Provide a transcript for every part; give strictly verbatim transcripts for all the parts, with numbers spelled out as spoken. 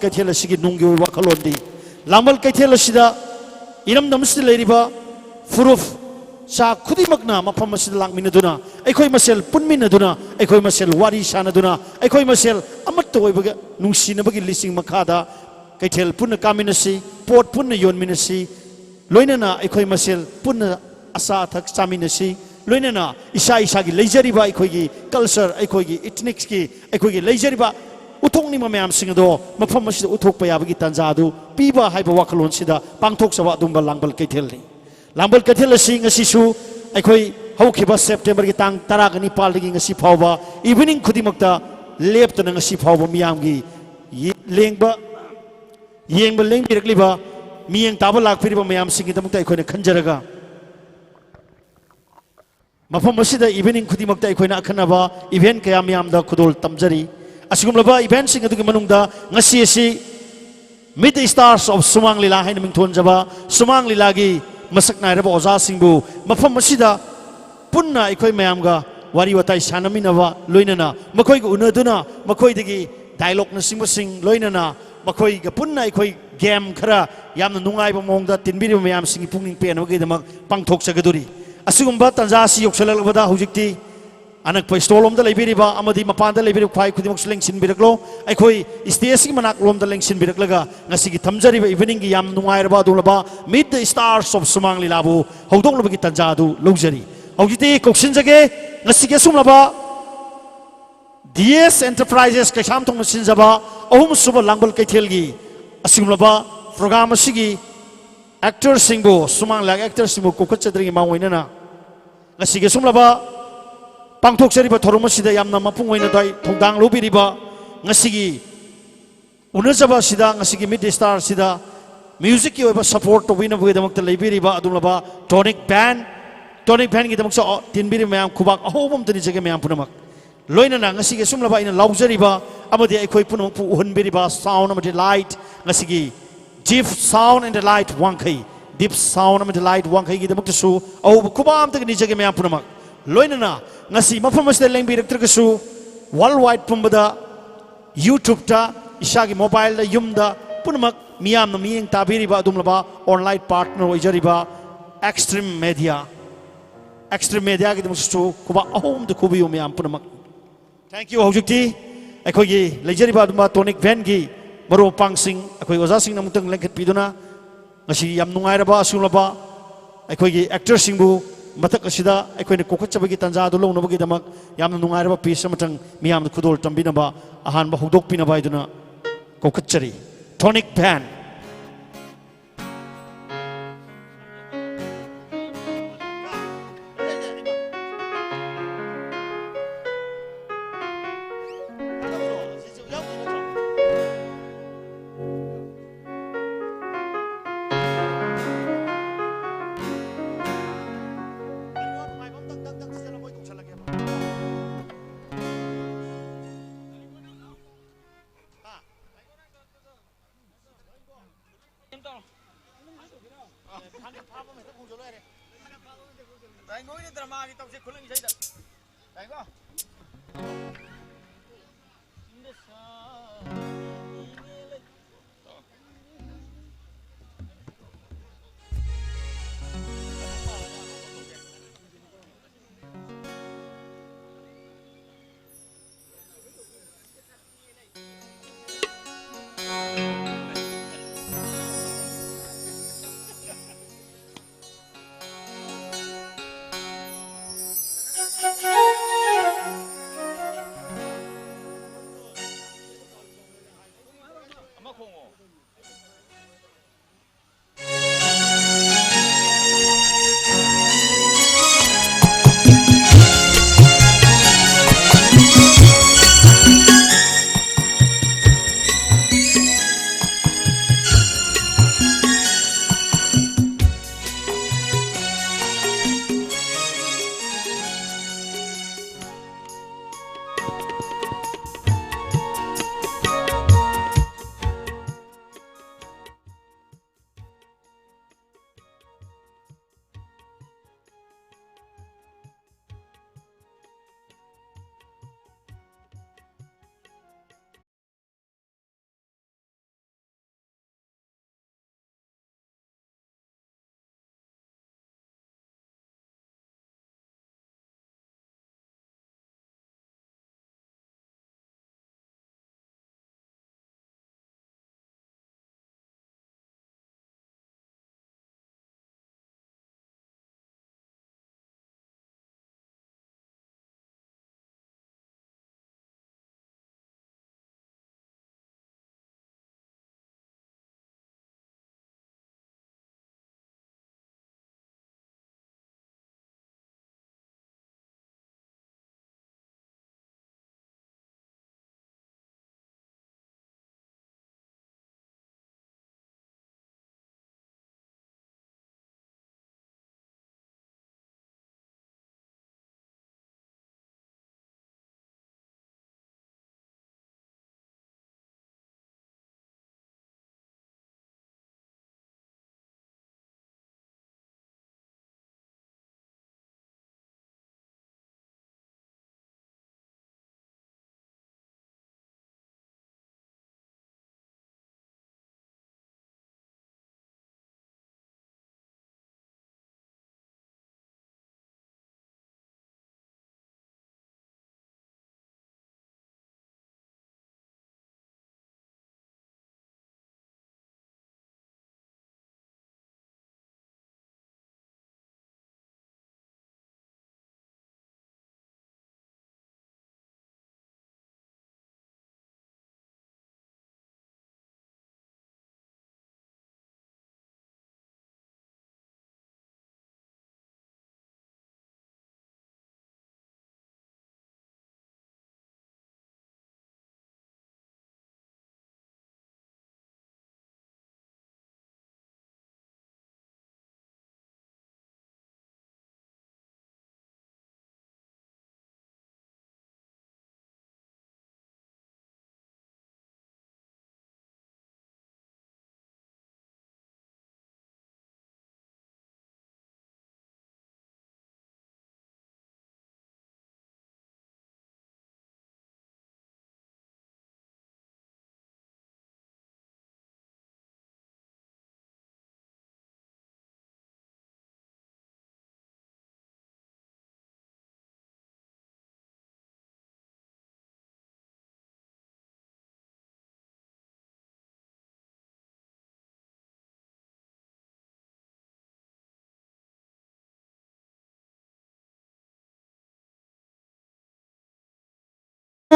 ꯀꯩꯊꯦꯜ ꯑꯁꯤꯒꯤ ꯅꯨꯡꯒꯤ ꯑꯣꯏꯕ ꯋꯥꯈꯜꯂꯣꯟꯗꯤ, ꯂꯥꯡꯕꯜ ꯀꯩꯊꯦꯜ ꯑꯁꯤꯗ ꯏꯔꯝꯗꯝ ꯑꯁꯤꯗ ꯂꯩꯔꯤꯕ ꯐꯨꯔꯨꯞ ꯆꯥ ꯈꯨꯗꯤꯡꯃꯛꯅ ꯃꯐꯝ ꯑꯁꯤꯗ ꯂꯥꯛꯃꯤꯟꯅꯗꯨꯅ, ꯑꯩꯈꯣꯏ ꯃꯁꯦꯜ ꯄꯨꯟꯃꯤꯟꯅꯗꯨꯅ, ꯑꯩꯈꯣꯏ ꯃꯁꯦꯜ ꯋꯥꯔꯤ ꯁꯥꯟꯅꯗꯨꯅ, ꯑꯩꯈꯣꯏ ꯃꯁꯦꯜ ꯑꯃꯠꯇ ꯑꯣꯏꯕꯒ ꯅꯨꯡꯁꯤꯅꯕꯒꯤ ꯂꯤꯆꯤꯡ ꯃꯈꯥꯗ ꯀꯩꯊꯦꯜ ꯄꯨꯟꯅ ꯀꯥꯃꯤꯟꯅꯁꯤ, ꯄꯣꯠ ꯄꯨꯟꯅ ꯌꯣꯟꯃꯤꯟꯅꯁꯤ, ꯂꯣꯏꯅꯅ ꯑꯩꯈꯣꯏ ꯃꯁꯦꯜ ꯄꯨꯟꯅ ꯑꯆꯥ ꯑꯊꯛ ꯆꯥꯃꯤꯟꯅꯁꯤ, ꯂꯣꯏꯅꯅ ꯏꯁꯥ ꯏꯁꯥꯒꯤ ꯂꯩꯖꯔꯤꯕ ꯑꯩꯈꯣꯏꯒꯤ ꯀꯜꯆꯔ, ꯑꯩꯈꯣꯏꯒꯤ ꯏꯊꯅꯤꯛꯁꯀꯤ ꯑꯩꯈꯣꯏꯒꯤ ꯂꯩꯖꯔꯤꯕ ꯎꯠꯊꯣꯛꯅꯤꯡꯕ ꯃꯌꯥꯝꯁꯤꯡ ꯑꯗꯣ ꯃꯐꯝ ꯑꯁꯤꯗ ꯎꯠꯊꯣꯛꯄ ꯌꯥꯕꯒꯤ ꯇꯥꯟꯖꯥ ꯑꯗꯨ ꯄꯤꯕ ꯍꯥꯏꯕ ꯋꯥꯈꯜꯂꯣꯟꯁꯤꯗ ꯄꯥꯡꯊꯣꯛꯆꯕ ꯑꯗꯨꯒꯨꯝꯕ ꯂꯥꯡꯕꯜ ꯀꯩꯊꯦꯜꯅꯤ꯫ ꯂꯥꯡꯕꯜ ꯀꯩꯊꯦꯜ ꯑꯁꯤ ꯉꯁꯤꯁꯨ ꯑꯩꯈꯣꯏ ꯍꯧꯈꯤꯕ ꯁꯦꯞꯇꯦꯝꯕꯔꯒꯤ ꯇꯥꯡ ꯇꯔꯥꯒ ꯅꯤꯄꯥꯜꯗꯒꯤ ꯉꯁꯤ ꯐꯥꯎꯕ ꯏꯚꯤꯅꯤꯡ ꯈꯨꯗꯤꯡꯃꯛꯇ ꯂꯦꯞꯇꯅ ꯉꯁꯤ ꯐꯥꯎꯕ ꯃꯤꯌꯥꯝꯒꯤ ꯌꯦ-, ꯂꯦꯡꯕ, ꯌꯦꯡꯕ ꯂꯦꯡꯕꯤꯔꯛꯂꯤꯕ, ꯃꯤꯠꯌꯦꯡ ꯇꯥꯕ ꯂꯥꯛꯄꯤꯔꯤꯕ ꯃꯌꯥꯝꯁꯤꯡꯒꯤꯗꯃꯛꯇ ꯑꯩꯈꯣꯏꯅ ꯈꯟꯖꯔꯒ, ꯃꯐꯝ ꯑꯁꯤꯗ ꯏꯚꯤꯅꯤꯡ ꯈꯨꯗꯤꯡꯃꯛꯇ ꯑꯩꯈꯣꯏꯅ ꯑꯈꯟꯅꯕ ꯏꯚꯦꯟ ꯀꯌꯥ ꯃꯌꯥꯝꯗ ꯈꯨꯗꯣꯜ ꯇꯝꯖꯔꯤ꯫ ꯑꯁꯤꯒꯨꯝꯂꯕ ꯏꯚꯦꯟꯁꯤꯡ ꯑꯗꯨꯒꯤ ꯃꯅꯨꯡꯗ ꯉꯁꯤ ꯑꯁꯤ Meet the Stars of ꯁꯨꯃꯥꯡ ꯂꯤꯂꯥ ꯍꯥꯏꯅ ꯃꯤꯡꯊꯣꯟꯖꯕ ꯁꯨꯃꯥꯡ ꯂꯤꯂꯥꯒꯤ ꯃꯁꯛ ꯅꯥꯏꯔꯕ ꯑꯣꯖꯥꯁꯤꯡꯕꯨ ꯃꯐꯝ ꯑꯁꯤꯗ ꯄꯨꯟꯅ ꯑꯩꯈꯣꯏ ꯃꯌꯥꯝꯒ ꯋꯥꯔꯤ ꯋꯥꯇꯥꯏ ꯁꯥꯟꯅꯃꯤꯟꯅꯕ, ꯂꯣꯏꯅꯅ ꯃꯈꯣꯏꯒ ꯎꯅꯗꯨꯅ ꯃꯈꯣꯏꯗꯒꯤ ꯗꯥꯏꯂꯣꯛꯅꯆꯤꯡꯕꯁꯤꯡ, ꯂꯣꯏꯅꯅ ꯃꯈꯣꯏꯒ ꯄꯨꯟꯅ ꯑꯩꯈꯣꯏ ꯒꯦꯝ ꯈꯔ ꯌꯥꯝꯅ ꯅꯨꯡꯉꯥꯏꯕ ꯃꯑꯣꯡꯗ ꯇꯤꯟꯕꯤꯔꯤꯕ ꯃꯌꯥꯝꯁꯤꯡꯒꯤ ꯄꯨꯛꯅꯤꯡ ꯄꯦꯟꯅꯕꯒꯤꯗꯃꯛ ꯄꯥꯡꯊꯣꯛꯆꯒꯗꯧꯔꯤ꯫ ꯑꯁꯤꯒꯨꯝꯕ ꯇꯥꯟꯖꯥ ꯑꯁꯤ ꯌꯧꯁꯤꯜꯂꯛꯂꯕꯗ ꯍꯧꯖꯤꯛꯇꯤ ꯑꯅꯛꯄ ꯁ꯭ꯇꯣꯜ ꯂꯣꯝꯗ ꯂꯩꯕꯤꯔꯤꯕ ꯑꯃꯗꯤ ꯃꯄꯥꯟꯗ ꯂꯩꯕꯤꯔꯤꯕ ꯈ꯭ꯋꯥꯏ ꯈꯨꯗꯤꯡꯃꯛꯁꯨ ꯂꯦꯡꯁꯤꯟꯕꯤꯔꯛꯂꯣ꯫ ꯑꯩꯈꯣꯏ ꯁ꯭ꯇꯦꯖꯀꯤ ꯃꯅꯥꯛ ꯂꯣꯝꯗ ꯂꯦꯡꯁꯤꯟꯕꯤꯔꯛꯂꯒ ꯉꯁꯤꯒꯤ ꯊꯝꯖꯔꯤꯕ ꯏꯚꯤꯅꯤꯡꯒꯤ ꯌꯥꯝ ꯅꯨꯡꯉꯥꯏꯔꯕ ꯑꯗꯨꯒꯨꯝꯂꯕ Meet the Stars of ꯁꯨꯃꯥꯡ ꯂꯤꯂꯥꯕꯨ ꯍꯧꯗꯣꯛꯅꯕꯒꯤ ꯇꯥꯟꯖꯥ ꯑꯗꯨ ꯂꯧꯖꯔꯤ꯫ ꯍꯧꯖꯤꯛꯇꯤ ꯀꯧꯁꯤꯟꯖꯒꯦ ꯉꯁꯤꯒꯤ ꯑꯁꯨꯝꯂꯕ ꯗꯤ ꯑꯦꯁ ꯑꯦꯟꯇꯔꯄ꯭ꯔꯥꯏꯖꯦꯁ ꯀꯩꯁꯥꯝꯊꯣꯡꯅ ꯁꯤꯟꯖꯕ ꯑꯍꯨꯝꯁꯨꯕ ꯂꯥꯡꯕꯜ ꯀꯩꯊꯦꯜꯒꯤ ꯑꯁꯤꯒꯨꯝꯂꯕ ꯄ꯭ꯔꯣꯒ꯭ꯔꯥꯝ ꯑꯁꯤꯒꯤ ꯑꯦꯛꯇꯔꯁꯤꯡꯕꯨ, ꯁꯨꯃꯥꯡ ꯂꯤꯂꯥꯒꯤ ꯑꯦꯛꯇꯔꯁꯤꯡꯕꯨ ꯀꯧꯈꯠꯆꯗ꯭ꯔꯤꯉꯩ ꯃꯥꯡ ꯑꯣꯏꯅꯅ ꯉꯁꯤꯒꯤ ꯑꯁꯨꯝꯂꯕ ꯄꯥꯡꯊꯣꯛꯆꯔꯤꯕ ꯊꯧꯔꯝ ꯑꯁꯤꯗ ꯌꯥꯝꯅ ꯃꯄꯨꯡ ꯑꯣꯏꯅ ꯊꯧꯗꯥꯡ ꯂꯧꯕꯤꯔꯤꯕ ꯉꯁꯤꯒꯤ ꯎꯅꯖꯕ ꯑꯁꯤꯗ, ꯉꯁꯤꯒꯤ Meet the Star ꯑꯁꯤꯗ ꯃ꯭ꯌꯨꯖꯤꯛꯀꯤ ꯑꯣꯏꯕ ꯁꯄꯣꯔꯠ ꯇꯧꯕꯤꯅꯕꯒꯤꯗꯃꯛꯇ ꯂꯩꯕꯤꯔꯤꯕ ꯑꯗꯨꯒꯨꯝꯂꯕ ꯇꯣꯅꯤꯛ ꯕꯦꯟ, ꯇꯣꯅꯤꯛ ꯕꯦꯟꯒꯤꯗꯃꯛꯁꯨ ꯇꯤꯟꯕꯤꯔꯤꯕ ꯃꯌꯥꯝ ꯈꯨꯕꯥꯛ ꯑꯍꯧꯕ ꯑꯝꯇ ꯅꯤꯖꯒꯦ ꯃꯌꯥꯝ ꯄꯨꯝꯅꯃꯛ꯫ ꯂꯣꯏꯅꯅ ꯉꯁꯤꯒꯤ ꯑꯁꯨꯝꯂꯕ ꯑꯩꯅ ꯂꯥꯎꯖꯔꯤꯕ ꯑꯃꯗꯤ ꯑꯩꯈꯣꯏ ꯄꯨꯝꯅꯃꯛꯄꯨ ꯎꯍꯟꯕꯤꯔꯤꯕ sound ꯑꯃꯗꯤ light, ꯉꯁꯤꯒꯤ Deep Sound and Light ꯋꯥꯡꯈꯩ, Deep Sound ꯑꯃꯗꯤ Light ꯋꯥꯡꯈꯩꯒꯤꯗꯃꯛꯇꯁꯨ ꯑꯍꯧꯕ ꯈꯨꯕꯥꯛ ꯑꯝꯇꯒ ꯅꯤꯖꯒꯦ ꯃꯌꯥꯝ ꯄꯨꯝꯅꯃꯛ꯫ ꯂꯣꯏꯅꯅ ꯉꯁꯤ ꯃꯐꯝ ꯑꯁꯤꯗ ꯂꯦꯡꯕꯤꯔꯛꯇ꯭ꯔꯒꯁꯨ world wide ꯄꯨꯝꯕꯗ YouTube-ꯇ ꯏꯁꯥꯒꯤ ꯃꯣꯕꯥꯏꯜꯗ, ꯌꯨꯝꯗ, ꯄꯨꯝꯅꯃꯛ ꯃꯤꯌꯥꯝꯅ ꯃꯤꯠꯌꯦꯡ ꯇꯥꯕꯤꯔꯤꯕ ꯑꯗꯨꯒꯨꯝꯂꯕ ꯑꯣꯟꯂꯥꯏꯟ ꯄꯥꯔꯠꯅꯔ ꯑꯣꯏꯖꯔꯤꯕ ꯑꯦꯛꯁꯇ꯭ꯔꯤꯝ ꯃꯦꯗꯤꯌꯥ, ꯑꯦꯛꯁꯇ꯭ꯔꯤꯝ ꯃꯦꯗꯤꯌꯥꯒꯤꯗꯃꯛꯇꯁꯨ ꯈꯨꯕꯥꯛ ꯑꯍꯨꯝꯗ ꯈꯨꯕꯤꯌꯨ ꯃꯌꯥꯝ ꯄꯨꯝꯅꯃꯛ꯫ Thank you꯫ ꯍꯧꯖꯤꯛꯇꯤ ꯑꯩꯈꯣꯏꯒꯤ ꯂꯩꯖꯔꯤꯕ ꯑꯗꯨꯝꯕ ꯇꯣꯅꯤꯛ ꯚꯦꯟꯒꯤ ꯃꯔꯨꯞ ꯃꯄꯥꯡꯁꯤꯡ, ꯑꯩꯈꯣꯏ ꯑꯣꯖꯥꯁꯤꯡꯅ ꯑꯃꯨꯛꯇꯪ ꯂꯦꯡꯈꯠꯄꯤꯗꯨꯅ, ꯉꯁꯤ ꯌꯥꯝ ꯅꯨꯡꯉꯥꯏꯔꯕ ꯑꯁꯤꯒꯨꯝꯂꯕ ꯑꯩꯈꯣꯏꯒꯤ ꯑꯦꯛꯇꯔꯁꯤꯡꯕꯨ ꯃꯊꯛ ꯑꯁꯤꯗ ꯑꯩꯈꯣꯏꯅ ꯀꯧꯈꯠꯆꯕꯒꯤ ꯇꯥꯟꯖꯥ ꯑꯗꯨ ꯂꯧꯅꯕꯒꯤꯗꯃꯛ ꯌꯥꯝꯅ ꯅꯨꯡꯉꯥꯏꯔꯕ ꯄꯤꯁ ꯑꯃꯇꯪ ꯃꯤꯌꯥꯝꯗ ꯈꯨꯗꯣꯜ ꯇꯝꯕꯤꯅꯕ, ꯑꯍꯥꯟꯕ ꯍꯧꯗꯣꯛꯄꯤꯅꯕ ꯍꯥꯏꯗꯨꯅ ꯀꯧꯈꯠꯆꯔꯤ꯫ ꯇꯣꯅꯤꯛ ꯚꯦꯟ꯫ ꯇꯥꯏꯉꯣꯏꯅ ꯗ꯭ꯔꯃꯥꯒꯤ ꯇꯧꯁꯦ ꯈꯨꯂꯪ ꯏꯁꯩꯗ꯫ ꯇꯥꯏꯉꯣ꯫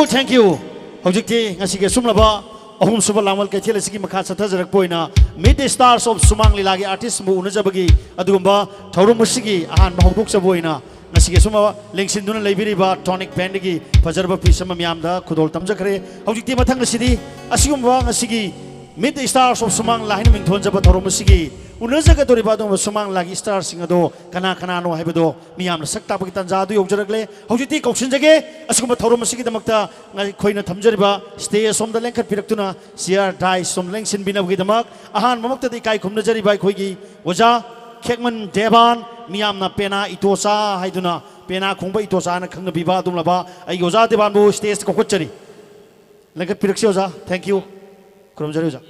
Thank you. ꯍꯧꯖꯤꯛꯇꯤ ꯉꯁꯤꯒꯤ ꯑꯁꯨꯝꯂꯕ ꯑꯍꯨꯝꯁꯨꯕ ꯂꯥꯡꯃꯜ ꯀꯩꯊꯦꯜ ꯑꯁꯤꯒꯤ ꯃꯈꯥ ꯆꯠꯊꯖꯔꯛꯄ ꯑꯣꯏꯅ Meet the Stars of ꯁꯨꯃꯥꯡ ꯂꯤꯂꯥꯒꯤ ꯑꯥꯔꯇꯤꯁꯕꯨ ꯎꯅꯖꯕꯒꯤ ꯑꯗꯨꯒꯨꯝꯕ ꯊꯧꯔꯝ ꯑꯁꯤꯒꯤ ꯑꯍꯥꯟꯕ ꯍꯧꯗꯣꯛꯆꯕ ꯑꯣꯏꯅ ꯉꯁꯤꯒꯤ ꯑꯁꯨꯝꯕ ꯂꯦꯡꯁꯤꯟꯗꯨꯅ ꯂꯩꯕꯤꯔꯤꯕ Tonic Bandꯗꯒꯤ ꯐꯖꯔꯕ piece ꯑꯃ ꯃꯤꯌꯥꯝꯗ ꯈꯨꯗꯣꯜ ꯇꯝꯖꯈ꯭ꯔꯦ꯫ ꯍꯧꯖꯤꯛꯇꯤ ꯃꯊꯪ ꯑꯁꯤꯗꯤ ꯑꯁꯤꯒꯨꯝꯕ ꯉꯁꯤꯒꯤ Meet the Stars of ꯁꯨꯃꯥꯡ ꯂꯤꯂꯥ ꯍꯥꯏꯅ ꯃꯤꯡꯊꯣꯟꯖꯕ ꯊꯧꯔꯝ ꯑꯁꯤꯒꯤ ꯎꯅꯖꯒꯗꯧꯔꯤꯕ ꯑꯗꯨꯒꯨꯝꯕ ꯁꯨꯃꯥꯡ ꯂꯤꯂꯥꯒꯤ starꯁꯤꯡ ꯑꯗꯣ ꯀꯅꯥ ꯀꯅꯥꯅꯣ ꯍꯥꯏꯕꯗꯣ ꯃꯤꯌꯥꯝꯅ ꯁꯛ ꯇꯥꯛꯄꯒꯤ ꯇꯥꯟꯖꯥ ꯑꯗꯨ ꯌꯧꯖꯔꯛꯂꯦ꯫ ꯍꯧꯖꯤꯛꯇꯤ ꯀꯧꯁꯤꯟꯖꯒꯦ꯫ ꯑꯁꯤꯒꯨꯝꯕ ꯊꯧꯔꯝ ꯑꯁꯤꯒꯤꯗꯃꯛꯇ ꯑꯩꯈꯣꯏꯅ ꯊꯝꯖꯔꯤꯕ stage ꯁꯣꯝꯗ ꯂꯦꯡꯈꯠꯄꯤꯔꯛꯇꯨꯅ chair dais ꯁꯣꯝꯗ ꯂꯦꯡꯁꯤꯟꯕꯤꯅꯕꯒꯤꯗꯃꯛ ꯑꯍꯥꯟꯕꯃꯛꯇꯗꯤ ꯏꯀꯥꯏ ꯈꯨꯝꯅꯖꯔꯤꯕ ꯑꯩꯈꯣꯏꯒꯤ ꯑꯣꯖꯥ ꯈꯦꯛꯃꯟ ꯗꯦꯕꯥꯟ, ꯃꯤꯌꯥꯝꯅ ꯄꯦꯅꯥ ꯏꯇꯣꯆꯥ ꯍꯥꯏꯗꯨꯅ, ꯄꯦꯅꯥ ꯈꯣꯡꯕ ꯏꯇꯣꯆꯥ ꯍꯥꯏꯅ ꯈꯪꯅꯕꯤꯕ ꯑꯗꯨꯒꯨꯝꯂꯕ ꯑꯩꯒꯤ ꯑꯣꯖꯥ ꯗꯦꯕꯥꯟꯕꯨ stageꯇ ꯀꯧꯈꯠꯆꯔꯤ꯫ ꯂꯦꯡꯈꯠꯄꯤꯔꯛꯁꯤ ꯑꯣꯖꯥ꯫ Thank you꯫ ꯈꯨꯔꯨꯝꯖꯔꯤ ꯑꯣꯖꯥ꯫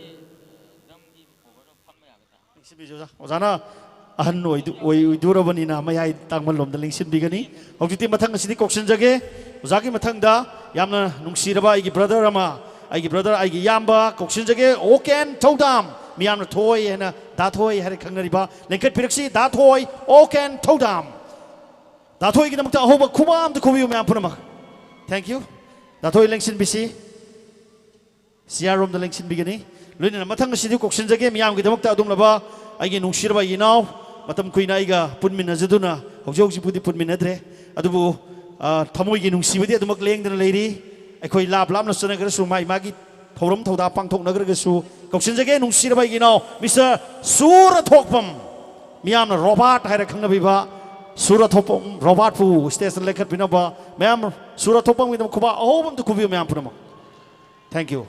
ꯂꯦꯡꯁꯤꯟꯕꯤꯁꯤ ꯑꯣꯖꯥ꯫ ꯑꯣꯖꯥꯅ ꯑꯍꯟ ꯑꯣꯏꯗꯨ-, ꯑꯣꯏ-, ꯑꯣꯏꯗꯣꯔꯕꯅꯤꯅ ꯃꯌꯥꯏ ꯇꯥꯡꯃꯜꯂꯣꯝꯗ ꯂꯦꯡꯁꯤꯟꯕꯤꯒꯅꯤ꯫ ꯍꯧꯖꯤꯛꯇꯤ ꯃꯊꯪ ꯑꯁꯤꯗꯤ ꯀꯧꯁꯤꯟꯖꯒꯦ꯫ ꯑꯣꯖꯥꯒꯤ ꯃꯊꯪꯗ ꯌꯥꯝꯅ ꯅꯨꯡꯁꯤꯔꯕ ꯑꯩꯒꯤ brother ꯑꯃ, ꯑꯩꯒꯤ brother, ꯑꯩꯒꯤ ꯏꯌꯥꯝꯕ ꯀꯧꯁꯤꯟꯖꯒꯦ, ꯑꯣꯀꯦꯟ ꯊꯧꯗꯥꯝ꯫ ꯃꯤꯌꯥꯝꯅ ꯊꯣꯏ ꯍꯥꯏꯅ ꯗꯥ ꯊꯣꯏ ꯍꯥꯏꯅ ꯈꯪꯅꯔꯤꯕ, ꯂꯦꯡꯈꯠꯄꯤꯔꯛꯁꯤ ꯗꯥ ꯊꯣꯏ, ꯑꯣꯀꯦꯟ ꯊꯧꯗꯥꯝ꯫ ꯗꯥ ꯊꯣꯏꯒꯤꯗꯃꯛꯇ ꯑꯍꯧꯕ ꯈꯨꯕꯥꯛ ꯑꯝꯇ ꯈꯨꯕꯤꯌꯨ ꯃꯌꯥꯝ ꯄꯨꯝꯅꯃꯛ꯫ Thank you꯫ ꯗꯥ ꯊꯣꯏ ꯂꯦꯡꯁꯤꯟꯕꯤꯁꯤ꯫ Chair ꯔꯣꯝꯗ ꯂꯦꯡꯁꯤꯟꯕꯤꯒꯅꯤ꯫ ꯂꯣꯏꯅꯅ ꯃꯊꯪ ꯑꯁꯤꯗꯤ ꯀꯧꯁꯤꯟꯖꯒꯦ ꯃꯤꯌꯥꯝꯒꯤꯗꯃꯛꯇ ꯑꯗꯨꯝꯂꯕ ꯑꯩꯒꯤ ꯅꯨꯡꯁꯤꯔꯕ ꯏꯅꯥꯎ, ꯃꯇꯝ ꯀꯨꯏꯅ ꯑꯩꯒ ꯄꯨꯟꯃꯤꯟꯅꯖꯗꯨꯅ ꯍꯧꯖꯤꯛ ꯍꯧꯖꯤꯛꯄꯨꯗꯤ ꯄꯨꯟꯃꯤꯟꯅꯗ꯭ꯔꯦ, ꯑꯗꯨꯕꯨ, ꯑ, ꯊꯃꯣꯏꯒꯤ ꯅꯨꯡꯁꯤꯕꯗꯤ ꯑꯗꯨꯃꯛ ꯂꯦꯡꯗꯅ ꯂꯩꯔꯤ꯫ ꯑꯩꯈꯣꯏ ꯂꯥꯞ ꯂꯥꯞꯅ ꯆꯠꯅꯈ꯭ꯔꯁꯨ, ꯃꯥꯒꯤ ꯃꯥꯒꯤ ꯊꯧꯔꯝ ꯊꯧꯗꯥ ꯄꯥꯡꯊꯣꯛꯅꯈ꯭ꯔꯒꯁꯨ, ꯀꯧꯁꯤꯟꯖꯒꯦ ꯅꯨꯡꯁꯤꯔꯕ ꯑꯩꯒꯤ ꯏꯅꯥꯎ Mister ꯁꯨꯔꯊꯣꯛꯄꯝ, ꯃꯤꯌꯥꯝꯅ ꯔꯣꯕꯥꯔꯠ ꯍꯥꯏꯔ ꯈꯪꯅꯕꯤꯕ ꯁꯨꯔꯊꯣꯛꯄꯝ ꯔꯣꯕꯥꯔꯠꯄꯨ stageꯇ ꯂꯦꯡꯈꯠꯄꯤꯅꯕ ꯃꯌꯥꯝ, ꯁꯨꯔꯊꯣꯛꯄꯝꯒꯤꯗꯃꯛ ꯈꯨꯕꯥꯛ ꯑꯍꯧꯕ ꯑꯝꯇ ꯈꯨꯕꯤꯌꯨ ꯃꯌꯥꯝ ꯄꯨꯝꯅꯃꯛ꯫ Thank you꯫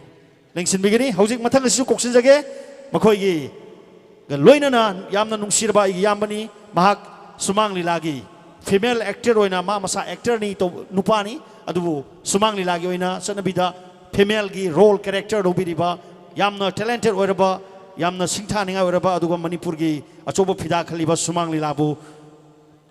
ꯂꯦꯡꯁꯤꯟꯕꯤꯒꯅꯤ꯫ ꯍꯧꯖꯤꯛ ꯃꯊꯪ ꯑꯁꯤꯁꯨ ꯀꯧꯁꯤꯟꯖꯒꯦ꯫ ꯃꯈꯣꯏꯒꯤ ꯂꯣꯏꯅꯅ ꯌꯥꯝꯅ ꯅꯨꯡꯁꯤꯔꯕ ꯑꯩꯒꯤ ꯏꯌꯥꯝꯕꯅꯤ꯫ ꯃꯍꯥꯛ ꯁꯨꯃꯥꯡ ꯂꯤꯂꯥꯒꯤ female actor ꯑꯣꯏꯅ ꯃꯥ ꯃꯁꯥ actorꯅꯤ, ꯇꯧ-, ꯅꯨꯄꯥꯅꯤ, ꯑꯗꯨꯕꯨ ꯁꯨꯃꯥꯡ ꯂꯤꯂꯥꯒꯤ ꯑꯣꯏꯅ ꯆꯠꯅꯕꯤꯗ femaleꯒꯤ role character ꯂꯧꯕꯤꯔꯤꯕ, ꯌꯥꯝꯅ talented ꯑꯣꯏꯔꯕ, ꯌꯥꯝꯅ ꯁꯤꯡꯊꯥꯅꯤꯡꯉꯥꯏ ꯑꯣꯏꯔꯕ, ꯑꯗꯨꯒ ꯃꯅꯤꯄꯨꯔꯒꯤ ꯑꯆꯧꯕ ꯐꯤꯗꯥ ꯈꯜꯂꯤꯕ ꯁꯨꯃꯥꯡ ꯂꯤꯂꯥꯕꯨ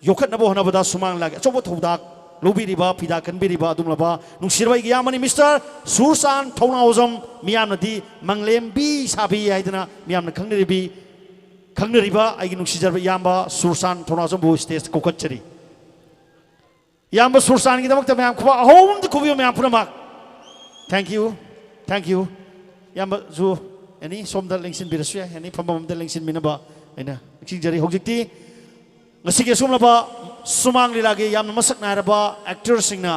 ꯌꯣꯛꯈꯠꯅꯕ ꯍꯣꯠꯅꯕꯗ ꯁꯨꯃꯥꯡ ꯂꯤꯂꯥꯒꯤ ꯑꯆꯧꯕ ꯊꯧꯗꯥꯡ ꯂꯧꯕꯤꯔꯤꯕ, ꯐꯤꯗꯥ ꯀꯟꯕꯤꯔꯤꯕ ꯑꯗꯨꯒꯨꯝꯂꯕ ꯅꯨꯡꯁꯤꯔꯕ ꯑꯩꯒꯤ ꯏꯌꯥꯝꯕꯅꯤ Mister ꯁꯨꯔꯁꯥꯟ ꯊꯧꯅꯥꯎꯖꯝ, ꯃꯤꯌꯥꯝꯅꯗꯤ ꯃꯪꯂꯦꯝꯕꯤ ꯁꯥꯕꯤ ꯍꯥꯏꯗꯅ ꯃꯤꯌꯥꯝꯅ ꯈꯪꯅꯔꯤꯕꯤ, ꯈꯪꯅꯔꯤꯕ ꯑꯩꯒꯤ ꯅꯨꯡꯁꯤꯖꯔꯕ ꯏꯌꯥꯝꯕ ꯁꯨꯔꯁꯥꯟ ꯊꯧꯅꯥꯎꯖꯝꯕꯨ stageꯇ ꯀꯧꯈꯠꯆꯔꯤ꯫ ꯏꯌꯥꯝꯕ ꯁꯨꯔꯁꯥꯟꯒꯤꯗꯃꯛꯇ ꯃꯌꯥꯝ ꯈꯨꯕꯥꯛ ꯑꯍꯧꯕ ꯑꯝꯇ ꯈꯨꯕꯤꯌꯨ ꯃꯌꯥꯝ ꯄꯨꯝꯅꯃꯛ꯫ Thank you, thank you. ꯏꯌꯥꯝꯕꯁꯨ ꯑꯦꯅꯤ ꯁꯣꯝꯗ ꯂꯦꯡꯁꯤꯟꯕꯤꯔꯁꯨ ꯌꯥꯏ, ꯑꯦꯅꯤ ꯐꯝꯐꯝ ꯑꯝꯗ ꯂꯦꯡꯁꯤꯟꯕꯤꯅꯕ ꯑꯩꯅ ꯅꯤꯡꯁꯤꯡꯖꯔꯤ꯫ ꯍꯧꯖꯤꯛꯇꯤ ꯉꯁꯤꯒꯤ ꯑꯁꯨꯝꯂꯕ ꯁꯨꯃꯥꯡ ꯂꯤꯂꯥꯒꯤ ꯌꯥꯝꯅ ꯃꯁꯛ ꯅꯥꯏꯔꯕ ꯑꯦꯛꯇꯔꯁꯤꯡꯅ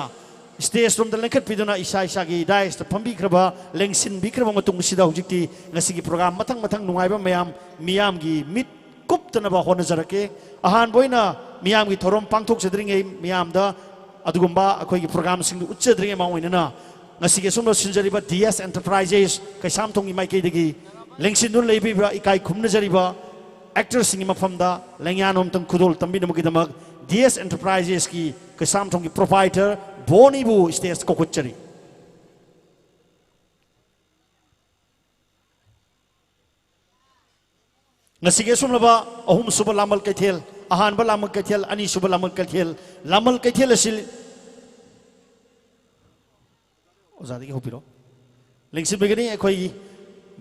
ꯁ꯭ꯇꯦꯖ ꯔꯣꯝꯗ ꯂꯦꯡꯈꯠꯄꯤꯗꯨꯅ ꯏꯁꯥ ꯏꯁꯥꯒꯤ ꯗꯥꯏꯁꯇ ꯐꯝꯕꯤꯈ꯭ꯔꯕ, ꯂꯦꯡꯁꯤꯟꯕꯤꯈ꯭ꯔꯕ ꯃꯇꯨꯡ ꯑꯁꯤꯗ ꯍꯧꯖꯤꯛꯇꯤ ꯉꯁꯤꯒꯤ ꯄ꯭ꯔꯣꯒ꯭ꯔꯥꯝ ꯃꯊꯪ ꯃꯊꯪ ꯅꯨꯡꯉꯥꯏꯕ ꯃꯌꯥꯝ ꯃꯤꯌꯥꯝꯒꯤ ꯃꯤꯠ ꯀꯨꯞꯇꯅꯕ ꯍꯣꯠꯅꯖꯔꯛꯀꯦ꯫ ꯑꯍꯥꯟꯕ ꯑꯣꯏꯅ ꯃꯤꯌꯥꯝꯒꯤ ꯊꯧꯔꯝ ꯄꯥꯡꯊꯣꯛꯆꯗ꯭ꯔꯤꯉꯩ ꯃꯤꯌꯥꯝꯗ ꯑꯗꯨꯒꯨꯝꯕ ꯑꯩꯈꯣꯏꯒꯤ ꯄ꯭ꯔꯣꯒ꯭ꯔꯥꯝꯁꯤꯡꯗꯨ ꯎꯠꯆꯗ꯭ꯔꯤꯉꯩ ꯃꯃꯥꯡ ꯑꯣꯏꯅꯅ ꯉꯁꯤꯒꯤ ꯑꯁꯨꯝꯅ ꯁꯤꯟꯖꯔꯤꯕ ꯗꯤ ꯑꯦꯁ ꯑꯦꯟꯇꯔꯄ꯭ꯔꯥꯏꯖꯦꯁ ꯀꯩꯁꯥꯝꯊꯣꯡꯒꯤ ꯃꯥꯏꯀꯩꯗꯒꯤ ꯂꯦꯡꯁꯤꯟꯗꯨꯅ ꯂꯩꯕꯤꯕ ꯏꯀꯥꯏ ꯈꯨꯝꯅꯖꯔꯤꯕ ꯑꯦꯛꯇꯔꯁꯤꯡꯒꯤ ꯃꯐꯝꯗ ꯂꯩꯉꯥꯛ ꯑꯃꯇꯪ ꯈꯨꯗꯣꯜ ꯇꯝꯕꯤꯅꯕꯒꯤꯗꯃꯛ ꯗꯤ ꯑꯦꯁ ꯑꯦꯟꯇꯔꯄ꯭ꯔꯥꯏꯖꯦꯁꯀꯤ ꯀꯩꯁꯥꯝꯊꯣꯡꯒꯤ ꯄ꯭ꯔꯣꯄꯥꯏꯇꯔ ꯕꯣꯅꯤꯕꯨ ꯁ꯭ꯇꯦꯖ ꯀꯧꯈꯠꯆꯔꯤ꯫ ꯉꯁꯤꯒꯤ ꯑꯁꯨꯝꯂꯕ ꯑꯍꯨꯝꯁꯨꯕ ꯂꯥꯃꯜ ꯀꯩꯊꯦꯜ, ꯑꯍꯥꯟꯕ ꯂꯥꯃꯜ ꯀꯩꯊꯦꯜ, ꯑꯅꯤꯁꯨꯕ ꯂꯥꯃꯜ ꯀꯩꯊꯦꯜ, ꯂꯥꯃꯜ ꯀꯩꯊꯦꯜ ꯑꯁꯤ ꯑꯣꯖꯥꯗꯒꯤ ꯍꯧꯕꯤꯔꯣ꯫ ꯂꯦꯡꯁꯤꯟꯕꯤꯒꯅꯤ ꯑꯩꯈꯣꯏꯒꯤ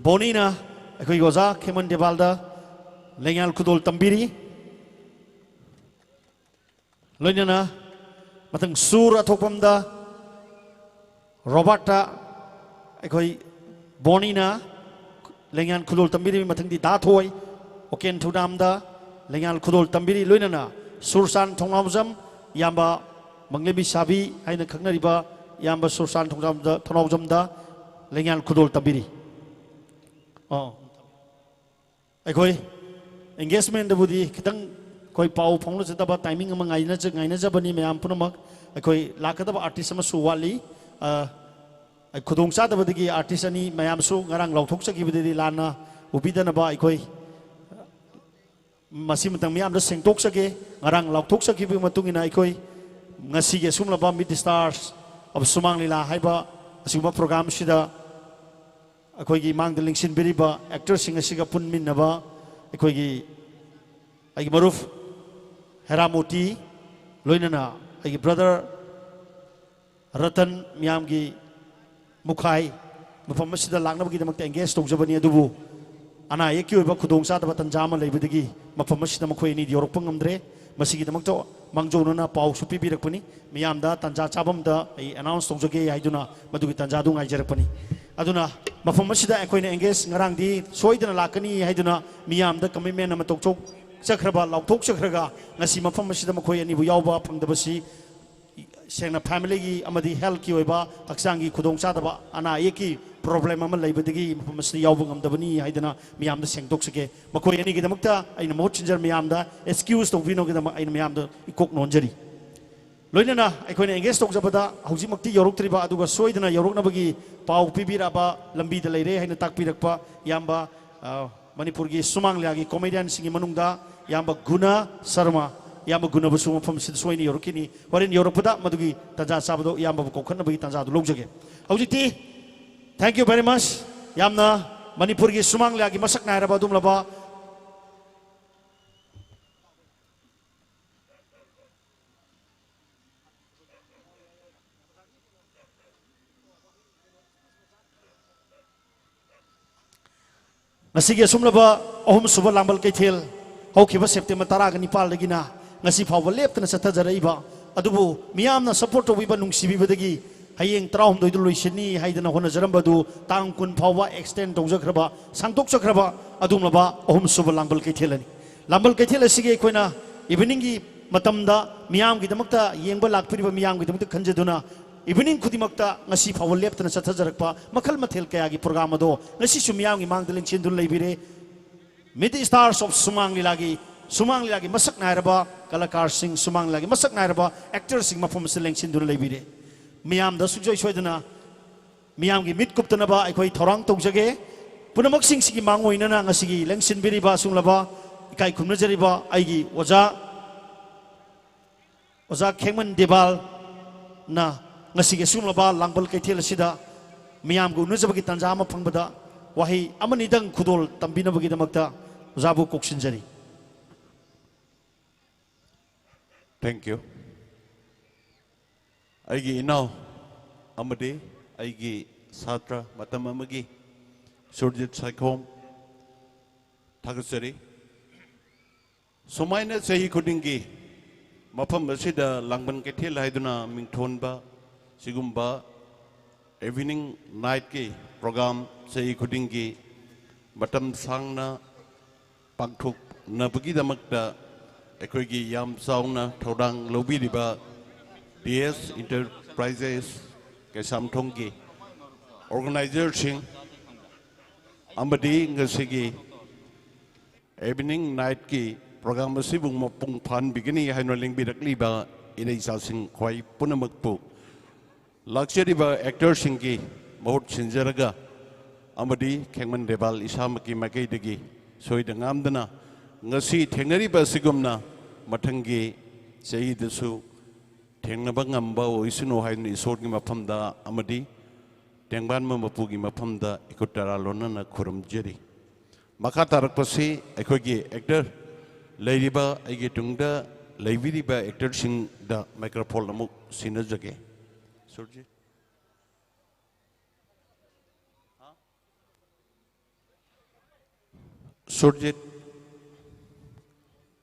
ꯕꯣꯅꯤꯅ ꯑꯩꯈꯣꯏꯒꯤ ꯑꯣꯖꯥ ꯈꯦꯃꯟ ꯗꯦꯕꯥꯜꯗ ꯂꯩꯉꯥꯛ ꯈꯨꯗꯣꯜ ꯇꯝꯕꯤꯔꯤ꯫ ꯂꯣꯏꯅꯅ ꯃꯊꯪ ꯁꯨꯔ ꯑꯊꯣꯛꯄꯝꯗ ꯔꯣꯕꯥꯔꯠꯇ ꯑꯩꯈꯣꯏ ꯕꯣꯅꯤꯅ ꯂꯩꯉꯥꯛ ꯈꯨꯗꯣꯜ ꯇꯝꯕꯤꯔꯤꯕ, ꯃꯊꯪꯗꯤ ꯗꯥ ꯊꯣꯏ ꯑꯣꯀꯦꯟ ꯊꯧꯗꯥꯝꯗ ꯂꯩꯉꯥꯛ ꯈꯨꯗꯣꯜ ꯇꯝꯕꯤꯔꯤ꯫ ꯂꯣꯏꯅꯅ ꯁꯨꯔꯆꯥꯟ ꯊꯣꯡꯅꯥꯎꯖꯝ, ꯏꯌꯥꯝꯕ ꯃꯪꯂꯦꯝꯕꯤ ꯁꯥꯕꯤ ꯍꯥꯏꯅ ꯈꯪꯅꯔꯤꯕ ꯏꯌꯥꯝꯕ ꯁꯨꯔꯆꯥꯟ ꯊꯣꯡꯖꯥꯝꯗ, ꯊꯣꯡꯅꯥꯎꯖꯝꯗ ꯂꯩꯉꯥꯛ ꯈꯨꯗꯣꯜ ꯇꯝꯕꯤꯔꯤ꯫ ꯑꯣ꯫ ꯑꯩꯈꯣꯏ ꯑꯦꯡꯒꯦꯖꯃꯦꯟꯗꯕꯨꯗꯤ ꯈꯤꯇꯪ ꯑꯩꯈꯣꯏ ꯄꯥꯎ ꯐꯥꯎꯅꯖꯗꯕ ꯇꯥꯏꯃꯤꯡ ꯑꯃ ꯉꯥꯏꯅꯖ-, ꯉꯥꯏꯅꯖꯕꯅꯤ ꯃꯌꯥꯝ ꯄꯨꯝꯅꯃꯛ꯫ ꯑꯩꯈꯣꯏ ꯂꯥꯛꯀꯗꯕ ꯑꯥꯔꯇꯤꯁ ꯑꯃꯁꯨ ꯋꯥꯠꯂꯤ꯫ ꯑ, ꯈꯨꯗꯣꯡꯆꯥꯗꯕꯗꯒꯤ ꯑꯥꯔꯇꯤꯁ ꯑꯅꯤ ꯃꯌꯥꯝꯁꯨ ꯉꯔꯥꯡ ꯂꯥꯎꯊꯣꯛꯆꯈꯤꯕꯗꯨꯗꯤ ꯂꯥꯟꯅ ꯎꯕꯤꯗꯅꯕ ꯑꯩꯈꯣꯏ ꯃꯁꯤ ꯃꯇꯝ ꯃꯤꯌꯥꯝꯗ ꯁꯦꯡꯗꯣꯛꯆꯒꯦ꯫ ꯉꯔꯥꯡ ꯂꯥꯎꯊꯣꯛꯆꯈꯤꯕꯒꯤ ꯃꯇꯨꯡ ꯏꯟꯅ ꯑꯩꯈꯣꯏ ꯉꯁꯤꯒꯤ ꯑꯁꯨꯝꯂꯕ Meet the Stars of ꯁꯨꯃꯥꯡ ꯂꯤꯂꯥ ꯍꯥꯏꯕ ꯑꯁꯤꯒꯨꯝꯕ ꯄ꯭ꯔꯣꯒ꯭ꯔꯥꯝꯁꯤꯗ ꯑꯩꯈꯣꯏꯒꯤ ꯃꯥꯡꯗ ꯂꯦꯡꯁꯤꯟꯕꯤꯔꯤꯕ ꯑꯦꯛꯇꯔꯁꯤꯡ ꯑꯁꯤꯒ ꯄꯨꯟꯃꯤꯟꯅꯕ ꯑꯩꯈꯣꯏꯒꯤ, ꯑꯩꯒꯤ ꯃꯔꯨꯞ ꯍꯦꯔꯥꯃꯣꯇꯤ, ꯂꯣꯏꯅꯅ ꯑꯩꯒꯤ ꯕ꯭ꯔꯗꯔ ꯔꯇꯟ ꯃꯤꯌꯥꯝꯒꯤ ꯃꯨꯈꯥꯏ ꯃꯐꯝ ꯑꯁꯤꯗ ꯂꯥꯛꯅꯕꯒꯤꯗꯃꯛꯇ ꯑꯦꯡꯒꯦꯖ ꯇꯧꯖꯕꯅꯤ, ꯑꯗꯨꯕꯨ ꯑꯅꯥ ꯑꯌꯦꯛꯀꯤ ꯑꯣꯏꯕ ꯈꯨꯗꯣꯡꯆꯥꯗꯕ ꯇꯟꯖꯥ ꯑꯃ ꯂꯩꯕꯗꯒꯤ ꯃꯐꯝ ꯑꯁꯤꯗ ꯃꯈꯣꯏ ꯑꯅꯤꯗꯤ ꯌꯧꯔꯛꯄ ꯉꯝꯗ꯭ꯔꯦ꯫ ꯃꯁꯤꯒꯤꯗꯃꯛꯇ ꯃꯥꯡꯖꯧꯅꯅ ꯄꯥꯎꯁꯨ ꯄꯤꯕꯤꯔꯛꯄꯅꯤ꯫ ꯃꯤꯌꯥꯝꯗ ꯇꯥꯟꯖꯥ ꯆꯥꯕ ꯑꯃꯗ ꯑꯩ ꯑꯦꯅꯥꯎꯟꯁ ꯇꯧꯖꯒꯦ ꯍꯥꯏꯗꯨꯅ ꯃꯗꯨꯒꯤ ꯇꯥꯟꯖꯥꯗꯨ ꯉꯥꯏꯖꯔꯛꯄꯅꯤ꯫ ꯑꯗꯨꯅ ꯃꯐꯝ ꯑꯁꯤꯗ ꯑꯩꯈꯣꯏꯅ ꯑꯦꯡꯒꯦꯖ ꯉꯔꯥꯡꯗꯤ ꯁꯣꯏꯗꯅ ꯂꯥꯛꯀꯅꯤ ꯍꯥꯏꯗꯨꯅ ꯃꯤꯌꯥꯝꯗ ꯀꯃꯤꯠꯃꯦꯟ ꯑꯃ ꯇꯧꯊꯣꯛꯆꯈ꯭ꯔꯕ, ꯂꯥꯎꯊꯣꯛꯆꯈ꯭ꯔꯒ ꯉꯁꯤ ꯃꯐꯝ ꯑꯁꯤꯗ ꯃꯈꯣꯏ ꯑꯅꯤꯕꯨ ꯌꯥꯎꯕ ꯐꯪꯗꯕꯁꯤ ꯁꯦꯡꯅ ꯐꯦꯃꯤꯂꯤꯒꯤ ꯑꯃꯗꯤ ꯍꯦꯜꯊꯀꯤ ꯑꯣꯏꯕ ꯍꯛꯆꯥꯡꯒꯤ ꯈꯨꯗꯣꯡꯆꯥꯗꯕ ꯑꯅꯥ ꯑꯌꯦꯛꯀꯤ ꯄ꯭ꯔꯣꯕ꯭ꯂꯦꯝ ꯑꯃ ꯂꯩꯕꯗꯒꯤ ꯃꯐꯝ ꯑꯁꯤꯗ ꯌꯥꯎꯕ ꯉꯝꯗꯕꯅꯤ ꯍꯥꯏꯗꯅ ꯃꯤꯌꯥꯝꯗ ꯁꯦꯡꯗꯣꯛꯆꯒꯦ꯫ ꯃꯈꯣꯏ ꯑꯅꯤꯒꯤꯗꯃꯛꯇ ꯑꯩꯅ ꯃꯍꯨꯠ ꯁꯤꯟꯖꯔ ꯃꯤꯌꯥꯝꯗ ꯑꯦꯛꯁꯀ꯭ꯌꯨꯁ ꯇꯧꯕꯤꯅꯕꯒꯤꯗꯃꯛ ꯑꯩꯅ ꯃꯤꯌꯥꯝꯗ ꯏꯀꯣꯛ ꯅꯣꯟꯖꯔꯤ꯫ ꯂꯣꯏꯅꯅ ꯑꯩꯈꯣꯏꯅ ꯑꯦꯡꯒꯦꯖ ꯇꯧꯖꯕꯗ ꯍꯧꯖꯤꯛꯃꯛꯇꯤ ꯌꯧꯔꯛꯇ꯭ꯔꯤꯕ ꯑꯗꯨꯒ ꯁꯣꯏꯗꯅ ꯌꯧꯔꯛꯅꯕꯒꯤ ꯄꯥꯎ ꯄꯤꯕꯤꯔꯛꯑꯕ ꯂꯝꯕꯤꯗ ꯂꯩꯔꯦ ꯍꯥꯏꯅ ꯇꯥꯛꯄꯤꯔꯛꯄ ꯏꯌꯥꯝꯕ, ꯑ, ꯃꯅꯤꯄꯨꯔꯒꯤ ꯁꯨꯃꯥꯡ ꯂꯤꯂꯥꯒꯤ ꯀꯣꯃꯦꯗꯤꯌꯟꯁꯤꯡꯒꯤ ꯃꯅꯨꯡꯗ ꯏꯌꯥꯝꯕ ꯒꯨꯅ ꯁꯔꯃ, ꯏꯌꯥꯝꯕ ꯒꯨꯅꯕꯨꯁꯨ ꯃꯐꯝꯁꯤꯗ ꯁꯣꯏꯅ ꯌꯧꯔꯛꯈꯤꯅꯤ꯫ ꯍꯣꯔꯦꯟ ꯌꯧꯔꯛꯄꯗ ꯃꯗꯨꯒꯤ ꯇꯥꯟꯖꯥ ꯆꯥꯕꯗꯣ ꯏꯌꯥꯝꯕꯕꯨ ꯀꯧꯈꯠꯅꯕꯒꯤ ꯇꯥꯟꯖꯥꯗꯨ ꯂꯧꯖꯒꯦ꯫ ꯍꯧꯖꯤꯛꯇꯤ thank you very much꯫ ꯌꯥꯝꯅ ꯃꯅꯤꯄꯨꯔꯒꯤ ꯁꯨꯃꯥꯡ ꯂꯤꯂꯥꯒꯤ ꯃꯁꯛ ꯅꯥꯏꯔꯕ ꯑꯗꯨꯒꯨꯝꯂꯕ ꯉꯁꯤꯒꯤ ꯑꯁꯨꯝꯂꯕ ꯑꯍꯨꯝꯁꯨꯕ ꯂꯥꯡꯕꯜ ꯀꯩꯊꯦꯜ ꯍꯧꯈꯤꯕ ꯁꯦꯞꯇꯦꯝꯕꯔ ꯇꯔꯥꯒ ꯅꯤꯄꯥꯜꯗꯒꯤꯅ ꯉꯁꯤ ꯐꯥꯎꯕ ꯂꯦꯞꯇꯅ ꯆꯠꯊꯖꯔꯛꯏꯕ ꯑꯗꯨꯕꯨ ꯃꯤꯌꯥꯝꯅ ꯁꯞꯄꯣꯔꯠ ꯇꯧꯕꯤꯕ, ꯅꯨꯡꯁꯤꯕꯤꯕꯗꯒꯤ ꯍꯌꯦꯡ ꯇꯔꯥꯍꯨꯝꯗꯣꯏꯗ ꯂꯣꯏꯁꯤꯟꯅꯤ ꯍꯥꯏꯗꯅ ꯍꯣꯠꯅꯖꯔꯝꯕꯗꯨ ꯇꯥꯡ ꯀꯨꯟ ꯐꯥꯎꯕ ꯑꯦꯛꯁꯇꯦꯟ ꯇꯧꯖꯈ꯭ꯔꯕ, ꯁꯥꯡꯗꯣꯛꯆꯈ꯭ꯔꯕ ꯑꯗꯨꯒꯨꯝꯂꯕ ꯑꯍꯨꯝꯁꯨꯕ ꯂꯥꯡꯕꯜ ꯀꯩꯊꯦꯜ ꯑꯅꯤ꯫ ꯂꯥꯡꯕꯜ ꯀꯩꯊꯦꯜ ꯑꯁꯤꯒꯤ ꯑꯩꯈꯣꯏꯅ ꯏꯚꯤꯅꯤꯡꯒꯤ ꯃꯇꯝꯗ ꯃꯤꯌꯥꯝꯒꯤꯗꯃꯛꯇ, ꯌꯦꯡꯕ ꯂꯥꯛꯄꯤꯔꯤꯕ ꯃꯤꯌꯥꯝꯒꯤꯗꯃꯛꯇ ꯈꯟꯖꯗꯨꯅ ꯏꯚꯤꯅꯤꯡ ꯈꯨꯗꯤꯡꯃꯛꯇ ꯉꯁꯤ ꯐꯥꯎꯕ ꯂꯦꯞꯇꯅ ꯆꯠꯊꯖꯔꯛꯄ ꯃꯈꯜ ꯃꯊꯦꯜ ꯀꯌꯥꯒꯤ ꯄ꯭ꯔꯣꯒ꯭ꯔꯥꯝ ꯑꯗꯣ ꯉꯁꯤꯁꯨ ꯃꯤꯌꯥꯝꯒꯤ ꯃꯥꯡꯗ ꯂꯦꯡꯁꯤꯟꯗꯨꯅ ꯂꯩꯕꯤꯔꯦ꯫ Meet the stars of ꯁꯨꯃꯥꯡ ꯂꯤꯂꯥꯒꯤ, ꯁꯨꯃꯥꯡ ꯂꯤꯂꯥꯒꯤ ꯃꯁꯛ ꯅꯥꯏꯔꯕ ꯀꯂꯥꯀꯥꯔꯁꯤꯡ, ꯁꯨꯃꯥꯡ ꯂꯤꯂꯥꯒꯤ ꯃꯁꯛ ꯅꯥꯏꯔꯕ ꯑꯦꯛꯇꯔꯁꯤꯡ ꯃꯐꯝ ꯑꯁꯤꯗ ꯂꯦꯡꯁꯤꯟꯗꯨꯅ ꯂꯩꯕꯤꯔꯦ꯫ ꯃꯤꯌꯥꯝꯗ ꯁꯨꯡꯁꯣꯏ ꯁꯣꯏꯗꯅ ꯃꯤꯌꯥꯝꯒꯤ ꯃꯤꯠ ꯀꯨꯞꯇꯅꯕ ꯑꯩꯈꯣꯏ ꯊꯧꯔꯥꯡ ꯇꯧꯖꯒꯦ꯫ ꯄꯨꯝꯅꯃꯛꯁꯤꯡꯁꯤꯒꯤ ꯃꯥꯡꯑꯣꯏꯅꯅ ꯉꯁꯤꯒꯤ ꯂꯦꯡꯁꯤꯟꯕꯤꯔꯤꯕ ꯑꯁꯨꯝꯂꯕ ꯏꯀꯥꯏ ꯈꯨꯝꯅꯖꯔꯤꯕ ꯑꯩꯒꯤ ꯑꯣꯖꯥ, ꯑꯣꯖꯥ ꯈꯦꯡꯃꯟ ꯗꯦꯕꯥꯜꯅ ꯉꯁꯤꯒꯤ ꯑꯁꯤꯒꯨꯝꯂꯕ ꯂꯥꯡꯕꯜ ꯀꯩꯊꯦꯜ ꯑꯁꯤꯗ ꯃꯤꯌꯥꯝꯒ ꯎꯅꯖꯕꯒꯤ ꯇꯥꯟꯖꯥ ꯑꯃ ꯐꯪꯕꯗ ꯋꯥꯍꯩ ꯑꯃꯅꯤꯗꯪ ꯈꯨꯗꯣꯜ ꯇꯝꯕꯤꯅꯕꯒꯤꯗꯃꯛꯇ ꯑꯣꯖꯥꯕꯨ ꯀꯣꯛꯁꯤꯟꯖꯔꯤ꯫ Thank you꯫ ꯑꯩꯒꯤ ꯏꯅꯥꯎ ꯑꯃꯗꯤ ꯑꯩꯒꯤ ꯁꯥꯇ꯭ꯔ ꯃꯇꯝ ꯑꯃꯒꯤ ꯁꯨꯔꯖꯤꯠ ꯁꯥꯏꯈꯣꯝ ꯊꯥꯒꯠꯆꯔꯤ꯫ ꯁꯨꯃꯥꯏꯅ ꯆꯍꯤ ꯈꯨꯗꯤꯡꯒꯤ ꯃꯐꯝ ꯑꯁꯤꯗ ꯂꯥꯡꯕꯟ ꯀꯩꯊꯦꯜ ꯍꯥꯏꯗꯨꯅ ꯃꯤꯡꯊꯣꯟꯕ ꯁꯤꯒꯨꯝꯕ evening nightꯀꯤ program ꯆꯍꯤ ꯈꯨꯗꯤꯡꯒꯤ ꯃꯇꯝ ꯁꯥꯡꯅ ꯄꯥꯡꯊꯣꯛꯅꯕꯒꯤꯗꯃꯛꯇ ꯑꯩꯈꯣꯏꯒꯤ ꯌꯥꯝ ꯆꯥꯎꯅ ꯊꯧꯗꯥꯡ ꯂꯧꯕꯤꯔꯤꯕ D S Enterprises ꯀꯩꯁꯥꯝꯊꯣꯡꯒꯤ organizerꯁꯤꯡ ꯑꯃꯗꯤ ꯉꯁꯤꯒꯤ evening nightꯀꯤ program ꯑꯁꯤꯕꯨ ꯃꯄꯨꯡ ꯐꯥꯍꯟꯕꯤꯒꯅꯤ ꯍꯥꯏꯅ ꯂꯦꯡꯕꯤꯔꯛꯂꯤꯕ ꯏꯔꯩꯆꯥꯁꯤꯡ ꯈ꯭ꯋꯥꯏ ꯄꯨꯝꯅꯃꯛꯄꯨ ꯂꯥꯛꯆꯔꯤꯕ actorꯁꯤꯡꯒꯤ ꯃꯍꯨꯠ ꯁꯤꯟꯖꯔꯒ ꯑꯃꯗꯤ ꯈꯦꯡꯃꯟ ꯗꯦꯕꯥꯜ ꯏꯁꯥꯃꯛꯀꯤ ꯃꯥꯏꯀꯩꯗꯒꯤ ꯁꯣꯏꯗ ꯉꯥꯝꯗꯅ ꯉꯁꯤ ꯊꯦꯡꯅꯔꯤꯕ ꯑꯁꯤꯒꯨꯝꯅ ꯃꯊꯪꯒꯤ ꯆꯍꯤꯗꯁꯨ ꯊꯦꯡꯅꯕ ꯉꯝꯕ ꯑꯣꯏꯁꯅꯨ ꯍꯥꯏꯗꯨꯅ ꯏꯁꯣꯔꯒꯤ ꯃꯐꯝꯗ ꯑꯃꯗꯤ ꯇꯦꯡꯕꯥꯟꯕ ꯃꯄꯨꯒꯤ ꯃꯐꯝꯗ ꯏꯈꯨꯠ ꯇꯔꯥ ꯂꯣꯟꯅꯅ ꯈꯨꯔꯨꯝꯖꯔꯤ꯫ ꯃꯈꯥ ꯇꯥꯔꯛꯄꯁꯤ ꯑꯩꯈꯣꯏꯒꯤ actor ꯂꯩꯔꯤꯕ, ꯑꯩꯒꯤ ꯇꯨꯡꯗ ꯂꯩꯕꯤꯔꯤꯕ actorꯁꯤꯡꯗ microphone ꯑꯃꯨꯛ ꯁꯤꯟꯅꯖꯒꯦ꯫ ꯁꯨꯔꯖꯤꯠ꯫ ꯁꯨꯔꯖꯤꯠ,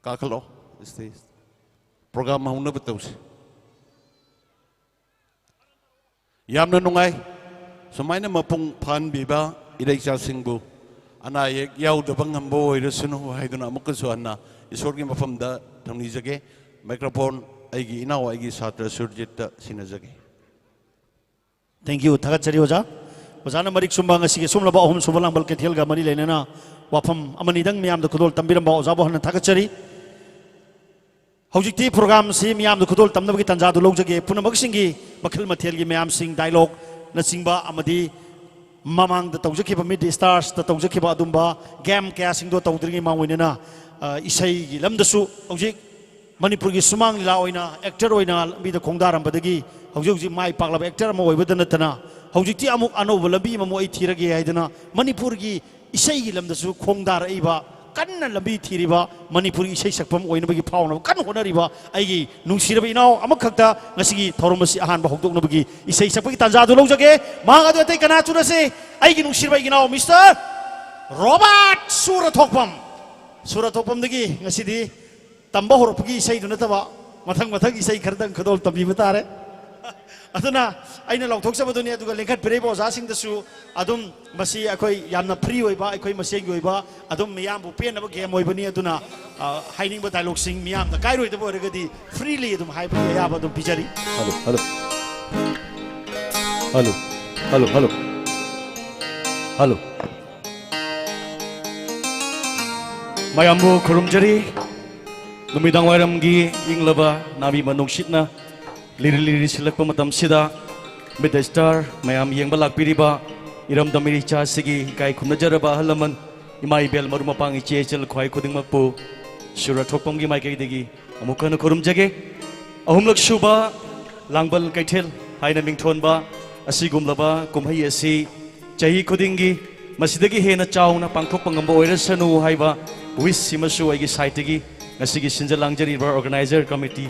ꯀꯥꯈꯠꯂꯣ stage꯫ Program ꯍꯧꯅꯕ ꯇꯧꯁꯤ꯫ ꯌꯥꯝꯅ ꯅꯨꯡꯉꯥꯏ꯫ ꯁꯨꯃꯥꯏꯅ ꯃꯄꯨꯡ ꯐꯥꯍꯟꯕꯤꯕ ꯏꯔꯩꯆꯥꯁꯤꯡꯕꯨ ꯑꯅꯥ ꯑꯌꯦꯛ ꯌꯥꯎꯗꯕ ꯉꯝꯕ ꯑꯣꯏꯔꯁꯅꯨ ꯍꯥꯏꯗꯨꯅ ꯑꯃꯨꯛꯀꯁꯨ ꯍꯟꯅ ꯏꯁꯣꯔꯒꯤ ꯃꯐꯝꯗ ꯊꯧꯅꯤꯖꯒꯦ꯫ Microphone ꯑꯩꯒꯤ ꯏꯅꯥꯎ, ꯑꯩꯒꯤ ꯁꯥꯇ꯭ꯔ ꯁꯨꯔꯖꯤꯠꯇ ꯁꯤꯟꯅꯖꯒꯦ꯫ Thank you꯫ ꯊꯥꯒꯠꯆꯔꯤ ꯑꯣꯖꯥ꯫ ꯑꯣꯖꯥꯅ ꯃꯔꯤꯛ ꯆꯨꯝꯕ ꯉꯁꯤꯒꯤ ꯑꯁꯣꯝꯂꯕ ꯑꯍꯨꯝ ꯁꯨꯕ ꯂꯥꯡꯕꯜ ꯀꯩꯊꯦꯜꯒ ꯃꯔꯤ ꯂꯩꯅꯅ ꯋꯥꯐꯝ ꯑꯃꯅꯤꯗꯪ ꯃꯤꯌꯥꯝꯗ ꯈꯨꯗꯣꯜ ꯇꯝꯕꯤꯔꯝꯕ ꯑꯣꯖꯥꯕꯨ ꯍꯟꯅ ꯊꯥꯒꯠꯆꯔꯤ꯫ ꯍꯧꯖꯤꯛꯇꯤ programꯁꯤ ꯃꯤꯌꯥꯝꯗ ꯈꯨꯗꯣꯜ ꯇꯝꯅꯕꯒꯤ ꯇꯥꯟꯖꯥꯗꯨ ꯂꯧꯖꯒꯦ꯫ ꯄꯨꯝꯅꯃꯛꯁꯤꯡꯒꯤ ꯃꯈꯜ ꯃꯊꯦꯜꯒꯤ ꯃꯌꯥꯝꯁꯤꯡ, dialogueꯅꯆꯤꯡꯕ ꯑꯃꯗꯤ ꯃꯃꯥꯡꯗ ꯇꯧꯖꯈꯤꯕ Meet the Starsꯇ ꯇꯧꯖꯈꯤꯕ ꯑꯗꯨꯝꯕ game ꯀꯌꯥꯁꯤꯡꯗꯣ ꯇꯧꯗ꯭ꯔꯤꯉꯩ ꯃꯃꯥꯡ ꯑꯣꯏꯅꯅ, ꯑ, ꯏꯁꯩꯒꯤ ꯂꯝꯗꯁꯨ ꯍꯧꯖꯤꯛ ꯃꯅꯤꯄꯨꯔꯒꯤ ꯁꯨꯃꯥꯡ ꯂꯤꯂꯥ ꯑꯣꯏꯅ actor ꯑꯣꯏꯅ ꯂꯝꯕꯤꯗ ꯈꯣꯡꯗꯥꯔꯝꯕꯗꯒꯤ ꯍꯧꯖꯤꯛ ꯍꯧꯖꯤꯛ ꯃꯥꯏ ꯄꯥꯛꯂꯕ actor ꯑꯃ ꯑꯣꯏꯕꯗ ꯅꯠꯇꯅ ꯍꯧꯖꯤꯛꯇꯤ ꯑꯃꯨꯛ ꯑꯅꯧꯕ ꯂꯝꯕꯤ ꯑꯃꯃꯨꯛ ꯑꯩ ꯊꯤꯔꯒꯦ ꯍꯥꯏꯗꯅ ꯃꯅꯤꯄꯨꯔꯒꯤ ꯏꯁꯩꯒꯤ ꯂꯝꯗꯁꯨ ꯈꯣꯡꯗꯥꯔꯛꯏꯕ, ꯀꯟꯅ ꯂꯝꯕꯤ ꯊꯤꯔꯤꯕ, ꯃꯅꯤꯄꯨꯔꯤ ꯏꯁꯩ ꯁꯛꯐꯝ ꯑꯣꯏꯅꯕꯒꯤ ꯐꯥꯎꯅꯕ ꯀꯟꯅ ꯍꯣꯠꯅꯔꯤꯕ ꯑꯩꯒꯤ ꯅꯨꯡꯁꯤꯔꯕ ꯏꯅꯥꯎ ꯑꯃꯈꯛꯇ ꯉꯁꯤꯒꯤ ꯊꯧꯔꯝ ꯑꯁꯤ ꯑꯍꯥꯟꯕ ꯍꯧꯗꯣꯛꯅꯕꯒꯤ ꯏꯁꯩ ꯁꯛꯄꯒꯤ ꯇꯥꯟꯖꯥꯗꯨ ꯂꯧꯖꯒꯦ꯫ ꯃꯍꯥꯛ ꯑꯗꯨ ꯑꯇꯩ ꯀꯅꯥꯁꯨ ꯅꯠꯇꯦ, ꯑꯩꯒꯤ ꯅꯨꯡꯁꯤꯔꯕ ꯑꯩꯒꯤ ꯏꯅꯥꯎ Mister ꯔꯣꯕꯥꯔꯠ ꯁꯨꯔꯊꯣꯛꯄꯝ꯫ ꯁꯨꯔ ꯊꯣꯛꯐꯝꯗꯒꯤ ꯉꯁꯤꯗꯤ ꯇꯝꯕ ꯍꯧꯔꯛꯄꯒꯤ ꯏꯁꯩꯗꯨ ꯅꯠꯇꯕ, ꯃꯊꯪ ꯃꯊꯪ ꯏꯁꯩ ꯈꯔꯗꯪ ꯈꯨꯗꯣꯜ ꯇꯝꯕꯤꯕ ꯇꯥꯔꯦ꯫ ꯑꯗꯨꯅ ꯑꯩꯅ ꯂꯥꯎꯊꯣꯛꯆꯕꯗꯨꯅꯤ, ꯑꯗꯨꯒ ꯂꯦꯡꯈꯠꯄꯤꯔꯛꯏꯕ ꯑꯣꯖꯥꯁꯤꯡꯗꯁꯨ ꯑꯗꯨꯝ, ꯃꯁꯤ ꯑꯩꯈꯣꯏ ꯌꯥꯝꯅ ꯐ꯭ꯔꯤ ꯑꯣꯏꯕ, ꯑꯩꯈꯣꯏ ꯃꯁꯦꯟꯒꯤ ꯑꯣꯏꯕ, ꯑꯗꯨꯝ ꯃꯤꯌꯥꯝꯕꯨ ꯄꯦꯟꯅꯕ ꯒꯦꯝ ꯑꯣꯏꯕꯅꯤ꯫ ꯑꯗꯨꯅ, ꯑ, ꯍꯥꯏꯅꯤꯡꯕ ꯗꯥꯏꯂꯣꯛꯁꯤꯡ ꯃꯤꯌꯥꯝꯅ ꯀꯥꯏꯔꯣꯏꯗꯕ ꯑꯣꯏꯔꯒꯗꯤ ꯐ꯭ꯔꯤꯂꯤ ꯑꯗꯨꯝ ꯍꯥꯏꯕꯒꯤ ꯑꯌꯥꯕ ꯑꯗꯨꯝ ꯄꯤꯖꯔꯤ꯫ Hello, hello. Hello, hello, hello. Hello. ꯃꯌꯥꯝꯕꯨ ꯈꯨꯔꯨꯝꯖꯔꯤ꯫ ꯅꯨꯃꯤꯗꯥꯡ ꯋꯥꯏꯔꯝꯒꯤ ꯏꯪꯂꯕ ꯅꯥꯃꯤꯕ ꯅꯨꯡꯁꯤꯠꯅ ꯂꯤꯔꯤ ꯂꯤꯔꯤ ꯁꯤꯜꯂꯛꯄ ꯃꯇꯝꯁꯤꯗ, ꯃꯤꯠ ꯁ꯭ꯇꯥꯔ ꯃꯌꯥꯝ ꯌꯦꯡꯕ ꯂꯥꯛꯄꯤꯔꯤꯕ ꯏꯔꯝꯗꯝ ꯏꯔꯩꯆꯥꯁꯤꯒꯤ ꯏꯀꯥꯏ ꯈꯨꯝꯅꯖꯔꯕ ꯑꯍꯜ ꯂꯃꯟ, ꯏꯃꯥ ꯏꯕꯦꯜ, ꯃꯔꯨꯞ ꯃꯄꯥꯡ, ꯏꯆꯦ ꯏꯆꯜ ꯈ꯭ꯋꯥꯏ ꯈꯨꯗꯤꯡꯃꯛꯄꯨ ꯁꯨꯔ ꯊꯣꯛꯐꯝꯒꯤ ꯃꯥꯏꯀꯩꯗꯒꯤ ꯑꯃꯨꯛ ꯍꯟꯅ ꯈꯨꯔꯨꯝꯖꯒꯦ꯫ ꯑꯍꯨꯝꯂꯛ ꯁꯨꯕ ꯂꯥꯡꯕꯜ ꯀꯩꯊꯦꯜ ꯍꯥꯏꯅ ꯃꯤꯡꯊꯣꯟꯕ ꯑꯁꯤꯒꯨꯝꯂꯕ ꯀꯨꯝꯍꯩ ꯑꯁꯤ ꯆꯍꯤ ꯈꯨꯗꯤꯡꯒꯤ ꯃꯁꯤꯗꯒꯤ ꯍꯦꯟꯅ ꯆꯥꯎꯅ ꯄꯥꯡꯊꯣꯛꯄ ꯉꯝꯕ ꯑꯣꯏꯔꯁꯅꯨ ꯍꯥꯏꯕ ꯋꯤꯁꯁꯤꯃꯁꯨ ꯑꯩꯒꯤ ꯁꯥꯏꯠꯇꯒꯤ ꯉꯁꯤꯒꯤ ꯁꯤꯟꯖ ꯂꯥꯡꯖꯔꯤꯕ ꯑꯣꯔꯒꯅꯥꯏꯖꯔ ꯀꯃꯤꯇꯤ,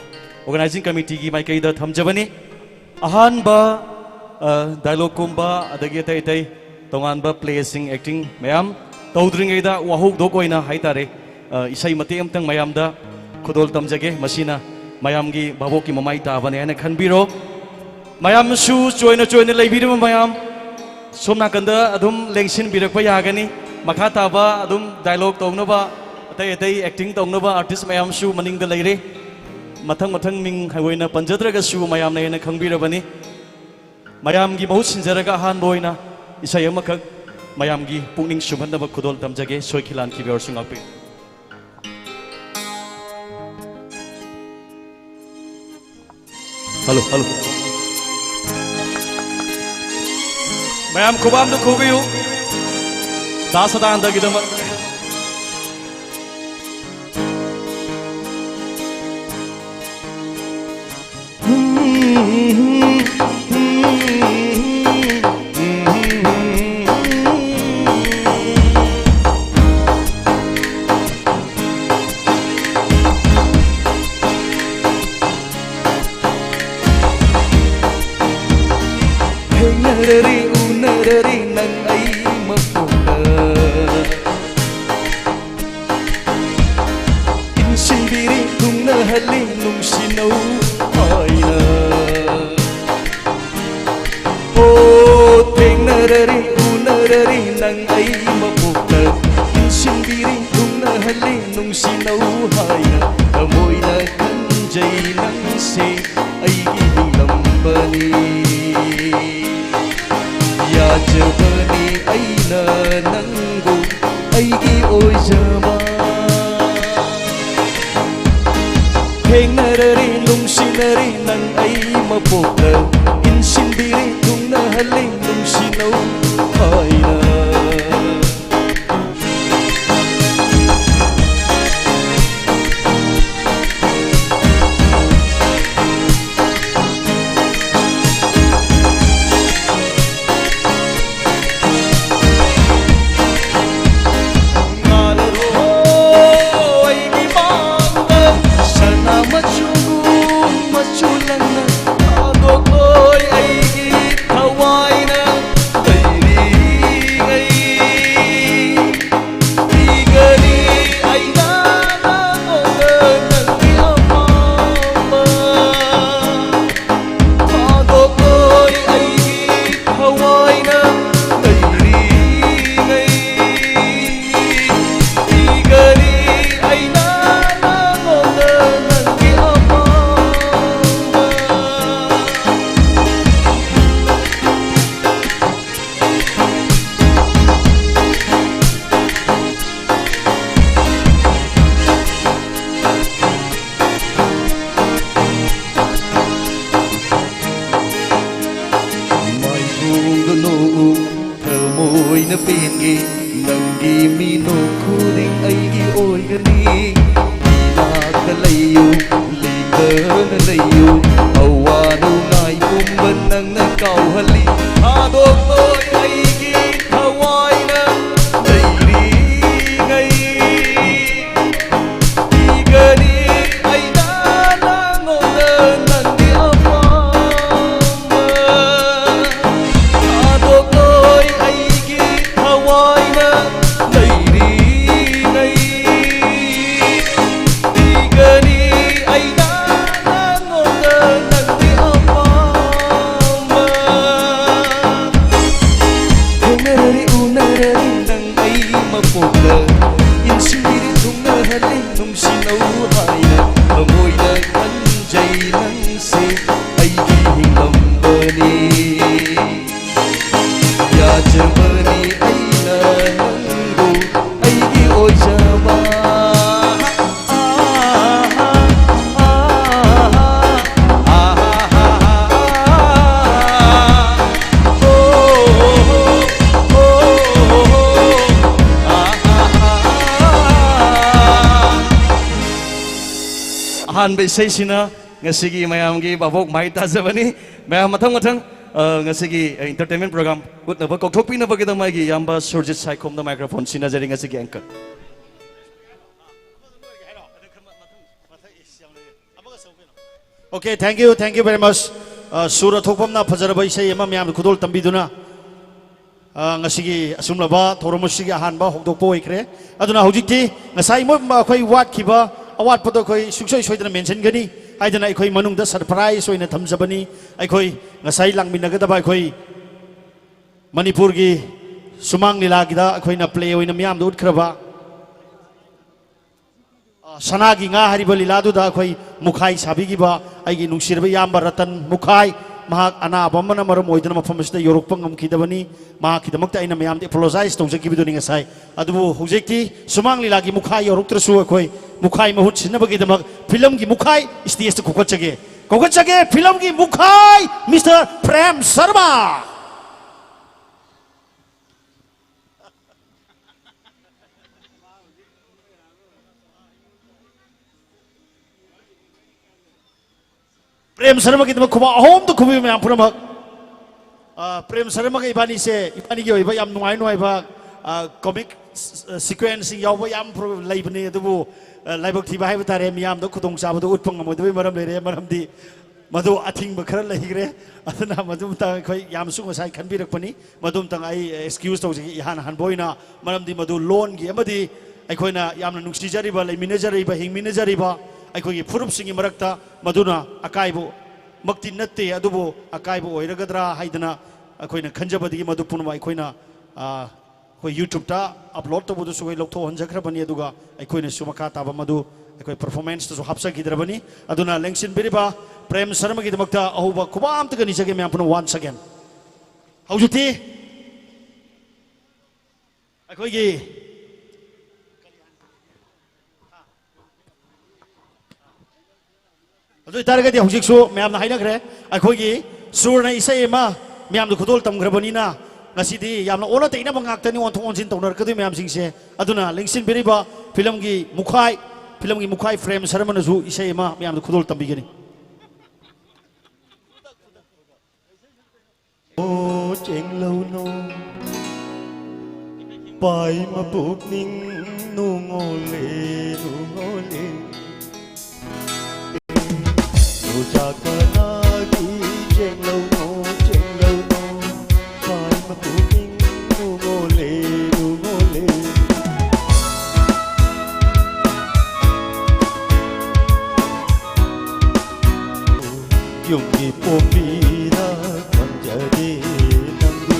ꯑꯣꯔꯒꯅꯥꯏꯖꯤꯡ ꯀꯃꯤꯇꯤꯒꯤ ꯃꯥꯏꯀꯩꯗ ꯊꯝꯖꯕꯅꯤ꯫ ꯑꯍꯥꯟꯕ, ꯑ, ꯗꯥꯏꯂꯣꯒꯀꯨꯝꯕ ꯑꯗꯒꯤ ꯑꯇꯩ ꯑꯇꯩ ꯇꯣꯉꯥꯟꯕ ꯄ꯭ꯂꯦꯁꯤꯡ, ꯑꯦꯛꯇꯤꯡ ꯃꯌꯥꯝ ꯇꯧꯗ꯭ꯔꯤꯉꯩꯗ ꯋꯥꯍꯧꯗꯣꯛ ꯑꯣꯏꯅ ꯍꯥꯏꯇꯥꯔꯦ, ꯑ, ꯏꯁꯩ ꯃꯇꯦꯛ ꯑꯃꯇꯪ ꯃꯌꯥꯝꯗ ꯈꯨꯗꯣꯜ ꯇꯝꯖꯒꯦ꯫ ꯃꯁꯤꯅ ꯃꯌꯥꯝꯒꯤ ꯚꯥꯕꯣꯛꯀꯤ ꯃꯃꯥꯏ ꯇꯥꯕꯅꯦ ꯍꯥꯏꯅ ꯈꯟꯕꯤꯔꯣ꯫ ꯃꯌꯥꯝꯁꯨ ꯆꯣꯏꯅ ꯆꯣꯏꯅ ꯂꯩꯕꯤꯔꯤꯕ ꯃꯌꯥꯝ ꯁꯣꯝ ꯅꯥꯀꯟꯗ ꯑꯗꯨꯝ ꯂꯦꯡꯁꯤꯟꯕꯤꯔꯛꯄ ꯌꯥꯒꯅꯤ꯫ ꯃꯈꯥ ꯇꯥꯕ ꯑꯗꯨꯝ ꯗꯥꯏꯂꯣꯒ ꯇꯧꯅꯕ, ꯑꯇꯩ ꯑꯇꯩ ꯑꯦꯛꯇꯤꯡ ꯇꯧꯅꯕ ꯑꯥꯔꯇꯤꯁ ꯃꯌꯥꯝꯁꯨ ꯃꯅꯤꯡꯗ ꯂꯩꯔꯦ꯫ ꯃꯊꯪ ꯃꯊꯪ ꯃꯤꯡ ꯑꯣꯏꯅ ꯄꯟꯖꯗ꯭ꯔꯒꯁꯨ ꯃꯌꯥꯝꯅ ꯍꯦꯟꯅ ꯈꯪꯕꯤꯔꯕꯅꯤ꯫ ꯃꯌꯥꯝꯒꯤ ꯃꯍꯨꯠ ꯁꯤꯟꯖꯔꯒ ꯑꯍꯥꯟꯕ ꯑꯣꯏꯅ ꯏꯁꯩ ꯑꯃꯈꯛ ꯃꯌꯥꯝꯒꯤ ꯄꯨꯛꯅꯤꯡ ꯁꯨꯝꯍꯠꯅꯕ ꯈꯨꯗꯣꯜ ꯇꯝꯖꯒꯦ꯫ ꯁꯣꯏꯈꯤ ꯂꯥꯟꯈꯤꯕ ꯌꯥꯎꯔꯁꯨ ꯉꯥꯛꯄꯤꯌꯨ꯫ Hello, hello. ꯃꯌꯥꯝ ꯈꯨꯕꯥꯝꯗ ꯈꯨꯕꯤꯌꯨ꯫ ꯗꯥ ꯁꯗꯥꯅꯟꯗꯒꯤꯗꯃꯛ꯫ ꯊꯦꯡꯅꯔꯔꯤ ꯎꯅꯔꯔꯤ ꯅꯪ ꯑꯩ ꯃꯄꯣꯛꯇ꯫ ꯅꯨꯡꯁꯤꯅꯧ ꯍꯥꯏꯅ꯫ ꯑꯣ, ꯊꯦꯡꯅꯔꯔꯤ, ꯎꯅꯔꯔꯤ, ꯅꯪ ꯑꯩ ꯃꯄꯣꯛꯇ ꯏꯟꯁꯤꯟꯕꯤꯔꯤ, ꯊꯨꯡꯅꯍꯜꯂꯤ, ꯅꯨꯡꯁꯤꯅꯧ ꯍꯥꯏꯅ꯫ ꯊꯃꯣꯏꯅ ꯈꯟꯖꯩ, ꯅꯪꯁꯦ ꯑꯩꯒꯤ ꯍꯤꯡꯂꯝꯕꯅꯤ꯫ ꯌꯥꯖꯕꯅꯤ ꯑꯩꯅ ꯅꯪꯕꯨ ꯑꯩꯒꯤ ꯑꯣꯏꯖꯕ꯫ ꯊꯦꯡꯅꯔꯔꯤ, ꯅꯨꯡꯁꯤꯅꯔꯤ, ꯅꯪ ꯑꯩ ꯃꯄꯣꯛꯇ ꯏꯟꯁꯤꯟꯕꯤꯔꯤ, ꯊꯨꯡꯅꯍꯜꯂꯤ, ꯅꯨꯡꯁꯤꯅꯧ ꯍꯥꯏꯅ꯫ ꯃꯥꯏꯊꯣꯡꯗ ꯅꯣꯛꯎ, ꯊꯃꯣꯏꯅ ꯄꯦꯟꯒꯦ꯫ ꯅꯪꯒꯤ ꯃꯤꯅꯣꯛ ꯈꯨꯗꯤꯡ ꯑꯩꯒꯤ ꯑꯣꯏꯒꯅꯤ꯫ ꯏꯅꯥꯛꯇ ꯂꯩꯌꯨ, ꯂꯤꯡꯗꯅ ꯂꯩꯌꯨ꯫ ꯑꯋꯥ ꯅꯨꯡꯉꯥꯏ ꯄꯨꯝꯕ ꯅꯪꯅ ꯀꯥꯎꯍꯜꯂꯤ꯫ ꯊꯥꯗꯣꯛꯂꯣꯏ ꯑꯩꯒꯤ ꯊꯋꯥꯏꯅ ꯂꯩꯔꯤꯉꯩ꯫ ꯄꯤꯒꯅꯤ ꯑꯩꯅ ꯅꯪꯉꯣꯟꯗ ꯅꯪꯒꯤ ꯑꯄꯥꯝꯕ꯫ ꯊꯥꯗꯣꯛꯂꯣꯏ ꯑꯩꯒꯤ ꯊꯋꯥꯏꯅ ꯏꯟꯁꯤꯔꯤ ꯊꯨꯡꯅꯍꯜꯂꯤ ꯅꯨꯡꯁꯤꯅꯧ ꯍꯥꯏꯅ ꯊꯃꯣꯏꯗ ꯈꯟꯖꯩ ꯅꯪꯁꯦ ꯑꯩꯒꯤ ꯍꯤꯡꯂꯝꯕꯅꯤ꯫ ꯌꯥꯖꯕꯅꯤ ꯑꯩꯅ ꯅꯪꯕꯨ ꯑꯩꯒꯤ ꯑꯣꯏꯖꯕ꯫ ꯑꯍꯥꯟꯕ ꯏꯁꯩꯁꯤꯅ ꯉꯁꯤꯒꯤ ꯃꯌꯥꯝꯒꯤ ꯚꯥꯕꯣꯛ ꯃꯥꯏ ꯇꯥꯖꯕꯅꯤ꯫ ꯃꯌꯥꯝ ꯃꯊꯪ ꯃꯊꯪ, ꯑ, ꯉꯁꯤꯒꯤ entertainment program ꯎꯠꯅꯕ ꯀꯧꯊꯣꯛꯄꯤꯅꯕꯒꯤꯗꯃꯛ ꯑꯩꯒꯤ ꯏꯌꯥꯝꯕ ꯁꯨꯔꯖꯤꯠ ꯁꯥꯏꯈꯣꯝꯗ microphone ꯁꯤꯟꯅꯖꯔꯤ ꯉꯁꯤꯒꯤ anchor꯫ Okay, thank you, thank you very much. ꯑ, ꯁꯨꯔ ꯊꯣꯛꯐꯝꯅ ꯐꯖꯔꯕ ꯏꯁꯩ ꯑꯃ ꯃꯌꯥꯝꯅ ꯈꯨꯗꯣꯜ ꯇꯝꯕꯤꯗꯨꯅ, ꯑ, ꯉꯁꯤꯒꯤ ꯑꯁꯨꯝꯂꯕ ꯊꯧꯔꯝ ꯑꯁꯤꯒꯤ ꯑꯍꯥꯟꯕ ꯍꯧꯗꯣꯛꯄ ꯑꯣꯏꯈ꯭ꯔꯦ꯫ ꯑꯗꯨꯅ ꯍꯧꯖꯤꯛꯇꯤ ꯉꯁꯥꯏ ꯃꯣꯏ, ꯑꯩꯈꯣꯏ ꯋꯥꯠꯈꯤꯕ ꯑꯋꯥꯠꯄꯗꯣ ꯑꯩꯈꯣꯏ ꯁꯨꯡꯁꯣꯏ ꯁꯣꯏꯗꯅ mention ꯒꯅꯤ ꯍꯥꯏꯗꯅ ꯑꯩꯈꯣꯏ ꯃꯅꯨꯡꯗ surprise ꯑꯣꯏꯅ ꯊꯝꯖꯕꯅꯤ꯫ ꯑꯩꯈꯣꯏ ꯉꯁꯥꯏ ꯂꯥꯡꯃꯤꯟꯅꯒꯗꯕ ꯑꯩꯈꯣꯏ ꯃꯅꯤꯄꯨꯔꯒꯤ ꯁꯨꯃꯥꯡ ꯂꯤꯂꯥꯒꯤꯗ ꯑꯩꯈꯣꯏꯅ play ꯑꯣꯏꯅ ꯃꯤꯌꯥꯝꯗ ꯎꯠꯈ꯭ꯔꯕ ꯁꯅꯥꯒꯤ ꯉꯥ ꯍꯥꯏꯔꯤꯕ ꯂꯤꯂꯥꯗꯨꯗ ꯑꯩꯈꯣꯏ ꯃꯨꯈꯥꯏ ꯁꯥꯕꯤꯈꯤꯕ ꯑꯩꯒꯤ ꯅꯨꯡꯁꯤꯔꯕ ꯏꯌꯥꯝꯕ ꯔꯇꯟ ꯃꯨꯈꯥꯏ, ꯃꯍꯥꯛ ꯑꯅꯥꯕ ꯑꯃꯅ ꯃꯔꯝ ꯑꯣꯏꯗꯨꯅ ꯃꯐꯝ ꯑꯁꯤꯗ ꯌꯧꯔꯛꯄ ꯉꯝꯈꯤꯗꯕꯅꯤ꯫ ꯃꯍꯥꯛꯀꯤꯗꯃꯛꯇ ꯑꯩꯅ ꯃꯌꯥꯝꯗ apologize ꯇꯧꯖꯈꯤꯕꯗꯨꯅꯤ ꯉꯁꯥꯏ꯫ ꯑꯗꯨꯕꯨ ꯍꯧꯖꯤꯛꯇꯤ ꯁꯨꯃꯥꯡ ꯂꯤꯂꯥꯒꯤ ꯃꯨꯈꯥꯏ ꯌꯧꯔꯛꯇ꯭ꯔꯁꯨ ꯑꯩꯈꯣꯏ ꯃꯨꯈꯥꯏ ꯃꯍꯨꯠ ꯁꯤꯟꯅꯕꯒꯤꯗꯃꯛ ꯐꯤꯂꯝꯒꯤ ꯃꯨꯈꯥꯏ stageꯇ ꯀꯧꯈꯠꯆꯒꯦ꯫ ꯀꯧꯈꯠꯆꯒꯦ ꯐꯤꯂꯝꯒꯤ ꯃꯨꯈꯥꯏ Mister ꯄ꯭ꯔꯦꯝ ꯁꯔꯃ꯫ ꯄ꯭ꯔꯦꯝ ꯁꯔꯃꯒꯤꯗꯃꯛ ꯈꯨꯕꯥꯛ ꯑꯍꯨꯝꯗ ꯈꯨꯕꯤꯌꯨ ꯃꯌꯥꯝ ꯄꯨꯝꯅꯃꯛ꯫ ꯑ, ꯄ꯭ꯔꯦꯝ ꯁꯔꯃꯒ ꯏꯕꯥꯅꯤꯁꯦ, ꯏꯕꯥꯅꯤꯒꯤ ꯑꯣꯏꯕ ꯌꯥꯝ ꯅꯨꯡꯉꯥꯏ ꯅꯨꯡꯉꯥꯏꯕ, ꯑ, comic, ꯑ, sequenceꯁꯤꯡ ꯌꯥꯎꯕ ꯌꯥꯝ ꯄ꯭ꯔꯣ-, ꯂꯩꯕꯅꯤ꯫ ꯑꯗꯨꯕꯨ, ꯑ, ꯂꯥꯏꯕꯛ ꯊꯤꯕ ꯍꯥꯏꯕ ꯇꯥꯔꯦ, ꯃꯤꯌꯥꯝꯗ ꯈꯨꯗꯣꯡꯆꯥꯕꯗꯨ ꯎꯠꯄ ꯉꯝꯃꯣꯏꯗꯕꯒꯤ ꯃꯔꯝ ꯂꯩꯔꯦ꯫ ꯃꯔꯝꯗꯤ ꯃꯗꯨ ꯑꯊꯤꯡꯕ ꯈꯔ ꯂꯩꯈ꯭ꯔꯦ꯫ ꯑꯗꯨꯅ ꯃꯗꯨ ꯃꯇꯥꯡ ꯑꯩꯈꯣꯏ ꯌꯥꯝꯅꯁꯨ ꯉꯁꯥꯏ ꯈꯟꯕꯤꯔꯛꯄꯅꯤ꯫ ꯃꯗꯨ ꯑꯃꯇꯪ ꯑꯩ excuse ꯇꯧꯖꯒꯦ ꯏꯍꯥꯟ ꯍꯥꯟꯕ ꯑꯣꯏꯅ, ꯃꯔꯝꯗꯤ ꯃꯗꯨ ꯂꯣꯟꯒꯤ ꯑꯃꯗꯤ ꯑꯩꯈꯣꯏꯅ ꯌꯥꯝꯅ ꯅꯨꯡꯁꯤꯖꯔꯤꯕ, ꯂꯩꯃꯤꯟꯅꯖꯔꯤꯕ, ꯍꯤꯡꯃꯤꯟꯅꯖꯔꯤꯕ ꯑꯩꯈꯣꯏꯒꯤ ꯐꯨꯔꯨꯞꯁꯤꯡꯒꯤ ꯃꯔꯛꯇ ꯃꯗꯨꯅ ꯑꯀꯥꯏꯕꯃꯛꯇꯤ ꯅꯠꯇꯦ, ꯑꯗꯨꯕꯨ ꯑꯀꯥꯏꯕ ꯑꯣꯏꯔꯒꯗ꯭ꯔꯥ ꯍꯥꯏꯗꯅ ꯑꯩꯈꯣꯏꯅ ꯈꯟꯖꯕꯗꯒꯤ ꯃꯗꯨ ꯄꯨꯝꯅꯃꯛ ꯑꯩꯈꯣꯏꯅ, ꯑ, ꯑꯩꯈꯣꯏ YouTube-ꯇ upload ꯇꯧꯕꯗꯨꯁꯨ ꯑꯩꯈꯣꯏ ꯂꯧꯊꯣꯛꯍꯟꯖꯈ꯭ꯔꯕꯅꯤ, ꯑꯗꯨꯒ ꯑꯩꯈꯣꯏꯅꯁꯨ ꯃꯈꯥ ꯇꯥꯕ ꯃꯗꯨ ꯑꯩꯈꯣꯏ performance-ꯇꯁꯨ ꯍꯥꯞꯆꯈꯤꯗ꯭ꯔꯕꯅꯤ꯫ ꯑꯗꯨꯅ ꯂꯦꯡꯁꯤꯟꯕꯤꯔꯤꯕ ꯄ꯭ꯔꯦꯝ ꯁꯔꯃꯒꯤꯗꯃꯛꯇ ꯑꯍꯧꯕ ꯈꯨꯕꯥꯛ ꯑꯝꯇꯒ ꯅꯤꯖꯒꯦ ꯃꯌꯥꯝ ꯄꯨꯟꯅ once again꯫ ꯍꯧꯖꯤꯛꯇꯤ ꯑꯩꯈꯣꯏꯒꯤ ꯑꯗꯨ ꯑꯣꯏꯇꯥꯔꯒꯗꯤ ꯍꯧꯖꯤꯛꯁꯨ ꯃꯌꯥꯝꯅ ꯍꯥꯏꯅꯈ꯭ꯔꯦ, ꯑꯩꯈꯣꯏꯒꯤ ꯁꯨꯔꯅ ꯏꯁꯩ ꯑꯃ ꯃꯌꯥꯝꯗ ꯈꯨꯗꯣꯜ ꯇꯝꯈ꯭ꯔꯕꯅꯤꯅ ꯉꯁꯤꯗꯤ ꯌꯥꯝꯅ ꯑꯣꯟꯅ ꯇꯩꯅꯕ ꯉꯥꯛꯇꯅꯤ ꯑꯣꯟꯊꯣꯛ ꯑꯣꯟꯁꯤꯟ ꯇꯧꯅꯔꯛꯀꯗꯣꯏ ꯃꯌꯥꯝꯁꯤꯡꯁꯦ꯫ ꯑꯗꯨꯅ ꯂꯦꯡꯁꯤꯟꯕꯤꯔꯤꯕ ꯐꯤꯂꯝꯒꯤ ꯃꯨꯈꯥꯏ, ꯐꯤꯂꯝꯒꯤ ꯃꯨꯈꯥꯏ ꯄ꯭ꯔꯦꯝ ꯁꯔꯃꯅꯁꯨ ꯏꯁꯩ ꯑꯃ ꯃꯌꯥꯝꯗ ꯈꯨꯗꯣꯜ ꯇꯝꯕꯤꯒꯅꯤ꯫ ꯑꯣ ꯆꯦꯡꯂꯧꯅꯣ ꯄꯥꯏ ꯃꯄꯨꯛꯅꯤꯡ ꯅꯨꯡꯉꯣꯜꯂꯦ ꯅꯨꯡꯉꯣꯜꯂꯦ ꯅꯨꯖꯥ ꯀꯅꯥꯒꯤ ꯆꯦꯡꯂꯧꯅꯣ ꯆꯦꯡꯂꯧꯅꯣ ꯄꯥꯏ ꯃꯄꯨꯛꯅꯤꯡ ꯅꯨꯡꯉꯣꯜꯂꯦ ꯅꯨꯡꯉꯣꯜꯂꯦ ꯌꯨꯝꯒꯤ ꯄꯣꯝꯕꯤꯔ ꯈꯪꯖꯗꯦ ꯅꯪꯕꯨ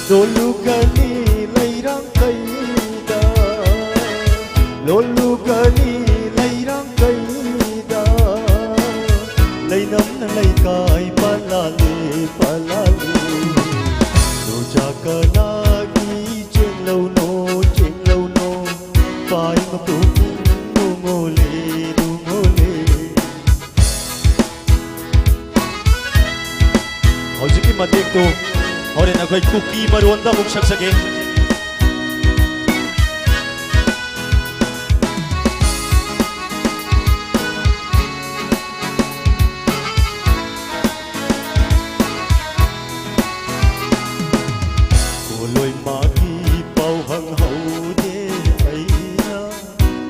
ꯂꯣꯜꯂꯨꯒꯅꯤ ꯂꯩꯔꯥꯡ ꯀꯩꯗ ꯂꯣꯜꯂꯨꯒꯅꯤ ꯂꯩꯔꯥꯡ ꯀꯩꯗ ꯂꯩꯅꯝꯅ ꯂꯩꯀꯥꯏ ꯄꯥꯂꯥꯂꯦ ꯄꯥꯂꯥꯂꯦ ꯂꯣꯖꯥ ꯀꯅꯥꯒꯤ ꯆꯦꯡꯂꯧꯅꯣ ꯆꯦꯡꯂꯧꯅꯣ ꯄꯥꯏ ꯃꯄꯨꯛꯅꯤꯡ ꯅꯨꯡꯉꯣꯜꯂꯦ ꯅꯨꯡꯉꯣꯜꯂꯦ ꯍꯧꯖꯤꯛꯀꯤ ꯃꯇꯦꯛꯇꯨ ꯍꯣꯔꯦꯟ ꯑꯩꯈꯣꯏ ꯀꯨꯀꯤ ꯃꯔꯣꯟꯗ ꯑꯃꯨꯛ ꯁꯛꯆꯒꯦ꯫ ꯄꯣꯂꯣꯏ ꯃꯥꯒꯤ ꯄꯥꯎ ꯍꯪꯍꯧꯗꯦ ꯑꯩꯅ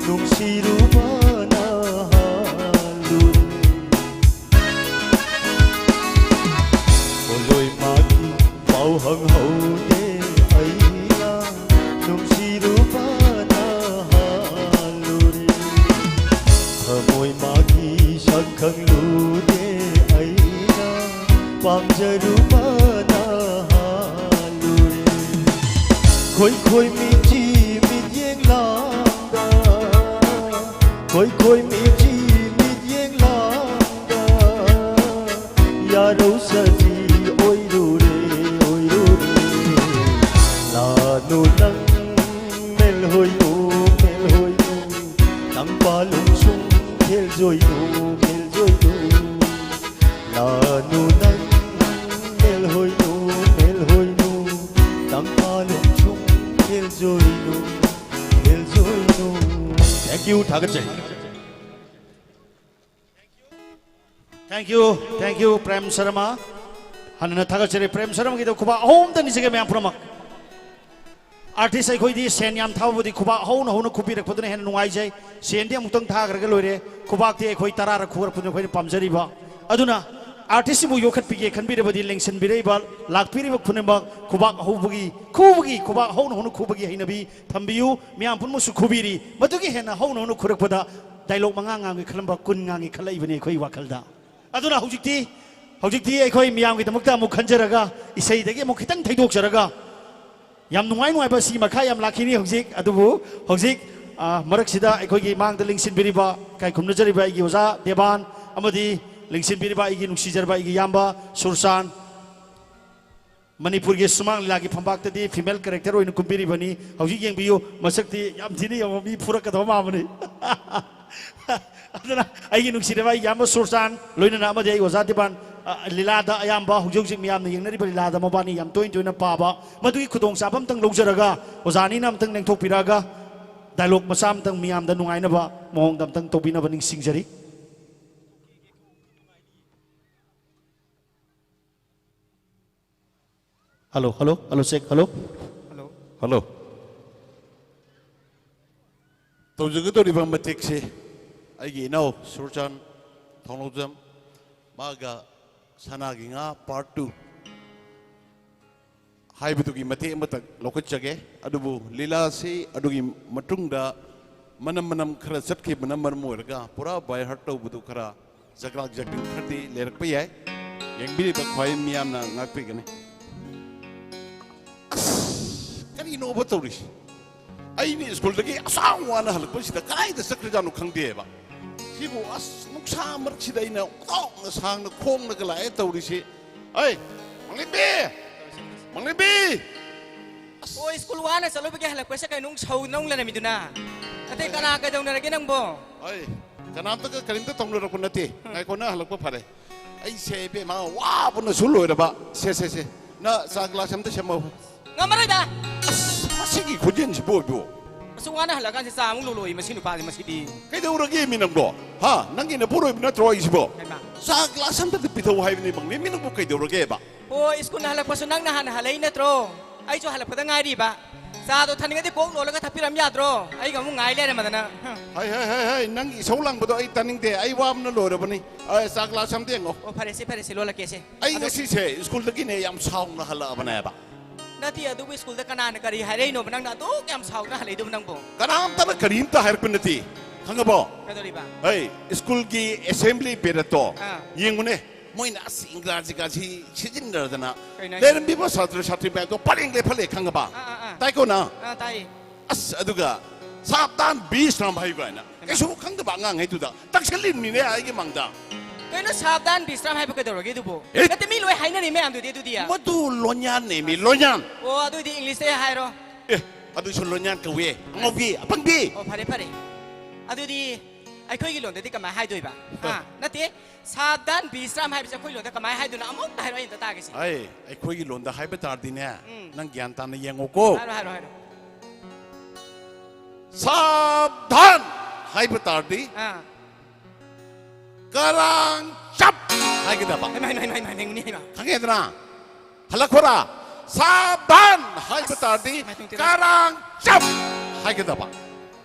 ꯅꯨꯡꯁꯤꯔꯨꯕꯅ ꯍꯥꯜꯂꯨꯔꯦ꯫ ꯄꯣꯂꯣꯏ ꯃꯥꯒꯤ ꯄꯥꯎ ꯍꯪꯍꯧꯗꯦ ꯑꯩꯅ ꯅꯨꯡꯁꯤꯔꯨꯕꯅ ꯍꯥꯜꯂꯨꯔꯦ꯫ ꯊꯃꯣꯏ ꯃꯥꯒꯤ ꯁꯛ ꯈꯪꯂꯨꯗꯦ ꯑꯩꯅ ꯄꯥꯝꯖꯔꯨꯕꯅ ꯍꯥꯜꯂꯨꯔꯦ꯫ ꯈꯣꯏ ꯈꯣꯏ ꯃꯤꯠꯀꯤ ꯃꯤꯠꯌꯦꯡ ꯂꯥꯡꯗ, ꯈꯣꯏ ꯈꯣꯏ ꯃꯤꯠꯀꯤ ꯃꯤꯠꯌꯦꯡ ꯂꯥꯡꯗ, ꯌꯥꯔꯧꯁꯗꯤ ꯑꯣꯏꯔꯨꯔꯦ, ꯑꯣꯏꯔꯨꯔꯦ꯫ ꯂꯥꯅꯨ ꯅꯪ ꯃꯦꯜꯍꯣꯏꯅꯨ, ꯃꯦꯜꯍꯣꯏꯅꯨ, ꯇꯪꯄꯥꯂꯨꯡꯁꯨꯡ ꯊꯦꯜꯖꯣꯏꯅꯨ, ꯊꯦꯜꯖꯣꯏꯅꯨ꯫ ꯂꯥꯅꯨ ꯅꯪ ꯃꯦꯜꯍꯣꯏꯅꯨ, ꯃꯦꯜꯍꯣꯏꯅꯨ, ꯇꯪꯄꯥꯂꯨꯡꯁꯨꯡ ꯊꯦꯜꯖꯣꯏꯅꯨ, ꯊꯦꯜꯖꯣꯏꯅꯨ꯫ Thank you, ꯊꯥꯒꯠꯆꯔꯤ꯫ Thank you, thank you, Prem Sharma. ꯍꯟꯅ ꯊꯥꯒꯠꯆꯔꯤ ꯄ꯭ꯔꯦꯝ ꯁꯔꯃꯒꯤꯗ ꯈꯨꯕꯥꯛ ꯑꯍꯨꯝꯗ ꯅꯤꯖꯒꯦ ꯃꯌꯥꯝ ꯄꯨꯝꯅꯃꯛ꯫ Artist ꯑꯩꯈꯣꯏꯗꯤ ꯁꯦꯟ ꯌꯥꯝ ꯊꯥꯕꯕꯨꯗꯤ ꯈꯨꯕꯥꯛ ꯍꯧꯅ ꯍꯧꯅ ꯈꯨꯕꯤꯔꯛꯄꯗꯨꯅ ꯍꯦꯟꯅ ꯅꯨꯡꯉꯥꯏꯖꯩ꯫ ꯁꯦꯟꯗꯤ ꯑꯃꯨꯛꯇꯪ ꯊꯥꯈ꯭ꯔꯒ ꯂꯣꯏꯔꯦ, ꯈꯨꯕꯥꯛꯇꯤ ꯑꯩꯈꯣꯏ ꯇꯔꯥꯔꯛ ꯈꯨꯒꯠꯄꯗꯨꯅ ꯑꯩꯈꯣꯏꯅ ꯄꯥꯝꯖꯔꯤꯕ꯫ ꯑꯗꯨꯅ artist ꯁꯤꯕꯨ ꯌꯣꯛꯈꯠꯄꯤꯒꯦ ꯈꯟꯕꯤꯔꯕꯗꯤ ꯂꯦꯡꯁꯤꯟꯕꯤꯔꯛꯏꯕ, ꯂꯥꯛꯄꯤꯔꯤꯕ ꯈꯨꯗꯤꯡꯃꯛ ꯈꯨꯕꯥꯛ ꯍꯧꯕꯒꯤ, ꯈꯨꯕꯒꯤ, ꯈꯨꯕꯥꯛ ꯍꯧꯅ ꯍꯧꯅ ꯈꯨꯕꯒꯤ ꯍꯩꯅꯕꯤ ꯊꯝꯕꯤꯌꯨ꯫ ꯃꯌꯥꯝ ꯄꯨꯝꯅꯃꯛꯁꯨ ꯈꯨꯕꯤꯔꯤ꯫ ꯃꯗꯨꯒꯤ ꯍꯦꯟꯅ ꯍꯧꯅ ꯍꯧꯅ ꯈꯨꯔꯛꯄꯗ dialogue ꯃꯉꯥ ꯉꯥꯡꯒꯦ ꯈꯜꯂꯝꯕ ꯀꯨꯟ ꯉꯥꯡꯒꯦ ꯈꯜꯂꯛꯏꯕꯅꯤ ꯑꯩꯈꯣꯏ ꯋꯥꯈꯜꯗ꯫ ꯑꯗꯨꯅ ꯍꯧꯖꯤꯛꯇꯤ, ꯍꯧꯖꯤꯛꯇꯤ ꯑꯩꯈꯣꯏ ꯃꯤꯌꯥꯝꯒꯤꯗꯃꯛꯇ ꯑꯃꯨꯛ ꯈꯟꯖꯔꯒ, ꯏꯁꯩꯗꯒꯤ ꯑꯃꯨꯛ ꯈꯤꯇꯪ ꯊꯩꯗꯣꯛꯆꯔꯒ, ꯌꯥꯝ ꯅꯨꯡꯉꯥꯏ ꯅꯨꯡꯉꯥꯏꯕ ꯁꯤ ꯃꯈꯥ ꯌꯥꯝ ꯂꯥꯛꯈꯤꯅꯤ ꯍꯧꯖꯤꯛ꯫ ꯑꯗꯨꯕꯨ ꯍꯧꯖꯤꯛ, ꯑ, ꯃꯔꯛꯁꯤꯗ ꯑꯩꯈꯣꯏꯒꯤ ꯃꯥꯡꯗ ꯂꯦꯡꯁꯤꯟꯕꯤꯔꯤꯕ, ꯏꯀꯥꯏ ꯈꯨꯝꯅꯖꯔꯤꯕ ꯑꯩꯒꯤ ꯑꯣꯖꯥ ꯗꯦꯕꯥꯟ ꯑꯃꯗꯤ ꯂꯦꯡꯁꯤꯟꯕꯤꯔꯤꯕ ꯑꯩꯒꯤ ꯅꯨꯡꯁꯤꯖꯔꯕ ꯑꯩꯒꯤ ꯏꯌꯥꯝꯕ ꯁꯨꯔꯆꯥꯟ, ꯃꯅꯤꯄꯨꯔꯒꯤ ꯁꯨꯃꯥꯡ ꯂꯤꯂꯥꯒꯤ ꯐꯝꯄꯥꯛꯇꯗꯤ female character ꯑꯣꯏꯅ ꯀꯨꯝꯕꯤꯔꯤꯕꯅꯤ꯫ ꯍꯧꯖꯤꯛ ꯌꯦꯡꯕꯤꯌꯨ, ꯃꯁꯛꯇꯤ ꯌꯥꯝ ꯊꯤꯅ ꯌꯦꯡꯉꯣ, ꯃꯤ ꯐꯨꯔꯛꯀꯗꯕ ꯃꯥꯟꯕꯅꯤ꯫ ꯑꯗꯨꯅ ꯑꯩꯒꯤ ꯅꯨꯡꯁꯤꯔꯕ ꯑꯩꯒꯤ ꯏꯌꯥꯝꯕ ꯁꯨꯔꯆꯥꯟ, ꯂꯣꯏꯅꯅ ꯑꯃꯗꯤ ꯑꯩ ꯑꯣꯖꯥ ꯗꯤꯄꯥꯟ, ꯑ, ꯂꯤꯂꯥꯗ ꯑꯌꯥꯝꯕ ꯍꯧꯖꯤꯛ ꯍꯧꯖꯤꯛ ꯃꯤꯌꯥꯝꯅ ꯌꯦꯡꯅꯔꯤꯕ ꯂꯤꯂꯥꯗ ꯃꯕꯥꯅꯤ ꯌꯥꯝ ꯇꯣꯏꯅ ꯇꯣꯏꯅ ꯄꯥꯕ, ꯃꯗꯨꯒꯤ ꯈꯨꯗꯣꯡꯆꯥꯕ ꯑꯝꯇꯪ ꯂꯧꯖꯔꯒ, ꯑꯣꯖꯥꯅꯤꯅ ꯑꯝꯇꯪ ꯂꯦꯡꯊꯣꯛꯄꯤꯔꯛꯑꯒ, dialogue ꯃꯆꯥ ꯑꯝꯇꯪ ꯃꯤꯌꯥꯝꯗ ꯅꯨꯡꯉꯥꯏꯅꯕ ꯃꯑꯣꯡꯗ ꯑꯝꯇꯪ ꯇꯧꯕꯤꯅꯕ ꯅꯤꯡꯁꯤꯡꯖꯔꯤ꯫ Hello, hello, hello, check, hello. Hello. Hello. ꯇꯧꯖꯒꯗꯧꯔꯤꯕ ꯃꯇꯦꯛꯁꯤ ꯑꯩꯒꯤ ꯏꯅꯥꯎ ꯁꯨꯔꯆꯥꯟ ꯊꯣꯡꯂꯧꯖꯝ, ꯃꯥꯒ ꯁꯅꯥꯒꯤ ꯉꯥ part two ꯍꯥꯏꯕꯗꯨꯒꯤ ꯃꯇꯦꯛ ꯑꯃꯇ ꯂꯧꯈꯠꯆꯒꯦ꯫ ꯑꯗꯨꯕꯨ ꯂꯤꯂꯥꯁꯤ ꯑꯗꯨꯒꯤ ꯃꯇꯨꯡꯗ ꯃꯅꯝ ꯃꯅꯝ ꯈꯔ ꯆꯠꯈꯤꯕꯅ ꯃꯔꯝ ꯑꯣꯏꯔꯒ ꯄꯨꯔꯥ by heart ꯇꯧꯕꯗꯨ ꯈꯔ ꯖꯒ꯭ꯔꯥꯛ ꯖꯒ꯭ꯔꯤꯡ ꯈꯔꯗꯤ ꯂꯩꯔꯛꯄ ꯌꯥꯏ꯫ ꯌꯦꯡꯕꯤꯔꯤꯕ ꯈ꯭ꯋꯥꯏ ꯃꯤꯌꯥꯝꯅ ꯉꯥꯛꯄꯤꯒꯅꯤ꯫ ꯑꯁ, ꯀꯔꯤ ꯀꯩꯅꯣꯕ ꯇꯧꯔꯤꯁꯤ? ꯑꯩꯅ ꯁ꯭ꯀꯨꯜꯗꯒꯤ ꯑꯁꯥꯡ ꯋꯥꯅ ꯍꯜꯂꯛꯄꯁꯤꯗ ꯀꯗꯥꯏꯗ ꯆꯠꯈ꯭ꯔꯖꯥꯠꯅꯣ ꯈꯪꯗꯦꯕ꯫ ꯁꯤꯕꯨ ꯑꯁ ꯅꯨꯡꯁꯥ ꯃꯔꯛꯁꯤꯗ ꯑꯩꯅ ꯑꯣꯟꯊꯣꯛꯅ ꯁꯥꯡꯅ ꯈꯣꯡꯅꯒ ꯂꯥꯛꯑꯦ ꯇꯧꯔꯤꯁꯤ꯫ ꯑꯩ, ꯃꯪꯂꯦꯝꯕꯤ! ꯃꯪꯂꯦꯝꯕꯤ! ꯑꯁ! ꯑꯣ, ꯁ꯭ꯀꯨꯜ ꯋꯥꯅ ꯆꯠꯂꯨꯕꯒꯤ ꯍꯜꯂꯛꯄꯁꯦ ꯀꯩꯅꯣ ꯅꯨꯡ ꯁꯧꯗꯅ ꯑꯃꯨꯛ ꯂꯩꯔꯝꯃꯤꯗꯨꯅ? ꯑꯇꯩ ꯀꯅꯥ ꯀꯩꯗꯧꯅꯔꯒꯦ ꯅꯪꯕꯣ? ꯑꯩ, ꯀꯅꯥꯝꯇꯒ ꯀꯔꯤꯝꯇ ꯇꯧꯅꯔꯛꯄ ꯅꯠꯇꯦ꯫ ꯎꯝ꯫ ꯉꯥꯏꯈꯣ, ꯅꯪ ꯍꯜꯂꯛꯄ ꯐꯔꯦ꯫ ꯑꯩꯁꯦ ꯏꯕꯦꯝꯃ ꯋꯥꯕꯅꯁꯨ ꯂꯣꯏꯔꯕ꯫ ꯁꯦ, ꯁꯦ, ꯁꯦ꯫ ꯅ ꯆꯥ ꯒ꯭ꯂꯥꯁ ꯑꯝꯇ ꯁꯦꯝꯃꯛꯎ꯫ ꯉꯝꯃꯔꯣꯏꯗ꯫ ꯑꯁ, ꯃꯁꯤꯒꯤ ꯈꯣꯟꯖꯦꯜꯁꯤꯕꯨ ꯑꯣꯏꯕꯨ? ꯑꯁꯨꯛ ꯋꯥꯅ ꯍꯜꯂꯛꯑꯀꯥꯟꯁꯤꯗ ꯆꯥ ꯑꯃꯨꯛ ꯂꯣꯜꯂꯣꯏ ꯃꯁꯤ ꯅꯨꯄꯥꯁꯦ ꯃꯁꯤꯗꯤ꯫ ꯀꯩꯗꯧꯔꯒꯦ ꯃꯤ ꯅꯪꯕꯣ? ꯍꯥ? ꯅꯪꯒꯤ ꯅꯄꯨꯔꯣꯏꯕ ꯅꯠꯇ꯭ꯔꯣ ꯑꯩꯁꯤꯕꯣ? ꯍꯩꯃꯥ꯫ ꯆꯥ ꯒ꯭ꯂꯥꯁ ꯑꯝꯇꯗꯤ ꯄꯤꯊꯧ ꯍꯥꯏꯕꯅꯤ ꯃꯪꯂꯦꯝꯕꯤ ꯅꯪꯕꯨ ꯀꯩꯗꯧꯔꯒꯦꯕ? ꯑꯣ, ꯁ꯭ꯀꯨꯜ ꯍꯜꯂꯛꯄꯁꯨ ꯅꯪꯅ ꯍꯥꯟꯅ ꯍꯜꯂꯛꯏ ꯅꯠꯇ꯭ꯔꯣ? ꯑꯩꯁꯨ ꯍꯜꯂꯛꯄꯗ ꯉꯥꯏꯔꯤꯕ꯫ ꯆꯥꯗꯣ ꯊꯛꯅꯤꯡꯉꯗꯤ ꯀꯣꯛ ꯂꯣꯜꯂꯒ ꯊꯛꯄꯤꯔꯝ ꯌꯥꯗ꯭ꯔꯣ? ꯑꯩꯒ ꯑꯃꯨꯛ ꯉꯥꯏ ꯂꯩꯔꯝꯃꯗꯅ꯫ ꯍꯝ꯫ ꯍꯩ, ꯍꯩ, ꯍꯩ, ꯍꯩ, ꯅꯪꯒꯤ ꯏꯁꯧ ꯂꯥꯡꯕꯗꯣ ꯑꯩ ꯇꯥꯅꯤꯡꯗꯦ꯫ ꯑꯩ ꯋꯥꯕꯅ ꯂꯣꯏꯔꯕꯅꯤ꯫ ꯑ, ꯆꯥ ꯒ꯭ꯂꯥꯁ ꯑꯝꯇ ꯌꯦꯡꯉꯣ꯫ ꯑꯣ, ꯐꯔꯦꯁꯦ, ꯐꯔꯦꯁꯦ, ꯂꯣꯜꯂꯛꯀꯦꯁꯦ꯫ ꯑꯩ ꯑꯗꯣ ꯉꯁꯤꯁꯦ ꯁ꯭ꯀꯨꯜꯗꯒꯤꯅꯦ ꯌꯥꯝ ꯁꯥꯎꯅ ꯍꯜꯂꯛꯑꯕꯅꯦꯕ꯫ ꯅꯠꯇꯦ, ꯑꯗꯨꯕꯨ ꯁ꯭ꯀꯨꯜꯗ ꯀꯅꯥꯅ ꯀꯔꯤ ꯍꯥꯏꯔꯛꯏꯅꯣꯕ? ꯅꯪꯅ ꯑꯗꯨꯛ ꯌꯥꯝ ꯁꯥꯎꯗꯅ ꯍꯜꯂꯛꯏꯗꯨꯕꯨ ꯅꯪꯕꯨ? ꯀꯅꯥꯝꯇꯅ ꯀꯔꯤꯝꯇ ꯍꯥꯏꯔꯛꯄ ꯅꯠꯇꯦ꯫ ꯈꯪꯉꯕꯣ? ꯀꯩꯗꯧꯔꯤꯕ? ꯑꯩ ꯁ꯭ꯀꯨꯜꯒꯤ ꯑꯦꯁꯦꯝꯕ꯭ꯂꯤ ꯄꯦꯔꯦꯠꯇꯣ ꯑꯥ꯫ ꯌꯦꯡꯉꯨꯅꯦ꯫ ꯃꯣꯏꯅ ꯑꯁ ꯏꯪꯒ꯭ꯔꯥꯖꯤꯒꯁꯤ ꯁꯤꯖꯤꯟꯅꯗꯅ ꯀꯩꯅꯣ ꯍꯥꯏꯁꯦ? ꯂꯩꯔꯝꯃꯤꯕ ꯁꯥꯇ꯭ꯔ ꯁꯥꯇ꯭ꯔꯤ ꯃꯌꯥꯝꯗꯣ ꯄꯔꯦꯡ ꯂꯦꯞꯍꯜꯂꯦ, ꯈꯪꯉꯕ? ꯑꯥ, ꯑꯥ, ꯑꯥ꯫ ꯇꯥꯏꯀꯣ ꯅꯪ? ꯑꯥ, ꯇꯥꯏꯌꯦ꯫ ꯑꯁ, ꯑꯗꯨꯒ "ꯁꯥꯕꯙꯥꯟ ꯕꯤꯁ꯭ꯔꯥꯝ" ꯍꯥꯏꯌꯨ ꯀꯥꯏꯅ꯫ ꯍꯩꯃꯥ꯫ ꯀꯩꯁꯨ ꯈꯪꯗꯕ ꯑꯉꯥꯡꯉꯩꯗꯨꯗ ꯇꯛꯁꯜꯂꯤꯕꯅꯤꯅꯦ ꯑꯩꯒꯤ ꯃꯥꯡꯗ꯫ ꯀꯩꯅꯣ ꯁꯥꯕꯙꯥꯟ ꯕꯤꯁ꯭ꯔꯥꯝ ꯍꯥꯏꯕ ꯀꯩꯗꯧꯔꯒꯦ ꯑꯗꯨꯕꯨ? ꯑꯦ? ꯅꯠꯇꯦ, ꯃꯤ ꯂꯣꯏ ꯍꯥꯏꯅꯔꯤ ꯃꯌꯥꯝꯗꯨꯗꯤ ꯑꯗꯨꯗꯤ꯫ ꯃꯗꯨ ꯂꯣꯟꯌꯥꯟꯅꯦꯃꯤ, ꯂꯣꯟꯌꯥꯟ꯫ ꯑꯣ, ꯑꯗꯨꯗꯤ ꯏꯪꯂꯤꯁꯇ ꯍꯥꯏꯔꯣ꯫ ꯑꯦ, ꯑꯗꯨꯁꯨ ꯂꯣꯟꯌꯥꯟ ꯀꯧꯏ꯫ ꯑꯉꯥꯎꯕꯤ, ꯑꯄꯪꯕꯤ꯫ ꯑꯣ, ꯐꯔꯦ, ꯐꯔꯦ꯫ ꯑꯗꯨꯗꯤ ꯑꯩꯈꯣꯏꯒꯤ ꯂꯣꯟꯗꯗꯤ ꯀꯃꯥꯏ ꯍꯥꯏꯗꯣꯏꯕ? ꯍꯥ? ꯍꯥ? ꯅꯠꯇꯦ, ꯁꯥꯕꯙꯥꯟ ꯕꯤꯁ꯭ꯔꯥꯝ ꯍꯥꯏꯕꯁꯦ ꯑꯩꯈꯣꯏ ꯂꯣꯟꯗ ꯀꯃꯥꯏ ꯍꯥꯏꯗꯣꯏꯅꯣ? ꯑꯃꯨꯛꯇ ꯍꯥꯏꯔꯣ, ꯑꯩ ꯑꯝꯇ ꯇꯥꯒꯦꯁꯦ꯫ ꯑꯩ, ꯑꯩꯈꯣꯏꯒꯤ ꯂꯣꯟꯗ ꯍꯥꯏꯕ ꯇꯥꯔꯗꯤꯅꯦ, ꯎꯝ꯫ ꯅꯪ ꯒ꯭ꯌꯥꯟ ꯇꯥꯅ ꯌꯦꯡꯉꯣꯀꯣ꯫ ꯍꯥꯏꯔꯣ, ꯍꯥꯏꯔꯣ, ꯍꯥꯏꯔꯣ꯫ ꯁꯥꯕꯙꯥꯟ ꯍꯥꯏꯕ ꯇꯥꯔꯗꯤ, ꯑꯥ꯫ ꯀꯔꯥꯡ ꯆꯞ ꯍꯥꯏꯒꯗꯕ꯫ ꯍꯩꯃꯥ, ꯍꯩꯃꯥ, ꯍꯩꯃꯥ, ꯍꯩꯃꯥ, ꯍꯩꯃꯥ, ꯍꯩꯃꯥ꯫ ꯈꯪꯉꯦꯗꯅ? ꯍꯜꯂꯛꯈꯣꯔꯥ? ꯁꯥꯕꯙꯥꯟ ꯍꯥꯏꯕ ꯑꯁ, ꯇꯥꯔꯗꯤ ꯃꯥꯏ ꯇꯨꯡ ꯇꯤꯔꯥ꯫ ꯀꯔꯥꯡ ꯆꯞ ꯍꯥꯏꯒꯗꯕ꯫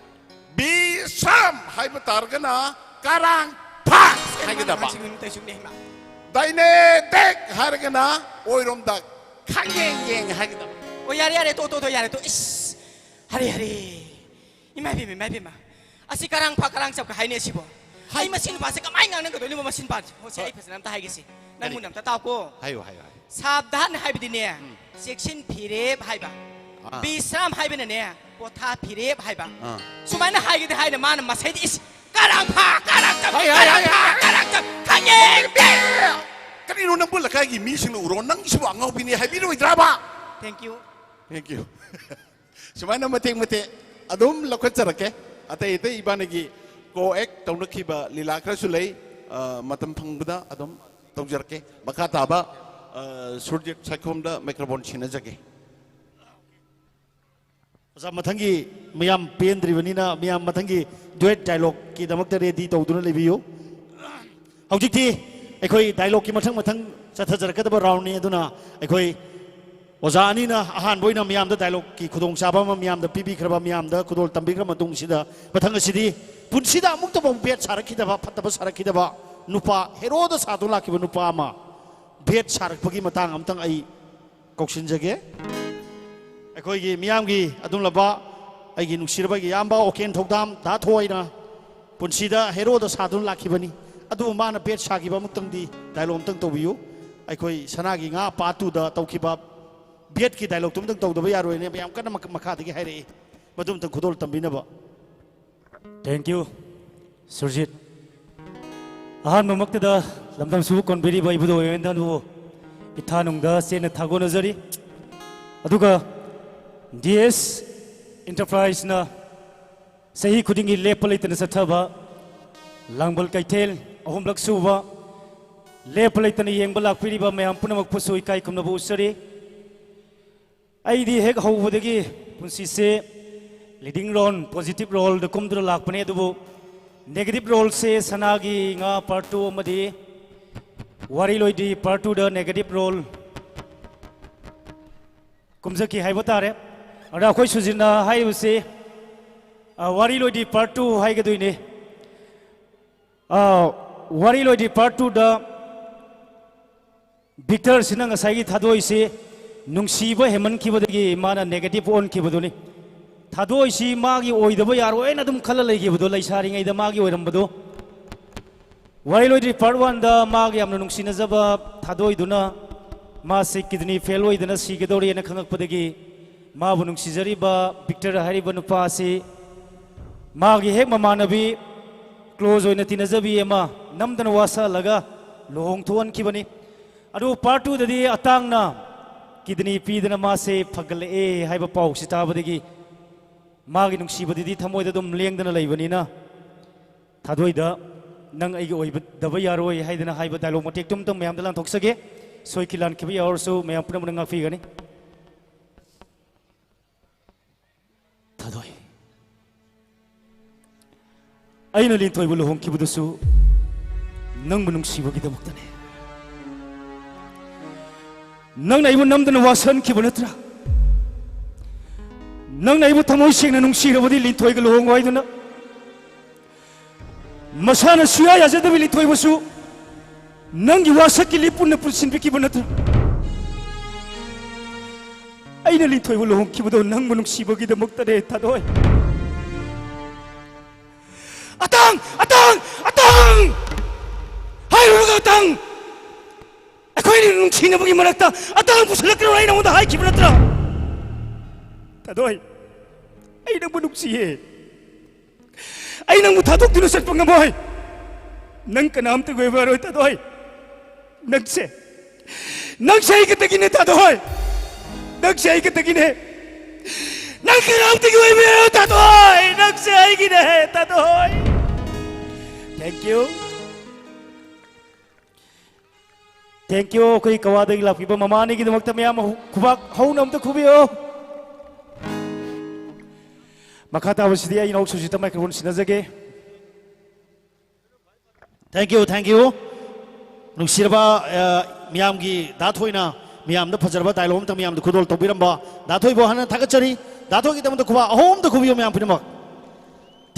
ꯕꯤꯁ꯭ꯔꯥꯝ ꯍꯥꯏꯕ ꯇꯥꯔꯒꯅ ꯀꯔꯥꯡ ꯐꯥꯛ ꯍꯥꯏꯒꯗꯕ꯫ ꯃꯥꯟꯁꯤꯡ ꯇꯩꯁꯨꯛꯅꯦ, ꯍꯩꯃꯥ꯫ ꯗꯥꯏꯅꯦꯗꯦꯛ ꯍꯥꯏꯔꯒꯅ ꯑꯣꯏꯔꯣꯝꯗ ꯈꯪꯌꯦꯡ ꯌꯦꯡ ꯍꯥꯏꯒꯗꯕ꯫ ꯑꯣ, ꯌꯥꯔꯦ, ꯌꯥꯔꯦ, ꯇꯣ, ꯇꯣ, ꯇꯣ, ꯌꯥꯔꯦ, ꯇꯣ꯫ ꯏꯁ! ꯍꯔꯦ, ꯍꯔꯦ꯫ ꯏꯃꯥ ꯏꯕꯦꯝꯃ, ꯏꯃꯥ ꯏꯕꯦꯝꯃ꯫ ꯑꯁꯤ ꯀꯔꯥꯡ ꯐꯥꯛ ꯀꯔꯥꯡ ꯆꯞꯀ ꯍꯥꯏꯅꯩ ꯁꯤꯕꯣ? ꯍꯥꯏ꯫ ꯑꯩ ꯃꯁꯤ ꯅꯨꯄꯥꯁꯦ ꯀꯃꯥꯏꯅ ꯉꯥꯡꯅꯒꯗꯣꯏꯅꯣ ꯃꯁꯤ ꯅꯨꯄꯥꯁꯦ? ꯍꯣ, ꯁꯦ, ꯍꯣꯏ꯫ ꯑꯩ ꯐꯖꯅ ꯑꯝꯇ ꯍꯥꯏꯒꯦꯁꯦ꯫ ꯅꯪ ꯀꯔꯤ? ꯃꯨꯟꯅ ꯑꯝꯇ ꯇꯥꯎꯀꯣ꯫ ꯍꯥꯏꯌꯨ, ꯍꯥꯏꯌꯨ, ꯍꯥꯏꯌꯨ꯫ ꯁꯥꯕꯙꯥꯟ ꯍꯥꯏꯕꯗꯤꯅꯦ, ꯎꯝ꯫ ꯆꯦꯛꯁꯤꯟ ꯐꯤꯔꯦꯞ ꯍꯥꯏꯕ꯫ ꯕꯤꯁ꯭ꯔꯥꯝ ꯍꯥꯏꯕꯅꯅꯦ, ꯄꯣꯊꯥ ꯐꯤꯔꯦꯞ ꯍꯥꯏꯕ꯫ ꯁꯨꯃꯥꯏꯅ ꯍꯥꯏꯒꯗꯤ ꯍꯥꯏꯅ ꯃꯥꯅ ꯃꯁꯩꯗꯤ, ꯏꯁ, ꯀꯔꯥꯡ ꯐꯥ, ꯀꯔꯥꯡ ꯆꯝ, ꯍꯥꯏ, ꯍꯥꯏ, ꯍꯥꯏ, ꯀꯔꯥꯡ ꯐꯥ, ꯍꯥꯏ꯫ ꯀꯔꯥꯡ ꯆꯝ, ꯈꯪꯉꯦ꯫ ꯀꯔꯤꯅꯣ ꯅꯪꯕꯨ ꯂꯩꯀꯥꯏꯒꯤ ꯃꯤꯁꯤꯡꯅ ꯎꯔꯣ, ꯅꯪꯒꯤꯁꯤꯕꯨ ꯑꯉꯥꯎꯕꯤꯅꯤ ꯍꯥꯏꯕꯤꯔꯣꯏꯗ꯭ꯔꯥꯕ? Thank you. Thank you. ꯁꯨꯃꯥꯏꯅ ꯃꯇꯦꯛ ꯃꯇꯦꯛ ꯑꯗꯨꯝ ꯂꯧꯈꯠꯆꯔꯛꯀꯦ꯫ ꯑꯇꯩ ꯑꯇꯩ ꯏꯕꯥꯅꯤꯒꯤ co-act ꯇꯧꯅꯈꯤꯕ ꯂꯤꯂꯥ ꯈꯔꯁꯨ ꯂꯩ꯫ ꯑ, ꯃꯇꯝ ꯐꯪꯕꯗ ꯑꯗꯨꯝ ꯇꯧꯖꯔꯛꯀꯦ꯫ ꯃꯈꯥ ꯇꯥꯕ, ꯑ, ꯁꯨꯔꯖꯤꯠ ꯁꯥꯏꯈꯣꯝꯗ microphone ꯁꯤꯟꯅꯖꯒꯦ꯫ ꯑꯣꯖꯥ, ꯃꯊꯪꯒꯤ ꯃꯌꯥꯝ ꯄꯦꯟꯗ꯭ꯔꯤꯕꯅꯤꯅ ꯃꯌꯥꯝ ꯃꯊꯪꯒꯤ duet dialogueꯀꯤꯗꯃꯛꯇ ready ꯇꯧꯗꯨꯅ ꯂꯩꯕꯤꯌꯨ꯫ ꯍꯧꯖꯤꯛꯇꯤ ꯑꯩꯈꯣꯏ dialogueꯀꯤ ꯃꯊꯪ ꯃꯊꯪ ꯆꯠꯊꯖꯔꯛꯀꯗꯕ roundꯅꯤ꯫ ꯑꯗꯨꯅ ꯑꯩꯈꯣꯏ ꯑꯣꯖꯥ ꯑꯅꯤꯅ ꯑꯍꯥꯟꯕ ꯑꯣꯏꯅ ꯃꯌꯥꯝꯗ dialogueꯀꯤ ꯈꯨꯗꯣꯡꯆꯥꯕ ꯑꯃ ꯃꯌꯥꯝꯗ ꯄꯤꯕꯤꯈ꯭ꯔꯕ, ꯃꯌꯥꯝꯗ ꯈꯨꯗꯣꯜ ꯇꯝꯕꯤꯈ꯭ꯔ ꯃꯇꯨꯡꯁꯤꯗ, ꯃꯊꯪ ꯑꯁꯤꯗꯤ ꯄꯨꯟꯁꯤꯗ ꯑꯃꯨꯛꯇꯐꯥꯎ ꯕꯦꯠ ꯁꯥꯔꯛꯈꯤꯗꯕ, ꯐꯠꯇꯕ ꯁꯥꯔꯛꯈꯤꯗꯕ ꯅꯨꯄꯥ, ꯍꯦꯔꯣꯗ ꯁꯥꯗꯨꯅ ꯂꯥꯛꯈꯤꯕ ꯅꯨꯄꯥ ꯑꯃ ꯕꯦꯠ ꯁꯥꯔꯛꯄꯒꯤ ꯃꯇꯥꯡ ꯑꯃꯇꯪ ꯑꯩ ꯀꯧꯁꯤꯟꯖꯒꯦ꯫ ꯑꯩꯈꯣꯏꯒꯤ ꯃꯤꯌꯥꯝꯒꯤ ꯑꯗꯨꯝꯂꯕ ꯑꯩꯒꯤ ꯅꯨꯡꯁꯤꯔꯕ ꯑꯩꯒꯤ ꯏꯌꯥꯝꯕ ꯑꯣꯀꯦꯟ ꯊꯧꯗꯥꯝ ꯗꯥ ꯊꯣꯏꯅ ꯄꯨꯟꯁꯤꯗ ꯍꯦꯔꯣꯗ ꯁꯥꯗꯨꯅ ꯂꯥꯛꯈꯤꯕꯅꯤ, ꯑꯗꯨꯕꯨ ꯃꯥꯅ ꯕꯦꯠ ꯁꯥꯈꯤꯕ ꯑꯃꯨꯛꯇꯪꯗꯤ dialogue ꯑꯃꯨꯛꯇꯪ ꯇꯧꯕꯤꯌꯨ꯫ ꯑꯩꯈꯣꯏ ꯁꯅꯥꯒꯤ ꯉꯥ part twoꯗ ꯇꯧꯈꯤꯕ ꯕꯦꯠꯀꯤ dialogueꯇꯨ ꯑꯃꯨꯛꯇꯪ ꯇꯧꯗꯕ ꯌꯥꯔꯣꯏꯅ ꯃꯌꯥꯝ ꯀꯟꯅ ꯃꯈ-, ꯃꯈꯥꯗꯒꯤ ꯍꯥꯏꯔꯛꯏ, ꯃꯗꯨ ꯑꯃꯨꯛꯇꯪ ꯈꯨꯗꯣꯜ ꯇꯝꯕꯤꯅꯕ꯫ Thank you, Surjit. ꯑꯍꯥꯟꯕꯃꯛꯇꯗ ꯂꯝꯗꯝꯁꯤꯕꯨ ꯀꯣꯟꯕꯤꯔꯤꯕ ꯏꯕꯨꯙꯧ ꯑꯣꯏꯕꯅꯕꯨ ꯏꯊꯥꯅꯨꯡꯗ ꯆꯦꯟꯅ ꯊꯥꯒꯣꯟꯅꯖꯔꯤ꯫ ꯑꯗꯨꯒ D S Enterpriseꯅ ꯆꯍꯤ ꯈꯨꯗꯤꯡꯒꯤ ꯂꯦꯞꯄ ꯂꯩꯇꯅ ꯆꯠꯊꯕ ꯂꯥꯡꯕꯜ ꯀꯩꯊꯦꯜ ꯑꯍꯨꯝꯂꯛ ꯁꯨꯕ ꯂꯦꯞꯄ ꯂꯩꯇꯅ ꯌꯦꯡꯕ ꯂꯥꯛꯄꯤꯔꯤꯕ ꯃꯌꯥꯝ ꯄꯨꯝꯅꯃꯛꯄꯨꯁꯨ ꯏꯀꯥꯏ ꯈꯨꯝꯅꯕ ꯎꯠꯆꯔꯤ꯫ ꯑꯩꯗꯤ ꯍꯦꯛ ꯍꯧꯕꯗꯒꯤ ꯄꯨꯟꯁꯤꯁꯦ leading role, positive roleꯗ ꯀꯨꯝꯗꯨꯅ ꯂꯥꯛꯄꯅꯦ, ꯑꯗꯨꯕꯨ negative roleꯁꯦ ꯁꯅꯥꯒꯤ ꯉꯥ part two ꯑꯃꯗꯤ ꯋꯥꯔꯤ ꯂꯣꯏꯗ꯭ꯔꯤ part twoꯗ negative role ꯀꯨꯝꯖꯈꯤ ꯍꯥꯏꯕ ꯇꯥꯔꯦ꯫ ꯑꯗ ꯑꯩꯈꯣꯏ ꯁꯨꯖꯤꯠꯅ ꯍꯥꯏꯔꯤꯕꯁꯤ, ꯑ, ꯋꯥꯔꯤ ꯂꯣꯏꯗ꯭ꯔꯤ part two ꯍꯥꯏꯒꯗꯣꯏꯅꯤ꯫ ꯑ, ꯋꯥꯔꯤ ꯂꯣꯏꯗ꯭ꯔꯤ part twoꯗ ꯕꯤꯛꯇꯔꯁꯤꯅ ꯉꯁꯥꯏꯒꯤ ꯊꯥꯗꯣꯏꯁꯤ ꯅꯨꯡꯁꯤꯕ ꯍꯦꯟꯃꯟꯈꯤꯕꯗꯒꯤ ꯃꯥꯅ negative ꯑꯣꯟꯈꯤꯕꯗꯨꯅꯤ꯫ ꯊꯥꯗꯣꯏꯁꯤ ꯃꯥꯒꯤ ꯑꯣꯏꯗꯕ ꯌꯥꯔꯣꯏꯅ ꯑꯗꯨꯝ ꯈꯜꯂ ꯂꯩꯈꯤꯕꯗꯣ, ꯂꯩꯁꯥꯔꯤꯉꯩꯗ ꯃꯥꯒꯤ ꯑꯣꯏꯔꯝꯕꯗꯣ꯫ ꯋꯥꯔꯤ ꯂꯣꯏꯗ꯭ꯔꯤ part oneꯗ ꯃꯥꯒꯤ ꯌꯥꯝꯅ ꯅꯨꯡꯁꯤꯅꯖꯕ ꯊꯥꯗꯣꯏꯗꯨꯅ ꯃꯥꯁꯤ kidney fail ꯑꯣꯏꯗꯅ ꯁꯤꯒꯗꯧꯔꯦꯅ ꯈꯪꯉꯛꯄꯗꯒꯤ ꯃꯥꯕꯨ ꯅꯨꯡꯁꯤꯖꯔꯤꯕ ꯕꯤꯛꯇꯔ ꯍꯥꯏꯔꯤꯕ ꯅꯨꯄꯥ ꯑꯁꯤ ꯃꯥꯒꯤ ꯍꯦꯛ ꯃꯃꯥꯟꯅꯕꯤ, ꯀ꯭ꯂꯣꯖ ꯑꯣꯏꯅ ꯇꯤꯟꯅꯖꯕꯤ ꯑꯃ ꯅꯝꯗꯅ ꯋꯥꯁꯛꯍꯜꯂꯒ ꯂꯨꯍꯣꯡ ꯊꯣꯛꯍꯟꯈꯤꯕꯅꯤ꯫ ꯑꯗꯨꯕꯨ ꯄꯥꯔꯠ ꯇꯨꯗꯗꯤ ꯑꯇꯥꯡꯅ ꯀꯤꯗꯅꯤ ꯄꯤꯗꯅ ꯃꯥꯁꯦ ꯐꯒꯠꯂꯛꯑꯦ ꯍꯥꯏꯕ ꯄꯥꯎꯁꯤ ꯇꯥꯕꯗꯒꯤ ꯃꯥꯒꯤ ꯅꯨꯡꯁꯤꯕꯗꯨꯗꯤ ꯊꯃꯣꯏꯗ ꯑꯗꯨꯝ ꯂꯦꯡꯗꯅ ꯂꯩꯕꯅꯤꯅ, ꯊꯥꯗꯣꯏꯗ "ꯅꯪ ꯑꯩꯒꯤ ꯑꯣꯏꯗꯕ ꯌꯥꯔꯣꯏ" ꯍꯥꯏꯗꯅ ꯍꯥꯏꯕ ꯗꯥꯏꯂꯣꯛ ꯃꯇꯦꯛꯇꯨ ꯑꯃꯇꯪ ꯃꯌꯥꯝꯗ ꯂꯥꯟꯊꯣꯛꯆꯒꯦ꯫ ꯁꯣꯏꯈꯤ ꯂꯥꯟꯈꯤꯕ ꯌꯥꯎꯔꯁꯨ ꯃꯌꯥꯝ ꯄꯨꯝꯅꯃꯛꯅ ꯉꯥꯛꯄꯤꯒꯅꯤ꯫ ꯊꯥꯗꯣꯏ, ꯑꯩꯅ ꯂꯤꯟꯊꯣꯏꯕꯨ ꯂꯨꯍꯣꯡꯈꯤꯕꯗꯨꯁꯨ ꯅꯪꯕꯨ ꯅꯨꯡꯁꯤꯕꯒꯤꯗꯃꯛꯇꯅꯦ꯫ ꯅꯪꯅ ꯑꯩꯕꯨ ꯅꯝꯗꯅ ꯋꯥꯁꯛꯍꯟꯈꯤꯕ ꯅꯠꯇ꯭ꯔꯥ? ꯅꯪꯅ ꯑꯩꯕꯨ ꯊꯃꯣꯏ ꯁꯦꯡꯅ ꯅꯨꯡꯁꯤꯔꯕꯗꯤ ꯂꯤꯟꯊꯣꯏꯒ ꯂꯨꯍꯣꯡꯉꯣ ꯍꯥꯏꯗꯨꯅ ꯃꯁꯥꯅ ꯁꯨꯌꯥ ꯌꯥꯖꯗꯕ ꯂꯤꯟꯊꯣꯏꯕꯨꯁꯨ ꯅꯪꯒꯤ ꯋꯥꯁꯛꯀꯤ ꯂꯤꯄꯨꯟꯅ ꯄꯨꯟꯁꯤꯟꯕꯤꯈꯤꯕ ꯅꯠꯇ꯭ꯔꯥ? ꯑꯩꯅ ꯂꯤꯟꯊꯣꯏꯕꯨ ꯂꯨꯍꯣꯡꯈꯤꯕꯗꯣ ꯅꯪꯕꯨ ꯅꯨꯡꯁꯤꯕꯒꯤꯗꯃꯛꯇꯅꯦ, ꯊꯥꯗꯣꯏ꯫ ꯑꯇꯥꯡ! ꯑꯇꯥꯡ! ꯑꯇꯥꯡ! ꯍꯥꯏꯔꯨꯔꯒ ꯑꯇꯥꯡ! ꯑꯩꯈꯣꯏꯅ ꯅꯨꯡꯁꯤꯅꯕꯒꯤ ꯃꯔꯛꯇ ꯑꯇꯥꯡ ꯄꯨꯁꯜꯂꯛꯀꯅꯣ ꯑꯩ ꯅꯉꯣꯟꯗ ꯍꯥꯏꯈꯤꯕ ꯅꯠꯇ꯭ꯔꯥ? ꯊꯥꯗꯣꯏ, ꯑꯩ ꯅꯪꯕꯨ ꯅꯨꯡꯁꯤꯌꯦ꯫ ꯑꯩ ꯅꯪꯕꯨ ꯊꯥꯗꯣꯛꯇꯨꯅ ꯆꯠꯄ ꯉꯝꯃꯣꯏ꯫ ꯅꯪ ꯀꯅꯥꯝꯇꯒꯤ ꯑꯣꯏꯕ ꯌꯥꯔꯣꯏ, ꯊꯥꯗꯣꯏ꯫ ꯅꯪꯁꯦ, ꯅꯪꯁꯦ ꯑꯩ ꯈꯛꯇꯒꯤꯅꯦ, ꯊꯥꯗꯣꯏ꯫ ꯅꯪꯁꯦ ꯑꯩ ꯈꯛꯇꯒꯤꯅꯦ꯫ ꯅꯪ ꯀꯅꯥꯝꯇꯒꯤ ꯑꯣꯏꯕ ꯌꯥꯔꯣꯏ, ꯊꯥꯗꯣꯏ꯫ ꯅꯪꯁꯦ ꯑꯩꯒꯤꯅꯦ, ꯊꯥꯗꯣꯏ꯫ Thank you꯫ Thank you꯫ ꯑꯩꯈꯣꯏ ꯀꯋꯥꯗꯒꯤ ꯂꯥꯛꯄꯤꯕ ꯃꯃꯥ ꯑꯅꯤꯒꯤꯗꯃꯛꯇ ꯃꯌꯥꯝ ꯈꯨꯕꯥꯛ ꯍꯧꯅ ꯑꯝꯇ ꯈꯨꯕꯤꯌꯨ꯫ ꯃꯈꯥ ꯇꯥꯕꯁꯤꯗꯤ ꯑꯩ ꯏꯅꯥꯎ ꯁꯨꯖꯤꯠꯇ ꯃꯥꯏꯀ꯭ꯔꯣꯐꯣꯟ ꯁꯤꯟꯅꯖꯒꯦ꯫ Thank you, thank you꯫ ꯅꯨꯡꯁꯤꯔꯕ, ꯑ, ꯃꯤꯌꯥꯝꯒꯤ ꯗꯥ ꯊꯣꯏꯅ ꯃꯤꯌꯥꯝꯗ ꯐꯖꯔꯕ ꯗꯥꯏꯂꯣꯛ ꯑꯃꯇꯪ ꯃꯤꯌꯥꯝꯗ ꯈꯨꯗꯣꯜ ꯇꯧꯕꯤꯔꯝꯕ ꯗꯥ ꯊꯣꯏꯕꯨ ꯍꯥꯟꯅ ꯊꯥꯒꯠꯆꯔꯤ꯫ ꯗꯥ ꯊꯣꯏꯒꯤꯗꯃꯛꯇ ꯈꯨꯕꯥꯛ ꯑꯍꯨꯝꯗ ꯈꯨꯕꯤꯌꯨ ꯃꯌꯥꯝ ꯄꯨꯝꯅꯃꯛ꯫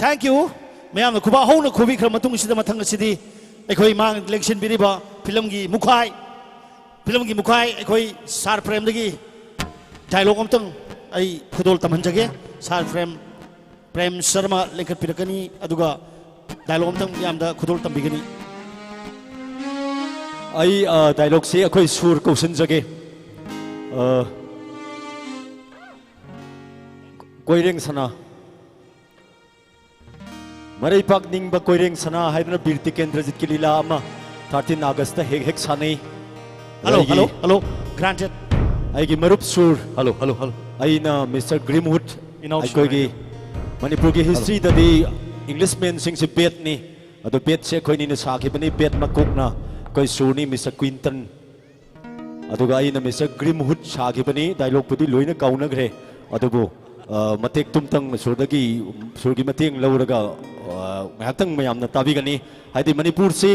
Thank you꯫ ꯃꯌꯥꯝꯅ ꯈꯨꯕꯥꯛ ꯍꯧꯅ ꯈꯨꯕꯤꯈ꯭ꯔ ꯃꯇꯨꯡ ꯑꯁꯤꯗ ꯃꯊꯪ ꯑꯁꯤꯗꯤ ꯑꯩꯈꯣꯏ ꯃꯥꯡ ꯂꯦꯡꯁꯤꯟꯕꯤꯔꯤꯕ ꯐꯤꯂꯝꯒꯤ ꯃꯨꯈꯥꯏ, ꯐꯤꯂꯝꯒꯤ ꯃꯨꯈꯥꯏ ꯑꯩꯈꯣꯏ ꯁꯥꯔ ꯄ꯭ꯔꯦꯝꯗꯒꯤ ꯗꯥꯏꯂꯣꯛ ꯑꯃꯇꯪ ꯑꯩ ꯈꯨꯗꯣꯜ ꯇꯝꯍꯟꯖꯒꯦ꯫ ꯁꯥꯔ ꯄ꯭ꯔꯦꯝ, ꯄ꯭ꯔꯦꯝ ꯁꯔꯃ ꯂꯦꯡꯈꯠꯄꯤꯔꯛꯀꯅꯤ, ꯑꯗꯨꯒ ꯗꯥꯏꯂꯣꯛ ꯑꯃꯇꯪ ꯃꯌꯥꯝꯗ ꯈꯨꯗꯣꯜ ꯇꯝꯕꯤꯒꯅꯤ꯫ ꯑꯩ, ꯑ, ꯗꯥꯏꯂꯣꯛꯁꯤ ꯑꯩꯈꯣꯏ ꯁꯨꯔ ꯀꯧꯁꯤꯟꯖꯒꯦ꯫ ꯑ, ꯀꯣꯏꯔꯦꯡ ꯁꯅꯥ꯫ ꯃꯔꯩꯄꯥꯛ ꯅꯤꯡꯕ ꯀꯣꯏꯔꯦꯡ ꯁꯅꯥ ꯍꯥꯏꯗꯨꯅ ꯕꯤꯔ ꯇꯤꯀꯦꯟꯗ꯭ꯔꯖꯤꯠꯀꯤ ꯂꯤꯂꯥ ꯑꯃ ꯊꯥꯔꯇꯤꯟ ꯑꯥꯒꯁꯇ ꯍꯦꯛ ꯍꯦꯛ ꯁꯥꯟꯅꯩ꯫ Hello, ꯑꯩꯒꯤ hello, granted. ꯑꯩꯒꯤ ꯃꯔꯨꯞ ꯁꯨꯔ, Hello, hello, hello. ꯑꯩꯅ ꯃꯤꯁꯇꯔ ꯒ꯭ꯔꯤꯝꯋꯨꯗ꯫ ꯏꯅꯥꯎ ꯁꯨꯔ ꯑꯩꯈꯣꯏꯒꯤ ꯍꯥꯏꯌꯨ꯫ ꯃꯅꯤꯄꯨꯔꯒꯤ ꯍꯤꯁꯇ꯭ꯔꯤꯗꯗꯤ ꯏꯪꯂꯤꯁꯃꯦꯟꯁꯤꯡꯁꯤ ꯕꯦꯠꯅꯤ, ꯑꯗꯨ ꯕꯦꯠꯁꯦ ꯑꯩꯈꯣꯏꯅꯤꯅ ꯁꯥꯈꯤꯕꯅꯤ꯫ ꯕꯦꯠ ꯃꯀꯣꯛꯅ ꯑꯩꯈꯣꯏ ꯁꯨꯔꯅꯤ, ꯃꯤꯁꯇꯔ ꯀ꯭ꯋꯤꯟꯇꯟ, ꯑꯗꯨꯒ ꯑꯩꯅ ꯃꯤꯁꯇꯔ ꯒ꯭ꯔꯤꯝꯋꯨꯗ ꯁꯥꯈꯤꯕꯅꯤ꯫ ꯗꯥꯏꯂꯣꯛꯄꯨꯗꯤ ꯂꯣꯏꯅ ꯀꯥꯎꯅꯈ꯭ꯔꯦ, ꯑꯗꯨꯕꯨ ꯑ, ꯃꯇꯦꯛ ꯇꯨꯝꯇꯪ ꯁꯨꯔꯗꯒꯤ, ꯁꯨꯔꯒꯤ ꯃꯇꯦꯡ ꯂꯧꯔꯒ ꯑ, ꯉꯥꯏꯍꯥꯛꯇꯪ ꯃꯌꯥꯝꯅ ꯇꯥꯕꯤꯒꯅꯤ꯫ ꯍꯥꯏꯗꯤ ꯃꯅꯤꯄꯨꯔꯁꯤ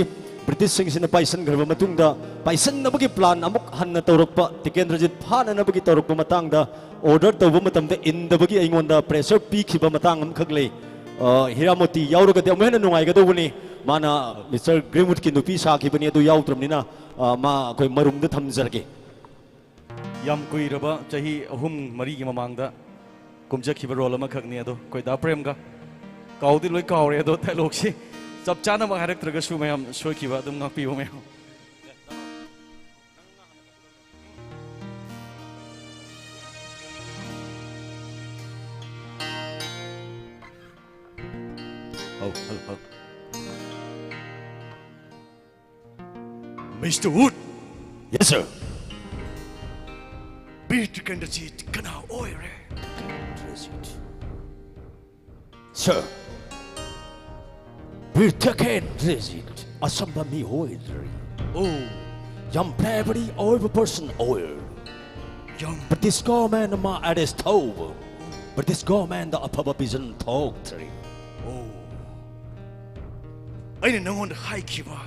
ꯕ꯭ꯔꯤꯇꯤꯁꯁꯤꯡꯁꯤꯅ ꯄꯥꯏꯁꯟꯈ꯭ꯔꯕ ꯃꯇꯨꯡꯗ ꯄꯥꯏꯁꯟꯅꯕꯒꯤ ꯄ꯭ꯂꯥꯟ ꯑꯃꯨꯛ ꯍꯟꯅ ꯇꯧꯔꯛꯄ, ꯇꯤꯀꯦꯟꯗ꯭ꯔꯖꯤꯠ ꯐꯥꯅꯅꯕꯒꯤ ꯇꯧꯔꯛꯄ ꯃꯇꯥꯡꯗ ꯑꯣꯔꯗꯔ ꯇꯧꯕ ꯃꯇꯝꯗ ꯏꯟꯗꯕꯒꯤ ꯑꯩꯉꯣꯟꯗ ꯄ꯭ꯔꯦꯁꯔ ꯄꯤꯈꯤꯕ ꯃꯇꯥꯡ ꯑꯃꯈꯛ ꯂꯩ꯫ ꯑ, ꯍꯤꯔꯥꯃꯣꯇꯤ ꯌꯥꯎꯔꯒꯗꯤ ꯑꯃꯨꯛ ꯍꯦꯟꯅ ꯅꯨꯡꯉꯥꯏꯒꯗꯧꯕꯅꯤ꯫ ꯃꯥꯅ ꯃꯤꯁꯇꯔ ꯒ꯭ꯔꯤꯝꯋꯨꯗꯀꯤ ꯅꯨꯄꯤ ꯁꯥꯈꯤꯕꯅꯤ, ꯑꯗꯨ ꯌꯥꯎꯗ꯭ꯔꯕꯅꯤꯅ ꯑ, ꯃꯥ ꯑꯩꯈꯣꯏ ꯃꯔꯨꯝꯗ ꯊꯝꯖꯔꯒꯦ꯫ ꯌꯥꯝ ꯀꯨꯏꯔꯕ, ꯆꯍꯤ ꯑꯍꯨꯝ ꯃꯔꯤꯒꯤ ꯃꯃꯥꯡꯗ ꯀꯨꯝꯖꯈꯤꯕ ꯔꯣꯜ ꯑꯃꯈꯛꯅꯤ ꯑꯗꯣ, ꯑꯩꯈꯣꯏ ꯗꯥ ꯄ꯭ꯔꯦꯝꯒ꯫ ꯀꯥꯎꯗꯤ ꯂꯣꯏ ꯀꯥꯎꯔꯦ ꯑꯗꯣ, ꯗꯥꯏꯂꯣꯛꯁꯤ ꯆꯞ ꯆꯥꯅꯃꯛ ꯍꯥꯏꯔꯛꯇ꯭ꯔꯒꯁꯨ ꯃꯌꯥꯝ ꯁꯣꯏꯈꯤꯕ ꯑꯗꯨꯝ ꯉꯥꯛꯄꯤꯌꯨ ꯃꯌꯥꯝ꯫ Oh, hello, hello. Mister Wood. Yes, sir. Bir Tikendrajit ꯀꯅꯥ ꯑꯣꯏꯔꯦ? Sir, ꯕꯤꯔ ꯇꯤꯀꯦꯟꯗ꯭ꯔꯖꯤꯠ ꯑꯆꯝꯕ ꯃꯤꯑꯣꯏꯗ꯭ꯔꯤ꯫ Oh, ꯌꯥꯝ ꯕ꯭ꯔꯦꯕꯔꯤ ꯑꯣꯏꯕ ꯄꯔꯁꯟ ꯑꯣꯏ꯫ ꯌꯥꯝ ꯕ꯭ꯔꯤꯇꯤꯁ ꯒꯣꯔꯃꯦꯟꯅ ꯃꯥ ꯑꯦꯔꯦꯁ ꯇꯧꯕ, ꯕ꯭ꯔꯤꯇꯤꯁ ꯒꯣꯔꯃꯦꯟꯗ ꯑꯐꯕ ꯚꯤꯖꯟ ꯊꯣꯛꯇ꯭ꯔꯤ꯫ ꯑꯣ, ꯑꯩꯅ ꯅꯉꯣꯟꯗ ꯍꯥꯏꯈꯤꯕ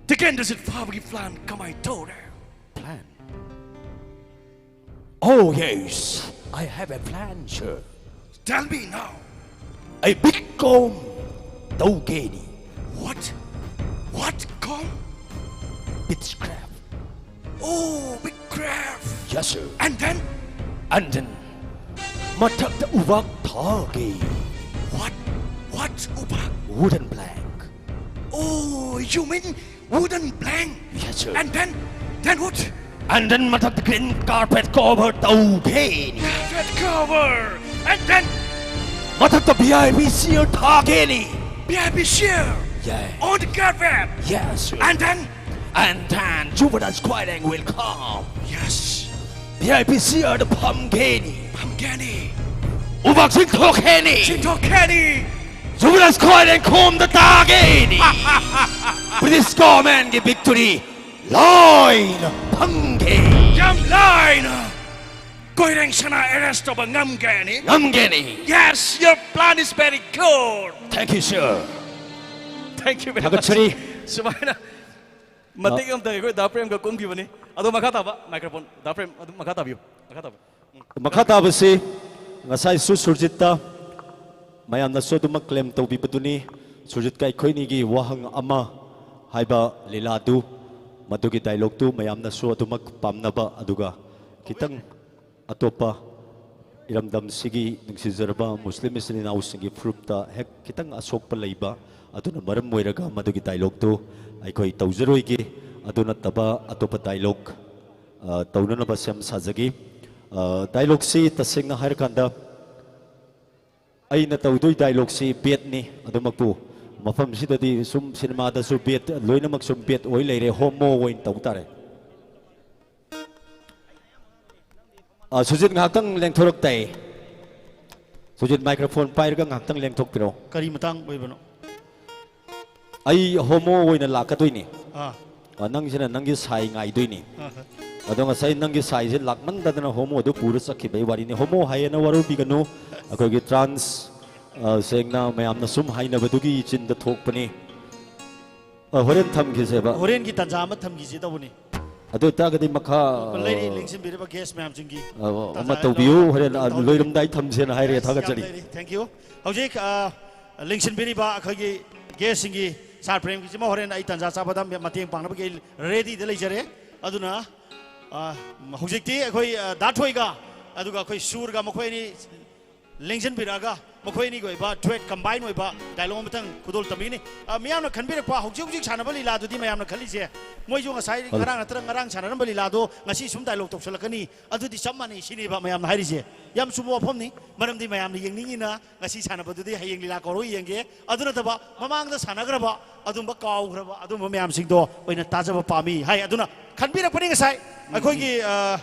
ꯇꯤꯀꯦꯟꯗ꯭ꯔꯖꯤꯠ ꯐꯥꯕꯒꯤ ꯄ꯭ꯂꯥꯟ ꯀꯃꯥꯏ ꯇꯧꯔꯦ? Plan? Oh yes, I have a plan, sir. Tell me now. ꯑꯩ ꯕꯤꯠ ꯀꯣꯝ ꯇꯧꯒꯦꯅꯤ꯫ What? What call? Witchcraft. Oh, big crab. Yes, sir. And then? And then, ꯃꯊꯛꯇ ꯎꯕꯥꯛ ꯊꯥꯒꯦ꯫ What? What ꯎꯕꯥꯛ? Wooden plank. Oh, you mean wooden plank? Yes, sir. And then? Then what? And then ꯃꯊꯛꯇ green carpet cover ꯇꯧꯒꯦꯅꯤ. Carpet cover. And then ꯃꯊꯛꯇ V I P chair ꯊꯥꯒꯦꯅꯤ. V I P chair. Yeah. On the carpet. Yes. And then And then Juvenile Squadron will come. Yes. V I P chairꯗ ꯐꯝꯒꯦꯅꯤ. ꯐꯝꯒꯦꯅꯤ. ꯎꯕꯥꯛ ꯆꯤꯡꯊꯣꯛꯀꯦꯅꯤ. ꯆꯤꯡꯊꯣꯛꯀꯦꯅꯤ. Juvenile Squadron ꯈꯣꯝꯗ ꯇꯥꯒꯦꯅꯤ. British governmentꯀꯤ victory ꯂꯣꯏꯅ ꯐꯪꯒꯦ. ꯌꯥꯝ ꯂꯥꯏꯅ ꯀꯣꯏꯔꯦꯡ ꯁꯅꯥ arrest ꯇꯧꯕ ꯉꯝꯒꯦꯅꯤ. ꯉꯝꯒꯦꯅꯤ. Yes, your plan is very good. Thank you, sir. Thank you very much. ꯊꯥꯒꯠꯆꯔꯤ. ꯁꯨꯃꯥꯏꯅ ꯃꯇꯦꯛ ꯑꯃꯇ ꯑꯩꯈꯣꯏ ꯗꯥ ꯄ꯭ꯔꯦꯝꯒ ꯀꯨꯝꯈꯤꯕꯅꯤ. ꯑꯗꯣ ꯃꯈꯥ ꯇꯥꯕ microphone, ꯗꯥ ꯄ꯭ꯔꯦꯝ ꯑꯗꯨꯝ ꯃꯈꯥ ꯇꯥꯕꯤꯌꯨ. ꯃꯈꯥ ꯇꯥꯕꯤꯌꯨ. ꯃꯈꯥ ꯇꯥꯕꯁꯤ ꯉꯁꯥꯏꯁꯨ ꯁꯨꯔꯖꯤꯠꯇ ꯃꯌꯥꯝꯅꯁꯨ ꯑꯗꯨꯃꯛ claim ꯇꯧꯕꯤꯕꯗꯨꯅꯤ. ꯁꯨꯔꯖꯤꯠꯀ ꯑꯩꯈꯣꯏꯅꯤꯒꯤ ꯋꯥꯍꯪ ꯑꯃ ꯍꯥꯏꯕ ꯂꯤꯂꯥꯗꯨ, ꯃꯗꯨꯒꯤ dialogueꯇꯨ ꯃꯌꯥꯝꯅꯁꯨ ꯑꯗꯨꯃꯛ ꯄꯥꯝꯅꯕ, ꯑꯗꯨꯒ ꯈꯤꯇꯪ ꯑꯇꯣꯞꯄ ꯏꯔꯝꯗꯝꯁꯤꯒꯤ ꯅꯨꯡꯁꯤꯖꯔꯕ ꯃꯨꯁꯂꯤꯝ ꯏꯆꯤꯟ ꯏꯅꯥꯎꯁꯤꯡꯒꯤ ꯐꯨꯔꯨꯞꯇ ꯍꯦꯛ ꯈꯤꯇꯪ ꯑꯁꯣꯛꯄ ꯂꯩꯕ, ꯑꯗꯨꯅ ꯃꯔꯝ ꯑꯣꯏꯔꯒ ꯃꯗꯨꯒꯤ dialogueꯇꯨ ꯑꯩꯈꯣꯏ ꯇꯧꯖꯔꯣꯏꯒꯦ꯫ ꯑꯗꯨ ꯅꯠꯇꯕ ꯑꯇꯣꯞꯄ dialogue, ꯑ, ꯇꯧꯅꯅꯕ ꯁꯦꯝ ꯁꯥꯖꯒꯦ꯫ ꯑ, dialogueꯁꯤ ꯇꯁꯦꯡꯅ ꯍꯥꯏꯔꯀꯥꯟꯗ ꯑꯩꯅ ꯇꯧꯗꯣꯏ dialogueꯁꯤ baitꯅꯤ꯫ ꯑꯗꯨꯃꯛꯄꯨ ꯃꯐꯝꯁꯤꯗꯗꯤ ꯁꯨꯝ ꯁꯤꯅꯦꯃꯥꯗꯁꯨ bait, ꯂꯣꯏꯅꯃꯛ ꯁꯨꯝ bait ꯑꯣꯏ ꯂꯩꯔꯦ, homo ꯑꯣꯏꯅ ꯇꯧ ꯇꯥꯔꯦ꯫ ꯑ, ꯁꯨꯖꯤꯠ ꯉꯥꯏꯍꯥꯛꯇꯪ ꯂꯦꯡꯊꯣꯔꯛ ꯇꯥꯏ꯫ ꯁꯨꯖꯤꯠ microphone ꯄꯥꯏꯔꯒ ꯉꯥꯏꯍꯥꯛꯇꯪ ꯂꯦꯡꯊꯣꯛꯄꯤꯔꯣ꯫ ꯀꯔꯤ ꯃꯇꯥꯡ ꯑꯣꯏꯕꯅꯣ? ꯑꯩ homo ꯑꯣꯏꯅ ꯂꯥꯛꯀꯗꯣꯏꯅꯤ꯫ ꯑꯥ, ꯑ, ꯅꯪꯁꯤꯅ ꯅꯪꯒꯤ ꯁꯥꯏ ꯉꯥꯏꯗꯣꯏꯅꯤ꯫ ꯑꯥ, ꯑꯗꯣ ꯉꯁꯥꯏ ꯅꯪꯒꯤ ꯁꯥꯏꯁꯦ ꯂꯥꯛꯃꯟꯗꯗꯅ homoꯗꯨ ꯄꯨꯔ ꯆꯠꯈꯤꯕꯒꯤ ꯋꯥꯔꯤꯅꯤ꯫ Homo ꯍꯥꯏꯌꯦꯅ ꯋꯥꯔꯧꯕꯤꯒꯅꯨ꯫ ꯑꯩꯈꯣꯏꯒꯤ trans, ꯑ, ꯁꯦꯡꯅ ꯃꯌꯥꯝꯅ ꯁꯨꯝ ꯍꯥꯏꯅꯕꯗꯨꯒꯤ ꯏꯆꯤꯟꯗ ꯊꯣꯛꯄꯅꯤ꯫ ꯑ, ꯍꯣꯔꯦꯟ ꯊꯝꯈꯤꯁꯦꯕ꯫ ꯍꯣꯔꯦꯟꯒꯤ ꯇꯥꯟꯖꯥ ꯑꯃ ꯊꯝꯈꯤꯁꯦ ꯇꯧꯕꯅꯤ꯫ ꯑꯗꯨ ꯑꯣꯏꯇꯥꯔꯒꯗꯤ ꯃꯈꯥ, ꯂꯩꯔꯤ, ꯂꯦꯡꯁꯤꯟꯕꯤꯔꯤꯕ guest ꯃꯌꯥꯝꯁꯤꯡꯒꯤ ꯑ, ꯑꯃ ꯇꯥꯟꯖꯥ ꯇꯧꯕꯤꯌꯨ꯫ ꯌꯥꯎꯅ ꯍꯣꯔꯦꯟ, ꯑ, ꯇꯧꯗꯣꯏꯅꯤ꯫ ꯂꯣꯏꯔꯝꯗꯥꯏ ꯊꯝꯁꯦꯅ ꯍꯥꯏꯔꯦ꯫ Yes, ꯌꯥꯝ ꯊꯥꯒꯠꯆꯔꯤ꯫ ꯂꯩꯔꯤ꯫ Thank you. ꯍꯧꯖꯤꯛ, ꯑ, ꯂꯦꯡꯁꯤꯟꯕꯤꯔꯤꯕ ꯑꯩꯈꯣꯏꯒꯤ guestꯁꯤꯡꯒꯤ ꯁꯥꯔ ꯄ꯭ꯔꯦꯝꯒꯤꯁꯤꯃ ꯍꯣꯔꯦꯟ ꯑꯩ ꯇꯥꯟꯖꯥ ꯆꯥꯕꯗ ꯃꯇꯦꯡ ꯄꯥꯡꯅꯕꯒꯤ ꯑꯩ readyꯗ ꯂꯩꯖꯔꯦ꯫ ꯑꯗꯨꯅ, ꯑ, ꯍꯧꯖꯤꯛꯇꯤ ꯑꯩꯈꯣꯏ, ꯑ, ꯗꯥ ꯊꯣꯏꯒ ꯑꯗꯨꯒ ꯑꯩꯈꯣꯏ ꯁꯨꯔꯒ ꯃꯈꯣꯏ ꯑꯅꯤ ꯂꯦꯡꯁꯤꯟꯕꯤꯔꯛꯑꯒ ꯃꯈꯣꯏ ꯑꯅꯤꯒꯤ ꯑꯣꯏꯕ duet, combine ꯑꯣꯏꯕ dialogue ꯑꯃꯇꯪ ꯈꯨꯗꯣꯜ ꯇꯝꯕꯤꯒꯅꯤ꯫ ꯑ, ꯃꯤꯌꯥꯝꯅ ꯈꯟꯕꯤꯔꯛꯄ, ꯍꯧꯖꯤꯛ ꯍꯧꯖꯤꯛ ꯁꯥꯟꯅꯕ ꯂꯤꯂꯥꯗꯨꯗꯤ ꯃꯌꯥꯝꯅ ꯈꯜꯂꯤꯁꯦ, ꯃꯣꯏꯁꯨ ꯉꯁꯥꯏ ꯍꯜꯂꯣ꯫ ꯉꯔꯥꯡ ꯅꯠꯇ꯭ꯔꯒ ꯉꯔꯥꯡ ꯁꯥꯟꯅꯔꯝꯕ ꯂꯤꯂꯥꯗꯣ ꯉꯁꯤ ꯁꯨꯝ dialogue ꯇꯧꯁꯜꯂꯛꯀꯅꯤ, ꯑꯗꯨꯗꯤ ꯆꯞ ꯃꯥꯟꯅꯩ ꯁꯤꯅꯦꯕ ꯃꯌꯥꯝꯅ ꯍꯥꯏꯔꯤꯁꯦ꯫ ꯌꯥꯝ ꯆꯨꯝꯕ ꯋꯥꯐꯝꯅꯤ, ꯃꯔꯝꯗꯤ ꯃꯌꯥꯝꯅ ꯌꯦꯡꯅꯤꯡꯉꯤꯅ ꯉꯁꯤ ꯁꯥꯟꯅꯕꯗꯨꯗꯤ ꯍꯌꯦꯡ ꯂꯤꯂꯥ ꯀꯧꯔꯒ ꯌꯦꯡꯒꯦ꯫ ꯑꯗꯨ ꯅꯠꯇꯕ ꯃꯃꯥꯡꯗ ꯁꯥꯟꯅꯈ꯭ꯔꯕ ꯑꯗꯨꯝꯕ ꯀꯥꯎꯈ꯭ꯔꯕ ꯑꯗꯨꯝꯕ ꯃꯌꯥꯝꯁꯤꯡꯗꯣ ꯑꯣꯏꯅ ꯇꯥꯖꯕ ꯄꯥꯝꯃꯤ ꯍꯥꯏ꯫ ꯑꯗꯨꯅ ꯈꯟꯕꯤꯔꯛꯄꯅꯤ ꯉꯁꯥꯏ ꯑꯩꯈꯣꯏꯒꯤ, ꯑ,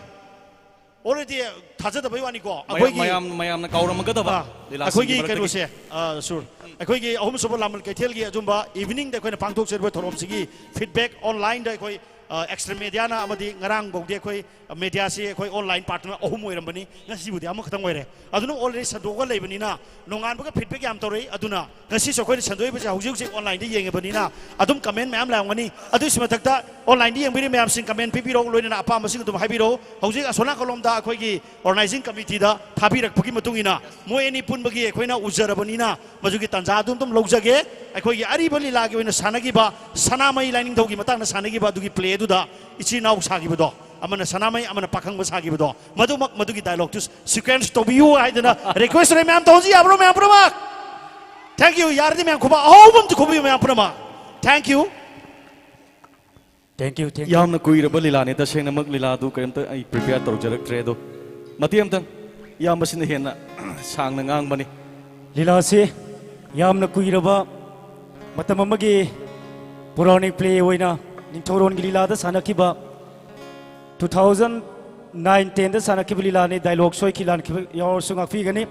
already ꯊꯥꯖꯗꯕꯩ ꯋꯥꯅꯤꯀꯣ꯫ ꯃꯌꯥꯝ, ꯑꯩꯈꯣꯏꯒꯤ ꯃꯌꯥꯝ, ꯃꯌꯥꯝꯅ ꯀꯥꯎꯔꯝꯃꯒꯗꯕ ꯑꯥ, ꯂꯤꯂꯥꯁꯤꯡꯒꯤ ꯑꯩꯈꯣꯏꯒꯤ ꯃꯔꯛꯇꯒꯤ꯫ ꯀꯩꯅꯣꯁꯦ, ꯑꯥ, ꯁꯨꯔ, ꯑꯩꯈꯣꯏꯒꯤ ꯑꯍꯨꯝꯁꯨꯕ ꯂꯥꯃꯜ ꯀꯩꯊꯦꯜꯒꯤ ꯑꯆꯨꯝꯕ eveningꯗ ꯑꯩꯈꯣꯏꯅ ꯄꯥꯡꯊꯣꯛꯆꯔꯤꯕ ꯊꯧꯔꯝꯁꯤꯒꯤ feedback onlineꯗ ꯑꯩꯈꯣꯏ, ꯑꯥ, extra mediaꯅ ꯑꯃꯗꯤ ꯉꯔꯥꯡ ꯐꯥꯎꯗꯤ ꯑꯩꯈꯣꯏ, ꯑꯥ, mediaꯁꯤ ꯑꯩꯈꯣꯏ online partner ꯑꯍꯨꯝ ꯑꯣꯏꯔꯝꯕꯅꯤ, ꯉꯁꯤꯕꯨꯗꯤ ꯑꯃꯈꯛꯇꯪ ꯑꯣꯏꯔꯦ꯫ ꯑꯗꯨꯅ already ꯁꯟꯗꯣꯛꯑꯒ ꯂꯩꯕꯅꯤꯅ ꯅꯣꯡꯉꯥꯟꯕꯒ feedback ꯌꯥꯝ ꯇꯧꯔꯛꯏ꯫ ꯑꯗꯨꯅ ꯉꯁꯤꯁꯨ ꯑꯩꯈꯣꯏꯅ ꯁꯟꯗꯣꯛꯏꯕꯁꯦ ꯍꯧꯖꯤꯛ ꯍꯧꯖꯤꯛ onlineꯗ ꯌꯦꯡꯉꯕꯅꯤꯅ ꯑꯗꯨꯝ comment ꯃꯌꯥꯝ ꯂꯥꯛꯂꯝꯒꯅꯤ꯫ ꯑꯗꯨꯒꯤꯁꯨ ꯃꯊꯛꯇ onlineꯗ ꯌꯦꯡꯕꯤꯔꯤꯕ ꯃꯌꯥꯝꯁꯤꯡ comment ꯄꯤꯕꯤꯔꯛꯎ, ꯂꯣꯏꯅꯅ ꯑꯄꯥꯝꯕꯁꯤꯡ ꯑꯗꯨꯝ ꯍꯥꯏꯕꯤꯔꯛꯎ꯫ ꯍꯧꯖꯤꯛ ꯑꯁꯣꯝ ꯅꯥꯀꯜꯂꯣꯝꯗ ꯑꯩꯈꯣꯏꯒꯤ organizing committeeꯗ ꯊꯥꯕꯤꯔꯛꯄꯒꯤ ꯃꯇꯨꯡ ꯏꯟꯅ ꯃꯣꯏ ꯑꯅꯤ ꯄꯨꯟꯕꯒꯤ ꯑꯩꯈꯣꯏꯅ ꯎꯖꯔꯕꯅꯤꯅ ꯃꯗꯨꯒꯤ ꯇꯥꯟꯖꯥ ꯑꯗꯨ ꯑꯗꯨꯝ ꯂꯧꯖꯒꯦ꯫ ꯑꯩꯈꯣꯏꯒꯤ ꯑꯔꯤꯕ ꯂꯤꯂꯥꯒꯤ ꯑꯣꯏꯅ ꯁꯥꯟꯅꯈꯤꯕ ꯁꯅꯥꯃꯍꯤ ꯂꯥꯏꯅꯤꯡꯊꯧꯒꯤ ꯃꯇꯥꯡꯗ ꯁꯥꯟꯅꯈꯤꯕ ꯑꯗꯨꯒꯤ play ꯑꯗꯨꯗ ꯏꯆꯤꯜ ꯏꯅꯥꯎ ꯁꯥꯈꯤꯕꯗꯣ, ꯑꯃꯅ ꯁꯅꯥꯃꯍꯤ, ꯑꯃꯅ ꯄꯥꯈꯪꯕ ꯁꯥꯈꯤꯕꯗꯣ, ꯃꯗꯨꯃꯛ ꯃꯗꯨꯒꯤ dialogueꯇꯨ sequence ꯇꯧꯕꯤꯌꯨ ꯍꯥꯏꯗꯅ request ꯇꯧꯔꯦ꯫ ꯃꯌꯥꯝ ꯇꯧꯍꯟꯁꯤ ꯌꯥꯕ꯭ꯔꯣ, ꯃꯌꯥꯝ ꯄꯨꯝꯅꯃꯛ? Thank you꯫ ꯌꯥꯔꯗꯤ ꯃꯌꯥꯝ ꯈꯨꯕꯥꯛ ꯑꯍꯧꯕ ꯑꯝꯇ ꯈꯨꯕꯤꯌꯨ, ꯃꯌꯥꯝ ꯄꯨꯝꯅꯃꯛ꯫ Thank you꯫ Thank you, thank you꯫ ꯌꯥꯝꯅ ꯀꯨꯏꯔꯕ ꯂꯤꯂꯥꯅꯤ, ꯇꯁꯦꯡꯅꯃꯛ ꯂꯤꯂꯥꯗꯨ ꯀꯔꯤꯝꯇ ꯑꯩ prepare ꯇꯧꯖꯔꯛꯇ꯭ꯔꯦ꯫ ꯑꯗꯣ ꯃꯇꯦꯛ ꯑꯝꯇꯪ, ꯏꯌꯥꯝꯕꯁꯤꯅ ꯍꯦꯟꯅ ꯁꯥꯡꯅ ꯉꯥꯡꯕꯅꯤ꯫ ꯂꯤꯂꯥꯁꯤ ꯌꯥꯝꯅ ꯀꯨꯏꯔꯕ ꯃꯇꯝ ꯑꯃꯒꯤ ꯄꯨꯔꯥꯅꯤꯛ play ꯑꯣꯏꯅ ꯅꯤꯡꯊꯧꯔꯣꯟꯒꯤ ꯂꯤꯂꯥꯗ ꯁꯥꯟꯅꯈꯤꯕ, two thousand nine tenꯗ ꯁꯥꯟꯅꯈꯤꯕ ꯂꯤꯂꯥꯅꯤ꯫ Dialogue ꯁꯣꯏꯈꯤ ꯂꯥꯟꯈꯤꯕ ꯌꯥꯎꯔꯁꯨ ꯉꯥꯛꯄꯤꯒꯅꯤ꯫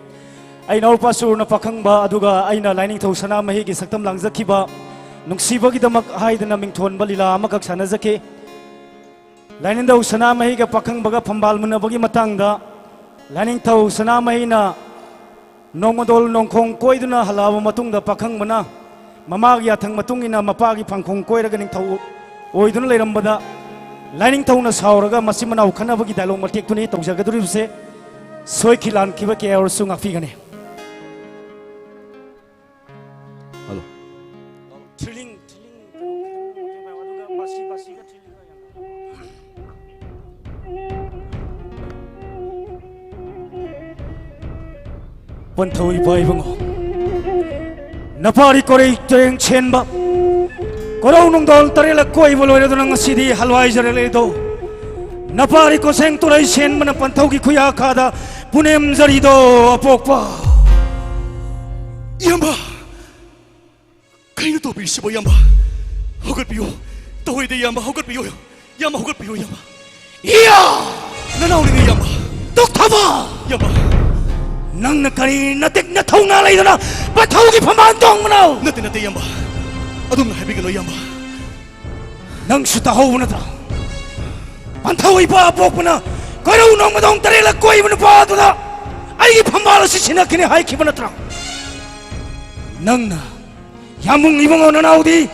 ꯑꯩ ꯏꯅꯥꯎꯄꯥ ꯁꯨꯔꯅ ꯄꯥꯈꯪꯕ, ꯑꯗꯨꯒ ꯑꯩꯅ ꯂꯥꯏꯅꯤꯡꯊꯧ ꯁꯅꯥꯃꯍꯤꯒꯤ ꯁꯛꯇꯝ ꯂꯥꯡꯖꯈꯤꯕ ꯅꯨꯡꯁꯤꯕꯒꯤꯗꯃꯛ ꯍꯥꯏꯗꯅ ꯃꯤꯡꯊꯣꯟꯕ ꯂꯤꯂꯥ ꯑꯃꯈꯛ ꯁꯥꯟꯅꯖꯈꯤ꯫ ꯂꯥꯏꯅꯤꯡꯊꯧ ꯁꯅꯥꯃꯍꯤꯒ ꯄꯥꯈꯪꯕꯒ ꯐꯝꯕꯥꯜ ꯃꯨꯟꯅꯕꯒꯤ ꯃꯇꯥꯡꯗ, ꯂꯥꯏꯅꯤꯡꯊꯧ ꯁꯅꯥꯃꯍꯤꯅ ꯅꯣꯡꯃꯗꯣꯜ ꯅꯣꯡꯈꯣꯡ ꯀꯣꯏꯗꯨꯅ ꯍꯜꯂꯛꯑꯕ ꯃꯇꯨꯡꯗ, ꯄꯥꯈꯪꯕꯅ ꯃꯃꯥꯒꯤ ꯌꯥꯊꯪ ꯃꯇꯨꯡ ꯏꯟꯅ ꯃꯄꯥꯒꯤ ꯐꯥꯡꯈꯣꯡ ꯀꯣꯏꯔꯒ ꯅꯤꯡꯊꯧ ꯑꯣꯏꯗꯨꯅ ꯂꯩꯔꯝꯕꯗ, ꯂꯥꯏꯅꯤꯡꯊꯧꯅ ꯁꯥꯎꯔꯒ ꯃꯆꯤꯟ ꯃꯅꯥꯎ ꯈꯠꯅꯕꯒꯤ dialogue ꯃꯇꯦꯛꯇꯨꯅꯤ ꯇꯧꯖꯒꯗꯧꯔꯤꯕꯁꯦ꯫ ꯁꯣꯏꯈꯤ ꯂꯥꯟꯈꯤꯕ ꯀꯌꯥ ꯑꯣꯏꯔꯁꯨ ꯉꯥꯛꯄꯤꯒꯅꯤ꯫ ꯍꯜꯂꯣ꯫ Thrilling, thrilling, ꯑꯗꯨꯒ ꯕꯥꯁꯤ, ꯕꯥꯁꯤꯒ thrilling ꯒ ꯌꯥꯝ꯫ ꯄꯟꯊꯧ ꯏꯄꯥ ꯏꯕꯨꯡꯉꯣ, ꯅꯄꯥꯔꯤ ꯀꯣꯔꯩ ꯇꯔꯦꯡ ꯁꯦꯟꯕ, ꯀꯣꯔꯧ ꯅꯨꯡꯗꯣꯜ ꯇꯔꯦꯠꯂꯛ ꯀꯣꯏꯕ ꯂꯣꯏꯔꯗꯨꯅ ꯉꯁꯤꯗꯤ ꯍꯜꯋꯥꯏꯖꯔꯛꯂꯦꯗꯣ꯫ ꯅꯄꯥꯔꯤ ꯀꯣꯁꯦꯡ ꯇꯨꯔꯩ ꯁꯦꯟꯕꯅ ꯄꯟꯊꯧꯒꯤ ꯈꯨꯌꯥꯈꯥꯗ ꯄꯨꯅꯦꯝꯖꯔꯤꯗꯣ ꯑꯄꯣꯛꯄ꯫ ꯏꯌꯥꯝꯕ! ꯀꯩꯅꯣ ꯇꯧꯕꯤꯔꯤꯁꯤꯕꯣ, ꯏꯌꯥꯝꯕ? ꯍꯧꯒꯠꯄꯤꯌꯨ꯫ ꯇꯧꯍꯩꯗꯦ, ꯏꯌꯥꯝꯕ, ꯍꯧꯒꯠꯄꯤꯌꯨ꯫ ꯏꯌꯥꯝꯕ, ꯍꯧꯒꯠꯄꯤꯌꯨ, ꯏꯌꯥꯝꯕ꯫ ꯏꯌꯥ! ꯅꯅꯥꯎꯅꯤꯅꯦ, ꯏꯌꯥꯝꯕ꯫ ꯇꯣꯛꯊꯕ! ꯏꯌꯥꯝꯕ꯫ ꯅꯪꯅ ꯀꯔꯤ ꯅꯇꯤꯛ ꯅꯊꯧꯅꯥ ꯂꯩꯗꯅ ꯄꯟꯊꯧꯒꯤ ꯐꯝꯕꯥꯜ ꯇꯣꯡꯕꯅꯣ? ꯅꯠꯇꯦ, ꯅꯠꯇꯦ, ꯏꯌꯥꯝꯕ꯫ ꯑꯗꯨꯝꯅ ꯍꯥꯏꯕꯤꯒꯅꯨ, ꯏꯌꯥꯝꯕ꯫ ꯅꯪꯁꯨ ꯇꯥꯍꯧꯕ ꯅꯠꯇ꯭ꯔꯥ? ꯄꯟꯊꯧ ꯏꯄꯥ ꯑꯄꯣꯛꯄꯅ ꯀꯣꯏꯔꯧ ꯅꯣꯡꯃꯗꯣꯡ ꯇꯔꯦꯠꯂꯛ ꯀꯣꯏꯕ ꯅꯨꯄꯥ ꯑꯗꯨꯗ ꯑꯩꯒꯤ ꯐꯝꯕꯥꯜ ꯑꯁꯤ ꯁꯤꯟꯅꯈꯤꯅꯤ ꯍꯥꯏꯈꯤꯕ ꯅꯠꯇ꯭ꯔꯥ? ꯅꯪꯅ ꯌꯥꯝꯕꯨꯡ ꯏꯕꯨꯡꯉꯣ ꯅꯅꯥꯎꯗꯤ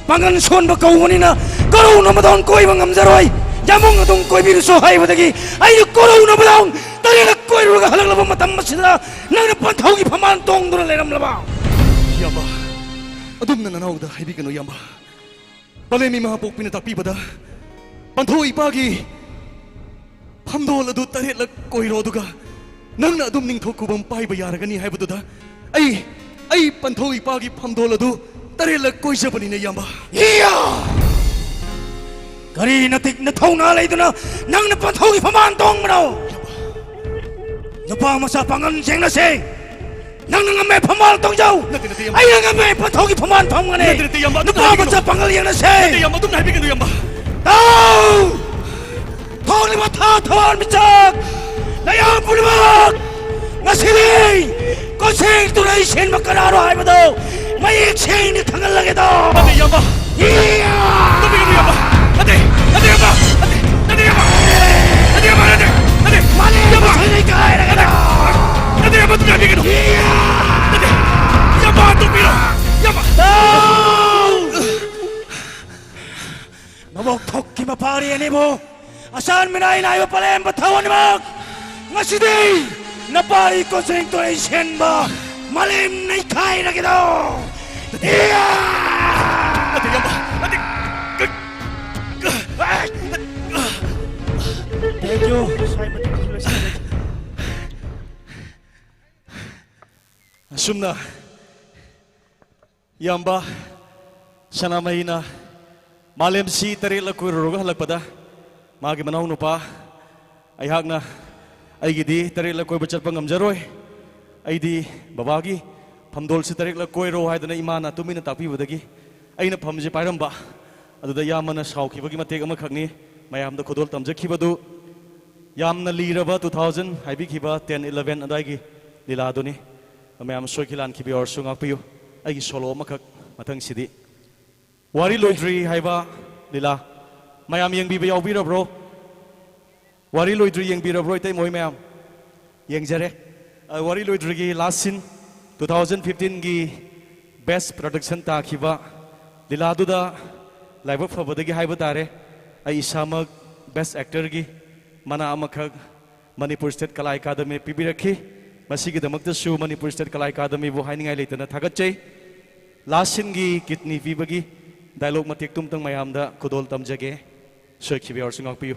ꯄꯥꯡꯒꯜ ꯁꯣꯟꯕ ꯀꯧꯕꯅꯤꯅ ꯀꯣꯔꯧ ꯅꯣꯡꯃꯗꯣꯡ ꯀꯣꯏꯕ ꯉꯝꯖꯔꯣꯏ, ꯌꯥꯝꯕꯨꯡ ꯑꯗꯨꯝ ꯀꯣꯏꯕꯤꯔꯨꯁꯣ ꯍꯥꯏꯕꯗꯒꯤ ꯑꯩꯅ ꯀꯣꯔꯧ ꯅꯣꯡꯃꯗꯣꯡ ꯇꯔꯦꯠꯂꯛ ꯀꯣꯏꯔꯨꯔꯒ ꯍꯜꯂꯛꯂꯕ ꯃꯇꯝ ꯑꯁꯤꯗ ꯅꯪꯅ ꯄꯟꯊꯧꯒꯤ ꯐꯝꯕꯥꯜ ꯇꯣꯡꯗꯨꯅ ꯂꯩꯔꯝꯂꯕ? ꯏꯌꯥꯝꯕ, ꯑꯗꯨꯝꯅ ꯅꯅꯥꯎꯗ ꯍꯥꯏꯕꯤꯒꯅꯨ, ꯏꯌꯥꯝꯕ꯫ ꯄꯂꯦꯝ ꯏꯃꯥ ꯄꯣꯛꯄꯤꯅ ꯇꯥꯛꯄꯤꯕꯗ ꯄꯟꯊꯧ ꯏꯄꯥꯒꯤ ꯐꯝꯗꯣꯜ ꯑꯗꯨ ꯇꯔꯦꯠꯂꯛ ꯀꯣꯏꯔꯣ, ꯑꯗꯨꯒ ꯅꯪꯅ ꯑꯗꯨꯝ ꯅꯤꯡꯊꯧ ꯈꯨꯕꯝ ꯄꯥꯏꯕ ꯌꯥꯔꯒꯅꯤ ꯍꯥꯏꯕꯗꯨꯗ ꯑꯩ, ꯑꯩ ꯄꯟꯊꯧ ꯏꯄꯥꯒꯤ ꯐꯝꯗꯣꯜ ꯑꯗꯨ ꯇꯔꯦꯠꯂꯛ ꯀꯣꯏꯖꯕꯅꯤꯅꯦ, ꯏꯌꯥꯝꯕ꯫ ꯏꯌꯥ! ꯀꯔꯤ ꯅꯇꯤꯛ ꯅꯊꯧꯅꯥ ꯂꯩꯗꯨꯅ ꯅꯪꯅ ꯄꯟꯊꯧꯒꯤ ꯐꯝꯕꯥꯜ ꯇꯣꯡꯕꯅꯣ? ꯅꯨꯄꯥ ꯃꯆꯥ ꯄꯥꯡꯒꯜ ꯌꯦꯡꯅꯁꯦ꯫ ꯅꯪꯅ ꯉꯝꯃꯦ, ꯐꯝꯕꯥꯜ ꯇꯣꯡꯖꯧ꯫ ꯅꯠꯇꯦ, ꯅꯠꯇꯦ, ꯏꯌꯥꯝꯕ꯫ ꯑꯩꯅ ꯉꯝꯃꯦ, ꯄꯟꯊꯧꯒꯤ ꯐꯝꯕꯥꯜ ꯐꯝꯒꯅꯤ꯫ ꯅꯠꯇꯦ, ꯅꯠꯇꯦ, ꯏꯌꯥꯝꯕ, ꯑꯗꯨꯝꯅ ꯅꯨꯄꯥ ꯍꯥꯏꯕꯤꯒꯅꯨ꯫ ꯃꯆꯥ ꯄꯥꯡꯒꯜ ꯌꯦꯡꯅꯁꯦ꯫ ꯅꯠꯇꯦ, ꯏꯌꯥꯝꯕ, ꯑꯗꯨꯝꯅ ꯍꯥꯏꯕꯤꯒꯅꯨ, ꯏꯌꯥꯝꯕ꯫ ꯇꯥꯎ! ꯊꯣꯛꯂꯤꯕ ꯊꯥ ꯊꯋꯥꯟꯃꯤꯆꯥꯛ ꯅꯌꯥꯝ ꯄꯨꯝꯅꯃꯛ, ꯉꯁꯤꯗꯤ ꯀꯣꯟꯁꯦꯡ ꯇꯨꯔꯩ ꯁꯦꯟꯕ ꯀꯅꯥꯅꯣ ꯍꯥꯏꯕꯗꯨ ꯃꯌꯦꯛ ꯁꯦꯡꯅ ꯈꯪꯍꯜꯂꯒꯦꯗꯣ꯫ ꯅꯠꯇꯦ, ꯏꯌꯥꯝꯕ꯫ ꯏꯌꯥ! ꯅꯠꯇꯦ, ꯏꯌꯥꯝꯕ꯫ ꯅꯠꯇꯦ, ꯅꯠꯇꯦ, ꯏꯌꯥꯝꯕ꯫ ꯅꯠꯇꯦ, ꯅꯠꯇꯦ, ꯏꯌꯥꯝꯕ꯫ ꯅꯠꯇꯦ, ꯏꯌꯥꯝꯕ, ꯅꯠꯇꯦ꯫ ꯅꯠꯇꯦ, ꯏꯌꯥꯝꯕ, ꯅꯠꯇꯦ꯫ ꯃꯥꯂꯦꯝ ꯏꯌꯥꯝꯕ! ꯃꯁꯤꯗ ꯏꯀꯥꯏꯔꯒꯅ! ꯅꯠꯇꯦ, ꯅꯠꯇꯦ, ꯏꯌꯥꯝꯕ, ꯑꯗꯨꯝ ꯍꯥꯏꯕꯤꯒꯅꯨ꯫ ꯏꯌꯥ! ꯅꯠꯇꯦ, ꯏꯌꯥꯝꯕ, ꯇꯣꯛꯄꯤꯔꯣ꯫ ꯏꯌꯥꯝꯕ! ꯇꯥꯎ! ꯃꯕꯣꯛ ꯊꯣꯛꯈꯤꯕ ꯄꯥꯔꯤ ꯑꯅꯤꯕꯨ ꯑꯁꯥꯟ ꯃꯤꯅꯥꯏ ꯅꯥꯏꯕ ꯄꯂꯦꯝ ꯄꯟꯊꯧ ꯑꯅꯤꯃꯛ, ꯉꯁꯤꯗꯤ ꯅꯄꯥꯔꯤ ꯀꯣꯟꯁꯦꯡ ꯇꯨꯔꯩ ꯁꯦꯟꯕ ꯃꯥꯂꯦꯝ ꯅꯩꯈꯥꯏꯔꯒꯦꯗꯣ! ꯏꯌꯥ! ꯅꯠꯇꯦ, ꯏꯌꯥꯝꯕ, ꯅꯠꯇꯦ꯫ Thank you. ꯁ꯭ꯋꯥꯏ ꯃꯇꯤꯛ ꯂꯣꯏꯁꯤꯜꯂꯒꯦ꯫ ꯑꯁꯨꯝꯅ ꯏꯌꯥꯝꯕ ꯁꯅꯥꯃꯍꯤꯅ ꯃꯥꯂꯦꯝꯁꯤ ꯇꯔꯦꯠꯂꯛ ꯀꯣꯏꯔꯨꯔꯒ ꯍꯜꯂꯛꯄꯗ, ꯃꯥꯒꯤ ꯃꯅꯥꯎꯅꯨꯄꯥ ꯑꯩꯍꯥꯛꯅ, "ꯑꯩꯒꯤꯗꯤ ꯇꯔꯦꯠꯂꯛ ꯀꯣꯏꯕ ꯆꯠꯄ ꯉꯝꯖꯔꯣꯏ, ꯑꯩꯗꯤ ꯕꯕꯥꯒꯤ ꯐꯝꯗꯣꯜꯁꯤ ꯇꯔꯦꯠꯂꯛ ꯀꯣꯏꯔꯣ" ꯍꯥꯏꯗꯅ ꯏꯃꯥꯅ ꯇꯨꯃꯤꯟꯅ ꯇꯥꯛꯄꯤꯕꯗꯒꯤ ꯑꯩꯅ ꯐꯝꯁꯦ ꯄꯥꯏꯔꯝꯕ꯫ ꯑꯗꯨꯗ ꯏꯌꯥꯝꯕꯅ ꯁꯥꯎꯈꯤꯕꯒꯤ ꯃꯇꯦꯛ ꯑꯃꯈꯛꯅꯤ ꯃꯌꯥꯝꯗ ꯈꯨꯗꯣꯜ ꯇꯝꯖꯈꯤꯕꯗꯨ꯫ ꯌꯥꯝꯅ ꯂꯤꯔꯕ two thousand ꯍꯥꯏꯕꯤꯈꯤꯕ ten eleven ꯑꯗꯨꯋꯥꯏꯒꯤ ꯂꯤꯂꯥꯗꯨꯅꯤ꯫ ꯃꯌꯥꯝ ꯁꯣꯏꯈꯤ ꯂꯥꯟꯈꯤꯕ ꯌꯥꯎꯔꯁꯨ ꯉꯥꯛꯄꯤꯌꯨ꯫ ꯑꯩꯒꯤ solo ꯑꯃꯈꯛ ꯃꯊꯪꯁꯤꯗꯤ꯫ ꯋꯥꯔꯤ ꯂꯣꯏꯗ꯭ꯔꯤ ꯍꯥꯏꯕ ꯂꯤꯂꯥ꯫ ꯃꯌꯥꯝ ꯌꯦꯡꯕꯤꯕ ꯌꯥꯎꯕꯤꯔꯕ꯭ꯔꯣ? ꯋꯥꯔꯤ ꯂꯣꯏꯗ꯭ꯔꯤ ꯌꯦꯡꯕꯤꯔꯕ꯭ꯔꯣ, ꯏꯇꯩꯃ ꯍꯣꯏ ꯃꯌꯥꯝ? ꯌꯦꯡꯖꯔꯦ꯫ ꯑ, ꯋꯥꯔꯤ ꯂꯣꯏꯗ꯭ꯔꯤꯒꯤ last scene, two thousand fifteen ꯒꯤ best production ꯇꯥꯈꯤꯕ ꯂꯤꯂꯥꯗꯨꯗ ꯂꯥꯏꯕꯛ ꯐꯕꯗꯒꯤ ꯍꯥꯏꯕ ꯇꯥꯔꯦ, ꯑꯩ ꯏꯁꯥꯃꯛ best actor ꯒꯤ ꯃꯅꯥ ꯑꯃꯈꯛ ꯃꯅꯤꯄꯨꯔ State ꯀꯂꯥ ꯑꯦꯀꯥꯗꯃꯤꯅ ꯄꯤꯕꯤꯔꯛꯈꯤ꯫ ꯃꯁꯤꯒꯤꯗꯃꯛꯇꯁꯨ ꯃꯅꯤꯄꯨꯔ State ꯀꯂꯥ ꯑꯦꯀꯥꯗꯃꯤꯕꯨ ꯍꯥꯏꯅꯤꯡꯉꯥꯏ ꯂꯩꯇꯅ ꯊꯥꯒꯠꯆꯩ꯫ Last scene ꯒꯤ kidney ꯄꯤꯕꯒꯤ dialogue ꯃꯇꯦꯛꯇꯨꯝꯇꯪ ꯃꯌꯥꯝꯗ ꯈꯨꯗꯣꯜ ꯇꯝꯖꯒꯦ꯫ ꯁꯣꯏꯈꯤꯕ ꯌꯥꯎꯔꯁꯨ ꯉꯥꯛꯄꯤꯌꯨ꯫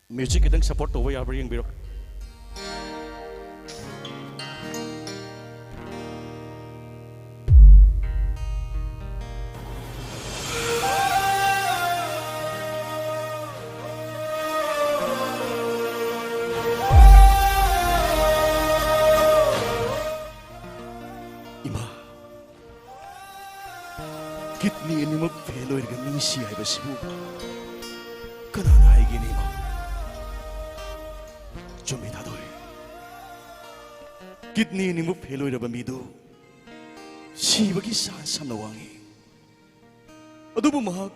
Music ꯈꯤꯇꯪ support ꯇꯧꯕ ꯌꯥꯕ꯭ꯔꯥ ꯌꯦꯡꯕꯤꯔꯣ꯫ ꯏꯃꯥ, kidney ꯑꯅꯤꯃꯛ fail ꯑꯣꯏꯔꯒ ꯃꯤ ꯁꯤ ꯍꯥꯏꯕꯁꯤꯕꯨ ꯀꯅꯥꯅ ꯍꯥꯏꯒꯦꯅꯦ, ꯏꯃꯥ? ꯆꯨꯝꯃꯤ, ꯊꯥꯗꯣꯏ꯫ Kidney ꯑꯅꯤꯃꯛ fail ꯑꯣꯏꯔꯕ ꯃꯤꯗꯨ ꯁꯤꯕꯒꯤ chance ꯌꯥꯝꯅ ꯋꯥꯡꯉꯤ꯫ ꯑꯗꯨꯕꯨ ꯃꯍꯥꯛ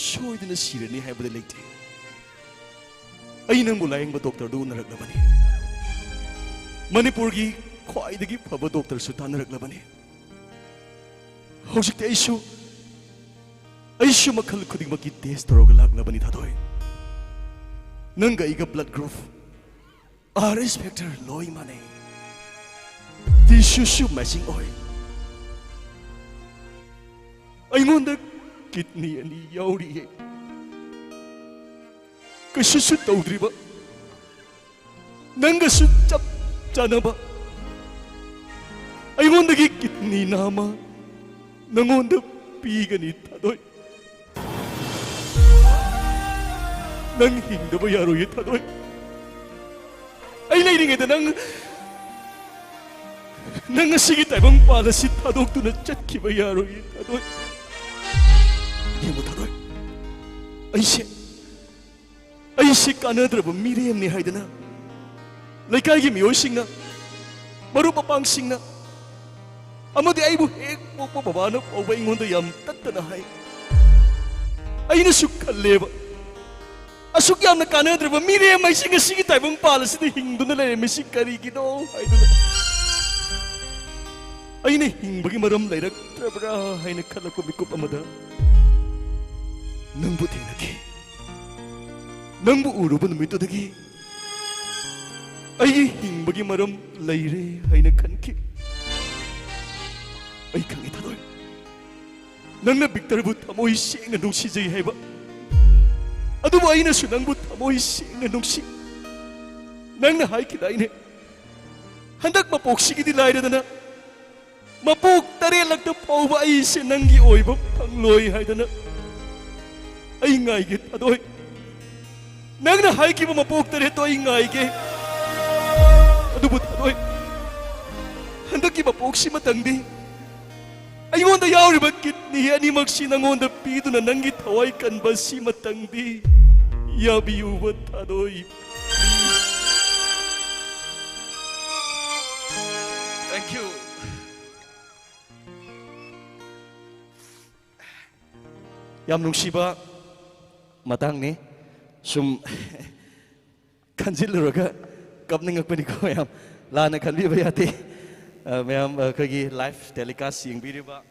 ꯁꯣꯏꯗꯅ ꯁꯤꯔꯅꯤ ꯍꯥꯏꯕꯗꯤ ꯂꯩꯇꯦ꯫ ꯑꯩ ꯅꯪꯕꯨ ꯂꯥꯌꯦꯡꯕ doctor ꯗꯨ ꯎꯅꯔꯛꯂꯕꯅꯤ꯫ ꯃꯅꯤꯄꯨꯔꯒꯤ ꯈ꯭ꯋꯥꯏꯗꯒꯤ ꯐꯕ doctor ꯁꯨ ꯇꯥꯟꯅꯔꯛꯂꯕꯅꯤ꯫ ꯍꯧꯖꯤꯛꯇꯤ ꯑꯩꯁꯨ, ꯑꯩꯁꯨ ꯃꯈꯜ ꯈꯨꯗꯤꯡꯃꯛꯀꯤ test ꯇꯧꯔꯒ ꯂꯥꯛꯂꯕꯅꯤ, ꯊꯥꯗꯣꯏ꯫ ꯅꯪꯒ ꯑꯩꯒ blood group, Rh factor ꯂꯣꯏ ꯃꯥꯟꯅꯩ꯫ Tissue ꯁꯨ matching ꯑꯣꯏ꯫ ꯑꯩꯉꯣꯟꯗ kidney ꯑꯅꯤ ꯌꯥꯎꯔꯤꯌꯦ꯫ ꯀꯩꯁꯨꯁꯨ ꯇꯧꯗ꯭ꯔꯤꯕ, ꯅꯪꯒꯁꯨ ꯆꯞ ꯆꯥꯅꯕ ꯑꯩꯉꯣꯟꯗꯒꯤ ꯀꯤꯠꯅꯤ ꯅꯥꯝꯃ ꯅꯪꯉꯣꯟꯗ ꯄꯤꯒꯅꯤ, ꯊꯥꯗꯣꯏ꯫ ꯅꯪ ꯍꯤꯡꯗꯕ ꯌꯥꯔꯣꯏꯌꯦ, ꯊꯥꯗꯣꯏ꯫ ꯑꯩ ꯂꯩꯔꯤꯉꯩꯗ ꯅꯪ, ꯅꯪ ꯉꯁꯤꯒꯤ ꯇꯥꯏꯕꯪ ꯄꯥꯜ ꯑꯁꯤ ꯊꯥꯗꯣꯛꯇꯨꯅ ꯆꯠꯈꯤꯕ ꯌꯥꯔꯣꯏꯌꯦ, ꯊꯥꯗꯣꯏ꯫ ꯌꯦꯡꯉꯨ, ꯊꯥꯗꯣꯏ, ꯑꯩꯁꯦ, ꯑꯩꯁꯦ ꯀꯥꯟꯅꯗ꯭ꯔꯕ ꯃꯤꯔꯦꯝꯅꯤ ꯍꯥꯏꯗꯅ ꯂꯩꯀꯥꯏꯒꯤ ꯃꯤꯑꯣꯏꯁꯤꯡꯅ, ꯃꯔꯨꯞ ꯃꯄꯥꯡꯁꯤꯡꯅ, ꯑꯃꯗꯤ ꯑꯩꯕꯨ ꯍꯦꯛ ꯄꯣꯛꯄ ꯕꯕꯥꯅ ꯐꯥꯎꯕ ꯑꯩꯉꯣꯟꯗ ꯌꯥꯝ ꯇꯠꯇꯅ ꯍꯥꯏ꯫ ꯑꯩꯅꯁꯨ ꯈꯜꯂꯦꯕ, ꯑꯁꯨꯛ ꯌꯥꯝꯅ ꯀꯥꯟꯅꯗ꯭ꯔꯕ ꯃꯤꯔꯦꯝ ꯑꯩꯁꯦ ꯉꯁꯤꯒꯤ ꯇꯥꯏꯕꯪ ꯄꯥꯜ ꯑꯁꯤꯗ ꯍꯤꯡꯗꯨꯅ ꯂꯩꯔꯝꯃꯤꯁꯤ ꯀꯔꯤꯒꯤꯅꯣ ꯍꯥꯏꯗꯨꯅ꯫ ꯑꯩꯅ ꯍꯤꯡꯕꯒꯤ ꯃꯔꯝ ꯂꯩꯔꯛꯇ꯭ꯔꯕ꯭ꯔꯥ ꯍꯥꯏꯅ ꯈꯜꯂꯛꯄ ꯃꯤꯀꯨꯞ ꯑꯃꯗ ꯅꯪꯕꯨ ꯊꯦꯡꯅꯈꯤ꯫ ꯅꯪꯕꯨ ꯎꯔꯨꯕ ꯅꯨꯃꯤꯠꯇꯨꯗꯒꯤ ꯑꯩꯒꯤ ꯍꯤꯡꯕꯒꯤ ꯃꯔꯝ ꯂꯩꯔꯦ ꯍꯥꯏꯅ ꯈꯟꯈꯤ꯫ ꯑꯩ ꯈꯪꯉꯤ, ꯊꯥꯗꯣꯏ, ꯅꯪꯅ ꯕꯤꯛꯇꯔꯕꯨ ꯊꯃꯣꯏ ꯁꯦꯡꯅ ꯅꯨꯡꯁꯤꯖꯩ ꯍꯥꯏꯕ꯫ ꯑꯗꯨꯕꯨ ꯑꯩꯅꯁꯨ ꯅꯪꯕꯨ ꯊꯃꯣꯏ ꯁꯦꯡꯅ ꯅꯨꯡꯁꯤ꯫ ꯅꯪꯅ ꯍꯥꯏꯈꯤꯗꯥꯏꯅꯦ, ꯍꯟꯗꯛ ꯃꯄꯣꯛꯁꯤꯒꯤꯗꯤ ꯂꯥꯏꯔꯗꯅ, ꯃꯄꯣꯛ ꯇꯔꯦꯠꯂꯛꯇ ꯐꯥꯎꯕ ꯑꯩꯁꯦ ꯅꯪꯒꯤ ꯑꯣꯏꯕ ꯐꯪꯂꯣꯏ ꯍꯥꯏꯗꯅ꯫ ꯑꯩ ꯉꯥꯏꯒꯦ, ꯊꯥꯗꯣꯏ꯫ ꯅꯪꯅ ꯍꯥꯏꯈꯤꯕ ꯃꯄꯣꯛ ꯇꯔꯦꯠꯇꯣ ꯑꯩ ꯉꯥꯏꯒꯦ꯫ ꯑꯗꯨꯕꯨ, ꯊꯥꯗꯣꯏ, ꯍꯟꯗꯛꯀꯤ ꯃꯄꯣꯛꯁꯤꯃꯇꯪꯗꯤ ꯑꯩꯉꯣꯟꯗ ꯌꯥꯎꯔꯤꯕ ꯀꯤꯠꯅꯤ ꯑꯅꯤꯃꯛꯁꯤ ꯅꯪꯉꯣꯟꯗ ꯄꯤꯗꯨꯅ ꯅꯪꯒꯤ ꯊꯋꯥꯏ ꯀꯟꯕ ꯑꯁꯤꯃꯇꯪꯗꯤ ꯌꯥꯕꯤꯌꯨꯕ, ꯊꯥꯗꯣꯏ꯫ Thank you. ꯌꯥꯝ ꯅꯨꯡꯁꯤꯕ ꯃꯇꯥꯡꯅꯤ꯫ ꯁꯨꯝ ꯈꯟꯖꯤꯜꯂꯨꯔꯒ ꯀꯞꯅꯤꯡꯉꯛꯄꯅꯤꯀꯣ ꯃꯌꯥꯝ꯫ ꯂꯥꯟꯅ ꯈꯟꯕꯤꯕ ꯌꯥꯗꯦ꯫ ꯑ, ꯃꯌꯥꯝ, ꯑ, ꯑꯩꯈꯣꯏꯒꯤ live telecast ꯌꯦꯡꯕꯤꯔꯤꯕ,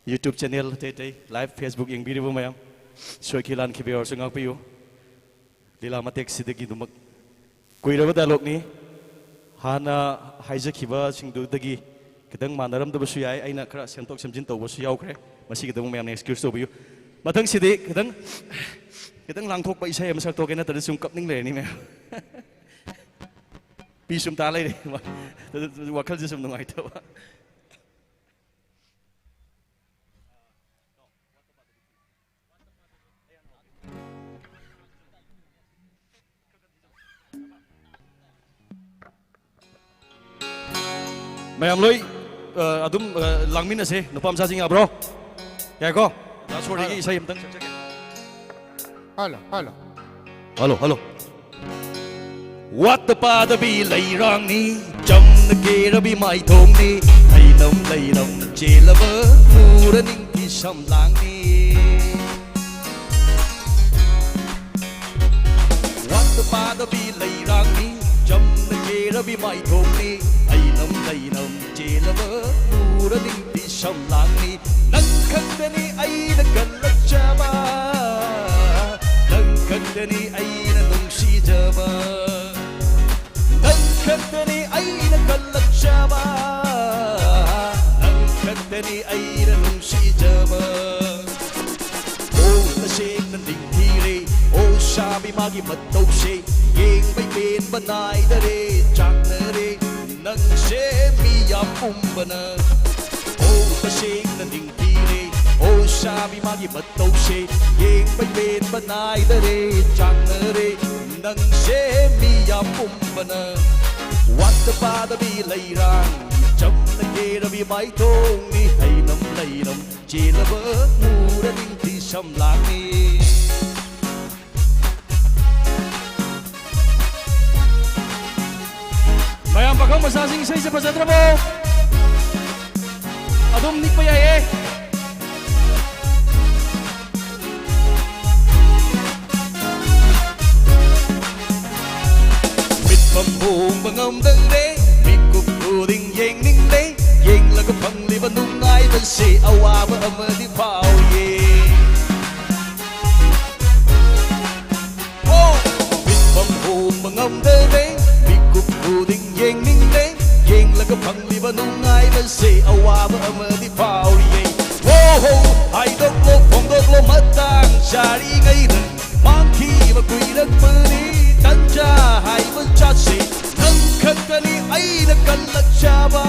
YouTube channel ꯑꯇꯩ ꯑꯇꯩ live Facebook ꯌꯦꯡꯕꯤꯔꯤꯕ ꯃꯌꯥꯝ, ꯁꯣꯏꯈꯤ ꯂꯥꯟꯈꯤꯕ ꯌꯥꯎꯔꯁꯨ ꯉꯥꯛꯄꯤꯌꯨ꯫ ꯂꯤꯂꯥ ꯃꯇꯦꯛꯁꯤꯗꯒꯤꯗꯨꯃꯛ ꯀꯨꯏꯔꯕ dialogueꯅꯤ꯫ ꯍꯥꯟꯅ ꯍꯥꯏꯖꯈꯤꯕꯁꯤꯡꯗꯨꯗꯒꯤ ꯈꯤꯇꯪ ꯃꯥꯟꯅꯔꯝꯗꯕꯁꯨ ꯌꯥꯏ, ꯑꯩꯅ ꯈꯔ ꯁꯦꯝꯗꯣꯛ ꯁꯦꯝꯖꯤꯟ ꯇꯧꯕꯁꯨ ꯌꯥꯎꯈ꯭ꯔꯦ꯫ ꯃꯁꯤꯒꯤꯗꯃꯛ ꯃꯌꯥꯝꯅ excuse ꯇꯧꯕꯤꯌꯨ꯫ ꯃꯊꯪꯁꯤꯗꯤ ꯈꯤꯇꯪ, ꯈꯤꯇꯪ ꯂꯥꯡꯊꯣꯛꯄ ꯏꯁꯩ ꯑꯃ ꯁꯛꯇꯣꯛꯀꯦ, ꯅꯠꯇ꯭ꯔꯗꯤ ꯁꯨꯝ ꯀꯞꯅꯤꯡ ꯂꯩꯔꯅꯤ ꯃꯌꯥꯝ꯫ ꯄꯤ ꯁꯨꯝ ꯇꯥ ꯂꯩꯔꯦ꯫ ꯋꯥꯈꯜꯁꯦ ꯁꯨꯝ ꯅꯨꯡꯉꯥꯏꯇꯕ꯫ ꯃꯌꯥꯝ ꯂꯣꯏ, ꯑ, ꯑꯗꯨꯝ, ꯑ, ꯂꯥꯡꯃꯤꯟꯅꯁꯦ꯫ ꯅꯨꯄꯥ ꯃꯆꯥꯁꯤꯡ ꯌꯥꯕ꯭ꯔꯣ? ꯌꯥꯏꯀꯣ? ꯗꯥ ꯁꯣꯔꯤꯒꯤ ꯏꯁꯩ ꯑꯝꯇꯪ ꯁꯛꯆꯒꯦ꯫ Hello, hello. Hello, hello. ꯋꯥꯠꯇ ꯄꯥꯗꯕꯤ ꯂꯩꯔꯥꯡꯅꯤ, ꯆꯝꯅ ꯀꯦꯔꯕꯤ ꯃꯥꯏꯊꯣꯡꯅꯤ, ꯍꯩꯅꯝ ꯂꯩꯅꯝ ꯆꯦꯜꯂꯕ ꯃꯨꯔ ꯅꯤꯡꯊꯤ ꯁꯝꯂꯥꯡꯅꯤ꯫ ꯋꯥꯠꯇ ꯄꯥꯗꯕꯤ ꯂꯩꯔꯥꯡꯅꯤ, ꯆꯝꯅ ꯀꯦꯔꯕꯤ ꯃꯥꯏꯊꯣꯡꯅꯤ, ꯍꯩꯅꯝ ꯂꯩꯅꯝ ꯆꯦꯜꯂꯕ ꯃꯨꯔ ꯅꯤꯡꯊꯤ ꯁꯝꯂꯥꯡꯅꯤ꯫ ꯅꯪ ꯈꯛꯇꯅꯤ ꯑꯩꯅ ꯀꯜꯂꯛꯆꯕ, ꯅꯪ ꯈꯛꯇꯅꯤ ꯑꯩꯅ ꯅꯨꯡꯁꯤꯖꯕ, ꯅꯪ ꯈꯛꯇꯅꯤ ꯑꯩꯅ ꯀꯜꯂꯛꯆꯕ, ꯅꯪ ꯈꯛꯇꯅꯤ ꯑꯩꯅ ꯅꯨꯡꯁꯤꯖꯕ꯫ ꯑꯣ, ꯇꯁꯦꯡꯅ ꯅꯤꯡꯊꯤꯔꯦ, ꯑꯣ, ꯁꯥꯕꯤ ꯃꯥꯒꯤ ꯃꯇꯧꯁꯦ, ꯌꯦꯡꯕꯩ ꯄꯦꯟꯕ ꯅꯥꯏꯗꯔꯦ, ꯆꯥꯛꯅꯔꯦ, ꯅꯪꯁꯦ ꯃꯤ ꯌꯥꯝ ꯄꯨꯝꯕꯅ꯫ ꯑꯣ, ꯇꯁꯦꯡꯅ ꯅꯤꯡꯊꯤꯔꯦ, ꯑꯣ, ꯁꯥꯕꯤ ꯃꯥꯒꯤ ꯃꯇꯧꯁꯦ, ꯌꯦꯡꯕꯩ ꯄꯦꯟꯕ ꯅꯥꯏꯗꯔꯦ, ꯆꯥꯛꯅꯔꯦ, ꯅꯪꯁꯦ ꯃꯤ ꯌꯥꯝ ꯄꯨꯝꯕꯅ꯫ ꯋꯥꯠꯇ ꯄꯥꯗꯕꯤ ꯂꯩꯔꯥꯡ, ꯆꯝꯅ ꯀꯦꯔꯕꯤ ꯃꯥꯏꯊꯣꯡꯅꯤ, ꯍꯩꯅꯝ ꯂꯩꯅꯝ ꯆꯦꯜꯂꯕ ꯃꯨꯔ ꯅꯤꯡꯊꯤ ꯁꯝꯂꯥꯡꯅꯤ꯫ ꯃꯌꯥꯝ ꯄꯥꯈꯪ ꯃꯆꯥꯁꯤꯡ, ꯏꯁꯩꯁꯦ ꯐꯖꯗ꯭ꯔꯕꯣ? ꯑꯗꯨꯝ ꯅꯤꯛꯄ ꯌꯥꯏꯌꯦ꯫ ꯃꯤꯠ ꯄꯥꯡꯊꯣꯡꯕ ꯉꯝꯗꯔꯦ, ꯃꯤꯀꯨꯞ ꯈꯨꯗꯤꯡ ꯌꯦꯡꯅꯤꯡꯂꯦ, ꯌꯦꯡꯂꯒ ꯐꯪꯂꯤꯕ ꯅꯨꯡꯉꯥꯏꯕꯁꯦ ꯑꯋꯥꯕ ꯑꯃꯗꯤ ꯐꯥꯎꯏꯌꯦ꯫ ꯑꯣ! ꯃꯤꯠ ꯄꯥꯡꯊꯣꯡꯕ ꯉꯝꯗꯔꯦ, ꯃꯤꯀꯨꯞ ꯈꯨꯗꯤꯡ ꯌꯦꯡꯅꯤꯡꯂꯦ, ꯌꯦꯡꯂꯒ ꯐꯪꯂꯤꯕ ꯅꯨꯡꯉꯥꯏꯕꯁꯦ ꯑꯋꯥꯕ ꯑꯃꯗꯤ ꯐꯥꯎꯔꯤꯌꯦ꯫ ꯍꯣ ꯍꯣ, ꯍꯥꯏꯗꯣꯛꯂꯣ ꯐꯣꯡꯗꯣꯛꯂꯣ ꯃꯇꯥꯡ ꯆꯥꯔꯤꯉꯩꯗ, ꯃꯥꯡꯈꯤꯕ ꯀꯨꯏꯔꯛꯄꯅꯤ ꯇꯟꯖꯥ ꯍꯥꯏꯕ ꯖꯥꯠꯁꯦ꯫ ꯅꯪ ꯅꯪꯈꯛꯇꯅꯤ ꯑꯩꯅ ꯀꯜꯂꯛꯆꯕ,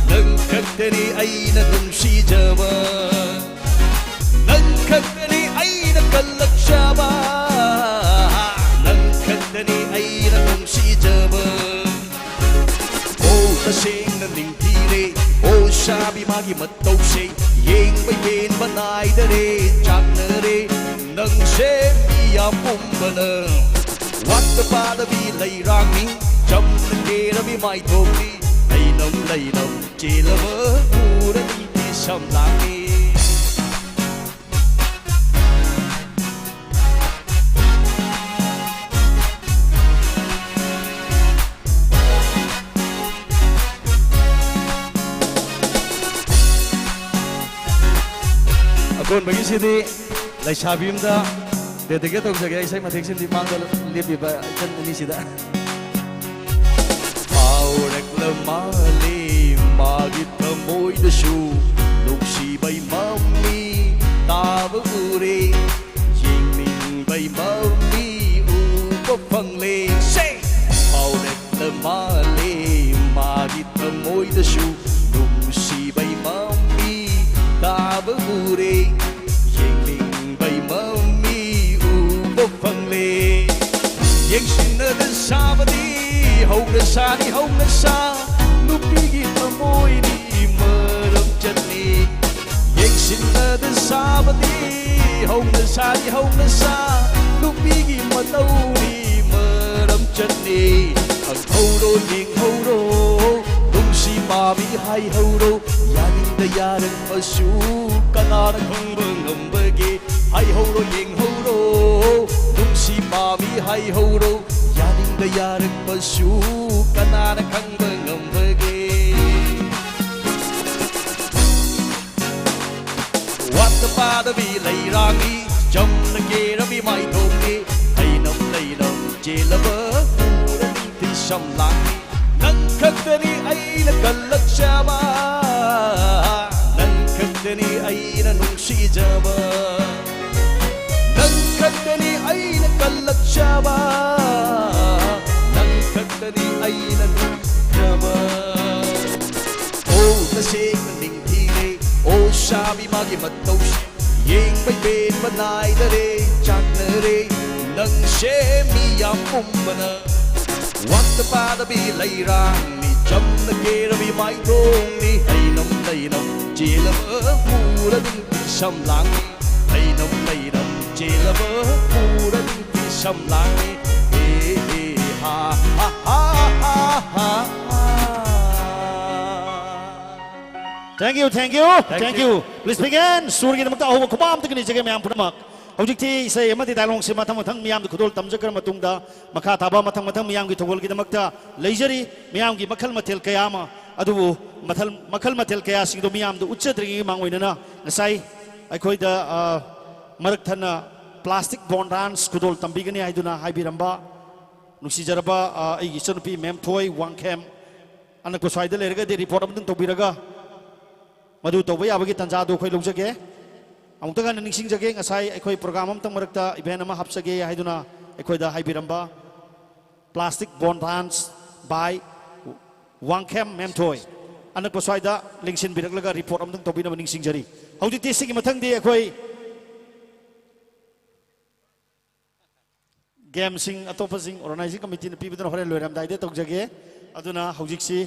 ꯅꯪꯈꯛꯇꯅꯤ ꯑꯩꯅ ꯅꯨꯡꯁꯤꯖꯕ, ꯅꯪꯈꯛꯇꯅꯤ ꯑꯩꯅ ꯀꯜꯂꯛꯆꯕ, ꯅꯪꯈꯛꯇꯅꯤ ꯑꯩꯅ ꯅꯨꯡꯁꯤꯖꯕ꯫ ꯑꯣ ꯇꯁꯦꯡꯅ ꯅꯤꯡꯊꯤꯔꯦ, ꯑꯣ ꯁꯥꯕꯤ ꯃꯥꯒꯤ ꯃꯇꯧꯁꯦ, ꯌꯦꯡꯕꯩ ꯄꯦꯟꯕ ꯅꯥꯏꯗꯔꯦ, ꯆꯥꯛꯅꯔꯦ ꯅꯪꯁꯦ ꯃꯤ ꯌꯥꯝ ꯄꯨꯝꯕꯅ꯫ ꯋꯥꯠꯇ ꯄꯥꯗꯕꯤ ꯂꯩꯔꯥꯡꯅꯤ, ꯆꯝꯅ ꯀꯦꯔꯕꯤ ꯃꯥꯏꯊꯣꯡꯅꯤ, ꯂꯩꯅꯝ ꯂꯩꯅꯝ ꯆꯦꯜꯂꯕ ꯎꯔꯗꯤ ꯁꯝ ꯂꯥꯡꯅꯤ꯫ ꯑꯀꯣꯟꯕꯒꯤꯁꯤꯗꯤ ꯂꯩꯁꯥꯕꯤ ꯑꯃꯗ dedicate ꯇꯧꯖꯒꯦ, ꯏꯁꯩ ꯃꯇꯦꯛꯁꯤꯡꯗꯤ ꯃꯥꯡꯗ ꯂꯦꯞꯄꯤꯕ ꯏꯆꯟ ꯑꯅꯤꯁꯤꯗ꯫ ꯐꯥꯎꯔꯛꯂ ꯃꯥꯜꯂꯦ ꯃꯥꯒꯤ ꯊꯃꯣꯏꯗꯁꯨ ꯅꯨꯡꯁꯤꯕꯩ ꯃꯃꯤ ꯇꯥꯕ ꯎꯔꯦ꯫ ꯌꯦꯡꯅꯤꯡꯕꯩ ꯃꯃꯤ ꯎꯕ ꯐꯪꯂꯦ꯫ ꯁꯦ! ꯐꯥꯎꯔꯛꯂ ꯃꯥꯜꯂꯦ ꯃꯥꯒꯤ ꯊꯃꯣꯏꯗꯁꯨ ꯅꯨꯡꯁꯤꯕꯩ ꯃꯃꯤ ꯇꯥꯕ ꯎꯔꯦ꯫ ꯌꯦꯡꯅꯤꯡꯕꯩ ꯃꯃꯤ ꯎꯕ ꯐꯪꯂꯦ꯫ ꯌꯦꯡꯁꯤꯟꯅꯗ ꯁꯥꯕꯗꯤ ꯍꯧꯅ ꯁꯥꯅꯤ ꯍꯧꯅ ꯁꯥ, ꯅꯨꯄꯤꯒꯤ ꯊꯃꯣꯏꯗꯤ ꯃꯔꯝ ꯆꯠꯅꯤ꯫ ꯌꯦꯡꯁꯤꯟꯅꯗ ꯁꯥꯕꯗꯤ ꯍꯧꯅ ꯁꯥꯅꯤ ꯍꯧꯅ ꯁꯥ, ꯅꯨꯄꯤꯒꯤ ꯃꯇꯧꯗꯤ ꯃꯔꯝ ꯆꯠꯅꯤ꯫ ꯈꯪꯍꯧꯔꯣ ꯌꯦꯡꯍꯧꯔꯣ, ꯅꯨꯡꯁꯤ ꯄꯥꯝꯃꯤ ꯍꯥꯏꯍꯧꯔꯣ, ꯌꯥꯅꯤꯡꯗ ꯌꯥꯔꯛꯄꯁꯨ ꯀꯅꯥꯅ ꯈꯪꯕ ꯉꯝꯕꯒꯦ? ꯍꯥꯏꯍꯧꯔꯣ ꯌꯦꯡꯍꯧꯔꯣ, ꯅꯨꯡꯁꯤ ꯄꯥꯝꯃꯤ ꯍꯥꯏꯍꯧꯔꯣ, ꯌꯥꯅꯤꯡꯗ ꯌꯥꯔꯛꯄꯁꯨ ꯀꯅꯥꯅ ꯈꯪꯕ ꯉꯝꯕꯒꯦ? ꯋꯥꯠꯇ ꯄꯥꯗꯕꯤ ꯂꯩꯔꯥꯡꯅꯤ, ꯆꯝꯅ ꯀꯦꯔꯕꯤ ꯃꯥꯏꯊꯣꯡꯅꯤ, ꯍꯩꯅꯝ ꯂꯩꯅꯝ ꯆꯦꯜꯂꯕ ꯎꯔꯅꯤ ꯊꯤꯁꯝ ꯂꯥꯡꯅꯤ꯫ ꯅꯪ ꯈꯛꯇꯅꯤ ꯑꯩꯅ ꯀꯜꯂꯛꯆꯕ, ꯅꯪ ꯈꯛꯇꯅꯤ ꯑꯩꯅ ꯅꯨꯡꯁꯤꯖꯕ, ꯅꯪ ꯈꯛꯇꯅꯤ ꯑꯩꯅ ꯀꯜꯂꯛꯆꯕ, ꯅꯪ ꯈꯛꯇꯅꯤ ꯂꯩꯅꯗ꯭ꯔꯕ꯫ ꯑꯣ, ꯇꯁꯦꯡꯅ ꯅꯤꯡꯊꯤꯔꯦ, ꯑꯣ, ꯁꯥꯕꯤ ꯃꯥꯒꯤ ꯃꯇꯧꯁꯤ꯫ ꯌꯦꯡꯕꯩ ꯄꯦꯟꯕ ꯅꯥꯏꯗꯔꯦ, ꯆꯥꯛꯅꯔꯦ, ꯅꯪꯁꯦ ꯃꯤ ꯌꯥꯝ ꯄꯨꯝꯕꯅ꯫ ꯋꯥꯠꯇ ꯄꯥꯗꯕꯤ ꯂꯩꯔꯥꯡꯅꯤ, ꯆꯝꯅ ꯀꯦꯔꯕꯤ ꯃꯥꯏꯊꯣꯡꯅꯤ꯫ ꯂꯩꯅꯝ ꯂꯩꯅꯝ ꯆꯦꯜꯂꯕ ꯄꯨꯔ ꯅꯨꯡꯇꯤ ꯁꯝꯂꯥꯡꯅꯤ꯫ ꯂꯩꯅꯝ ꯂꯩꯅꯝ ꯆꯦꯜꯂꯕ ꯄꯨꯔ ꯅꯨꯡꯇꯤ ꯁꯝꯂꯥꯡꯅꯤ꯫ ꯍꯦ ꯍꯦ ꯍꯥ ꯍꯥ ꯍꯥ ꯍꯥ ꯍꯥ꯫ Thank you, thank you, thank you. Please begin. ꯁꯨꯔꯒꯤꯗꯃꯛꯇ ꯑꯍꯧꯕ ꯈꯨꯕꯥꯛ ꯑꯝꯇ ꯀꯟꯅꯤꯖꯒꯦ ꯃꯌꯥꯝ ꯄꯨꯝꯅꯃꯛ꯫ ꯍꯧꯖꯤꯛꯇꯤ ꯏꯁꯩ ꯑꯃꯗꯤ ꯗꯥꯏꯂꯣꯡꯁꯦ ꯃꯊꯪ ꯃꯊꯪ ꯃꯤꯌꯥꯝꯗ ꯈꯨꯗꯣꯜ ꯇꯝꯖꯈ꯭ꯔ ꯃꯇꯨꯡꯗ, ꯃꯈꯥ ꯇꯥꯕ ꯃꯊꯪ ꯃꯊꯪ ꯃꯤꯌꯥꯝꯒꯤ ꯊꯧꯒꯜꯒꯤꯗꯃꯛꯇ ꯂꯩꯖꯔꯤ꯫ ꯃꯤꯌꯥꯝꯒꯤ ꯃꯈꯜ ꯃꯊꯦꯜ ꯀꯌꯥ ꯑꯃ, ꯑꯗꯨꯕꯨ ꯃꯊꯜ-, ꯃꯈꯜ ꯃꯊꯦꯜ ꯀꯌꯥꯁꯤꯡꯗꯣ ꯃꯤꯌꯥꯝꯗ ꯎꯠꯆꯗ꯭ꯔꯤꯉꯩꯒꯤ ꯃꯥꯡꯑꯣꯏꯅꯅ ꯉꯁꯥꯏ ꯑꯩꯈꯣꯏꯗ, ꯑ, ꯃꯔꯛ ꯊꯠꯅ plastic bone dance ꯈꯨꯗꯣꯜ ꯇꯝꯕꯤꯒꯅꯤ ꯍꯥꯏꯗꯨꯅ ꯍꯥꯏꯕꯤꯔꯝꯕ ꯅꯨꯡꯁꯤꯖꯔꯕ, ꯑ, ꯑꯩꯒꯤ ꯏꯆꯟꯅꯨꯄꯤ ꯃꯦꯝꯊꯣꯏ ꯋꯥꯡꯈꯦꯝ, ꯑꯅꯛꯄ ꯁ꯭ꯋꯥꯏꯗ ꯂꯩꯔꯒꯗꯤ report ꯑꯃꯇꯪ ꯇꯧꯕꯤꯔꯒ ꯃꯗꯨ ꯇꯧꯕ ꯌꯥꯕꯒꯤ ꯇꯥꯟꯖꯥꯗꯨ ꯑꯩꯈꯣꯏ ꯂꯧꯖꯒꯦ꯫ ꯑꯃꯨꯛꯇ ꯍꯟꯅ ꯅꯤꯡꯁꯤꯡꯖꯒꯦ, ꯉꯁꯥꯏ ꯑꯩꯈꯣꯏ program ꯑꯃꯇꯪ ꯃꯔꯛꯇ event ꯑꯃ ꯍꯥꯞꯆꯒꯦ ꯍꯥꯏꯗꯨꯅ ꯑꯩꯈꯣꯏꯗ ꯍꯥꯏꯕꯤꯔꯝꯕ plastic bone dance by Wangkhem ꯃꯦꯝꯊꯣꯏ, ꯑꯅꯛꯄ ꯁ꯭ꯋꯥꯏꯗ ꯂꯦꯡꯁꯤꯟꯕꯤꯔꯛꯂꯒ report ꯑꯃꯇꯪ ꯇꯧꯕꯤꯅꯕ ꯅꯤꯡꯁꯤꯡꯖꯔꯤ꯫ ꯍꯧꯖꯤꯛꯇꯤ ꯁꯤꯒꯤ ꯃꯊꯪꯗꯤ ꯑꯩꯈꯣꯏ gameꯁꯤꯡ ꯑꯇꯣꯞꯄꯁꯤꯡ organizing committeeꯅ ꯄꯤꯕꯗꯨꯅ ꯍꯣꯔꯦꯟ ꯂꯣꯏꯔꯝꯗꯥꯏꯗ ꯇꯧꯖꯒꯦ꯫ ꯑꯗꯨꯅ ꯍꯧꯖꯤꯛꯁꯤ,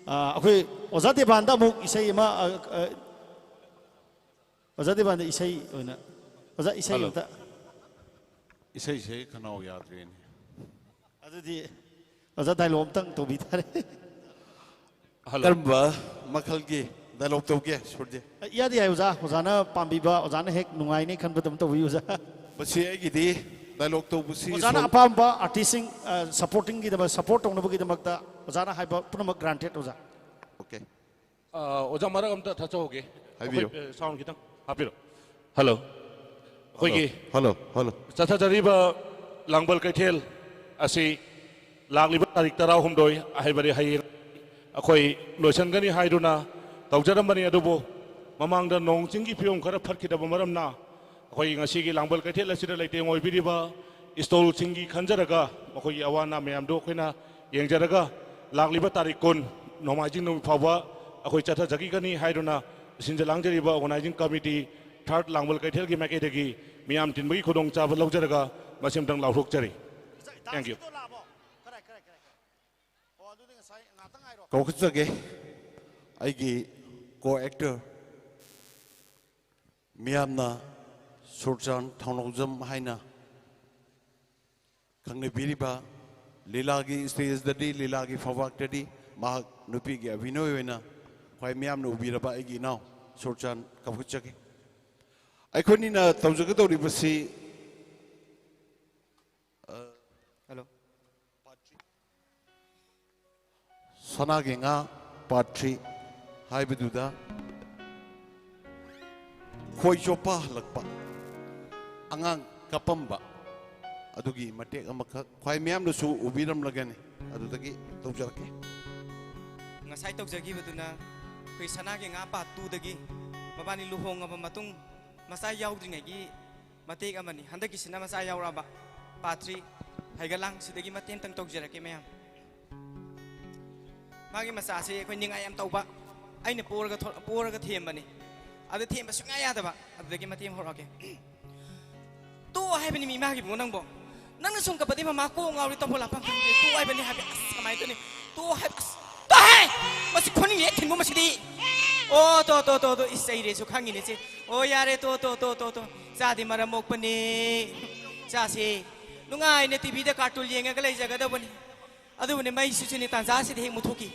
ꯑ, ꯑꯩꯈꯣꯏ ꯑꯣꯖꯥ ꯗꯦꯕꯥꯟꯗ ꯑꯃꯨꯛ ꯏꯁꯩ ꯑꯃ, ꯑ, ꯑ, ꯑꯣꯖꯥ ꯗꯦꯕꯥꯟꯗ ꯏꯁꯩ ꯑꯣꯏꯅ, ꯑꯣꯖꯥ, ꯏꯁꯩ ꯍꯜꯂꯣ꯫ ꯑꯝꯇ꯫ ꯏꯁꯩꯁꯦ ꯈꯅꯥꯎ ꯌꯥꯗ꯭ꯔꯦꯅꯦ꯫ ꯑꯗꯨꯗꯤ ꯑꯣꯖꯥ dialogue ꯑꯝꯇꯪ ꯇꯧꯕꯤ ꯇꯥꯔꯦ꯫ ꯍꯜꯂꯣ꯫ ꯀꯔꯝꯕ ꯃꯈꯜꯒꯤ dialogue ꯇꯧꯒꯦ, ꯁꯨꯔꯖꯦ? ꯏꯌꯥꯗ ꯌꯥꯏ ꯑꯣꯖꯥ, ꯑꯣꯖꯥꯅ ꯄꯥꯝꯕꯤꯕ, ꯑꯣꯖꯥꯅ ꯍꯦꯛ ꯅꯨꯡꯉꯥꯏꯅꯤ ꯈꯟꯕꯗ ꯑꯗꯨꯝ ꯇꯧꯕꯤꯌꯨ ꯑꯣꯖꯥ꯫ ꯃꯁꯤ ꯑꯩꯒꯤꯗꯤ dialogue ꯇꯧꯕꯁꯤ ꯑꯣꯖꯥꯅ ꯁꯣꯜ- ꯑꯄꯥꯝꯕ artistꯁꯤꯡ, ꯑ, supportingꯒꯤꯗꯃꯛ, support ꯇꯧꯅꯕꯒꯤꯗꯃꯛꯇ ꯑꯣꯖꯥꯅ ꯍꯥꯏꯕ ꯄꯨꯝꯅꯃꯛ granted ꯑꯣꯖꯥ꯫ Okay꯫ ꯑ, ꯑꯣꯖꯥ ꯃꯔꯛ ꯑꯝꯇ ꯊꯠꯆꯍꯧꯒꯦ꯫ ꯍꯥꯏꯕꯤꯌꯨ꯫ ꯑꯩꯈꯣꯏ, ꯑ, sound ꯈꯤꯇꯪ ꯍꯥꯞꯄꯤꯔꯣ꯫ ꯍꯜꯂꯣ꯫ ꯑꯩꯈꯣꯏꯒꯤ ꯍꯜꯂꯣ, ꯍꯜꯂꯣ꯫ ꯆꯠꯊꯖꯔꯤꯕ ꯂꯥꯡꯕꯜ ꯀꯩꯊꯦꯜ ꯑꯁꯤ ꯂꯥꯛꯂꯤꯕ ꯇꯥꯔꯤꯛ ꯇꯔꯥꯍꯨꯝꯗꯣꯏ ꯍꯥꯏꯕꯗꯤ ꯍꯌꯦꯡ ꯑꯩꯈꯣꯏ ꯂꯣꯏꯁꯤꯟꯒꯅꯤ ꯍꯥꯏꯗꯨꯅ ꯇꯧꯖꯔꯝꯕꯅꯤ, ꯑꯗꯨꯕꯨ ꯃꯃꯥꯡꯗ ꯅꯣꯡ ꯆꯤꯡꯒꯤ ꯐꯤꯕꯝ ꯈꯔ ꯐꯠꯈꯤꯗꯕ ꯃꯔꯝꯅ ꯑꯩꯈꯣꯏ ꯉꯁꯤꯒꯤ ꯂꯥꯡꯕꯜ ꯀꯩꯊꯦꯜ ꯑꯁꯤꯗ ꯂꯩꯇꯦꯡ ꯑꯣꯏꯕꯤꯔꯤꯕ stallꯁꯤꯡꯒꯤ ꯈꯟꯖꯔꯒ ꯃꯈꯣꯏꯒꯤ ꯑꯋꯥ ꯑꯅꯥ ꯃꯌꯥꯝꯗꯨ ꯑꯩꯈꯣꯏꯅ ꯌꯦꯡꯖꯔꯒ ꯂꯥꯛꯂꯤꯕ ꯇꯥꯔꯤꯛ ꯀꯨꯟ ꯅꯣꯡꯃꯥꯏꯖꯤꯡ ꯅꯨꯃꯤꯠ ꯐꯥꯎꯕ ꯑꯩꯈꯣꯏ ꯆꯠꯊꯖꯈꯤꯒꯅꯤ ꯍꯥꯏꯗꯨꯅ ꯁꯤꯟꯖ ꯂꯥꯡꯖꯔꯤꯕ organizing committee third ꯂꯥꯡꯕꯜ ꯀꯩꯊꯦꯜꯒꯤ ꯃꯥꯏꯀꯩꯗꯒꯤ ꯃꯤꯌꯥꯝ ꯇꯤꯟꯕꯒꯤ ꯈꯨꯗꯣꯡꯆꯥꯕ ꯂꯧꯖꯔꯒ ꯃꯁꯤꯃꯇꯪ ꯂꯥꯎꯊꯣꯛꯆꯔꯤ꯫ Thank you. ꯀꯧꯈꯠꯆꯒꯦ ꯑꯩꯒꯤ co-actor, ꯃꯤꯌꯥꯝꯅ ꯁꯨꯔꯆꯥꯟ ꯊꯧꯅꯧꯖꯝ ꯍꯥꯏꯅ ꯈꯪꯅꯕꯤꯔꯤꯕ, ꯂꯤꯂꯥꯒꯤ stageꯇꯗꯤ, ꯂꯤꯂꯥꯒꯤ ꯐꯝꯄꯥꯛꯇꯗꯤ ꯃꯍꯥꯛ ꯅꯨꯄꯤꯒꯤ ꯑꯚꯤꯅꯣꯏ ꯑꯣꯏꯅ ꯈ꯭ꯋꯥꯏ ꯃꯤꯌꯥꯝꯅ ꯎꯕꯤꯔꯕ ꯑꯩꯒꯤ ꯏꯅꯥꯎ ꯁꯨꯔꯆꯥꯟ ꯀꯧꯈꯠꯆꯒꯦ꯫ ꯑꯩꯈꯣꯏꯅꯤꯅ ꯇꯧꯖꯒꯗꯧꯔꯤꯕꯁꯤ Hello. ꯁꯅꯥꯒꯤ ꯉꯥ part three ꯍꯥꯏꯕꯗꯨꯗ ꯈꯣꯏ ꯆꯣꯞꯄ ꯍꯜꯂꯛꯄ, ꯑꯉꯥꯡ ꯀꯞꯄꯝꯕ, ꯑꯗꯨꯒꯤ ꯃꯇꯦꯛ ꯑꯃꯈꯛ ꯈ꯭ꯋꯥꯏ ꯃꯤꯌꯥꯝꯅꯁꯨ ꯎꯕꯤꯔꯝꯂꯒꯅꯤ, ꯑꯗꯨꯗꯒꯤ ꯇꯧꯖꯔꯛꯀꯦ꯫ ꯉꯁꯥꯏ ꯇꯧꯖꯈꯤꯕꯗꯨꯅ ꯑꯩꯈꯣꯏ ꯁꯅꯥꯒꯤ ꯉꯥ part twoꯗꯒꯤ ꯃꯕꯥꯅꯤ ꯂꯨꯍꯣꯡꯉꯕ ꯃꯇꯨꯡ ꯃꯆꯥ ꯌꯥꯎꯗ꯭ꯔꯤꯉꯩꯒꯤ ꯃꯇꯦꯛ ꯑꯃꯅꯤ꯫ ꯍꯟꯗꯛꯀꯤꯁꯤꯅ ꯃꯆꯥ ꯌꯥꯎꯔꯛꯑꯕ part three ꯍꯩꯒꯠꯂꯥꯡ꯫ ꯁꯤꯗꯒꯤ ꯃꯇꯦꯛ ꯑꯃꯇꯪ ꯇꯧꯖꯔꯛꯀꯦ ꯃꯌꯥꯝ꯫ ꯃꯥꯒꯤ ꯃꯆꯥꯁꯦ ꯑꯩꯈꯣꯏ ꯅꯤꯡꯉꯥꯏ ꯌꯥꯝ ꯇꯧꯕ, ꯑꯩꯅ ꯄꯣꯔꯒ ꯊꯣꯛ- ꯄꯣꯔꯒ ꯊꯦꯝꯕꯅꯤ꯫ ꯑꯗꯨ ꯊꯦꯝꯕ ꯁꯨꯡꯌꯥ ꯌꯥꯗꯕ꯫ ꯑꯗꯨꯗꯒꯤ ꯃꯇꯦꯛ ꯑꯃ ꯍꯧꯔꯛꯑꯒꯦ꯫ ꯇꯣꯛꯑꯣ ꯍꯥꯏꯕꯅꯤ ꯃꯤ ꯃꯥꯒꯤꯕꯨ ꯅꯪꯕꯣ꯫ ꯅꯪꯅ ꯁꯨꯝ ꯀꯞꯄꯗꯤ ꯃꯃꯥ ꯀꯣꯛ ꯉꯥꯎꯔꯤ ꯇꯧꯕ ꯂꯥꯛꯐꯝ ꯈꯪꯗꯦ꯫ ꯇꯣꯛꯑꯣ ꯍꯥꯏꯕꯅꯤ ꯍꯥꯏꯕ꯫ ꯑꯁ ꯀꯃꯥꯏꯅ ꯇꯧꯅꯤ? ꯇꯣꯛꯑꯣ ꯍꯥꯏꯕ꯫ ꯑꯁ ꯇꯣꯛꯑꯣꯍꯦ! ꯃꯁꯤ ꯈꯨꯅꯤꯡꯉꯦ ꯊꯤꯟꯕꯨ ꯃꯁꯤꯗꯤ꯫ ꯑꯣ ꯇꯣ ꯇꯣ ꯇꯣ ꯇꯣ ꯏꯁ ꯆꯩꯔꯦꯁꯨ ꯈꯪꯉꯤꯅꯦ ꯁꯦ꯫ ꯑꯣ ꯌꯥꯔꯦ ꯇꯣ ꯇꯣ ꯇꯣ ꯇꯣ ꯇꯣ꯫ ꯆꯥꯗꯤ ꯃꯔꯝ ꯃꯣꯛꯄꯅꯦ꯫ ꯆꯥꯁꯦ꯫ ꯅꯨꯡꯉꯥꯏꯅ TVꯗ cartoon ꯌꯦꯡꯉꯒ ꯂꯩꯖꯒꯗꯧꯕꯅꯤ꯫ ꯑꯗꯨꯕꯨꯅꯦ ꯃꯩꯁꯤꯁꯨꯅꯦ ꯇꯥꯟꯖꯥꯁꯤꯗ ꯍꯦꯛ ꯃꯨꯠꯊꯣꯛꯈꯤ꯫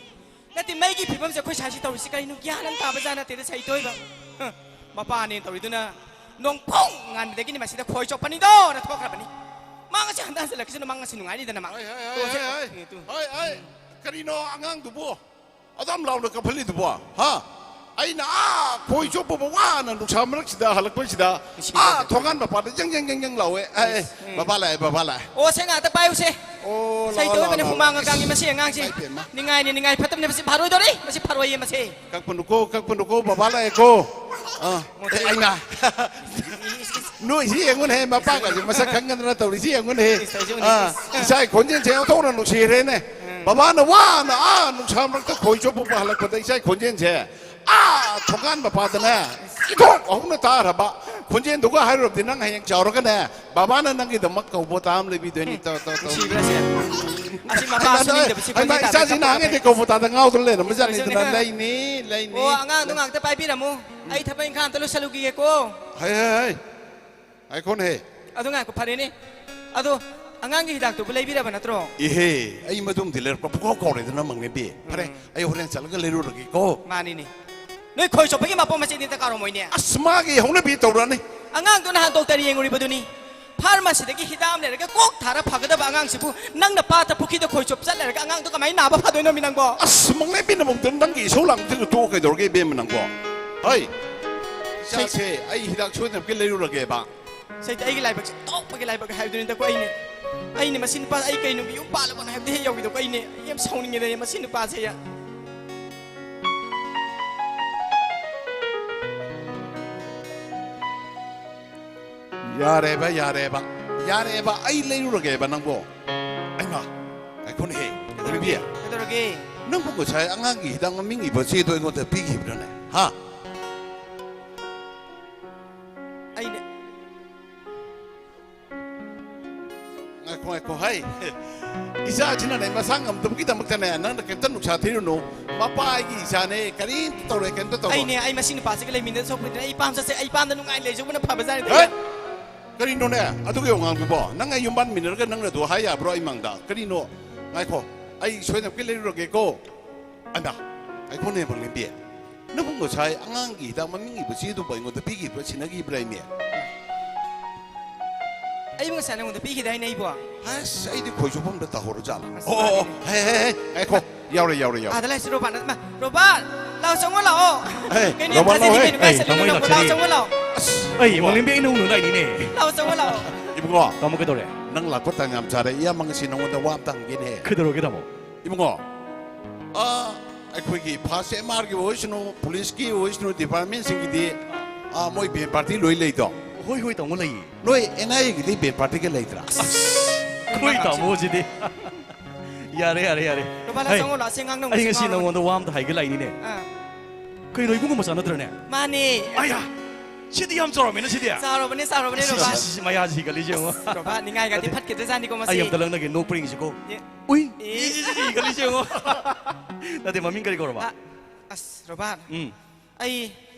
ꯅꯠꯇꯦ ꯃꯩꯒꯤ ꯐꯤꯕꯝꯁꯦ ꯑꯩꯈꯣꯏ ꯁ꯭ꯋꯥꯏꯁꯤ ꯇꯧꯔꯤꯁꯤ ꯀꯔꯤꯅꯣ ꯒ꯭ꯌꯥꯟ ꯑꯃ ꯇꯥꯕ ꯖꯥꯠ ꯅꯠꯇꯦꯗ ꯁꯩꯇꯣꯏꯕ꯫ ꯍ, ꯃꯄꯥꯅꯦ ꯇꯧꯔꯤꯗꯨꯅ ꯅꯣꯡꯐꯣꯡ ꯉꯥꯟꯕꯗꯒꯤꯅꯦ ꯃꯁꯤꯗ ꯈꯣꯏ ꯆꯣꯞꯄꯅꯤꯗꯣꯅ ꯊꯣꯛꯈ꯭ꯔꯕꯅꯤ꯫ ꯃꯥ ꯉꯁꯤ ꯍꯟꯊ ꯍꯟꯖꯤꯜꯂꯛꯈꯤꯁꯤꯅ ꯃꯥ ꯉꯁꯤ ꯅꯨꯡꯉꯥꯏꯅꯤꯗꯅ ꯃꯥ꯫ ꯍꯣꯏ, ꯍꯣꯏ, ꯇꯣꯛꯑꯁꯦ꯫ ꯍꯣꯏ, ꯍꯣꯏ꯫ ꯎꯝ, ꯇꯨ꯫ ꯍꯣꯏ, ꯍꯣꯏ꯫ ꯀꯔꯤꯅꯣ ꯑꯉꯥꯡꯗꯨꯕꯨ ꯑꯗꯨꯝ ꯂꯥꯎꯅ ꯀꯞꯍꯜꯂꯤꯗꯨꯕꯣ? ꯍꯥ? ꯑꯩꯅ ꯑꯥ ꯈꯣꯏ ꯆꯣꯞꯄꯕ ꯋꯥꯅ ꯅꯨꯡꯁꯥ ꯃꯔꯛꯁꯤꯗ ꯍꯜꯂꯛꯄꯁꯤꯗ ꯏꯁ, ꯑꯥ ꯏꯁ, ꯊꯣꯡꯒꯥꯟ ꯃꯄꯥꯗ ꯌꯪ ꯌꯪ ꯌꯪ ꯌꯪ ꯂꯥꯎꯋꯦ꯫ ꯑꯦ, ꯑꯦ, ꯎꯝ꯫ ꯕꯕꯥ ꯂꯥꯛꯑꯦ, ꯕꯕꯥ ꯂꯥꯛꯑꯦ꯫ ꯑꯣ ꯁꯦ ꯉꯥꯛꯇ ꯄꯥꯏꯌꯨꯁꯦ꯫ ꯑꯣ, ꯂꯥꯛꯑꯣ, ꯁꯩꯇꯣꯏꯕꯅꯦ ꯂꯥꯛꯑꯣ, ꯍꯨꯃꯥꯡ ꯂꯥꯛꯑꯣ꯫ ꯑꯀꯥꯡꯉꯤ ꯃꯁꯤ ꯑꯉꯥꯡꯁꯦ꯫ ꯏꯃꯥꯏ ꯄꯦꯝꯃ꯫ ꯅꯤꯡꯉꯥꯏꯅꯤ ꯅꯤꯡꯉꯥꯏ ꯐꯠꯇꯕꯅꯦ ꯃꯁꯤ ꯐꯔꯣꯏꯗꯧꯔꯤ꯫ ꯃꯁꯤ ꯐꯔꯣꯏꯌꯦ ꯃꯁꯤ꯫ ꯀꯛꯄꯅꯨꯀꯣ, ꯀꯛꯄꯅꯨꯀꯣ, ꯕꯕꯥ ꯂꯥꯛꯑꯦꯀꯣ꯫ ꯑꯥ, ꯑꯦ, ꯑꯩꯅ꯫ ꯅꯣꯏꯁꯤ ꯌꯦꯡꯉꯨꯅꯦꯍꯦ, ꯃꯄꯥꯒꯁꯦ ꯃꯁꯛ ꯈꯪꯒꯗ꯭ꯔꯥ ꯇꯧꯔꯤꯁꯤ ꯌꯦꯡꯉꯨꯅꯦꯍꯦ꯫ ꯏꯁ, ꯏꯁ, ꯏꯁ, ꯑꯥ, ꯏꯁꯥꯒꯤ ꯈꯣꯟꯖꯦꯜꯁꯦ ꯑꯣꯟꯊꯣꯛꯅ ꯅꯨꯡꯁꯤꯈ꯭ꯔꯦꯅꯦ꯫ ꯕꯕꯥꯅ ꯋꯥꯅ ꯑꯥ ꯅꯨꯡꯁꯥ ꯃꯔꯛꯇ ꯈꯣꯏ ꯆꯣꯞꯄ ꯍꯜꯂꯛꯄꯗ ꯏꯆꯥꯒꯤ ꯈꯣꯟꯖꯦꯜꯁꯦ ꯑꯥ ꯊꯣꯡꯒꯥꯟ ꯃꯄꯥꯗꯅꯦ ꯏꯊꯣꯛ ꯍꯧꯅ ꯇꯥꯔꯕ꯫ ꯈꯣꯟꯖꯦꯜꯗꯨꯒ ꯍꯥꯏꯔꯨꯔꯕꯗꯤ ꯅꯪ ꯍꯌꯦꯡ ꯆꯥꯎꯔꯒꯅꯦ ꯕꯕꯥꯅ ꯅꯪꯒꯤꯗꯃꯛ ꯀꯧꯕꯣꯇꯥ ꯑꯃ ꯂꯩꯕꯤꯗꯣꯏꯅꯤ꯫ ꯇꯧ, ꯇꯧ, ꯇꯧ꯫ ꯅꯨꯡꯁꯤꯕ꯭ꯔꯥ ꯁꯦ? ꯑꯁꯤ ꯃꯄꯥ ꯍꯩꯃꯥ, ꯁꯨꯅꯤꯡꯗꯕꯁꯤ ꯍꯩꯃꯥ, ꯈꯣꯟꯖꯦꯜ ꯇꯥꯕꯗ ꯏꯆꯥꯁꯤ ꯀꯞꯄ ꯅꯍꯥꯟꯉꯩꯗꯤ ꯀꯞꯄꯦ꯫ ꯀꯧꯕꯣꯇꯥꯗ ꯉꯥꯎꯗꯅ ꯂꯩꯔꯝꯕꯖꯥꯠꯅꯤꯗꯅ꯫ ꯂꯩꯁꯅꯨ, ꯂꯩꯁꯅꯨ꯫ ꯂꯩꯅꯤ, ꯂꯩꯅꯤ꯫ ꯑꯣ, ꯑꯉꯥꯡꯗꯣ ꯉꯥꯛꯇ ꯄꯥꯏꯕꯤꯔꯝꯃꯨ꯫ ꯑꯩ ꯊꯕꯛ ꯏꯪꯈꯥꯡ ꯑꯝꯇ ꯂꯣꯏꯁꯜꯂꯨꯈꯤꯒꯦꯀꯣ꯫ ꯍꯩ, ꯍꯩ, ꯍꯩ꯫ ꯉꯥꯏꯈꯣꯅꯦꯍꯦ꯫ ꯑꯗꯨ ꯉꯥꯏꯈꯣ, ꯐꯔꯦꯅꯦ꯫ ꯑꯗꯣ ꯑꯉꯥꯡꯒꯤ ꯍꯤꯗꯥꯛꯇꯨꯕꯨ ꯂꯩꯕꯤꯔꯕ ꯅꯠꯇ꯭ꯔꯣ? ꯏꯍꯦ, ꯑꯩ ꯃꯗꯨꯝꯗꯤ ꯂꯩꯔꯛꯄ ꯄꯨꯡꯀꯥꯎ ꯀꯥꯎꯔꯦꯗꯅ, ꯃꯪꯂꯦꯝꯕꯤ꯫ ꯐꯔꯦ, ꯎꯝ꯫ ꯑꯩ ꯍꯣꯔꯦꯟ ꯆꯠꯂꯒ ꯂꯩꯔꯨꯔꯒꯦꯀꯣ꯫ ꯃꯥꯅꯤꯅꯦ꯫ ꯅꯣꯏ ꯈꯣꯏ ꯆꯣꯞꯄꯒꯤ ꯃꯄꯣꯠ ꯃꯆꯩꯗꯤ ꯗꯔꯀꯥꯔ ꯑꯣꯏꯃꯣꯏꯅꯦ꯫ ꯑꯁ, ꯃꯥꯒꯤ ꯍꯧꯅꯕꯤ ꯇꯧꯔꯅꯤ꯫ ꯑꯉꯥꯡꯗꯣ ꯅꯍꯥꯟ ꯗꯣꯛꯇꯔ ꯌꯦꯡꯉꯨꯔꯤꯕꯗꯨꯅꯤ꯫ ꯐꯥꯔꯃꯥꯁꯤꯗꯒꯤ ꯍꯤꯗꯥꯛ ꯑꯃ ꯂꯩꯔꯒ ꯀꯣꯛ ꯊꯥꯔ ꯐꯒꯗꯕ ꯑꯉꯥꯡꯁꯤꯕꯨ ꯅꯪꯅ ꯄꯥꯠꯇ ꯄꯨꯈ꯭ꯔꯤꯗ ꯈꯣꯏ ꯆꯣꯞ ꯆꯠꯂꯔꯒ ꯑꯉꯥꯡꯗꯣ ꯀꯃꯥꯏꯅ ꯅꯥꯕ ꯐꯗꯣꯏꯅꯣꯃꯤ ꯅꯪꯕꯣ? ꯑꯁ, ꯃꯪꯂꯦꯝꯕꯤ ꯅꯃꯨꯛꯇ ꯅꯪꯒꯤ ꯏꯁꯧ ꯂꯥꯡꯕꯗꯨꯅ ꯇꯣꯛꯑ ꯀꯩꯗꯧꯔꯒꯦ, ꯏꯕꯦꯝꯃ ꯅꯪꯕꯣ? ꯍꯩ, ꯏꯆꯥꯁꯦ ꯑꯩ ꯍꯤꯗꯥꯛ ꯁꯣꯏꯗꯅꯃꯛꯀꯤ ꯂꯩꯔꯨꯔꯒꯦꯕ꯫ ꯁꯩꯇ ꯑꯩꯒꯤ ꯂꯥꯏꯕꯛꯁꯦ ꯇꯣꯛꯄꯒꯤ ꯂꯥꯏꯕꯛ ꯍꯥꯏꯕꯗꯨꯅꯤꯗꯀꯣ ꯑꯩꯅꯦ꯫ ꯑꯩꯅꯦ ꯃꯁꯤ ꯅꯨꯄꯥ ꯑꯩ ꯀꯩ ꯅꯨꯃꯤꯠ ꯌꯨꯝ ꯄꯥꯜꯂꯕꯅꯣ ꯍꯥꯏꯕꯗꯤ ꯍꯦꯛ ꯌꯧꯈꯤꯗꯀꯣ ꯑꯩꯅꯦ꯫ ꯑꯩ ꯌꯥꯝ ꯁꯥꯎꯅꯤꯡꯉꯦꯗ ꯑꯩ ꯃꯁꯤ ꯅꯨꯄꯥꯁꯦ ꯑꯩ꯫ ꯌꯥꯔꯦꯕ, ꯌꯥꯔꯦꯕ, ꯌꯥꯔꯦꯕ, ꯑꯩ ꯂꯩꯔꯨꯔꯒꯦꯕ ꯅꯪꯕꯣ꯫ ꯑꯩꯃ, ꯉꯥꯏꯈꯣꯅꯦꯍꯦ, ꯀꯩꯗꯧꯔꯒꯦ? ꯅꯨꯄꯤ꯫ ꯀꯩꯗꯧꯔꯒꯦ? ꯅꯪꯕꯨ ꯉꯁꯥꯏ ꯑꯉꯥꯡꯒꯤ ꯍꯤꯗꯥꯛ ꯃꯃꯤꯡ ꯏꯕ ꯆꯦꯗꯣ ꯑꯩꯉꯣꯟꯗ ꯄꯤꯈꯤꯕ꯭ꯔꯥꯅꯦ? ꯍꯥ? ꯑꯩꯅ ꯉꯥꯏꯈꯣ, ꯉꯥꯏꯈꯣ, ꯍꯩ꯫ ꯏꯆꯥꯁꯤꯅꯅꯦ ꯃꯁꯥ ꯉꯝꯗꯕꯒꯤꯗꯃꯛꯇꯅꯦ, ꯅꯪꯅ ꯀꯩꯝꯇ ꯅꯨꯡꯁꯥ ꯊꯤꯔꯨꯅꯨ꯫ ꯃꯄꯥ ꯑꯩꯒꯤ ꯏꯆꯥꯅꯦ, ꯀꯔꯤꯝꯇ ꯇꯧꯔꯣꯏ, ꯀꯩꯝꯇ ꯇꯧꯔꯣꯏ꯫ ꯑꯩꯅꯦ, ꯑꯩ ꯃꯁꯤ ꯅꯨꯄꯥꯁꯤꯒ ꯂꯩꯃꯤꯟꯅ ꯁꯣꯛꯄꯗꯨꯅ ꯑꯩ ꯏꯄꯥꯝ ꯆꯠꯁꯦ, ꯑꯩ ꯏꯄꯥꯝꯗ ꯅꯨꯡꯉꯥꯏꯅ ꯂꯩꯖꯧꯕꯅ ꯐꯕꯖꯥꯠꯅꯤ꯫ ꯍꯦ! ꯀꯔꯤꯅꯣꯅꯦ? ꯑꯗꯨꯒꯤ ꯑꯉꯥꯡꯗꯨꯕꯣ? ꯅꯪ ꯑꯩ ꯌꯨꯝ ꯄꯥꯟꯃꯤꯟꯅꯔꯒ ꯅꯪꯅ ꯑꯗꯨ ꯍꯥꯏ ꯌꯥꯕ꯭ꯔꯣ ꯑꯩ ꯃꯥꯡꯗ? ꯀꯔꯤꯅꯣ? ꯉꯥꯏꯈꯣ, ꯑꯩ ꯁꯣꯏꯗꯅꯃꯛꯀꯤ ꯂꯩꯔꯨꯔꯒꯦꯀꯣ꯫ ꯑꯩꯃ, ꯉꯥꯏꯈꯣꯅꯦ, ꯃꯪꯂꯦꯝꯕꯤ꯫ ꯅꯪꯕꯨ ꯉꯁꯥꯏ ꯑꯉꯥꯡꯒꯤ ꯍꯤꯗꯥꯛ ꯃꯃꯤꯡ ꯏꯕ ꯆꯦꯗꯨꯕꯨ ꯑꯩꯉꯣꯟꯗ ꯄꯤꯈꯤꯕ꯭ꯔꯥ, ꯁꯤꯟꯅꯈꯤꯕ꯭ꯔꯥ, ꯏꯃꯦ? ꯑꯩꯕꯨ ꯉꯁꯥꯏ ꯅꯉꯣꯟꯗ ꯄꯤꯈꯤꯗꯥꯏꯅꯦ ꯑꯩꯕꯨ? ꯑꯁ, ꯑꯩꯗꯤ ꯈꯣꯏ ꯆꯣꯞꯐꯝꯗ ꯇꯥꯍꯧꯔ ꯖꯥꯠꯂꯣ? ꯑꯁ, ꯑꯣ, ꯑꯣ, ꯑꯣ, ꯃꯥꯅꯤꯅꯦ꯫ ꯍꯦ, ꯍꯦ, ꯍꯦ, ꯉꯥꯏꯈꯣ꯫ ꯌꯥꯎꯔꯦ, ꯌꯥꯎꯔꯦ, ꯌꯥꯎꯔꯦ꯫ ꯑꯥꯗ ꯂꯥꯛꯏꯁꯦ ꯔꯣꯕꯥꯔꯠ ꯅꯠꯇ꯭ꯔꯣ? ꯃꯥ, ꯔꯣꯕꯥꯔꯠ, ꯂꯥꯛꯑꯣ, ꯆꯪꯉꯣ ꯂꯥꯛꯑꯣ꯫ ꯑꯦ, ꯀꯩꯅꯣ ꯌꯥꯝ ꯔꯣꯕꯥꯔꯠ ꯊꯥꯖꯗꯦ ꯂꯥꯛꯑꯣꯍꯦ꯫ ꯀꯩꯅꯣ, ꯀꯥꯏ ꯑꯩ ꯆꯠꯂꯤꯅꯣ ꯊꯃꯣꯏ ꯅꯪꯕꯨ? ꯂꯥꯛꯑꯣ, ꯂꯥꯛꯆꯔꯤ꯫ ꯆꯪꯉꯣ ꯂꯥꯛꯑꯣ꯫ ꯑꯁ, ꯑꯩ ꯏꯕꯨꯡꯉꯣ꯫ ꯃꯪꯂꯦꯝꯕꯤ, ꯑꯩ ꯅꯧꯅ ꯂꯥꯛꯏꯅꯤꯅꯦ꯫ ꯂꯥꯛꯑꯣ, ꯆꯪꯉꯣ ꯂꯥꯛꯑꯣ꯫ ꯏꯕꯨꯡꯉꯣ꯫ ꯇꯥꯃꯣ ꯀꯩꯗꯧꯔꯦ? ꯅꯪ ꯂꯥꯛꯄ ꯇꯥꯟ ꯌꯥꯝ ꯆꯥꯔꯦ꯫ ꯏꯌꯥꯝꯕ ꯉꯁꯤ ꯅꯉꯣꯟꯗ ꯋꯥ ꯑꯝꯇ ꯍꯪꯒꯦꯅꯦꯍꯦ꯫ ꯀꯩꯗꯧꯔꯒꯦ ꯇꯥꯃꯣ? ꯏꯕꯨꯡꯉꯣ, ꯑ, ꯑꯩꯈꯣꯏꯒꯤ ꯐꯥꯁ ꯑꯦꯝ ꯑꯥꯔꯒꯤ ꯑꯣꯏꯁꯅꯨ, ꯄꯨꯂꯤꯁꯀꯤ ꯑꯣꯏꯁꯅꯨ, ꯗꯤꯄꯥꯔꯠꯃꯦꯟꯁꯤꯡꯒꯤꯗꯤ, ꯑ, ꯃꯣꯏ ꯕꯦꯟ ꯄꯥꯔꯇꯤ ꯂꯣꯏ ꯂꯩꯗꯣ? ꯍꯣꯏ, ꯍꯣꯏ, ꯇꯥꯃꯣ, ꯂꯩꯌꯦ꯫ ꯅꯣꯏ ꯑꯦꯟ ꯑꯥꯏ ꯑꯦꯒꯤꯗꯤ ꯕꯦꯟ ꯄꯥꯔꯇꯤꯒ ꯂꯩꯇ꯭ꯔꯥ? ꯑꯁ, ꯑꯩꯈꯣꯏ ꯇꯥꯃꯣꯁꯤꯗꯤ꯫ ꯌꯥꯔꯦ, ꯌꯥꯔꯦ, ꯌꯥꯔꯦ꯫ ꯔꯣꯕꯥ, ꯂꯥꯛꯑꯣ, ꯍꯩ, ꯆꯪꯉꯣ, ꯂꯥꯛꯑꯣ, ꯁꯤ ꯑꯉꯥꯡ ꯅꯪ ꯑꯩ ꯉꯁꯤ ꯉꯥꯡꯉꯣ꯫ ꯅꯪꯉꯣꯟꯗ ꯋꯥ ꯑꯝꯇ ꯍꯥꯏꯒꯦ ꯂꯥꯛꯏꯅꯤꯅꯦ꯫ ꯑꯥ꯫ ꯀꯩꯅꯣ, ꯏꯕꯨꯡꯉꯣ ꯃꯆꯥ ꯅꯠꯇ꯭ꯔꯅꯦ? ꯃꯥꯅꯦ꯫ ꯑꯌꯥ! ꯁꯤꯗꯤ ꯌꯥꯝ ꯆꯥꯎꯔꯝꯃꯦꯅ, ꯁꯤꯗꯤ꯫ ꯆꯥꯎꯔꯕꯅꯦ, ꯆꯥꯎꯔꯕꯅꯦ, ꯑꯁꯤ, ꯔꯣꯕꯥ꯫ ꯑꯁꯤ, ꯑꯁꯤ, ꯃꯌꯥꯁꯤ ꯍꯤꯒꯠꯂꯤꯁꯦ ꯌꯦꯡꯉꯣ꯫ ꯑꯁ, ꯔꯣꯕꯥ, ꯅꯤꯡꯉꯥꯏꯒꯗꯤ ꯅꯠꯇꯦ꯫ ꯐꯠꯈꯤꯗ꯭ꯔꯖꯥꯠꯅꯤꯀꯣ ꯃꯁꯤ꯫ ꯑꯩ ꯑꯝꯇ ꯂꯪꯅꯒꯦ, ꯅꯣꯛꯄ꯭ꯔꯥ ꯌꯦꯡꯁꯤꯀꯣ꯫ ꯑꯦ꯫ ꯎꯏ! ꯑꯦ꯫ ꯏ, ꯏ, ꯏ, ꯍꯤꯒꯠꯂꯤꯁꯦ ꯌꯦꯡꯉꯣ꯫ ꯅꯠꯇꯦ, ꯃꯃꯤꯡ ꯀꯔꯤ ꯀꯧꯔꯕ? ꯑ, ꯑꯁ, ꯔꯣꯕꯥ꯫ ꯎꯝ꯫ ꯑꯩ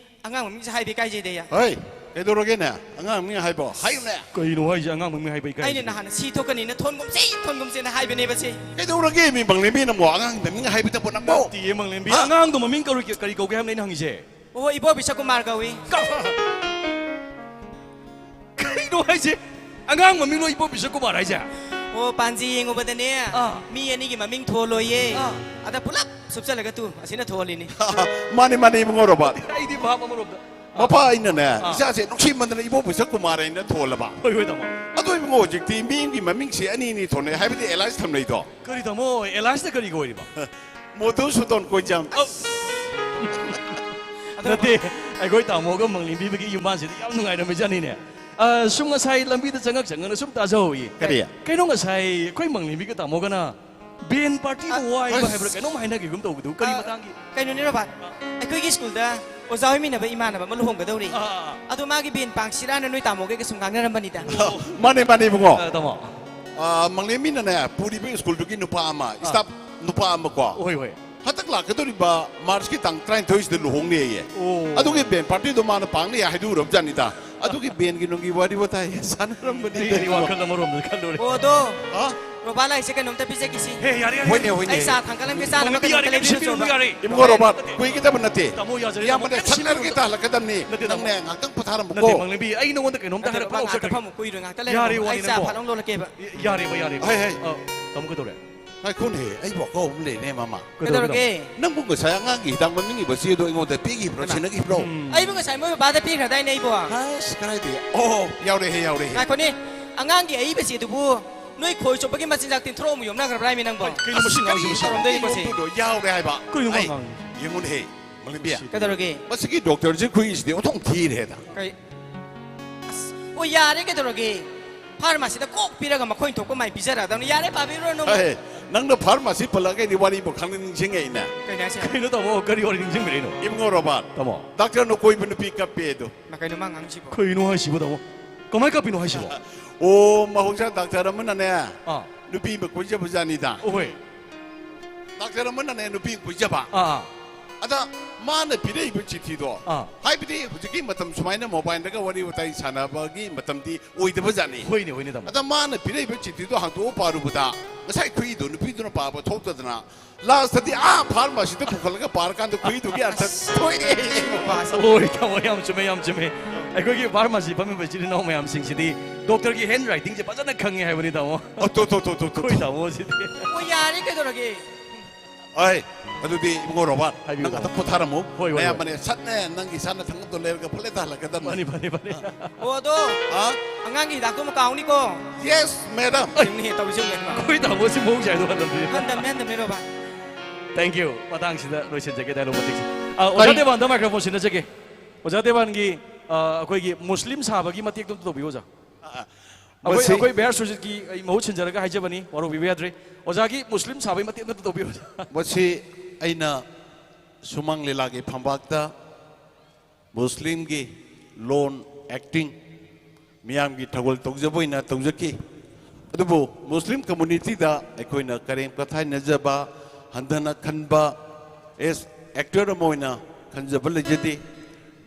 ꯑꯉꯥꯡ ꯃꯃꯤꯡꯁꯦ ꯍꯥꯏꯕ ꯏꯀꯥꯏꯖꯩꯗ ꯑꯩ꯫ ꯍꯣꯏ, ꯀꯩꯗꯧꯔꯒꯦꯅꯦ? ꯑꯉꯥꯡ ꯃꯃꯤꯡ ꯍꯥꯏꯕꯣ? ꯍꯥꯏꯌꯨꯅꯦ꯫ ꯀꯩꯅꯣ ꯍꯥꯏꯁꯦ, ꯑꯉꯥꯡ ꯃꯃꯤꯡ ꯍꯥꯏꯕ ꯏꯀꯥꯏ ꯑꯩꯅ ꯍꯥꯏꯁꯤꯕꯣ? ꯅꯍꯥꯟ ꯁꯤ ꯊꯣꯛꯀꯅꯤꯅ ꯊꯣꯟꯒꯨꯝꯁꯤ, ꯊꯣꯟꯒꯨꯝꯁꯤꯅ ꯍꯥꯏꯕꯅꯦꯕ ꯁꯤ꯫ ꯀꯩꯗꯧꯔꯒꯦ ꯃꯤ ꯃꯪꯂꯦꯝꯕꯤ ꯅꯪꯕꯣ? ꯑꯉꯥꯡ ꯃꯃꯤꯡ ꯍꯥꯏꯕꯗꯕꯨ ꯅꯪꯕꯣ? ꯅꯠꯇꯤꯌꯦ, ꯃꯪꯂꯦꯝꯕꯤ꯫ ꯍꯥ? ꯑꯉꯥꯡꯗꯣ ꯃꯃꯤꯡ ꯀꯔꯤ, ꯀꯔꯤ ꯀꯧꯒꯦ ꯍꯥꯏꯕꯅ ꯑꯩꯅ ꯍꯪꯉꯤꯁꯦ? ꯑꯣ, ꯏꯕꯣ ꯕꯤꯁꯀꯨꯃꯥꯔ ꯀꯧꯏ꯫ ꯀ-, ꯀꯩꯅꯣ ꯍꯥꯏꯁꯦ? ꯑꯉꯥꯡ ꯃꯃꯤꯡ ꯂꯣ ꯏꯕꯣ ꯕꯤꯁꯀꯨꯃꯥꯔ ꯍꯥꯏꯁꯦ? ꯑꯣ, ꯄꯥꯟꯖꯤ ꯌꯦꯡꯉꯨꯕꯗꯅꯦ, ꯑꯥ꯫ ꯃꯤ ꯑꯅꯤꯒꯤ ꯃꯃꯤꯡ ꯊꯣꯜꯂꯣꯏꯌꯦ꯫ ꯑꯥ꯫ ꯑꯗ ꯄꯨꯂꯞ ꯁꯨꯞꯆꯜꯂꯒ ꯇꯨ, ꯑꯁꯤꯅ ꯊꯣꯜꯂꯤꯅꯤ꯫ ꯃꯥꯅꯤ, ꯃꯥꯅꯤ, ꯏꯕꯨꯡꯉꯣ ꯔꯣꯕꯥꯔꯠ꯫ ꯑꯩꯗꯤ ꯚꯥꯞ ꯑꯃꯔꯣꯝꯗ꯫ ꯃꯄꯥ ꯑꯩꯅꯅꯦ, ꯑꯥ꯫ ꯏꯆꯥꯁꯦ ꯅꯨꯡꯁꯤꯃꯟꯗꯅ ꯏꯕꯣ ꯕꯤꯁꯀꯨꯃꯥꯔ ꯍꯥꯏꯅ ꯊꯣꯜꯂꯕ꯫ ꯍꯣꯏ, ꯍꯣꯏ, ꯇꯥꯃꯣ꯫ ꯑꯗꯣ ꯏꯕꯨꯡꯉꯣ, ꯍꯧꯖꯤꯛꯇꯤ ꯃꯤ ꯑꯃꯒꯤ ꯃꯃꯤꯡꯁꯦ ꯑꯅꯤ ꯑꯅꯤ ꯊꯣꯟꯅꯩ ꯍꯥꯏꯕꯗꯤ ꯑꯦꯂꯥꯏꯟꯁ ꯊꯝꯅꯩꯗꯣ꯫ ꯀꯔꯤ ꯇꯥꯃꯣ, ꯑꯦꯂꯥꯏꯟꯁꯅ ꯀꯔꯤꯒ ꯑꯣꯏꯔꯤꯕ? ꯃꯣꯙꯨꯁꯨꯗꯟ ꯀꯣꯏꯖꯝ꯫ ꯑꯧ꯫ ꯅꯠꯇꯦ, ꯑꯩꯈꯣꯏ ꯇꯥꯃꯣꯒ ꯃꯪꯂꯦꯝꯕꯤꯕꯒꯤ ꯌꯨꯝꯕꯥꯟꯁꯤꯗꯤ ꯌꯥꯝ ꯅꯨꯡꯉꯥꯏꯔꯝꯃꯤꯖꯥꯠꯅꯤꯅꯦ꯫ ꯑ, ꯁꯨꯝ ꯉꯁꯥꯏ ꯂꯝꯕꯤꯗ ꯆꯪꯉꯛ ꯆꯪꯉꯛꯅ ꯁꯨꯝ ꯇꯥꯖꯍꯧꯏ꯫ ꯀꯔꯤ? ꯀꯩꯅꯣ ꯉꯁꯥꯏ ꯑꯩꯈꯣꯏ ꯃꯪꯂꯦꯝꯕꯤꯒ ꯇꯥꯃꯣꯒꯅ ꯕꯦꯟ ꯄꯥꯔꯇꯤꯕꯨ ꯑ, ꯋꯥꯏꯕ ꯑꯁ꯫ ꯍꯥꯏꯕ꯭ꯔꯥ ꯀꯩꯅꯣꯝ ꯍꯥꯏꯅꯈꯤꯒꯨꯝ ꯇꯧꯕꯗꯨ ꯀꯔꯤ ꯑ, ꯃꯇꯥꯡꯒꯤ? ꯀꯩꯅꯣꯅꯦ ꯔꯣꯕꯥꯔꯠ, ꯑꯩꯈꯣꯏꯒꯤ ꯁ꯭ꯀꯨꯜꯗ ꯑꯣꯖꯥ ꯑꯣꯏꯃꯤꯟꯅꯕ ꯏꯃꯥꯟꯅꯕ ꯑꯃ ꯂꯨꯍꯣꯡꯒꯗꯧꯔꯤ꯫ ꯑꯥ, ꯑꯥ, ꯑꯥ꯫ ꯑꯗꯣ ꯃꯥꯒꯤ ꯕꯦꯟ ꯄꯥꯡꯁꯤꯔꯥꯅ ꯅꯣꯏ ꯇꯥꯃꯣꯒꯩꯒ ꯁꯨꯝ ꯉꯥꯡꯅꯔꯝꯕꯅꯤꯗ꯫ ꯑꯣ, ꯃꯥꯅꯦ, ꯃꯥꯅꯦ, ꯏꯕꯨꯡꯉꯣ꯫ ꯑ, ꯇꯥꯃꯣ꯫ ꯑ, ꯃꯪꯂꯦꯝꯕꯤꯅꯅꯦ, ꯄꯨꯔꯤꯕ ꯁ꯭ꯀꯨꯜꯗꯨꯒꯤ ꯅꯨꯄꯥ ꯑꯃ, ꯑꯥ꯫ ꯁ꯭ꯇꯥꯐ ꯅꯨꯄꯥ ꯑꯃ ꯀꯣ꯫ ꯍꯣꯏ, ꯍꯣꯏ꯫ ꯍꯟꯗꯛ ꯂꯥꯛꯀꯗꯧꯔꯤꯕ ꯃꯥꯔꯆꯀꯤ ꯇꯥꯡ ꯇꯔꯥꯅꯤꯊꯣꯏꯁꯤꯗ ꯂꯨꯍꯣꯡꯅꯦꯌꯦ꯫ ꯑꯣ꯫ ꯑꯗꯨꯒꯤ ꯕꯦꯟ ꯄꯥꯔꯇꯤꯗꯣ ꯃꯥꯅ ꯄꯥꯡꯅꯤ ꯍꯥꯏꯗꯣꯛꯎꯔꯕꯖꯥꯠꯅꯤꯗ꯫ ꯑꯗꯨꯒꯤ ꯕꯦꯟꯒꯤ ꯅꯨꯡꯒꯤ ꯋꯥꯔꯤ ꯋꯥꯇꯥꯏ ꯁꯥꯟꯅꯔꯝꯕꯅꯤꯗ꯫ ꯑꯩꯗꯤ ꯋꯥꯈꯜ ꯑꯃꯔꯣꯝꯗ ꯈꯜꯂꯨꯔꯦ꯫ ꯑꯣ, ꯑꯗꯣ꯫ ꯍꯥ? ꯔꯣꯕꯥ ꯂꯥꯛꯏꯁꯦ ꯀꯩꯅꯣꯝꯇ ꯄꯤꯖꯈꯤꯁꯤ꯫ ꯍꯦ, ꯌꯥꯔꯦ, ꯌꯥꯔꯦ꯫ ꯍꯣꯏꯅꯦ, ꯍꯣꯏꯅꯦ꯫ ꯑꯩ ꯆꯥ ꯊꯥꯡꯒꯠꯂꯝꯒꯦ, ꯆꯥꯅꯕ ꯃꯪꯂꯦꯝꯕꯤ, ꯌꯥꯔꯦ, ꯀꯩꯅꯣꯝꯇ ꯀꯩꯝ ꯂꯩꯕꯤꯔꯨꯆꯣꯕ꯫ ꯁꯦꯝꯕꯤꯔꯨꯅꯨ, ꯌꯥꯔꯦ꯫ ꯏꯕꯨꯡꯉꯣ ꯔꯣꯕꯥꯔꯠ, ꯀꯨꯏꯒꯗꯕ ꯅꯠꯇꯦ꯫ ꯇꯥꯃꯣ, ꯌꯥꯖꯔꯦ, ꯇꯥꯃꯣ, ꯌꯥꯖꯔꯦ꯫ ꯀꯩꯝ ꯁꯦꯝꯕꯤꯔꯨꯅꯨ꯫ ꯅꯠꯇꯦ, ꯇꯥꯃꯣ꯫ ꯅꯠꯇꯦ, ꯅꯪꯅꯦ ꯉꯥꯏꯍꯥꯛꯇꯪ ꯄꯣꯊꯥꯔꯝꯃꯨꯀꯣ꯫ ꯅꯠꯇꯦ, ꯃꯪꯂꯦꯝꯕꯤ, ꯑꯩ ꯅꯉꯣꯟꯗ ꯀꯩꯅꯣꯝꯇ ꯅꯠꯇꯦ, ꯍꯥꯏꯔꯛꯄ ꯔꯣꯕꯥꯔꯠ, ꯉꯥꯏꯍꯥꯛꯇ ꯂꯥꯎꯖꯒꯦ꯫ ꯐꯝꯃꯨ, ꯀꯨꯏꯔꯣꯏ, ꯉꯥꯏꯍꯥꯛꯇ ꯂꯩꯔꯝꯃꯨ꯫ ꯌꯥꯔꯦ, ꯑꯩ ꯆꯥ ꯋꯥꯅꯤꯅꯀꯣ꯫ ꯐꯠ ꯂꯥꯎ ꯂꯣꯜꯂꯛꯀꯦꯕ꯫ ꯌꯥꯔꯦ, ꯌꯥꯔꯦ꯫ ꯍꯣꯏ, ꯍꯣꯏ꯫ ꯑ, ꯇꯥꯃꯣ ꯀꯩꯗꯧꯔꯦ? ꯉꯥꯏꯈꯣꯅꯦ, ꯑꯩꯕꯨ ꯑꯀꯥꯎꯕ ꯑꯃ ꯂꯩꯅꯦ, ꯃꯃꯥ꯫ ꯀꯩꯗꯧꯔꯒꯦ? ꯀꯩꯗꯧꯔꯒꯦ? ꯅꯪꯕꯨ ꯉꯁꯥꯏ ꯑꯉꯥꯡꯒꯤ ꯍꯤꯗꯥꯛ ꯃꯃꯤꯡ ꯏꯕ ꯆꯦꯗꯣ ꯑꯩꯉꯣꯟꯗ ꯄꯤꯈꯤꯕ꯭ꯔꯣ, ꯀꯅꯥ? ꯁꯤꯟꯅꯈꯤꯕ꯭ꯔꯣ? ꯎꯝ꯫ ꯑꯩꯕꯨ ꯉꯁꯥꯏ ꯃꯣꯏ ꯕꯕꯥꯗ ꯄꯤꯈ꯭ꯔꯗꯥꯏꯅꯦ ꯑꯩꯕꯣ? ꯑꯁ, ꯀꯗꯥꯏꯗꯒꯤ? ꯑꯣ, ꯌꯥꯎꯔꯦꯍꯦ, ꯌꯥꯎꯔꯦꯍꯦ꯫ ꯉꯥꯏꯈꯣꯅꯦ, ꯑꯉꯥꯡꯒꯤ ꯑꯏꯕ ꯆꯦꯗꯨꯕꯨ ꯅꯣꯏ ꯈꯣꯏ ꯆꯣꯞꯄꯒꯤ ꯃꯆꯤꯟꯖꯥꯛ ꯇꯤꯟꯊꯣꯔꯛ ꯑꯃꯨꯛ ꯌꯣꯝꯅꯈ꯭ꯔꯕ꯭ꯔꯥ ꯍꯥꯏꯃꯤ ꯅꯪꯕꯣ? ꯀꯩꯅꯣ ꯃꯁꯤ ꯑꯁ, ꯉꯥꯡꯉꯤꯁꯤ, ꯀꯔꯤ ꯃꯁꯤ ꯇꯧꯔꯝꯗꯣꯏꯅꯣ ꯉꯥꯡꯉꯤꯁꯤ? ꯁꯤꯕꯣ? ꯌꯣꯝꯗꯣꯏꯗꯣ ꯌꯥꯎꯔꯦ ꯍꯥꯏꯕ꯫ ꯀꯩꯅꯣ ꯃꯥ ꯑꯩ, ꯉꯥꯡꯉꯤꯁꯤ? ꯌꯦꯡꯉꯨꯅꯦꯍꯦ, ꯃꯪꯂꯦꯝꯕꯤ꯫ ꯁꯤ-, ꯀꯩꯗꯧꯔꯒꯦ? ꯃꯁꯤꯒꯤ ꯗꯣꯛꯇꯔꯁꯦ ꯈꯨꯏꯁꯤꯗꯤ ꯑꯣꯟꯊꯣꯛ ꯊꯤꯔꯦꯗ꯫ ꯀꯩ-, ꯑꯁ, ꯑꯣ, ꯌꯥꯔꯦ, ꯀꯩꯗꯧꯔꯒꯦ? ꯐꯥꯔꯃꯥꯁꯤꯗ ꯀꯣꯛ ꯄꯤꯔꯒ ꯃꯈꯣꯏ ꯊꯣꯛꯄ ꯃꯥꯏ ꯄꯤꯖꯔꯛꯑꯗꯕꯅꯤ꯫ ꯌꯥꯔꯦ, ꯄꯥꯕꯤꯔꯨꯔꯅꯨ꯫ ꯑꯦ, ꯅꯪꯅ ꯐꯥꯔꯃꯥꯁꯤ ꯄꯜꯂꯛꯑꯒ ꯑꯩꯗꯤ ꯋꯥꯔꯤ ꯑꯃ ꯈꯪꯅ ꯅꯤꯡꯁꯤꯡꯉꯛꯏꯅꯦ꯫ ꯀꯩꯅꯣ ꯍꯥꯏꯁꯦ? ꯀꯩꯅꯣ ꯇꯥꯃꯣ, ꯀꯔꯤ ꯋꯥꯔꯤ ꯅꯤꯡꯁꯤꯡꯕꯤꯔꯛꯏꯅꯣ? ꯏꯕꯨꯡꯉꯣ ꯔꯣꯕꯥꯔꯠ, ꯇꯥꯃꯣ, ꯗꯥꯛꯇꯔꯅ ꯀꯣꯏꯕ ꯅꯨꯄꯤ ꯀꯞꯄꯦ ꯑꯗꯣ꯫ ꯃꯥ ꯀꯩꯅꯣ ꯃꯥ ꯉꯥꯡꯉꯤꯁꯤꯕꯣ? ꯀꯩꯅꯣ ꯍꯥꯏꯁꯤꯕꯣ ꯇꯥꯃꯣ? ꯀꯃꯥꯏ ꯀꯞꯄꯤꯅꯣ ꯍꯥꯏꯁꯤꯕꯣ? ꯑꯣ, ꯃꯍꯧꯁꯥ ꯗꯥꯛꯇꯔ ꯑꯃꯅꯅꯦ ꯑꯥ꯫ ꯅꯨꯄꯤ ꯑꯃ ꯀꯣꯏꯖꯕꯖꯥꯠꯅꯤꯗ꯫ ꯑꯣꯍꯣꯏ꯫ ꯗꯥꯛꯇꯔ ꯑꯃꯅꯅꯦ ꯅꯨꯄꯤ ꯑꯃ ꯀꯣꯏꯖꯕ꯫ ꯑꯥ, ꯑꯥ꯫ ꯑꯗ ꯃꯥꯅ ꯄꯤꯔꯛꯏꯕ ꯆꯤꯊꯤꯗꯣ, ꯑꯥ꯫ ꯍꯥꯏꯕꯗꯤ ꯍꯧꯖꯤꯛꯀꯤ ꯃꯇꯝ ꯁꯨꯃꯥꯏꯅ ꯃꯣꯕꯥꯏꯜꯗꯒ ꯋꯥꯔꯤ ꯋꯥꯇꯥꯏ ꯁꯥꯟꯅꯕꯒꯤ ꯃꯇꯝꯗꯤ ꯑꯣꯏꯗꯕꯖꯥꯠꯅꯤ꯫ ꯍꯣꯏꯅꯦ, ꯍꯣꯏꯅꯦ ꯇꯥꯃꯣ꯫ ꯑꯗ ꯃꯥꯅ ꯄꯤꯔꯛꯏꯕ ꯆꯤꯊꯤꯗꯣ ꯍꯥꯡꯗꯣꯛꯑ ꯄꯥꯔꯨꯕꯗ ꯉꯁꯥꯏ ꯈꯨꯏꯗꯣ ꯅꯨꯄꯤꯗꯨꯅ ꯄꯥꯕ ꯊꯣꯛꯇꯗꯅ ꯂꯥꯁꯇꯗꯤ ꯑꯥ ꯐꯥꯔꯃꯥꯁꯤꯗ ꯄꯨꯈꯠꯂꯒ ꯄꯥꯔꯀꯥꯟꯗ ꯈꯨꯏꯗꯨꯒꯤ ꯑꯔꯊ ꯊꯣꯛꯑꯦ꯫ ꯍꯣꯏ ꯇꯥꯃꯣ, ꯌꯥꯝ ꯆꯨꯝꯃꯦ, ꯌꯥꯝ ꯆꯨꯝꯃꯦ꯫ ꯑꯩꯈꯣꯏꯒꯤ ꯐꯥꯔꯃꯥꯁꯤ ꯐꯝꯃꯤꯕ ꯏꯆꯤꯜ ꯏꯅꯥꯎ ꯃꯌꯥꯝꯁꯤꯡꯁꯤꯗꯤ ꯗꯣꯛꯇꯔꯒꯤ ꯍꯦꯟ ꯔꯥꯏꯇꯤꯡꯁꯦ ꯐꯖꯅ ꯈꯪꯉꯦ ꯍꯥꯏꯕꯅꯤ ꯇꯥꯃꯣ꯫ ꯑꯣ, ꯇꯣ, ꯇꯣ, ꯇꯣ, ꯇꯣ, ꯇꯣ꯫ ꯑꯩꯈꯣꯏ ꯇꯥꯃꯣꯁꯤꯗꯤ꯫ ꯑꯣ, ꯌꯥꯔꯦ, ꯀꯩꯗꯧꯔꯒꯦ? ꯑꯩ, ꯑꯗꯨꯗꯤ ꯏꯕꯨꯡꯉꯣ ꯔꯣꯕꯥꯔꯠ, ꯍꯥꯏꯕꯤꯌꯨ, ꯅꯪ ꯇꯥꯃꯣ꯫ ꯉꯥꯛꯇ ꯄꯣꯊꯥꯔꯝꯃꯨ꯫ ꯍꯣꯏ, ꯍꯣꯏ, ꯍꯣꯏ꯫ ꯑꯌꯥꯝꯕꯅꯦ ꯁꯠꯅꯦ ꯅꯪꯒꯤ ꯏꯁꯥꯅ ꯊꯪꯒꯗꯣ ꯂꯩꯔꯒ ꯐꯠꯂꯦ ꯇꯥꯍꯜꯂꯛꯀꯗꯕꯅꯤ꯫ ꯃꯥꯅꯤ, ꯃꯥꯅꯤ, ꯃꯥꯅꯤ꯫ ꯑꯣ, ꯑꯗꯣ ꯍꯥ? ꯑꯉꯥꯡꯒꯤ ꯍꯤꯗꯥꯛꯇꯣ ꯑꯃꯨꯛ ꯀꯥꯎꯅꯤꯀꯣ꯫ Yes, madam. ꯆꯨꯝꯅꯤ, ꯇꯧꯔꯤꯁꯦ ꯌꯦꯡꯉꯣ꯫ ꯑꯩꯈꯣꯏ ꯇꯥꯃꯣꯁꯤ ꯃꯑꯣꯡꯁꯦ ꯍꯥꯏꯗꯣ ꯍꯟꯗꯕꯤꯔꯦ꯫ ꯍꯟꯗꯝꯃꯦ, ꯍꯟꯗꯝꯃꯦ, ꯔꯣꯕꯥꯔꯠ꯫ Thank you꯫ ꯃꯇꯥꯡꯁꯤꯗ ꯂꯣꯏꯁꯤꯟꯖꯒꯦ ꯗꯥꯏꯂꯣꯛ ꯃꯇꯦꯛꯁꯦ꯫ ꯑ, ꯑꯣꯖꯥ ꯀꯔꯤ? ꯗꯦꯕꯥꯟꯗ ꯃꯥꯏꯀ꯭ꯔꯣꯐꯣꯟ ꯁꯤꯟꯅꯖꯒꯦ꯫ ꯑꯣꯖꯥ ꯗꯦꯕꯥꯟꯒꯤ, ꯑ, ꯑꯩꯈꯣꯏꯒꯤ ꯃꯨꯁꯂꯤꯝ ꯁꯥꯕꯒꯤ ꯃꯇꯦꯛꯇꯣ ꯑꯝꯇ ꯇꯧꯕꯤꯌꯨ, ꯑꯣꯖꯥ꯫ ꯑꯩꯈꯣꯏ, ꯃꯁꯤ ꯑꯩꯈꯣꯏ ꯕꯤ ꯑꯥꯔ ꯁꯨꯔꯖꯤꯠꯀꯤ ꯑꯩ ꯃꯍꯨꯠ ꯁꯤꯟꯖꯔꯒ ꯍꯥꯏꯖꯕꯅꯤ, ꯋꯥꯔꯧꯕꯤꯕ ꯌꯥꯗ꯭ꯔꯦ꯫ ꯑꯣꯖꯥꯒꯤ ꯃꯨꯁꯂꯤꯝ ꯁꯥꯕꯒꯤ ꯃꯇꯦꯛꯇꯣ ꯑꯝꯇ ꯇꯧꯕꯤꯌꯨ, ꯑꯣꯖꯥ꯫ ꯃꯁꯤ ꯑꯩꯅ ꯁꯨꯃꯥꯡ ꯂꯤꯂꯥꯒꯤ ꯐꯝꯄꯥꯛꯇ ꯃꯨꯁꯂꯤꯝꯒꯤ ꯂꯣꯟ ꯑꯦꯛꯇꯤꯡ ꯃꯤꯌꯥꯝꯒꯤ ꯊꯧꯒꯜ ꯇꯧꯖꯕ ꯑꯣꯏꯅ ꯇꯧꯖꯈꯤ꯫ ꯑꯗꯨꯕꯨ ꯃꯨꯁꯂꯤꯝ ꯀꯝꯃꯨꯅꯤꯇꯤꯗ ꯑꯩꯈꯣꯏꯅ ꯀꯔꯦꯝ ꯀꯊꯥꯏꯅꯖꯕ, ꯍꯟꯊꯅ ꯈꯟꯕ, ꯑꯦꯁ ꯑꯦꯛꯇꯔ ꯑꯃ ꯑꯣꯏꯅ ꯈꯟꯖꯕ ꯂꯩꯖꯗꯦ꯫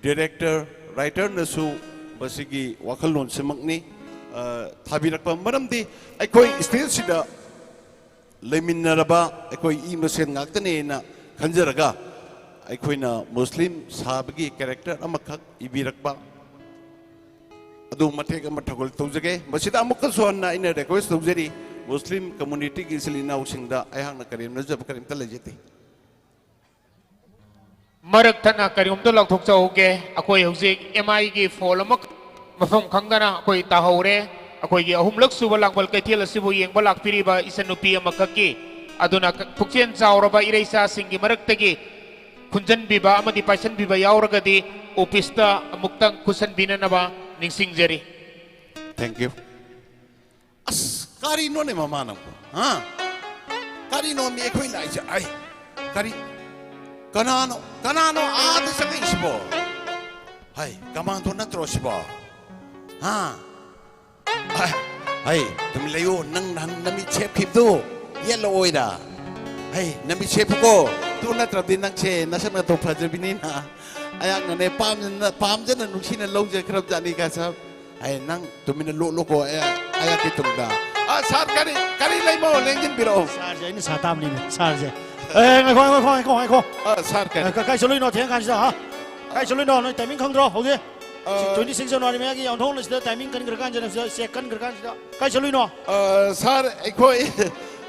ꯗꯤꯔꯦꯛꯇꯔ, ꯔꯥꯏꯇꯔꯅꯁꯨ ꯃꯁꯤꯒꯤ ꯋꯥꯈꯜꯂꯣꯟꯁꯤꯃꯛꯅꯤ, ꯑ, ꯊꯥꯕꯤꯔꯛꯄ꯫ ꯃꯔꯝꯗꯤ ꯑꯩꯈꯣꯏ ꯁ꯭ꯇꯦꯖꯁꯤꯗ ꯂꯩꯃꯤꯟꯅꯔꯕ ꯑꯩꯈꯣꯏ ꯏ ꯃꯁꯦꯟ ꯉꯥꯛꯇꯅꯦꯅ ꯈꯟꯖꯔꯒ ꯑꯩꯈꯣꯏꯅ ꯃꯨꯁꯂꯤꯝ ꯁꯥꯕꯒꯤ ꯀꯦꯔꯦꯛꯇꯔ ꯑꯃꯈꯛ ꯏꯕꯤꯔꯛꯄ ꯑꯗꯨ ꯃꯇꯦꯛ ꯑꯃ ꯊꯧꯒꯜ ꯇꯧꯖꯒꯦ꯫ ꯃꯁꯤꯗ ꯑꯃꯨꯛꯀꯁꯨ ꯍꯟꯅ ꯑꯩꯅ ꯔꯤꯀ꯭ꯋꯦꯁ ꯇꯧꯖꯔꯤ, ꯃꯨꯁꯂꯤꯝ ꯀꯝꯃꯨꯅꯤꯇꯤꯒꯤ ꯏꯆꯤꯜ ꯏꯅꯥꯎꯁꯤꯡꯗ ꯑꯩꯍꯥꯛꯅ ꯀꯔꯦꯝꯅꯖꯕ ꯀꯔꯤꯝꯇ ꯂꯩꯖꯗꯦ꯫ ꯃꯔꯛ ꯊꯠꯅ ꯀꯔꯤꯒꯨꯝꯇ ꯂꯥꯎꯊꯣꯛꯆꯍꯧꯒꯦ꯫ ꯑꯩꯈꯣꯏ ꯍꯧꯖꯤꯛ ꯑꯦꯝ ꯑꯥꯏꯒꯤ ꯐꯣꯜ ꯑꯃ ꯃꯐꯝ ꯈꯪꯗꯅ ꯑꯩꯈꯣꯏ ꯇꯥꯍꯧꯔꯦ꯫ ꯑꯩꯈꯣꯏꯒꯤ ꯑꯍꯨꯝꯂꯛ ꯁꯨꯕ ꯂꯥꯡꯕꯜ ꯀꯩꯊꯦꯜ ꯑꯁꯤꯕꯨ ꯌꯦꯡꯕ ꯂꯥꯛꯄꯤꯔꯤꯕ ꯏꯆꯟꯅꯨꯄꯤ ꯑꯃꯈꯛꯀꯤ ꯑꯗꯨꯅ ꯄꯨꯛꯆꯦꯜ ꯆꯥꯎꯔꯕ ꯏꯔꯩꯆꯥꯁꯤꯡꯒꯤ ꯃꯔꯛꯇꯒꯤ ꯈꯨꯟꯖꯟꯕꯤꯕ ꯑꯃꯗꯤ ꯄꯥꯏꯁꯟꯕꯤꯕ ꯌꯥꯎꯔꯒꯗꯤ ꯑꯣꯐꯤꯁꯇ ꯑꯃꯨꯛꯇꯪ ꯈꯨꯠꯁꯟꯕꯤꯅꯅꯕ ꯅꯤꯡꯁꯤꯡꯖꯔꯤ꯫ Thank you. ꯑꯁ, ꯀꯔꯤꯅꯣꯅꯦ ꯃꯃꯥ ꯅꯪꯕꯨ? ꯍꯥ? ꯀꯔꯤꯅꯣ ꯃꯤ ꯑꯩꯈꯣꯏ ꯂꯥꯛꯏꯁꯦ? ꯑꯩ, ꯀꯔꯤ? ꯀꯅꯥꯅꯣ, ꯀꯅꯥꯅꯣ ꯑꯥꯗ ꯆꯪꯉꯛꯏꯁꯤꯕꯣ? ꯍꯩ, ꯀꯃꯥꯟꯗꯣ ꯅꯠꯇ꯭ꯔꯣ ꯁꯤꯕꯣ? ꯍꯥ? ꯑ, ꯍꯩ, ꯑꯗꯨꯝ ꯂꯩꯌꯨ꯫ ꯅꯪ ꯅꯍꯥꯟ ꯅꯃꯤꯠ ꯁꯦꯞꯈꯤꯕꯗꯨ ꯌꯦꯠꯂꯛꯑꯣꯏꯗ꯫ ꯍꯩ, ꯅꯃꯤꯠ ꯁꯦꯞꯄꯨꯀꯣ꯫ ꯑꯗꯨ ꯅꯠꯇ꯭ꯔꯗꯤ ꯅꯪꯁꯦ ꯅꯁꯛ ꯅꯇꯧ ꯐꯖꯕꯤꯅꯤꯅ ꯑꯩꯍꯥꯛꯅꯅꯦ ꯄꯥꯝꯖꯅ, ꯄꯥꯝꯖꯅ ꯅꯨꯡꯁꯤꯅ ꯂꯧꯖꯈ꯭ꯔꯕꯖꯥꯠꯅꯤ, ꯀꯥ ꯁꯥꯍꯕ꯫ ꯑꯩ ꯅꯪ ꯇꯨꯃꯤꯟꯅ ꯂꯣꯠꯂꯨꯀꯣ, ꯑꯩ, ꯑꯩꯍꯥꯛꯀꯤ ꯇꯨꯡꯗ꯫ ꯑ, ꯁꯥꯔ, ꯀꯔꯤ, ꯀꯔꯤ ꯂꯩꯃꯣ? ꯂꯦꯡꯁꯤꯟꯕꯤꯔꯛꯑꯣ꯫ ꯁꯥꯔꯁꯦ ꯑꯩꯅ ꯁꯥ ꯇꯥꯕꯅꯤꯅꯦ, ꯁꯥꯔꯁꯦ꯫ ꯑꯦ, ꯉꯥꯏꯈꯣ, ꯉꯥꯏꯈꯣ, ꯉꯥꯏꯈꯣ, ꯉꯥꯏꯈꯣ꯫ ꯑ, ꯁꯥꯔ, ꯀꯔꯤ? ꯑ, ꯀ-, ꯀꯥꯏ ꯆꯠꯂꯨꯏꯅꯣ ꯊꯦꯡ ꯀꯥꯟꯁꯤꯗ, ꯍꯥ? ꯀꯥꯏ ꯆꯠꯂꯨꯏꯅꯣ? ꯅꯣꯏ ꯇꯥꯏꯃꯤꯡ ꯈꯪꯗ꯭ꯔꯣ ꯍꯧꯖꯤꯛ? ꯑ, ꯇ꯭ꯋꯦꯟꯇꯤ ꯁꯤꯛꯁ ꯖꯅꯋꯥꯔꯤ ꯃꯌꯥꯒꯤ ꯑꯣꯟꯊꯣꯛꯅꯁꯤꯗ ꯇꯥꯏꯃꯤꯡ ꯀꯟꯈ꯭ꯔ ꯀꯥꯟꯁꯤꯗ, ꯁꯤꯗ ꯆꯦꯛ ꯀꯟꯈ꯭ꯔ ꯀꯥꯟꯁꯤꯗ꯫ ꯀꯥꯏ ꯆꯠꯂꯨꯏꯅꯣ? ꯑ, ꯁꯥꯔ, ꯑꯩꯈꯣꯏ,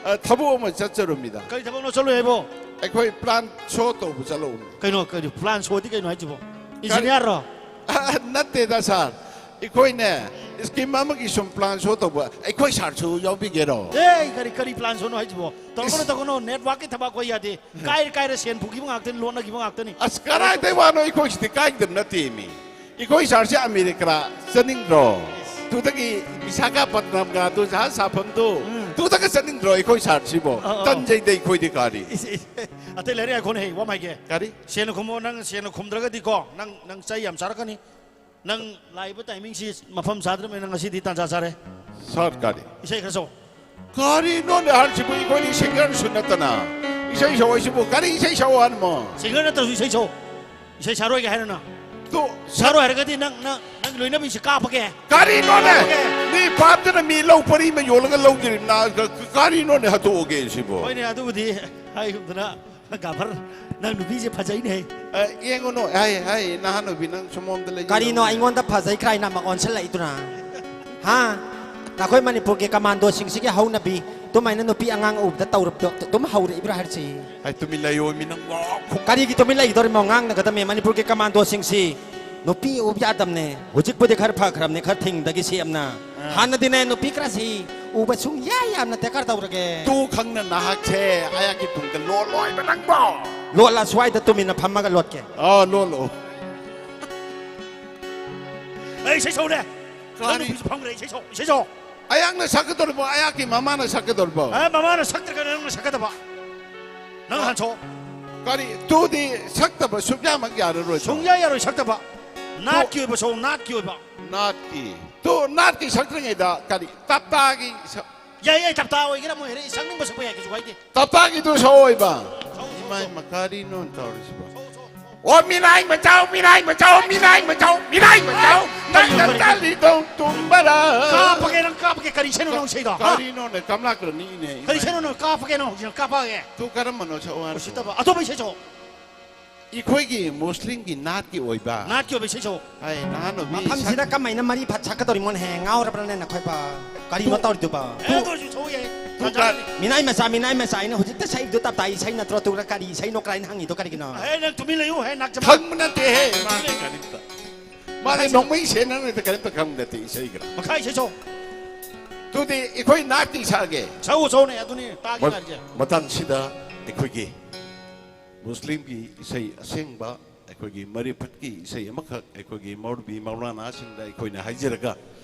ꯑ, ꯊꯕꯛ ꯑꯃ ꯆꯠꯆꯔꯨꯃꯤꯗ꯫ ꯀꯔꯤ ꯊꯕꯛꯅꯣ ꯆꯠꯂꯨꯏ ꯍꯥꯏꯕꯣ? ꯑꯩꯈꯣꯏ ꯄ꯭ꯂꯥꯟ ꯁꯣ ꯇꯧꯕ ꯆꯠꯂꯨꯕꯅꯤ꯫ ꯀꯩꯅꯣ, ꯀꯩꯅꯣ, ꯄ꯭ꯂꯥꯟ ꯁꯣꯗꯤ ꯀꯩꯅꯣ ꯍꯥꯏꯁꯤꯕꯣ? ꯀꯔꯤ? ꯏꯟꯖꯤꯅꯤꯌꯥꯔꯔꯣ? ꯑ, ꯅꯠꯇꯦꯗ, ꯁꯥꯔ꯫ ꯑꯩꯈꯣꯏꯅꯦ, ꯁ꯭ꯀꯤꯝ ꯑꯃꯒꯤ ꯁꯨꯝ ꯄ꯭ꯂꯥꯟ ꯁꯣ ꯇꯧꯕ꯫ ꯑꯩꯈꯣꯏ ꯁꯥꯔꯁꯨ ꯌꯥꯎꯕꯤꯒꯦꯔꯣ? ꯑꯦ, ꯀꯔꯤ, ꯀꯔꯤ ꯄ꯭ꯂꯥꯟ ꯁꯣꯅꯣ ꯍꯥꯏꯁꯤꯕꯣ? ꯇꯧꯒꯅꯨ, ꯏꯁ꯫ ꯇꯧꯒꯅꯨ, ꯅꯦꯠꯋꯥꯛꯀꯤ ꯊꯕꯛ ꯑꯩꯈꯣꯏ ꯌꯥꯗꯦ꯫ ꯀꯥꯏꯔ, ꯀꯥꯏꯔ ꯁꯦꯟ ꯄꯨꯈꯤꯕ ꯉꯥꯛꯇꯅꯤ, ꯂꯣꯠꯅꯈꯤꯕ ꯉꯥꯛꯇꯅꯤ꯫ ꯑꯁ, ꯀꯔꯥꯏꯗꯩ ꯋꯥꯅꯣ? ꯑꯩꯈꯣꯏꯁꯤꯗꯤ ꯀꯥꯏꯗꯕ ꯅꯠꯇꯦ ꯃꯤ꯫ ꯑꯩꯈꯣꯏ ꯁꯥꯔꯁꯦ ꯑꯃꯦꯔꯤꯀꯥ ꯆꯠꯅꯤꯡꯗ꯭ꯔꯣ? ꯏꯁ꯫ ꯇꯨꯗꯒꯤ ꯕꯤꯁꯥꯈꯥꯄꯠꯅꯝꯒ ꯑꯗꯨ ꯖꯍꯥꯖ ꯁꯥꯐꯝꯗꯨ, ꯎꯝ꯫ ꯇꯨꯗꯒ ꯆꯠꯅꯤꯡꯗ꯭ꯔꯣ ꯑꯩꯈꯣꯏ ꯁꯥꯔꯁꯤꯕꯣ? ꯑ, ꯑ, ꯑ꯫ ꯇꯟꯖꯩꯗ ꯑꯩꯈꯣꯏꯗꯤ ꯀꯥꯔꯤ꯫ ꯏꯁ, ꯏꯁ꯫ ꯑꯇꯩ ꯂꯩꯔꯦ, ꯑꯩꯈꯣꯏꯅ ꯍꯦꯛ ꯋꯥ ꯑꯃ ꯍꯥꯏꯒꯦ꯫ ꯀꯔꯤ? ꯁꯦꯟꯅ ꯈꯨꯝꯃꯣ, ꯅꯪ ꯁꯦꯟꯅ ꯈꯨꯝꯗ꯭ꯔꯒꯗꯤꯀꯣ, ꯅꯪ, ꯅꯪ ꯆꯩ ꯌꯥꯝ ꯆꯥꯔꯛꯀꯅꯤ꯫ ꯅꯪ ꯂꯥꯛꯏꯕ ꯇꯥꯏꯃꯤꯡꯁꯤ ꯃꯐꯝ ꯆꯥꯗ꯭ꯔꯕꯅꯤꯅ ꯉꯁꯤꯗꯤ ꯇꯥꯟꯖꯥ ꯆꯥꯔꯦ꯫ ꯁꯥꯔ, ꯀꯔꯤ? ꯏꯁꯩ ꯈꯔ ꯁꯛꯑꯣ꯫ ꯀꯔꯤꯅꯣꯅꯦ ꯑꯍꯟꯁꯤꯕꯨ? ꯑꯩꯈꯣꯏꯗꯤ ꯁꯤꯡꯒꯔꯁꯨ ꯅꯠꯇꯅ ꯏꯁꯩ ꯁꯛꯑꯣ ꯍꯥꯏꯁꯤꯕꯨ? ꯀꯔꯤ ꯏꯁꯩ ꯁꯛꯑꯣ ꯍꯥꯏꯅꯣ? ꯁꯤꯡꯒꯔ ꯅꯠꯇ꯭ꯔꯁꯨ ꯏꯁꯩ ꯁꯛꯑꯣ꯫ ꯏꯁꯩ ꯁꯛꯑꯔꯣꯏꯒꯦ ꯍꯥꯏꯔꯣ ꯅꯪ? ꯇꯨ, ꯁꯛꯑꯔꯣꯏ ꯍꯥꯏꯔꯒꯗꯤ ꯅꯪ, ꯅꯪ, ꯅꯪ ꯂꯣꯏꯅꯕꯤꯁꯤ ꯀꯥꯞꯄꯒꯦ꯫ ꯀꯔꯤꯅꯣꯅꯦ? ꯀꯥꯞꯄꯒꯦ꯫ ꯃꯤ ꯄꯥꯞꯇꯅ ꯃꯤ ꯂꯧ ꯄꯔꯤ ꯑꯃ ꯌꯣꯜꯂꯒ ꯂꯧꯗ꯭ꯔꯤꯕꯅ ꯀ-, ꯀ-, ꯀꯔꯤꯅꯣꯅꯦ ꯍꯥꯠꯇꯣꯛꯑꯒꯦ ꯁꯤꯕꯨ? ꯍꯣꯏꯅꯦ, ꯑꯗꯨꯕꯨꯗꯤ ꯍꯥꯏꯒꯨꯝꯗꯅ꯫ ꯒꯥꯕꯔ, ꯅꯪ ꯅꯨꯄꯤꯁꯦ ꯐꯖꯩꯅꯦ꯫ ꯑ, ꯌꯦꯡꯉꯨꯅꯨ꯫ ꯍꯥꯏ, ꯍꯥꯏ, ꯅꯍꯥ ꯅꯨꯄꯤ, ꯅꯪ ꯁꯣꯝꯂꯣꯝꯗ ꯂꯩ꯫ ꯀꯔꯤꯅꯣ ꯑꯩꯉꯣꯟꯗ ꯐꯖꯩ ꯀꯥꯏꯅ ꯑꯃ ꯑꯣꯟꯁꯤꯜꯂꯛꯏꯗꯨꯅ? ꯍꯥ? ꯅꯈꯣꯏ ꯃꯅꯤꯄꯨꯔꯒꯤ ꯀꯃꯥꯟꯗꯣꯁꯤꯡꯁꯤꯒꯤ ꯍꯧꯅꯕꯤ, ꯑꯗꯨꯃꯥꯏꯅ ꯅꯨꯄꯤ ꯑꯉꯥꯡ ꯎꯕꯗ ꯇꯧꯔꯕꯗꯣ ꯑꯗꯨꯝ ꯍꯧꯔꯛꯏꯕ꯭ꯔꯥ ꯍꯥꯏꯔꯤꯁꯤ? ꯍꯥꯏ, ꯇꯨꯃꯤꯟ ꯂꯩꯌꯣ, ꯃꯤ ꯅꯪ ꯋꯥ ꯈꯨꯝ-꯫ ꯀꯔꯤꯒꯤ ꯇꯨꯃꯤꯟ ꯂꯩꯒꯗꯧꯔꯤꯃꯣ? ꯉꯥꯡꯅꯒꯗꯕꯅꯤ꯫ ꯃꯅꯤꯄꯨꯔꯒꯤ ꯀꯃꯥꯟꯗꯣꯁꯤꯡꯁꯤ ꯅꯨꯄꯤ ꯎꯕ ꯌꯥꯗꯕꯅꯦ꯫ ꯍꯧꯖꯤꯛꯄꯨꯗꯤ ꯈꯔ ꯐꯈ꯭ꯔꯕꯅꯦ, ꯈꯔ ꯊꯤꯡꯗꯒꯤ ꯁꯦꯝꯅ꯫ ꯑꯥ꯫ ꯍꯥꯟꯅꯗꯤꯅꯦ, ꯅꯨꯄꯤ ꯈꯔꯁꯤ ꯎꯕ ꯁꯨꯡꯌꯥ ꯌꯥꯝꯅ ꯗꯔꯀꯥꯔ ꯇꯧꯔꯒꯦ꯫ ꯇꯨ ꯈꯪꯅ ꯅꯍꯥꯛꯁꯦ ꯑꯩꯍꯥꯛꯀꯤ ꯇꯨꯡꯗ ꯂꯣꯠꯂꯣꯏꯕ ꯅꯪꯕꯣ꯫ ꯂꯣꯠꯂ ꯁ꯭ꯋꯥꯏꯗ ꯇꯨꯃꯤꯟꯅ ꯐꯝꯃꯒ ꯂꯣꯠꯀꯦ꯫ ꯑꯥ, ꯂꯣꯠꯂꯣ꯫ ꯑꯩ ꯏꯁꯩ ꯁꯛꯎꯅꯦ꯫ ꯅꯪ ꯀꯔꯤ? ꯅꯨꯄꯤꯁꯨ ꯐꯝꯈ꯭ꯔꯦ, ꯏꯁꯩ ꯁꯛꯑꯣ, ꯏꯁꯩ ꯁꯛꯑꯣ꯫ ꯑꯩꯍꯥꯛꯅ ꯁꯛꯀꯗꯧꯔꯤꯕꯣ? ꯑꯩꯍꯥꯛꯀꯤ ꯃꯃꯥꯅ ꯁꯛꯀꯗꯧꯔꯤꯕꯣ? ꯑꯦ, ꯃꯃꯥꯅ ꯁꯛꯇ꯭ꯔꯒꯅ ꯅꯪꯅ ꯁꯛꯀꯗꯕ꯫ ꯅꯪ ꯍꯥꯟ ꯁꯛꯑꯣ꯫ ꯀꯔꯤ? ꯇꯨꯗꯤ ꯁꯛꯇꯕ ꯁꯨꯛꯌꯥꯃꯛ ꯌꯥꯔꯔꯣꯏ꯫ ꯁꯨꯡꯌꯥ ꯌꯥꯔꯣꯏ ꯁꯛꯇꯕ꯫ ꯅꯥꯠꯀꯤ ꯑꯣꯏꯕ ꯁꯛꯑꯣ, ꯅꯥꯠꯀꯤ ꯑꯣꯏꯕ꯫ ꯅꯥꯠꯀꯤ꯫ ꯇꯨ, ꯅꯥꯠꯀꯤ ꯁꯛꯇ꯭ꯔꯤꯉꯩꯗ ꯀꯔꯤ? ꯇꯞꯇꯥꯒꯤ ꯁꯛ- ꯌꯥꯏ, ꯌꯥꯏ, ꯇꯞꯇꯥ ꯑꯣꯏꯒꯦꯔꯥ ꯃꯣꯏ ꯍꯦꯔꯦ, ꯁꯛꯅꯤꯡꯕ ꯁꯛꯄ ꯌꯥꯏ, ꯀꯩꯁꯨ ꯀꯥꯏꯗꯦ꯫ ꯇꯞꯇꯥꯒꯤꯗꯨ ꯁꯛꯑꯣꯏꯕ꯫ ꯁꯛꯑꯣ, ꯁꯛꯑꯣ, ꯏꯃꯥꯏ, ꯁꯛꯑꯣ꯫ ꯃꯀꯥꯔꯤꯅꯣ ꯇꯧꯔꯤꯁꯤꯕꯣ? ꯁꯛꯑꯣ, ꯁꯛꯑꯣ꯫ ꯑꯣ ꯃꯤꯅꯥꯏ ꯃꯆꯥꯎ, ꯃꯤꯅꯥꯏ ꯃꯆꯥꯎ, ꯃꯤꯅꯥꯏ ꯃꯆꯥꯎ, ꯃꯤꯅꯥꯏ ꯃꯆꯥꯎ, ꯀꯔꯤꯅꯣ, ꯅꯪꯅ ꯀꯔꯤꯅꯣ? ꯇꯜꯂꯤꯗꯣ ꯇꯨꯝꯕꯔꯥ? ꯀꯥꯞꯄꯒꯦ, ꯅꯪ ꯀꯥꯞꯄꯒꯦ, ꯀꯔꯤ ꯏꯁꯩꯅꯣ ꯅꯪ ꯏꯁꯩꯗꯣ, ꯍꯥ? ꯀꯔꯤꯅꯣꯅꯦ, ꯀꯃꯂꯥ ꯀꯔꯅꯤꯅꯦ, ꯀꯔꯤ ꯏꯁꯩꯅꯣ ꯅꯪ ꯀꯥꯞꯄꯒꯦ, ꯅꯪ ꯍꯧꯖꯤꯛ ꯅꯪ ꯀꯥꯞꯄꯛꯑꯒꯦ? ꯇꯨ ꯀꯔꯝꯕꯅꯣ ꯁꯛꯑꯣ ꯍꯥꯏꯅꯣ? ꯎꯁꯤꯠꯇꯕ, ꯑꯇꯣꯞꯄ ꯏꯁꯩ ꯁꯛꯑꯣ꯫ ꯑꯩꯈꯣꯏꯒꯤ ꯃꯨꯁꯂꯤꯝꯒꯤ ꯅꯥꯠꯀꯤ ꯑꯣꯏꯕ꯫ ꯅꯥꯠꯀꯤ ꯑꯣꯏꯕ ꯏꯁꯩ ꯁꯛꯑꯣ꯫ ꯑꯩ ꯅꯍꯥꯟ ꯅꯨꯄꯤ ꯃꯐꯝꯁꯤꯗ ꯁꯛ- ꯀꯃꯥꯏꯅ ꯃꯔꯤ ꯐꯠ ꯁꯛꯀꯗꯧꯔꯤꯃꯣꯅꯦ? ꯉꯥꯎꯔꯕ꯭ꯔꯅꯦ ꯅꯈꯣꯏꯕ? ꯀꯔꯤꯅꯣ ꯇꯨ- ꯇꯧꯔꯤꯗꯨꯕ? ꯑꯦ, ꯑꯗꯨ ꯑꯣꯏꯔꯁꯨ ꯁꯛꯑꯣ ꯌꯥꯏ꯫ ꯇꯨ ꯀ- ꯃꯤꯅꯥꯏ ꯃꯆꯥ, ꯃꯤꯅꯥꯏ ꯃꯆꯥ, ꯑꯩꯅ ꯍꯧꯖꯤꯛꯇ ꯁꯛꯏꯕꯗꯣ ꯇꯞꯇꯥ ꯏꯁꯩ ꯅꯠꯇ꯭ꯔꯣ? ꯇꯨꯔ ꯀꯔꯤ ꯏꯁꯩꯅꯣ ꯀꯥꯏꯅ ꯍꯪꯉꯤꯗꯣ ꯀꯔꯤꯒꯤꯅꯣ? ꯑꯦ, ꯅꯪ ꯇꯨꯃꯤꯟ ꯂꯩꯌꯨ, ꯍꯦ, ꯅꯥꯛ ꯆꯃꯥ꯫ ꯈꯪꯕ ꯅꯠꯇꯦꯍꯦ, ꯃꯥꯗꯤ ꯀꯔꯤꯝꯇ꯫ ꯃꯥꯗꯤ ꯃꯈꯥ ꯅꯣꯡꯃꯩ ꯁꯦꯟꯅꯕ ꯅꯠꯇꯦ, ꯀꯔꯤꯝꯇ ꯈꯪꯕ ꯅꯠꯇꯦ ꯏꯁꯩꯒ꯫ ꯃꯈꯥ ꯏꯁꯩ ꯁꯛꯑꯣ꯫ ꯇꯨꯗꯤ ꯑꯩꯈꯣꯏ ꯅꯥꯠꯀꯤ ꯁꯛꯑꯒꯦ꯫ ꯁꯛꯎ, ꯁꯛꯎꯅꯦ, ꯑꯗꯨꯅꯤ ꯇꯥꯒꯦ ꯃ-, ꯇꯥꯔꯤꯁꯦ꯫ ꯃꯇꯥꯡꯁꯤꯗ ꯑꯩꯈꯣꯏꯒꯤ ꯃꯨꯁꯂꯤꯝꯒꯤ ꯏꯁꯩ ꯑꯁꯦꯡꯕ, ꯑꯩꯈꯣꯏꯒꯤ ꯃꯔꯤꯐꯠꯀꯤ ꯏꯁꯩ ꯑꯃꯈꯛ ꯑꯩꯈꯣꯏꯒꯤ ꯃꯧꯂꯕꯤ ꯃꯧꯂꯥꯅꯥꯁꯤꯡꯗ ꯑꯩꯈꯣꯏꯅ ꯍꯥꯏꯖꯔꯒ,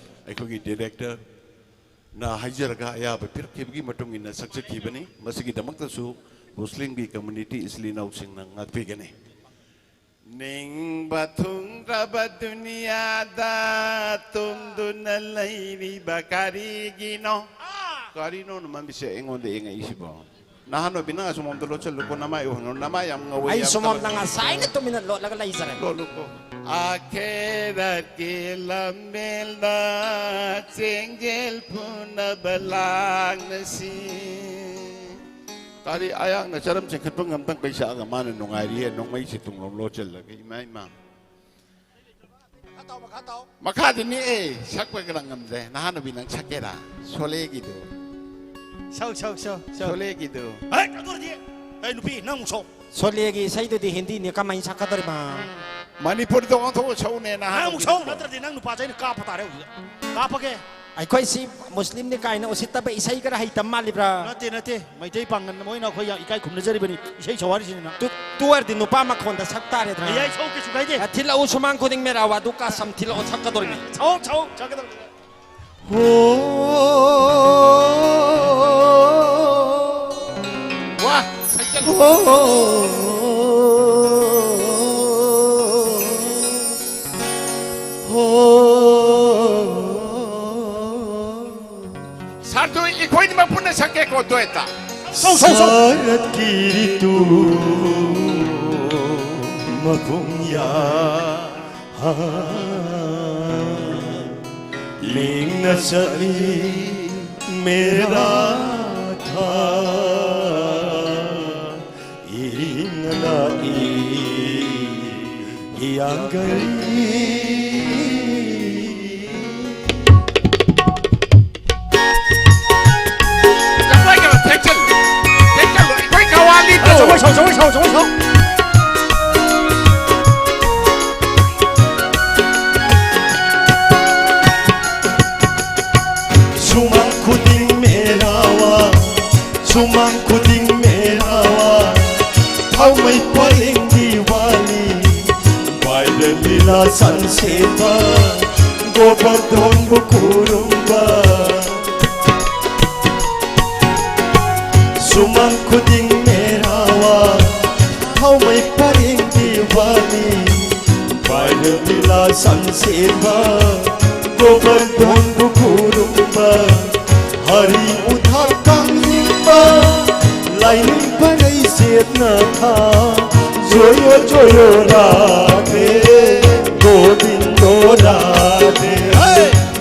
ꯑꯩꯈꯣꯏꯒꯤ ꯗꯤꯔꯦꯛꯇꯔꯅ ꯍꯥꯏꯖꯔꯒ ꯑꯌꯥꯕ ꯄꯤꯔꯛꯈꯤꯕꯒꯤ ꯃꯇꯨꯡ ꯏꯟꯅ ꯁꯛꯆꯈꯤꯕꯅꯤ꯫ ꯃꯁꯤꯒꯤꯗꯃꯛꯇꯁꯨ ꯃꯨꯁꯂꯤꯝꯒꯤ ꯀꯝꯃ꯭ꯌꯨꯅꯤꯇꯤ ꯏꯆꯤꯜ ꯏꯅꯥꯎꯁꯤꯡꯅ ꯉꯥꯛꯄꯤꯒꯅꯤ꯫ ꯅꯤꯡꯕ ꯊꯨꯡꯗ꯭ꯔꯕ ꯗꯨꯅꯤꯌꯥꯗ ꯇꯨꯝꯗꯨꯅ ꯂꯩꯔꯤꯕ ꯀꯔꯤꯒꯤꯅꯣ? ꯀꯔꯤꯅꯣ ꯃꯃꯤꯁꯦ ꯑꯩꯉꯣꯟꯗ ꯌꯦꯡꯉꯛꯏꯁꯤꯕꯣ? ꯅꯍꯥꯟ ꯑꯣꯏꯕꯤ, ꯅꯪ ꯑꯁꯣꯝꯂꯣꯝꯗ ꯂꯣꯠꯁꯤꯜꯂꯨꯀꯣ, ꯅꯃꯥꯏ ꯎꯍꯟꯒꯅꯨ, ꯅꯃꯥꯏ ꯌꯥꯝ ꯉꯧꯋꯦ, ꯑꯩ ꯌꯥꯝ ꯁꯣꯝꯂꯣꯝꯗ ꯀꯜꯂꯦ꯫ ꯉꯁꯥꯏꯅ ꯇꯨꯃꯤꯟꯅ ꯂꯣꯠꯂꯒ ꯂꯩꯖꯔꯦ꯫ ꯂꯣꯠꯂꯨꯀꯣ꯫ ꯑꯈꯦꯔꯠꯀꯤ ꯂꯝꯕꯦꯜꯗ ꯆꯦꯡꯖꯦꯜ ꯐꯨꯅꯕ ꯂꯥꯛꯅꯁꯤ꯫ ꯀꯔꯤ ꯑꯌꯥꯡꯅ ꯆꯔꯝ ꯆꯤꯡꯈꯠꯄ ꯉꯝꯗꯪ ꯀꯩ ꯁꯛꯑꯒ ꯃꯥꯅ ꯅꯨꯡꯉꯥꯏꯔꯤꯌꯦ, ꯅꯣꯡꯃꯩꯁꯦ ꯇꯨꯡꯂꯣꯝ ꯂꯣꯠꯁꯤꯜꯂꯒ, ꯏꯃꯥ, ꯏꯃꯥ꯫ ꯃꯈꯥ ꯇꯥꯎ, ꯃꯈꯥ ꯇꯥꯎ꯫ ꯃꯈꯥꯗꯤ ꯅꯤꯛꯑꯦ, ꯁꯛꯄ ꯈꯔ ꯉꯝꯗ꯭ꯔꯦ꯫ ꯅꯍꯥꯟ ꯅꯨꯄꯤ ꯅꯪ ꯁꯛꯀꯦꯔꯥ? ꯁꯣꯂꯦꯒꯤꯗꯨ꯫ ꯁꯛꯎ, ꯁꯛꯎ, ꯁꯛꯎ, ꯁꯛꯎ꯫ ꯁꯣꯂꯦꯒꯤꯗꯨ꯫ ꯍꯦ, ꯑꯗꯨ ꯑꯣꯏꯔꯗꯤ, ꯑꯦ, ꯅꯨꯄꯤ, ꯅꯪ ꯑꯃꯨꯛ ꯁꯛꯎ꯫ ꯁꯣꯂꯦꯒꯤ ꯏꯁꯩꯗꯨꯗꯤ ꯍꯤꯟꯗꯤꯅꯤ, ꯀꯃꯥꯏꯅ ꯁꯛꯀꯗꯧꯔꯤꯕ? ꯃꯅꯤꯄꯨꯔꯤꯗ ꯑꯣꯟꯊꯣꯛꯑ ꯁꯛꯎꯅꯦ, ꯅꯍꯥꯟ ꯅꯪ ꯑꯃꯨꯛ ꯅꯨꯄꯤꯗꯨ꯫ ꯁꯛꯎ, ꯅꯠꯇ꯭ꯔꯗꯤ ꯅꯪ ꯅꯨꯄꯥꯁꯦ ꯑꯩꯅ ꯀꯥꯞꯄ ꯇꯥꯔꯦ ꯍꯧꯖꯤꯛ꯫ ꯀꯥꯞꯄꯒꯦ꯫ ꯑꯩꯈꯣꯏꯁꯤ ꯃꯨꯁꯂꯤꯝꯅꯤ ꯀꯥꯏꯅ ꯎꯁꯤꯠꯇꯕ ꯏꯁꯩ ꯈꯔ ꯍꯩꯇꯕ ꯃꯥꯜꯂꯤꯕ꯭ꯔꯥ? ꯅꯠꯇꯦ, ꯅꯠꯇꯦ꯫ ꯃꯩꯇꯩ ꯄꯥꯡꯒꯜ ꯃꯣꯏꯅ ꯑꯩꯈꯣꯏ ꯌꯥꯝ ꯏꯀꯥꯏ ꯈꯨꯝꯅꯖꯔꯤꯕꯅꯤ꯫ ꯏꯁꯩ ꯁꯛꯎ ꯍꯥꯏꯔꯤꯁꯤꯅ꯫ ꯇꯨ, ꯇꯨ ꯑꯣꯏꯔꯗꯤ ꯅꯨꯄꯥ ꯃꯈꯣꯟꯗ ꯁꯛ ꯇꯥꯔꯦꯗꯅ꯫ ꯌꯥꯏ, ꯁꯛꯎ, ꯀꯩꯁꯨ ꯀꯥꯏꯗꯦ꯫ ꯑ, ꯊꯤꯜꯂꯛꯎ ꯁꯨꯃꯥꯡ ꯈꯨꯗꯤꯡ ꯃꯦꯔꯥ ꯋꯥꯗꯨ ꯀꯥꯁꯝ ꯊꯤꯜꯂꯛꯑꯣ ꯁꯛꯀꯗꯧꯔꯤꯅꯤ꯫ ꯁꯛꯎ, ꯁꯛꯎ, ꯁꯛꯀꯗꯧꯔꯤꯅꯤ꯫ ꯍꯣ꯫ ꯋꯥ, ꯁꯩꯀꯜ꯫ ꯍꯣ꯫ ꯍꯣ꯫ ꯁꯥꯔ, ꯑꯗꯨ ꯑꯩꯈꯣꯏꯅꯤꯃꯛ ꯄꯨꯟꯅ ꯁꯛꯀꯦꯀꯣ, ꯗꯨꯋꯦꯠꯇ꯫ ꯁꯛꯎ, ꯁꯛꯎ, ꯁꯛꯎ꯫ ꯁꯥꯔꯠꯀꯤ ꯔꯤꯇꯨ ꯃꯈꯣꯡꯌꯥ ꯂꯤꯡꯅ ꯆꯠꯂꯤ ꯃꯦꯔꯥ ꯊꯥ꯫ ꯏꯪꯅ ꯂꯥꯛꯏ ꯍꯤꯌꯥꯡꯒꯩ꯫ ꯆꯠꯂꯣꯏ ꯀꯩꯅꯣ, ꯊꯦꯛꯆꯜꯂꯨ꯫ ꯊꯦꯛꯆꯜꯂꯨ꯫ ꯑꯩꯈꯣꯏ ꯀꯋꯥꯂꯤꯗꯣ꯫ ꯖꯒꯣꯏ ꯁꯥꯎ, ꯖꯒꯣꯏ ꯁꯥꯎ, ꯖꯒꯣꯏ ꯁꯥꯎ꯫ ꯁꯨꯃꯥꯡ ꯈꯨꯗꯤꯡ ꯃꯦꯔꯥꯋꯥ, ꯁꯨꯃꯥꯡ ꯈꯨꯗꯤꯡ ꯃꯦꯔꯥꯋꯥ, ꯊꯥꯎꯃꯩ ꯄꯔꯦꯡ ꯗꯤꯋꯥꯂꯤ, ꯕꯥꯏꯔ ꯂꯤꯂꯥ ꯁꯟꯁꯦꯕ, ꯒꯣꯕꯔꯙꯣꯟꯕꯨ ꯈꯨꯔꯨꯝꯕ꯫ ꯁꯨꯃꯥꯡ ꯈꯨꯗꯤꯡ ꯃꯦꯔꯥꯋꯥ, ꯊꯥꯎꯃꯩ ꯄꯔꯦꯡ ꯗꯤꯋꯥꯂꯤ, ꯕꯥꯏꯔ ꯂꯤꯂꯥ ꯁꯟꯁꯦꯕ, ꯒꯣꯕꯔꯙꯣꯟꯕꯨ ꯈꯨꯔꯨꯝꯕ, ꯍꯔꯤ ꯎꯊꯥ ꯀꯥꯡꯅꯤꯡꯕ, ꯂꯥꯏꯅꯤꯡꯕ ꯂꯩꯁꯦꯠꯅ ꯊꯥ, ꯖꯣꯌꯣ ꯖꯣꯌꯣ ꯔꯥꯙꯦ, ꯒꯣꯕꯤꯟꯗꯣ ꯔꯥꯙꯦ, ꯍꯦ!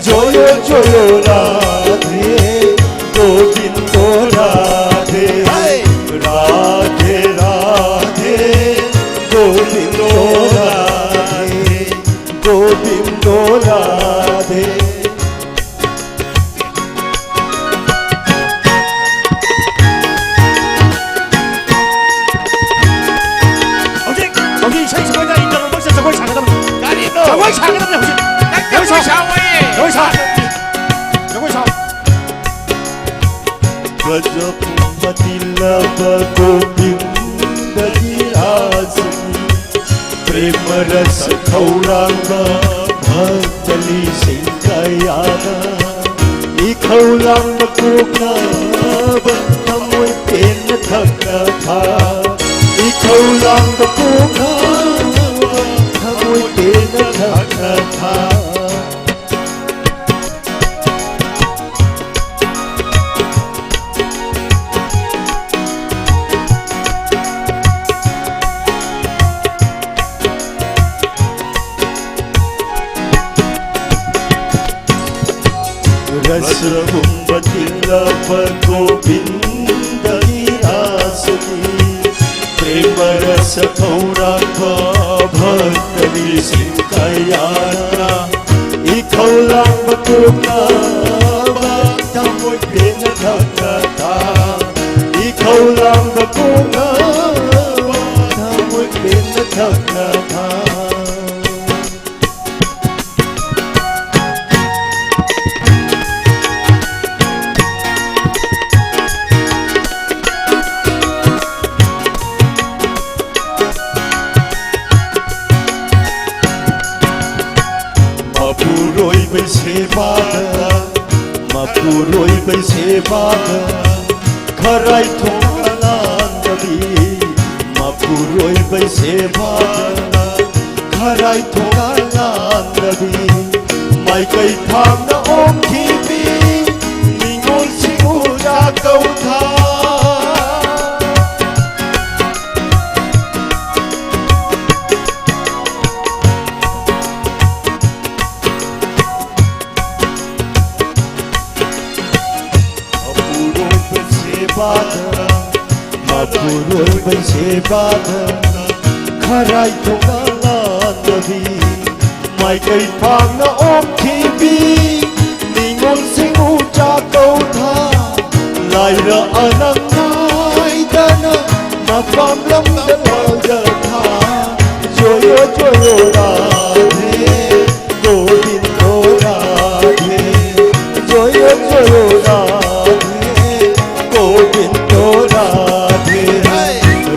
ꯖꯣꯌꯣ ꯖꯣꯌꯣ ꯔꯥꯙꯦ, ꯒꯣꯕꯤꯟꯗꯣ ꯔꯥꯙꯦ, ꯍꯦ! ꯔꯥꯙꯦ ꯔꯥꯙꯦ, ꯒꯣꯕꯤꯟꯗꯣ ꯔꯥꯙꯦ, ꯒꯣꯕꯤꯟꯗꯣ ꯔꯥꯙꯦ꯫ ꯍꯧꯖꯤꯛ, ꯍꯧꯖꯤꯛ ꯏꯁꯩ ꯁꯛꯄꯗ ꯏꯟꯇꯔꯅꯦꯜ ꯖꯒꯣꯏ ꯁꯥꯒꯗꯕꯅꯤ꯫ ꯀꯔꯤꯅꯣ? ꯖꯒꯣꯏ ꯁꯥꯒꯗꯕꯅꯤ ꯍꯧꯖꯤꯛ꯫ ꯅꯪ ꯖꯒꯣꯏ ꯖꯒꯣꯏ ꯁꯥ-, ꯁꯥꯎꯋꯦ꯫ ꯖꯒꯣꯏ ꯁꯥ-, ꯖꯒꯣꯏ ꯁꯥꯎ꯫ ꯒꯖꯕ ꯃꯇꯤꯜ ꯂꯕ ꯒꯣꯕꯤꯟꯗꯒꯤ ꯔꯥꯁꯅꯤ, ꯄ꯭ꯔꯦꯃ ꯔꯁ ꯈꯧꯔꯥꯡꯕ ꯚꯛꯇ ꯂꯤꯁꯤꯡ ꯀꯌꯥꯅ꯫ ꯏꯈꯧ ꯂꯥꯡꯕ ꯀꯣꯛꯅꯕ ꯊꯃꯣꯏ ꯄꯦꯟꯅ ꯊꯛꯅ ꯊꯥ꯫ ꯏꯈꯧ ꯂꯥꯡꯕ ꯀꯣꯛꯅꯕ ꯊꯃꯣꯏ ꯄꯦꯟꯅ ꯊꯛꯅ ꯊꯥ꯫ ꯔꯁ ꯄꯨꯝꯕ ꯊꯤꯜꯂꯕ ꯒꯣꯕꯤꯟꯗꯒꯤ ꯔꯥꯁꯒꯤ ꯄ꯭ꯔꯦꯃ ꯔꯁ ꯊꯧꯔꯥꯡꯕ ꯚꯛꯇ ꯂꯤꯁꯤꯡ ꯀꯌꯥꯅ ꯏꯈꯧ ꯂꯥꯡꯕ ꯀꯣꯛꯅꯕ ꯊꯃꯣꯏ ꯄꯦꯟꯅ ꯊꯛꯅ ꯊꯥ꯫ ꯏꯈꯧ ꯂꯥꯡꯕ ꯀꯣꯛꯅꯕ ꯊꯃꯣꯏ ꯄꯦꯟꯅ ꯊꯛꯅ ꯊꯥ꯫ ꯃꯄꯨꯔꯣꯏꯕꯩ ꯁꯦꯕꯥꯗ, ꯃꯄꯨꯔꯣꯏꯕꯩ ꯁꯦꯕꯥꯗ ꯈꯔꯥꯏ ꯊꯣꯡꯒ ꯂꯥꯟꯗꯕꯤ, ꯃꯄꯨꯔꯣꯏꯕꯩ ꯁꯦꯕꯥꯗ ꯈꯔꯥꯏ ꯊꯣꯡꯒ ꯂꯥꯟꯗꯕꯤ, ꯃꯥꯏꯀꯩ ꯐꯥꯡꯅ ꯑꯣꯛꯈꯤꯕꯤ ꯅꯤꯉꯣꯜ ꯁꯤꯡꯎ ꯆꯥꯛꯀꯧ ꯊꯥ꯫ ꯃꯄꯨꯔꯣꯏꯕ ꯁꯦꯕꯥꯗ, ꯃꯄꯨꯔꯣꯏꯕ ꯁꯦꯕꯥꯗ ꯈꯔꯥꯏ ꯊꯣꯡꯒ ꯂꯥꯟꯗꯕꯤ, ꯃꯥꯏꯀꯩ ꯐꯥꯡꯅ ꯑꯣꯛꯈꯤꯕꯤ ꯅꯤꯉꯣꯜ ꯁꯤꯡꯎ ꯆꯥꯛꯀꯧ ꯊꯥ꯫ ꯂꯥꯏꯔ ꯑꯅꯪ ꯅꯥꯏꯗꯅ ꯃꯄꯥꯝ ꯂꯝꯗ ꯂꯥꯜꯖ ꯊꯥ꯫ ꯖꯣꯌꯣ ꯖꯣꯌꯣ ꯔꯥꯙꯦ, ꯒꯣꯕꯤꯟꯗꯣ ꯔꯥꯙꯦ, ꯖꯣꯌꯣ ꯖꯣꯌꯣ ꯔꯥꯙꯦ, ꯒꯣꯕꯤꯟꯗꯣ ꯔꯥꯙꯦ,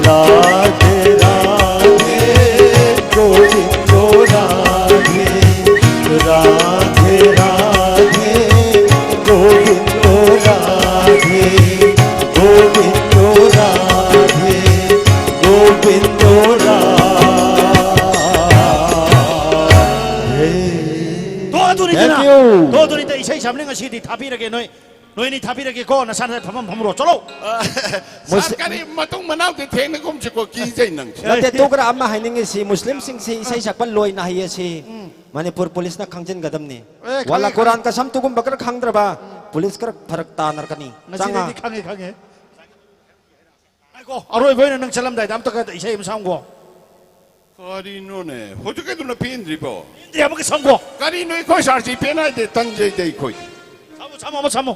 ꯔꯥꯙꯦ ꯔꯥꯙꯦ, ꯒꯣꯕꯤꯟꯗꯣ ꯔꯥꯙꯦ, ꯔꯥꯙꯦ ꯔꯥꯙꯦ, ꯒꯣꯕꯤꯟꯗꯣ ꯌꯥꯝꯅꯤ, ꯉꯁꯤꯗꯤ ꯊꯥꯕꯤꯔꯒꯦ, ꯅꯣꯏ, ꯅꯣꯏꯅꯤ ꯊꯥꯕꯤꯔꯒꯦꯀꯣ, ꯅꯁꯥ ꯅꯁꯥ ꯐꯝꯐꯝ ꯐꯝꯃꯨꯔꯣ, ꯆꯠꯂꯣ꯫ ꯁꯥꯔ, ꯀꯔꯤ ꯃꯇꯨꯡ ꯃꯅꯥꯎꯗꯤ ꯊꯦꯡꯅꯒꯨꯝꯁꯤꯀꯣ, ꯀꯤꯖꯩ ꯅꯪꯁꯦ꯫ ꯅꯠꯇꯦ, ꯇꯨ ꯈꯔ ꯑꯃ ꯍꯥꯏꯅꯤꯡꯉꯤꯁꯤ, ꯃꯨꯁꯂꯤꯝꯁꯤꯡꯁꯤ ꯏꯁꯩ ꯁꯛꯄ ꯂꯣꯏꯅ ꯍꯩ ꯑꯁꯤ ꯃꯅꯤꯄꯨꯔ ꯄꯨꯂꯤꯁꯅ ꯈꯪꯖꯤꯟꯒꯗꯕꯅꯤ꯫ ꯑꯦ, ꯈꯪꯉꯦ, ꯋꯥꯂꯥ ꯈꯪꯉꯦ꯫ ꯀꯨꯔꯥꯟ ꯀꯁꯝ ꯇꯨꯒꯨꯝꯕ ꯈꯔ ꯈꯪꯗ꯭ꯔꯕ ꯄꯨꯂꯤꯁ ꯈꯔ ꯐꯔꯛ ꯇꯥꯅꯔꯛꯀꯅꯤ꯫ ꯆꯪꯉꯥ꯫ ꯉꯁꯤꯗꯩꯗꯤ ꯈꯪꯉꯦ, ꯈꯪꯉꯦ꯫ ꯉꯥꯏꯈꯣ, ꯑꯔꯣꯏꯕ ꯑꯣꯏꯅ ꯅꯪ ꯆꯠꯂꯝꯗꯥꯏꯗ ꯑꯝꯇꯒ ꯏꯁꯩ ꯑꯃ ꯁꯛꯑꯝꯒꯣ꯫ ꯀꯔꯤꯅꯣꯅꯦ, ꯍꯧꯖꯤꯛꯀꯤꯗꯨꯅ ꯄꯦꯟꯗ꯭ꯔꯤꯕꯣ? ꯄꯦꯟꯗꯦ, ꯑꯃꯒ ꯁꯛꯑꯝꯒꯣ꯫ ꯀꯔꯤꯅꯣ ꯑꯩꯈꯣꯏ ꯁꯥꯔꯁꯤ ꯄꯦꯟ ꯍꯥꯏꯗꯦ, ꯇꯟꯖꯩꯗ ꯑꯩꯈꯣꯏ꯫ ꯁꯛꯑꯝꯃꯣ, ꯁꯛꯑꯝꯃꯣ, ꯑꯃ ꯁꯛꯑꯝꯃꯣ꯫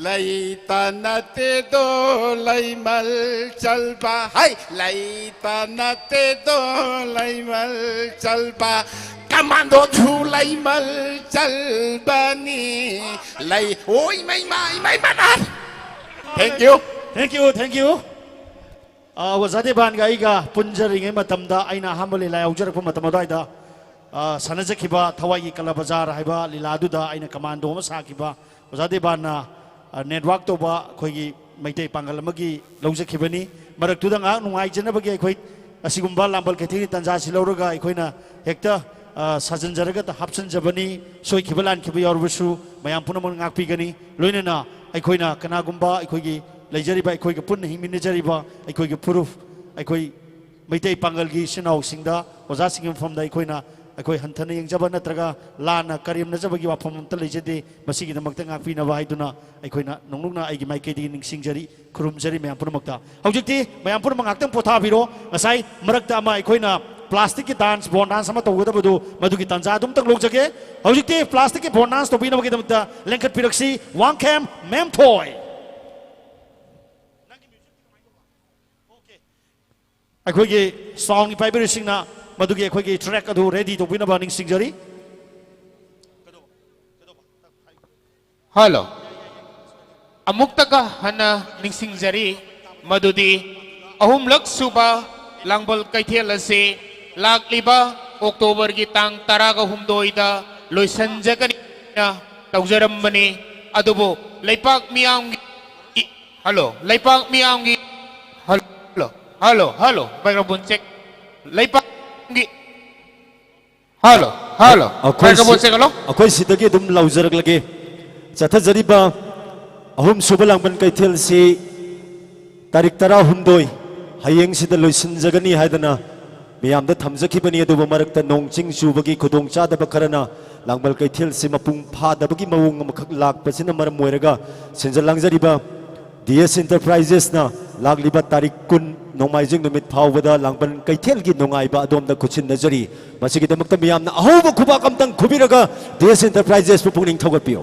ꯂꯩꯇ ꯅꯠꯇꯦꯗꯣ ꯂꯩꯃꯜ ꯆꯜꯕ, ꯍꯩ! ꯂꯩꯇ ꯅꯠꯇꯦꯗꯣ ꯂꯩꯃꯜ ꯆꯜꯕ, ꯀꯃꯥꯟꯗꯣꯁꯨ ꯂꯩꯃꯜ ꯆꯜꯕꯅꯤ꯫ ꯂꯩ, ꯑꯣ, ꯏꯃꯩ, ꯏꯃꯥ, ꯏꯃꯩ, ꯃꯅꯥ! Thank you꯫ Thank you, thank you꯫ ꯑ, ꯑꯣꯖꯥ ꯗꯦꯕꯥꯟꯒ ꯑꯩꯒ ꯄꯨꯟꯖꯔꯤꯉꯩ ꯃꯇꯝꯗ, ꯑꯩꯅ ꯑꯍꯥꯟꯕ ꯂꯤꯂꯥ ꯌꯥꯎꯖꯔꯛꯄ ꯃꯇꯝ ꯑꯗꯨꯋꯥꯏꯗ, ꯑ, ꯁꯥꯟꯅꯖꯈꯤꯕ ꯊꯋꯥꯏꯒꯤ ꯀꯂꯥ ꯕꯖꯥꯔ ꯍꯥꯏꯕ ꯂꯤꯂꯥꯗꯨꯗ ꯑꯩꯅ ꯀꯃꯥꯟꯗꯣ ꯑꯃ ꯁꯥꯈꯤꯕ, ꯑꯣꯖꯥ ꯗꯦꯕꯥꯟꯅ, ꯑ, ꯅꯦꯠꯋꯥꯛ ꯇꯧꯕ ꯑꯩꯈꯣꯏꯒꯤ ꯃꯩꯇꯩ ꯄꯥꯡꯒꯜ ꯑꯃꯒꯤ ꯂꯧꯖꯈꯤꯕꯅꯤ꯫ ꯃꯔꯛꯇꯨꯗ ꯉꯥꯏꯍꯥꯛ ꯅꯨꯡꯉꯥꯏꯖꯅꯕꯒꯤ ꯑꯩꯈꯣꯏ ꯑꯁꯤꯒꯨꯝꯕ ꯂꯥꯡꯕꯜ ꯀꯩꯊꯦꯜꯒꯤ ꯇꯥꯟꯖꯥꯁꯤ ꯂꯧꯔꯒ ꯑꯩꯈꯣꯏꯅ ꯍꯦꯛꯇ, ꯑ, ꯁꯥꯖꯤꯟꯖꯔꯒ ꯍꯥꯞꯆꯤꯟꯖꯕꯅꯤ꯫ ꯁꯣꯏꯈꯤꯕ ꯂꯥꯟꯈꯤꯕ ꯌꯥꯎꯔꯕꯁꯨ ꯃꯌꯥꯝ ꯄꯨꯝꯅꯃꯛ ꯉꯥꯛꯄꯤꯒꯅꯤ꯫ ꯂꯣꯏꯅꯅ ꯑꯩꯈꯣꯏꯅ ꯀꯅꯥꯒꯨꯝꯕ ꯑꯩꯈꯣꯏꯒꯤ ꯂꯩꯖꯔꯤꯕ, ꯑꯩꯈꯣꯏꯒ ꯄꯨꯟꯅ ꯍꯤꯡꯃꯤꯟꯅꯖꯔꯤꯕ ꯑꯩꯈꯣꯏꯒꯤ ꯐꯨꯔꯨꯞ, ꯑꯩꯈꯣꯏ ꯃꯩꯇꯩ ꯄꯥꯡꯒꯜꯒꯤ ꯏꯆꯤꯟ ꯏꯅꯥꯎꯁꯤꯡꯗ, ꯑꯣꯖꯥꯁꯤꯡꯒꯤ ꯃꯐꯝꯗ ꯑꯩꯈꯣꯏꯅ, ꯑꯩꯈꯣꯏ ꯍꯟꯊꯅ ꯌꯦꯡꯖꯕ ꯅꯠꯇ꯭ꯔꯒ ꯂꯥꯟꯅ ꯀꯔꯦꯝꯅꯖꯕꯒꯤ ꯋꯥꯐꯝ ꯑꯃꯠꯇ ꯂꯩꯖꯗꯦ꯫ ꯃꯁꯤꯒꯤꯗꯃꯛꯇ ꯉꯥꯛꯄꯤꯅꯕ ꯍꯥꯏꯗꯨꯅ ꯑꯩꯈꯣꯏꯅ ꯅꯣꯡꯂꯨꯛꯅ ꯑꯩꯒꯤ ꯃꯥꯏꯀꯩꯗꯒꯤ ꯅꯤꯡꯁꯤꯡꯖꯔꯤ, ꯈꯨꯔꯨꯝꯖꯔꯤ ꯃꯌꯥꯝ ꯄꯨꯝꯅꯃꯛꯇ꯫ ꯍꯧꯖꯤꯛꯇꯤ ꯃꯌꯥꯝ ꯄꯨꯝꯅꯃꯛ ꯉꯥꯛꯇꯪ ꯄꯣꯊꯥꯕꯤꯔꯣ꯫ ꯉꯁꯥꯏ ꯃꯔꯛꯇ ꯑꯃ ꯑꯩꯈꯣꯏꯅ ꯄ꯭ꯂꯥꯁꯇꯤꯛꯀꯤ ꯗꯥꯟꯁ, ꯕꯣꯟ ꯗꯥꯟꯁ ꯑꯃ ꯇꯧꯒꯗꯕꯗꯨ, ꯃꯗꯨꯒꯤ ꯇꯥꯟꯖꯥ ꯑꯗꯨꯝꯇꯪ ꯂꯧꯖꯒꯦ꯫ ꯍꯧꯖꯤꯛꯇꯤ ꯄ꯭ꯂꯥꯁꯇꯤꯛꯀꯤ ꯕꯣꯟ ꯗꯥꯟꯁ ꯇꯧꯕꯤꯅꯕꯒꯤꯗꯃꯛꯇ ꯂꯦꯡꯈꯠꯄꯤꯔꯛꯁꯤ, ꯋꯥꯡꯈꯦꯝ ꯃꯦꯝꯊꯣꯏ꯫ ꯑꯩꯈꯣꯏꯒꯤ ꯁꯥꯎꯟꯒꯤ ꯄꯥꯏꯕꯤꯔꯤꯁꯤꯡꯅ ꯃꯗꯨꯒꯤ ꯑꯩꯈꯣꯏꯒꯤ ꯇ꯭ꯔꯦꯛ ꯑꯗꯨ ꯔꯦꯗꯤ ꯇꯧꯕꯤꯅꯕ ꯅꯤꯡꯁꯤꯡꯖꯔꯤ꯫ ꯍꯜꯂꯣ꯫ ꯑꯃꯨꯛꯇꯒ ꯍꯟꯅ ꯅꯤꯡꯁꯤꯡꯖꯔꯤ ꯃꯗꯨꯗꯤ ꯑꯍꯨꯝꯂꯛ ꯁꯨꯕ ꯂꯥꯡꯕꯜ ꯀꯩꯊꯦꯜ ꯑꯁꯤ ꯂꯥꯛꯂꯤꯕ ꯑꯣꯛꯇꯣꯕꯔꯒꯤ ꯇꯥꯡ ꯇꯔꯥꯒ ꯍꯨꯝꯗꯣꯏꯗ ꯂꯣꯏꯁꯤꯟꯖꯒꯅꯤ ꯍꯥꯏꯅ ꯇꯧꯖꯔꯝꯕꯅꯤ꯫ ꯑꯗꯨꯕꯨ ꯂꯩꯄꯥꯛ ꯃꯤꯌꯥꯝꯒꯤ, ꯍꯜꯂꯣ, ꯂꯩꯄꯥꯛ ꯃꯤꯌꯥꯝꯒꯤ, hello, hello, hello, microphone check. ꯂꯩꯄꯥꯛ ꯃꯤꯌꯥꯝꯒꯤ, ꯍꯜꯂꯣ꯫ ꯍꯜꯂꯣ, ꯑꯩꯈꯣꯏ ꯁꯤ-, ꯃꯥꯏꯀ꯭ꯔꯣꯐꯣꯟꯁꯦ ꯀꯜꯂꯣ꯫ ꯑꯩꯈꯣꯏ ꯁꯤꯗꯒꯤ ꯑꯗꯨꯝ ꯂꯥꯎꯖꯔꯛꯂꯒꯦ꯫ ꯆꯠꯊꯖꯔꯤꯕ ꯑꯍꯨꯝꯁꯨꯕ ꯂꯥꯡꯕꯟ ꯀꯩꯊꯦꯜꯁꯤ ꯇꯥꯔꯤꯛ ꯇꯔꯥꯍꯨꯝꯗꯣꯏ, ꯍꯌꯦꯡꯁꯤꯗ ꯂꯣꯏꯁꯤꯟꯖꯒꯅꯤ ꯍꯥꯏꯗꯅ ꯃꯤꯌꯥꯝꯗ ꯊꯝꯖꯈꯤꯕꯅꯤ꯫ ꯑꯗꯨꯕꯨ ꯃꯔꯛꯇ ꯅꯣꯡ ꯆꯤꯡ ꯆꯨꯕꯒꯤ ꯈꯨꯗꯣꯡꯆꯥꯗꯕ ꯈꯔꯅ ꯂꯥꯡꯕꯟ ꯀꯩꯊꯦꯜꯁꯤ ꯃꯄꯨꯡ ꯐꯥꯗꯕꯒꯤ ꯃꯑꯣꯡ ꯑꯃꯈꯛ ꯂꯥꯛꯄꯁꯤꯅ ꯃꯔꯝ ꯑꯣꯏꯔꯒ ꯁꯤꯟꯖ ꯂꯥꯡꯖꯔꯤꯕ ꯗꯤ ꯑꯦꯁ ꯏꯟꯇꯔꯄ꯭ꯔꯥꯏꯖꯦꯁꯅ ꯂꯥꯛꯂꯤꯕ ꯇꯥꯔꯤꯛ ꯀꯨꯟ ꯅꯣꯡꯃꯥꯏꯖꯤꯡ ꯅꯨꯃꯤꯠ ꯐꯥꯎꯕꯗ ꯂꯥꯡꯕꯟ ꯀꯩꯊꯦꯜꯒꯤ ꯅꯨꯡꯉꯥꯏꯕ ꯑꯗꯣꯝꯗ ꯈꯨꯠꯁꯤꯟꯅꯖꯔꯤ꯫ ꯃꯁꯤꯒꯤꯗꯃꯛꯇ ꯃꯤꯌꯥꯝꯅ ꯑꯍꯧꯕ ꯈꯨꯕꯥꯛ ꯑꯝꯇꯪ ꯈꯨꯕꯤꯔꯒ ꯗꯤ ꯑꯦꯁ ꯏꯟꯇꯔꯄ꯭ꯔꯥꯏꯖꯦꯁꯄꯨ ꯄꯨꯛꯅꯤꯡ ꯊꯧꯒꯠꯄꯤꯌꯨ꯫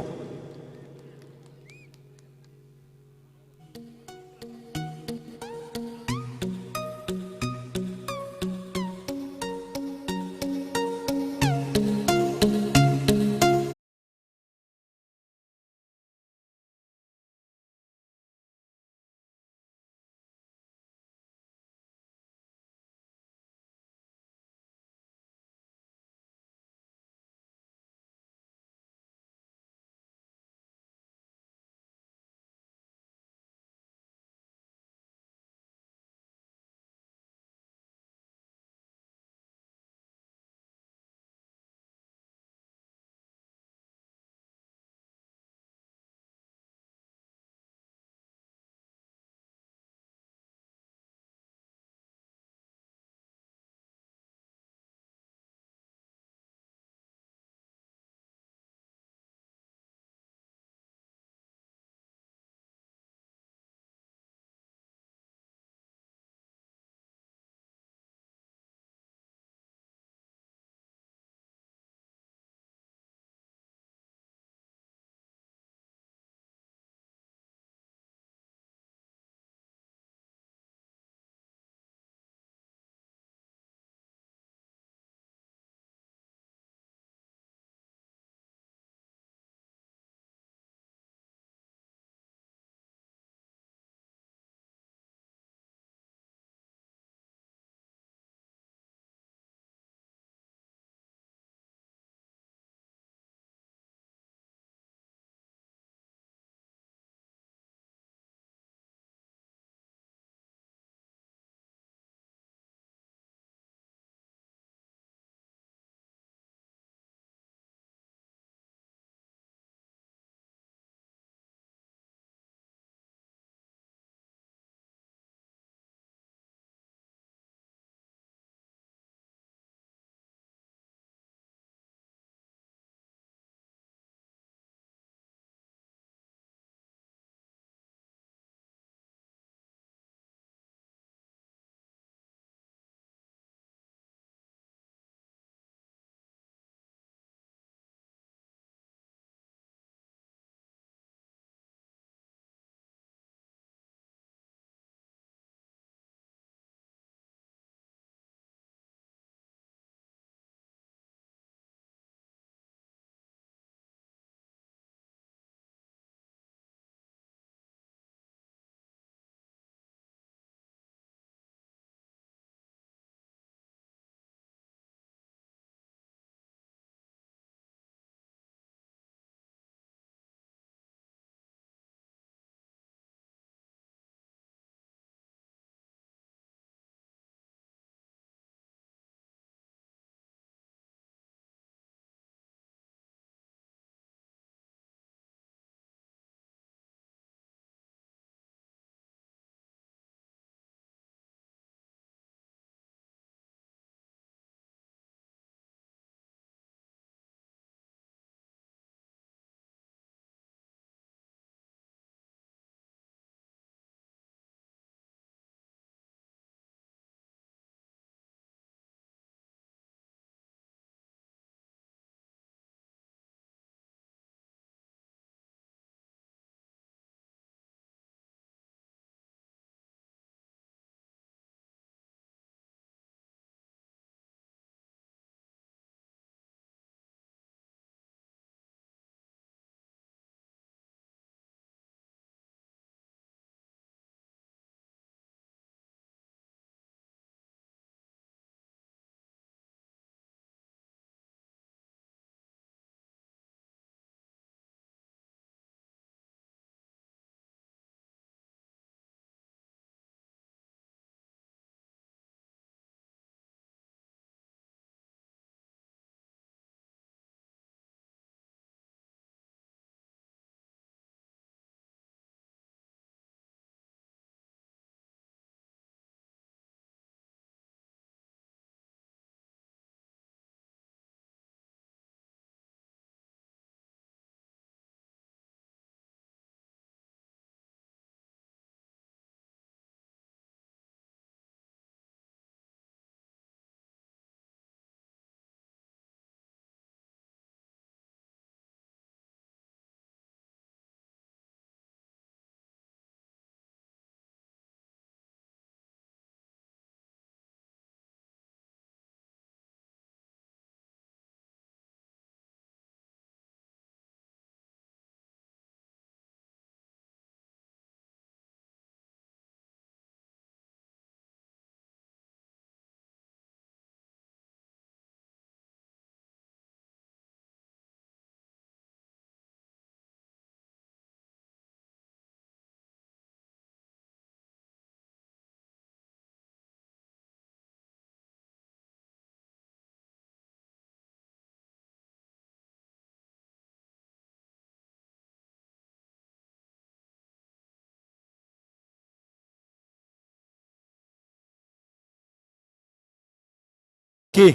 ꯀꯤ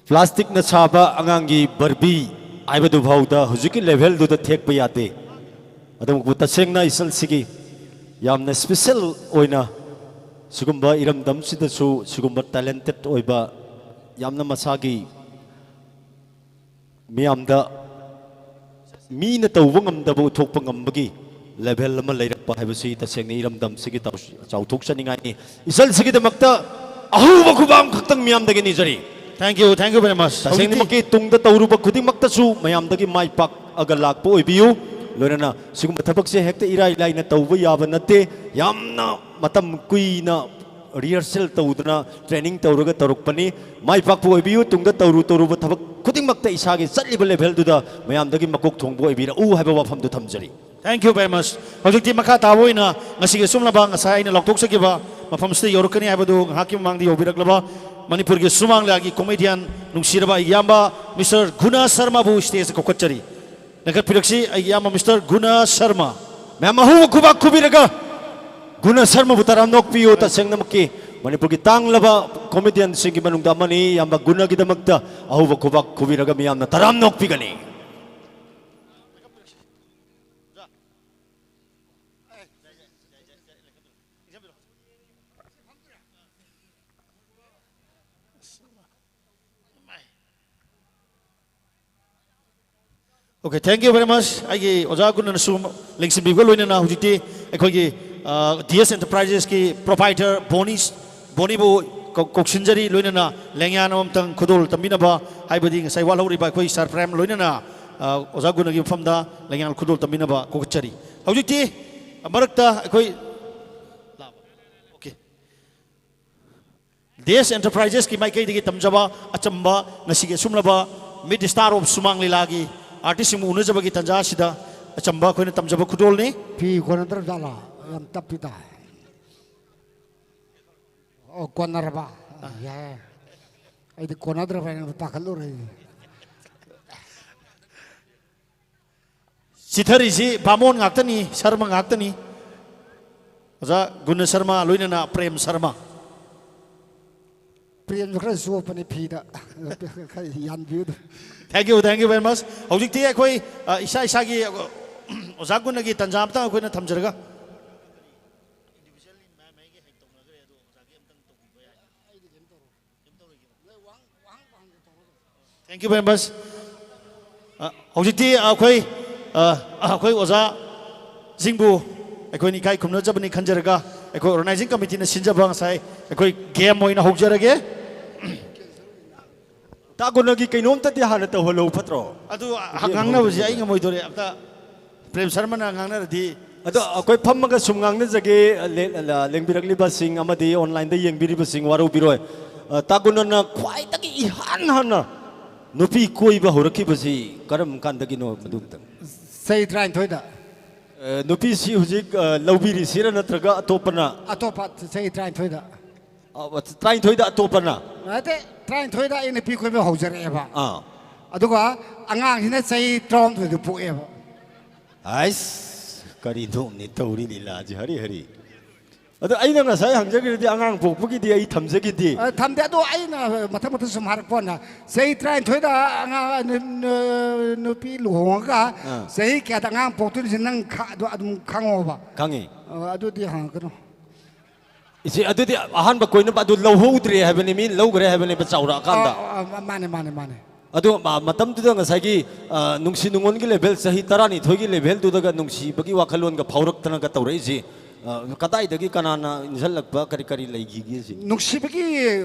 ꯄ꯭ꯂꯥꯁꯇꯤꯛꯅ ꯁꯥꯕ ꯑꯉꯥꯡꯒꯤ ꯕꯔꯕꯤ ꯍꯥꯏꯕꯗꯨ ꯐꯥꯎꯗ ꯍꯧꯖꯤꯛꯀꯤ ꯂꯦꯚꯦꯜꯗꯨꯗ ꯊꯦꯛꯄ ꯌꯥꯗꯦ꯫ ꯑꯗꯨꯕꯨ ꯇꯁꯦꯡꯅ ꯏꯆꯜꯁꯤꯒꯤ ꯌꯥꯝꯅ ꯁ꯭ꯄꯦꯁꯦꯜ ꯑꯣꯏꯅ ꯁꯤꯒꯨꯝꯕ ꯏꯔꯝꯗꯝꯁꯤꯗꯁꯨ ꯁꯤꯒꯨꯝꯕ ꯇꯦꯂꯦꯟꯇꯦꯠ ꯑꯣꯏꯕ, ꯌꯥꯝꯅ ꯃꯁꯥꯒꯤ ꯃꯤꯌꯥꯝꯗ ꯃꯤꯅ ꯇꯧꯕ ꯉꯝꯗꯕ ꯎꯠꯊꯣꯛꯄ ꯉꯝꯕꯒꯤ ꯂꯦꯚꯦꯜ ꯑꯃ ꯂꯩꯔꯛꯄ ꯍꯥꯏꯕꯁꯤ ꯇꯁꯦꯡꯅ ꯏꯔꯝꯗꯝꯁꯤꯒꯤ ꯇꯧ-, ꯆꯥꯎꯊꯣꯛꯆꯅꯤꯡꯉꯥꯏꯅꯤ꯫ ꯏꯆꯜꯁꯤꯒꯤꯗꯃꯛꯇ ꯑꯍꯧꯕ ꯈꯨꯕꯥꯝ ꯈꯛꯇꯪ ꯃꯤꯌꯥꯝꯗꯒꯤ ꯅꯤꯖꯔꯤ꯫ Thank you, thank you very much. ꯍꯧꯖꯤꯛꯇꯤ ꯇꯁꯦꯡꯅꯃꯛꯀꯤ ꯇꯨꯡꯗ ꯇꯧꯔꯨꯕ ꯈꯨꯗꯤꯡꯃꯛꯇꯁꯨ ꯃꯌꯥꯝꯗꯒꯤ ꯃꯥꯏ ꯄꯥꯛꯑꯒ ꯂꯥꯛꯄ ꯑꯣꯏꯕꯤꯌꯨ꯫ ꯂꯣꯏꯅꯅ ꯁꯤꯒꯨꯝꯕ ꯊꯕꯛꯁꯦ ꯍꯦꯛꯇ ꯏꯔꯥꯏ ꯂꯥꯏꯅ ꯇꯧꯕ ꯌꯥꯕ ꯅꯠꯇꯦ꯫ ꯌꯥꯝꯅ ꯃꯇꯝ ꯀꯨꯏꯅ ꯔꯤꯍꯔꯁꯦꯜ ꯇꯧꯗꯨꯅ, ꯇ꯭ꯔꯦꯅꯤꯡ ꯇꯧꯔꯒ ꯇꯧꯔꯛꯄꯅꯤ꯫ ꯃꯥꯏ ꯄꯥꯛꯄ ꯑꯣꯏꯕꯤꯌꯨ꯫ ꯇꯨꯡꯗ ꯇꯧꯔꯨ ꯇꯧꯔꯨꯕ ꯊꯕꯛ ꯈꯨꯗꯤꯡꯃꯛꯇ ꯏꯁꯥꯒꯤ ꯆꯠꯂꯤꯕ ꯂꯦꯚꯦꯜꯗꯨꯗ ꯃꯌꯥꯝꯗꯒꯤ ꯃꯀꯣꯛ ꯊꯣꯡꯕ ꯑꯣꯏꯕꯤꯔꯛꯎ ꯍꯥꯏꯕ ꯋꯥꯐꯝꯗꯨ ꯊꯝꯖꯔꯤ꯫ Thank you very much. ꯍꯧꯖꯤꯛꯇꯤ ꯃꯈꯥ ꯇꯥꯕ ꯑꯣꯏꯅ ꯉꯁꯤꯒꯤ ꯑꯁꯨꯝꯂꯕ ꯉꯁꯥꯏ ꯑꯩꯅ ꯂꯥꯎꯊꯣꯛꯆꯈꯤꯕ ꯃꯐꯝꯁꯤꯗ ꯌꯧꯔꯛꯀꯅꯤ ꯍꯥꯏꯕꯗꯨ ꯉꯥꯏꯍꯥꯛꯀꯤ ꯃꯃꯥꯡꯗ ꯌꯧꯕꯤꯔꯛꯂꯕ ꯃꯅꯤꯄꯨꯔꯒꯤ ꯁꯨꯃꯥꯡ ꯂꯤꯂꯥꯒꯤ ꯀꯣꯃꯦꯗꯤꯌꯟ ꯅꯨꯡꯁꯤꯔꯕ ꯑꯩꯒꯤ ꯏꯌꯥꯝꯕ ꯃꯤꯁꯇꯔ ꯒꯨꯅꯥ ꯁꯔꯃꯕꯨ ꯁ꯭ꯇꯦꯖꯇ ꯀꯧꯈꯠꯆꯔꯤ꯫ ꯂꯦꯡꯈꯠꯄꯤꯔꯛꯁꯤ ꯑꯩꯒꯤ ꯏꯌꯥꯝꯕ ꯃꯤꯁꯇꯔ ꯒꯨꯅꯥ ꯁꯔꯃ꯫ ꯃꯌꯥꯝ ꯑꯍꯧꯕ ꯈꯨꯕꯥꯛ ꯈꯨꯕꯤꯔꯒ ꯒꯨꯅꯥ ꯁꯔꯃꯕꯨ ꯇꯔꯥꯝꯅ ꯑꯣꯛꯄꯤꯌꯨ꯫ ꯇꯁꯦꯡꯅꯃꯛꯀꯤ ꯃꯅꯤꯄꯨꯔꯒꯤ ꯇꯥꯡꯂꯕ ꯀꯣꯃꯦꯗꯤꯌꯟꯁꯤꯡꯒꯤ ꯃꯅꯨꯡꯗ ꯑꯃꯅꯤ꯫ ꯏꯌꯥꯝꯕ ꯒꯨꯅꯥꯒꯤꯗꯃꯛꯇ ꯑꯍꯧꯕ ꯈꯨꯕꯥꯛ ꯈꯨꯕꯤꯔꯒ ꯃꯤꯌꯥꯝꯅ ꯇꯔꯥꯝꯅ ꯑꯣꯛꯄꯤꯒꯅꯤ꯫ Okay, thank you very much. ꯑꯩꯒꯤ ꯑꯣꯖꯥ ꯒꯨꯅꯅꯁꯨ ꯂꯦꯡꯁꯤꯟꯕꯤꯕꯒ ꯂꯣꯏꯅꯅ ꯍꯧꯖꯤꯛꯇꯤ ꯑꯩꯈꯣꯏꯒꯤ, ꯑ, ꯗꯤ ꯑꯦꯁ ꯑꯦꯟꯇꯔꯄ꯭ꯔꯥꯏꯖꯦꯁꯀꯤ ꯄ꯭ꯔꯣꯄꯥꯏꯇꯔ ꯕꯣꯅꯤ, ꯕꯣꯅꯤꯕꯨ ꯀꯧ-, ꯀꯧꯁꯤꯟꯖꯔꯤ꯫ ꯂꯣꯏꯅꯅ ꯂꯦꯡꯌꯥꯟ ꯑꯃꯃꯝꯇꯪ ꯈꯨꯗꯣꯜ ꯇꯝꯕꯤꯅꯕ, ꯍꯥꯏꯕꯗꯤ ꯉꯁꯥꯏ ꯋꯥꯠꯍꯧꯔꯤꯕ ꯑꯩꯈꯣꯏ ꯁꯥꯔ ꯄ꯭ꯔꯦꯝ ꯂꯣꯏꯅꯅ, ꯑ, ꯑꯣꯖꯥ ꯒꯨꯅꯒꯤ ꯃꯐꯝꯗ ꯂꯦꯡꯌꯥꯟ ꯈꯨꯗꯣꯜ ꯇꯝꯕꯤꯅꯕ ꯀꯧꯈꯠꯆꯔꯤ꯫ ꯍꯧꯖꯤꯛꯇꯤ ꯃꯔꯛꯇ ꯑꯩꯈꯣꯏ, okay꯫ ꯗꯦꯁ ꯑꯦꯟꯇꯔꯄ꯭ꯔꯥꯏꯖꯦꯁꯀꯤ ꯃꯥꯏꯀꯩꯗꯒꯤ ꯇꯝꯖꯕ ꯑꯆꯝꯕ, ꯉꯁꯤꯒꯤ ꯑꯁꯨꯝꯂꯕ ꯃꯤꯠ ꯁ꯭ꯇꯥꯔ ꯑꯣꯐ ꯁꯨꯃꯥꯡ ꯂꯤꯂꯥꯒꯤ ꯑꯥꯔꯇꯤꯁꯁꯤꯡꯕꯨ ꯎꯅꯖꯕꯒꯤ ꯇꯥꯟꯖꯥ ꯑꯁꯤꯗ ꯑꯆꯝꯕ ꯑꯩꯈꯣꯏꯅ ꯇꯝꯖꯕ ꯈꯨꯗꯣꯜꯅꯤ꯫ ꯐꯤ ꯀꯣꯟꯅꯗ꯭ꯔꯕ ꯖꯥꯠꯂꯥ? ꯌꯥꯝ ꯇꯞꯄꯤꯗ꯫ ꯑꯣ, ꯀꯣꯟꯅꯔꯕ? ꯌꯥꯏ꯫ ꯑꯩꯗꯤ ꯀꯣꯟꯅꯗ꯭ꯔꯕ ꯍꯥꯏꯅ ꯄꯥꯈꯠꯂꯨꯔꯦ꯫ ꯆꯤꯊꯔꯤꯁꯤ ꯕꯥꯃꯣꯟ ꯉꯥꯛꯇꯅꯤ, ꯁꯔꯃ ꯉꯥꯛꯇꯅꯤ꯫ ꯑꯣꯖꯥ ꯒꯨꯅ ꯁꯔꯃ ꯂꯣꯏꯅꯅ ꯄ꯭ꯔꯦꯝ ꯁꯔꯃ꯫ ꯄ꯭ꯔꯦꯝꯁꯨ ꯈꯔ ꯆꯣꯞꯄꯅꯤ ꯐꯤꯗ꯫ ꯈꯔ ꯌꯥꯟꯕꯤꯌꯨ ꯑꯗꯨꯝ꯫ Thank you, thank you very much. ꯍꯧꯖꯤꯛꯇꯤ ꯑꯩꯈꯣꯏ, ꯑ, ꯏꯁꯥ ꯏꯁꯥꯒꯤ, ꯑ, ꯑꯣꯖꯥ ꯒꯨꯟꯅꯒꯤ ꯇꯟꯖꯥ ꯑꯃꯇꯪ ꯑꯩꯈꯣꯏꯅ ꯊꯝꯖꯔꯒ꯫ Thank you very much. ꯑ, ꯍꯧꯖꯤꯛꯇꯤ ꯑꯩꯈꯣꯏ, ꯑ, ꯑꯩꯈꯣꯏ ꯑꯣꯖꯥꯁꯤꯡꯕꯨ ꯑꯩꯈꯣꯏꯅ ꯏꯀꯥꯏ ꯈꯨꯝꯅꯖꯕꯅꯤ ꯈꯟꯖꯔꯒ ꯑꯩꯈꯣꯏ organizing committeeꯅ ꯁꯤꯟꯖꯕ ꯉꯁꯥꯏ ꯑꯩꯈꯣꯏ game ꯑꯣꯏꯅ ꯍꯧꯖꯔꯒꯦ꯫ ꯇꯥꯒꯨꯅꯒꯤ ꯀꯩꯅꯣꯝꯇꯗꯤ ꯍꯥꯟꯅ ꯇꯧꯍꯜꯂꯧ ꯐꯠꯇ꯭ꯔꯣ? ꯑꯗꯨ ꯍꯧꯖꯤꯛ ꯉꯥꯡꯅꯕꯁꯦ ꯑꯩ ꯍꯧꯖꯤꯛ ꯉꯝꯃꯣꯏꯗꯣꯔꯦ꯫ ꯑꯝꯇ ꯄ꯭ꯔꯦꯝ ꯁꯔꯃꯅ ꯉꯥꯡꯅꯔꯗꯤ꯫ ꯑꯗꯣ ꯑꯩꯈꯣꯏ ꯐꯝꯃꯒ ꯁꯨꯝ ꯉꯥꯡꯅꯖꯒꯦ, ꯂꯦ-, ꯂꯦꯡꯕꯤꯔꯛꯂꯤꯕꯁꯤꯡ ꯑꯃꯗꯤ onlineꯗ ꯌꯦꯡꯕꯤꯔꯤꯕꯁꯤꯡ ꯋꯥꯔꯧꯕꯤꯔꯣꯏ꯫ ꯑ, ꯇꯥꯒꯨꯅꯅ ꯈ꯭ꯋꯥꯏꯗꯒꯤ ꯏꯍꯥꯟ ꯍꯥꯟꯅ ꯅꯨꯄꯤ ꯀꯣꯏꯕ ꯍꯧꯔꯛꯈꯤꯕꯁꯤ ꯀꯔꯝ ꯀꯥꯟꯗꯒꯤꯅꯣ ꯃꯗꯨꯝꯇꯪ? ꯆꯍꯤ ꯇꯔꯥꯅꯤꯊꯣꯏꯗ꯫ ꯑ, ꯅꯨꯄꯤꯁꯤ ꯍꯧꯖꯤꯛ, ꯑ, ꯂꯧꯕꯤꯔꯤꯁꯤꯔ ꯅꯠꯇ꯭ꯔꯒ ꯑꯇꯣꯞꯄꯅ? ꯑꯇꯣꯞꯄ ꯆꯍꯤ ꯇꯔꯥꯅꯤꯊꯣꯏꯗ꯫ ꯑ, ꯇꯔꯥꯅꯤꯊꯣꯏꯗ ꯑꯇꯣꯞꯄꯅ? ꯅꯠꯇꯦ, ꯇꯔꯥꯅꯤꯊꯣꯏꯗ ꯑꯩ ꯅꯨꯄꯤ ꯀꯣꯏꯕ ꯍꯧꯖꯔꯛꯑꯦꯕ꯫ ꯑꯥ꯫ ꯑꯗꯨꯒ ꯑꯉꯥꯡꯁꯤꯅ ꯆꯍꯤ ꯇꯔꯥꯍꯨꯝꯗꯣꯏꯗ ꯄꯣꯛꯑꯦꯕ꯫ ꯑꯩꯁ, ꯀꯔꯤꯅꯣꯅꯦ ꯇꯧꯔꯤ ꯂꯤꯂꯥꯁꯦ, ꯍꯔꯤ ꯍꯔꯤ꯫ ꯑꯗꯣ ꯑꯩꯅ ꯉꯁꯥꯏ ꯍꯪꯖꯈ꯭ꯔꯗꯤ ꯑꯉꯥꯡ ꯄꯣꯛꯄꯒꯤꯗꯤ ꯑꯩ ꯊꯝꯖꯈꯤꯗꯦ꯫ ꯑ, ꯊꯝꯗꯦ꯫ ꯑꯗꯣ ꯑꯩꯅ ꯃꯊꯪ ꯃꯊꯪ ꯁꯨꯝ ꯍꯥꯏꯔꯛꯄ ꯋꯥꯅꯦ꯫ ꯆꯍꯤ ꯇꯔꯥꯅꯤꯊꯣꯏꯗ ꯑꯉꯥꯡ ꯅꯨ-, ꯅꯨ-, ꯅꯨꯄꯤ ꯂꯨꯍꯣꯡꯉꯒ ꯑꯥ꯫ ꯆꯍꯤ ꯀꯌꯥꯗ ꯑꯉꯥꯡ ꯄꯣꯛꯇꯣꯏꯅꯣꯁꯦ ꯅꯪ ꯈ-, ꯑꯗꯨ ꯑꯗꯨꯝ ꯈꯪꯉꯣꯕ꯫ ꯈꯪꯉꯤ꯫ ꯑ, ꯑꯗꯨꯗꯤ ꯍꯪꯉꯛꯀꯅꯨ꯫ ꯏꯆꯦ, ꯑꯗꯨꯗꯤ ꯑꯍꯥꯟꯕ ꯀꯣꯏꯅꯕ ꯑꯗꯨ ꯂꯧꯍꯧꯗ꯭ꯔꯦ ꯍꯥꯏꯕꯅꯤ, ꯃꯤ ꯂꯧꯈ꯭ꯔꯦ ꯍꯥꯏꯕꯅꯦꯕ ꯆꯥꯎꯔꯛꯑꯀꯥꯟꯗ꯫ ꯑ, ꯑ, ꯃꯥꯅꯦ, ꯃꯥꯅꯦ, ꯃꯥꯅꯦ꯫ ꯑꯗꯨ ꯃ-, ꯃꯇꯝꯗꯨꯗ ꯉꯁꯥꯏꯒꯤ, ꯑ, ꯅꯨꯡꯁꯤ ꯅꯨꯡꯉꯣꯟꯒꯤ level, ꯆꯍꯤ ꯇꯔꯥꯅꯤꯊꯣꯏꯒꯤ levelꯗꯨꯗꯒ ꯅꯨꯡꯁꯤꯕꯒꯤ ꯋꯥꯈꯜꯂꯣꯟꯒ ꯐꯥꯎꯔꯛꯇꯅꯒ ꯇꯧꯔꯛꯏꯁꯤ, ꯑ, ꯀꯗꯥꯏꯗꯒꯤ ꯀꯅꯥꯅ ꯏꯟꯁꯤꯜꯂꯛꯄ, ꯀꯔꯤ ꯀꯔꯤ ꯂꯩꯈꯤꯒꯦ ꯁꯤ? ꯅꯨꯡꯁꯤꯕꯒꯤ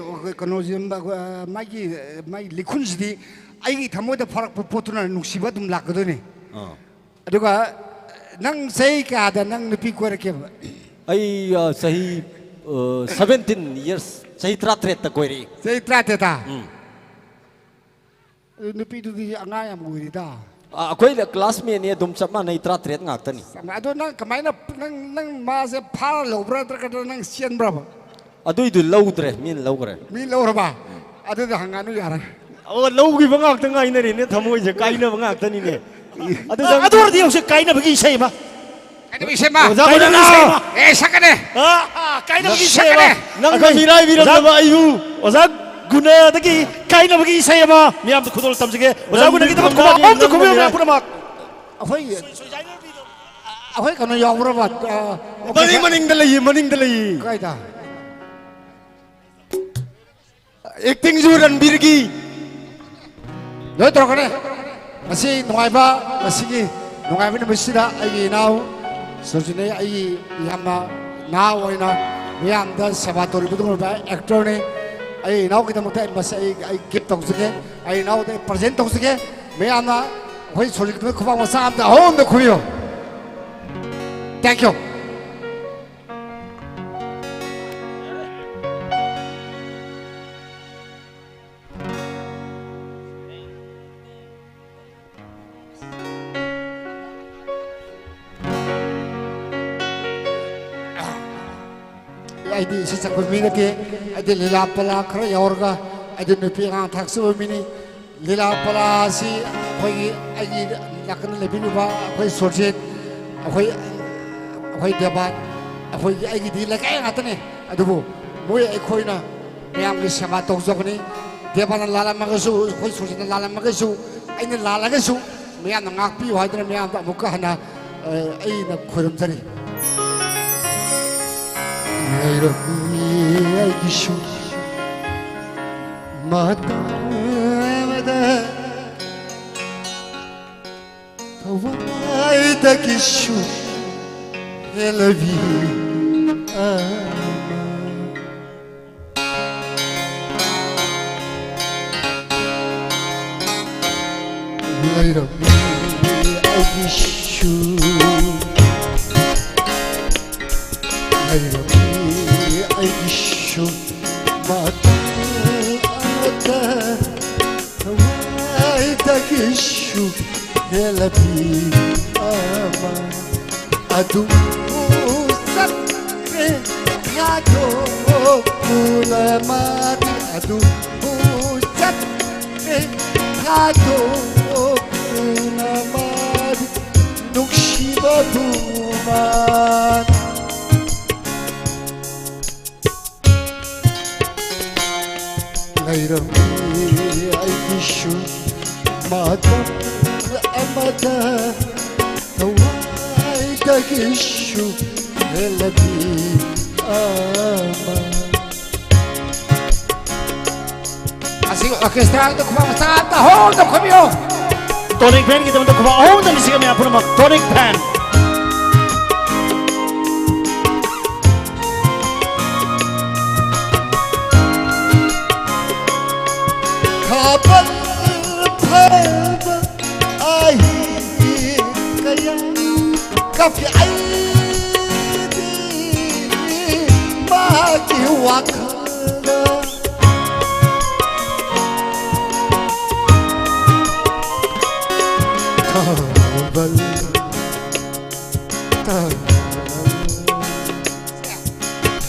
ꯀꯩꯅꯣꯁꯤ, ꯑ, ꯃꯥꯒꯤ, ꯃꯥꯒꯤ ꯂꯤꯈꯨꯟꯁꯤꯗꯤ ꯑꯩꯒꯤ ꯊꯃꯣꯏꯗ ꯐꯥꯎꯔꯛꯄ ꯄꯣꯠꯇꯨꯅ ꯅꯨꯡꯁꯤꯕ ꯑꯗꯨꯝ ꯂꯥꯛꯀꯗꯣꯏꯅꯤ꯫ ꯑꯥ꯫ ꯑꯗꯨꯒ ꯅꯪ ꯆꯍꯤ ꯀꯌꯥꯗ ꯅꯪ ꯅꯨꯄꯤ ꯀꯣꯏꯔꯛꯀꯦꯕ? ꯑꯩ, ꯑ, ꯆꯍꯤ, ꯑ, seventeen years, ꯆꯍꯤ ꯇꯔꯥꯇꯔꯦꯠꯇ ꯀꯣꯏꯔꯛꯏ꯫ ꯆꯍꯤ ꯇꯔꯥꯇꯔꯦꯠꯇ? ꯎꯝ꯫ ꯑꯗꯨ ꯅꯨꯄꯤꯗꯨꯗꯤ ꯑꯉꯥꯡ ꯌꯥꯝ ꯑꯣꯏꯔꯤꯗ꯫ ꯑ, ꯑꯩꯈꯣꯏ classmateꯅꯤ, ꯑꯗꯨꯝ ꯆꯞ ꯃꯥꯟꯅꯩ, ꯇꯔꯥꯇꯔꯦꯠ ꯉꯥꯛꯇꯅꯤ꯫ ꯑꯗꯣ ꯅꯪ ꯀꯃꯥꯏꯅ, ꯅꯪ, ꯅꯪ ꯃꯥꯁꯦ ꯐꯥꯔ ꯂꯧꯕ꯭ꯔꯥ ꯅꯠꯇ꯭ꯔꯒ ꯅꯪ ꯆꯦꯟꯕ꯭ꯔꯕ? ꯑꯗꯨꯏꯗꯨ ꯂꯧꯗ꯭ꯔꯦ, ꯃꯤꯅ ꯂꯧꯈ꯭ꯔꯦ꯫ ꯃꯤ ꯂꯧꯔꯕ? ꯑꯗꯨꯗꯤ ꯍꯪꯉꯅꯨ ꯌꯥꯔꯦ꯫ ꯑꯣ, ꯂꯧꯈꯤꯕ ꯉꯥꯛꯇ ꯉꯥꯏꯅꯔꯦꯅꯦ, ꯊꯃꯣꯏꯁꯦ ꯀꯥꯏꯅꯕ ꯉꯥꯛꯇꯅꯤꯅꯦ꯫ ꯑꯗꯨ ꯑ, ꯅꯪ ꯑꯗꯨ ꯑꯣꯏꯔꯗꯤ ꯍꯧꯖꯤꯛ ꯀꯥꯏꯅꯕꯒꯤ ꯏꯁꯩ ꯑꯃ꯫ ꯀꯥꯏꯅꯕꯒꯤ ꯏꯁꯩ ꯑꯃ? ꯑꯣꯖꯥ ꯀꯥꯏꯅꯕꯒꯤ ꯃꯣꯏꯅꯥ! ꯏꯁꯩ ꯑꯃ꯫ ꯑꯦ, ꯁꯛꯀꯅꯤ꯫ ꯑ, ꯑ, ꯀꯥꯏꯅꯕꯒꯤ ꯏꯁꯩ ꯑꯃ꯫ ꯁꯛꯀꯅꯤ꯫ ꯅꯪꯅ ꯑꯩꯈꯣꯏ ꯃꯤꯔꯥꯏꯕꯤꯔꯝꯂꯕ ꯑꯣꯖꯥ ꯑꯩꯕꯨ꯫ ꯑꯣꯖꯥ ꯒꯨꯅꯗꯒꯤ ꯀꯥꯏꯅꯕꯒꯤ ꯏꯁꯩ ꯑꯃ ꯃꯤꯌꯥꯝꯗ ꯈꯨꯗꯣꯜ ꯇꯝꯖꯒꯦ꯫ ꯑꯣꯖꯥ ꯒꯨꯅꯒꯤꯗꯃꯛ ꯈꯨꯕꯥꯛ ꯑꯍꯨꯝꯗ ꯈꯨꯕꯤꯌꯨ ꯃꯌꯥꯝ ꯄꯨꯝꯅꯃꯛ꯫ ꯑꯩꯈꯣꯏ, ꯑꯩꯈꯣꯏ ꯀꯩꯅꯣ ꯌꯥꯎꯕ꯭ꯔꯕ? ꯑ, ꯃꯅꯤꯡ, ꯃꯅꯤꯡꯗ ꯂꯩꯌꯦ, ꯃꯅꯤꯡꯗ ꯂꯩꯌꯦ꯫ ꯀꯥꯏꯗ? ꯑꯦꯛꯇꯤꯡꯁꯨ ꯔꯟꯕꯤꯔꯒꯤ꯫ ꯂꯣꯏ ꯇꯧꯔꯛꯀꯅꯤ꯫ ꯉꯁꯤ ꯅꯨꯡꯉꯥꯏꯕ, ꯉꯁꯤꯒꯤ ꯅꯨꯡꯉꯥꯏꯕ ꯅꯨꯃꯤꯠꯁꯤꯗ ꯑꯩꯒꯤ ꯏꯅꯥꯎ ꯁꯨꯔꯖꯤꯠꯅꯤ, ꯑꯩꯒꯤ ꯌꯥꯝꯅ ꯅꯍꯥ ꯑꯣꯏꯅ ꯃꯤꯌꯥꯝꯗ ꯁꯦꯕꯥ ꯇꯧꯔꯤꯕ ꯑꯗꯨꯒꯨꯝꯂꯕ ꯑꯦꯛꯇꯔꯅꯤ꯫ ꯑꯩ ꯏꯅꯥꯎꯒꯤꯗꯃꯛꯇ ꯑꯩ ꯃꯁꯤ ꯑꯩ, ꯑꯩ ꯒꯤꯐ ꯇꯧꯖꯒꯦ꯫ ꯑꯩ ꯏꯅꯥꯎꯗ ꯑꯩ ꯄ꯭ꯔꯖꯦꯟ ꯇꯧꯖꯒꯦ꯫ ꯃꯌꯥꯝꯅ ꯑꯩꯈꯣꯏ ꯁꯨꯔꯖꯤꯠꯀꯤꯗꯃꯛ ꯈꯨꯕꯥꯛ ꯃꯆꯥ ꯑꯝꯇ ꯑꯍꯨꯝꯗ ꯈꯨꯕꯤꯌꯨ꯫ Thank you꯫ ꯑꯩꯗꯤ ꯏꯁꯩ ꯁꯛꯄ ꯃꯤ ꯅꯠꯇꯦ꯫ ꯑꯩꯗꯤ ꯂꯤꯂꯥ ꯄꯂꯥ ꯈꯔ ꯌꯥꯎꯔꯒ ꯑꯩꯗꯤ ꯅꯨꯄꯤ ꯑꯉꯥꯡ ꯊꯥꯛꯆꯕ ꯃꯤꯅꯤ꯫ ꯂꯤꯂꯥ ꯄꯂꯥ ꯑꯁꯤ ꯑꯩꯈꯣꯏꯒꯤ, ꯑꯩꯒꯤ ꯅꯥꯀꯟꯗ ꯂꯩꯕꯤꯔꯤꯕ ꯑꯩꯈꯣꯏ ꯁꯨꯔꯖꯤꯠ, ꯑꯩꯈꯣꯏ, ꯑꯩꯈꯣꯏ ꯗꯦꯕꯥꯟ, ꯑꯩꯈꯣꯏꯒꯤ, ꯑꯩꯒꯤꯗꯤ ꯂꯩꯀꯥꯏ ꯉꯥꯛꯇꯅꯦ꯫ ꯑꯗꯨꯕꯨ ꯃꯣꯏ ꯑꯩꯈꯣꯏꯅ ꯃꯌꯥꯝꯒꯤ ꯁꯦꯕꯥ ꯇꯧꯖꯕꯅꯤ꯫ ꯗꯦꯕꯥꯟꯅ ꯂꯥꯜꯂꯝꯃꯒꯁꯨ, ꯑꯩꯈꯣꯏ ꯁꯨꯔꯖꯤꯠꯅ ꯂꯥꯜꯂꯝꯃꯒꯁꯨ, ꯑꯩꯅ ꯂꯥꯜꯂꯒꯁꯨ ꯃꯌꯥꯝꯅ ꯉꯥꯛꯄꯤꯌꯨ ꯍꯥꯏꯗꯨꯅ ꯃꯌꯥꯝꯗ ꯑꯃꯨꯛꯀ ꯍꯟꯅ, ꯑ, ꯑꯩꯅ ꯈꯨꯔꯨꯝꯖꯔꯤ꯫ ꯂꯩꯔꯝꯃꯤ ꯑꯩꯒꯤꯁꯨ ꯃꯇꯝ ꯑꯃꯗ ꯊꯋꯥꯏꯗꯒꯤꯁꯨ ꯍꯦꯜꯂꯕꯤ ꯑꯃ꯫ ꯂꯩꯔꯝꯃꯤ ꯑꯩꯒꯤꯁꯨ, ꯂꯩꯔꯝꯃꯤ ꯑꯩꯒꯤꯁꯨ ꯃꯇꯝ ꯑꯃꯗ ꯊꯋꯥꯏꯗꯒꯤꯁꯨ ꯍꯦꯜꯂꯕꯤ ꯑꯃ꯫ ꯑꯗꯨꯕꯨ ꯆꯠꯈ꯭ꯔꯦ ꯊꯥꯗꯣꯛꯇꯨꯅ ꯃꯥꯗꯤ, ꯑꯗꯨꯕꯨ ꯆꯠꯈ꯭ꯔꯦ ꯊꯥꯗꯣꯛꯇꯨꯅ ꯃꯥꯗꯤ, ꯅꯨꯡꯁꯤꯕꯕꯨ ꯃꯥꯗꯤ꯫ ꯂꯩꯔꯝꯃꯤ ꯑꯩꯒꯤꯁꯨ ꯃꯇꯝ ꯑꯃꯗ ꯊꯋꯥꯏꯗꯒꯤꯁꯨ ꯍꯦꯜꯂꯕꯤ ꯑꯃ꯫ ꯑꯁꯤ ꯑꯣꯔꯀꯦꯁꯇ꯭ꯔꯥꯒꯤꯗ ꯈꯨꯕꯥꯛ ꯃꯆꯥ ꯑꯝꯇ ꯍꯣꯜ ꯇꯧꯈꯠꯄꯤꯌꯣ꯫ Tonic Band ꯒꯤꯗꯃꯛꯇ ꯈꯨꯕꯥꯛ ꯑꯍꯨꯝꯗ ꯂꯤꯁꯤꯡ ꯑꯃ ꯃꯌꯥꯝ ꯄꯨꯝꯅꯃꯛ Tonic Band꯫ ꯈꯥꯕꯜ ꯐꯕ ꯑꯍꯤꯡ ꯀꯌꯥ ꯀꯞꯈꯤ ꯑꯩꯗꯤ ꯃꯥꯒꯤ ꯋꯥꯈꯜꯗ꯫ ꯈꯥꯕꯜ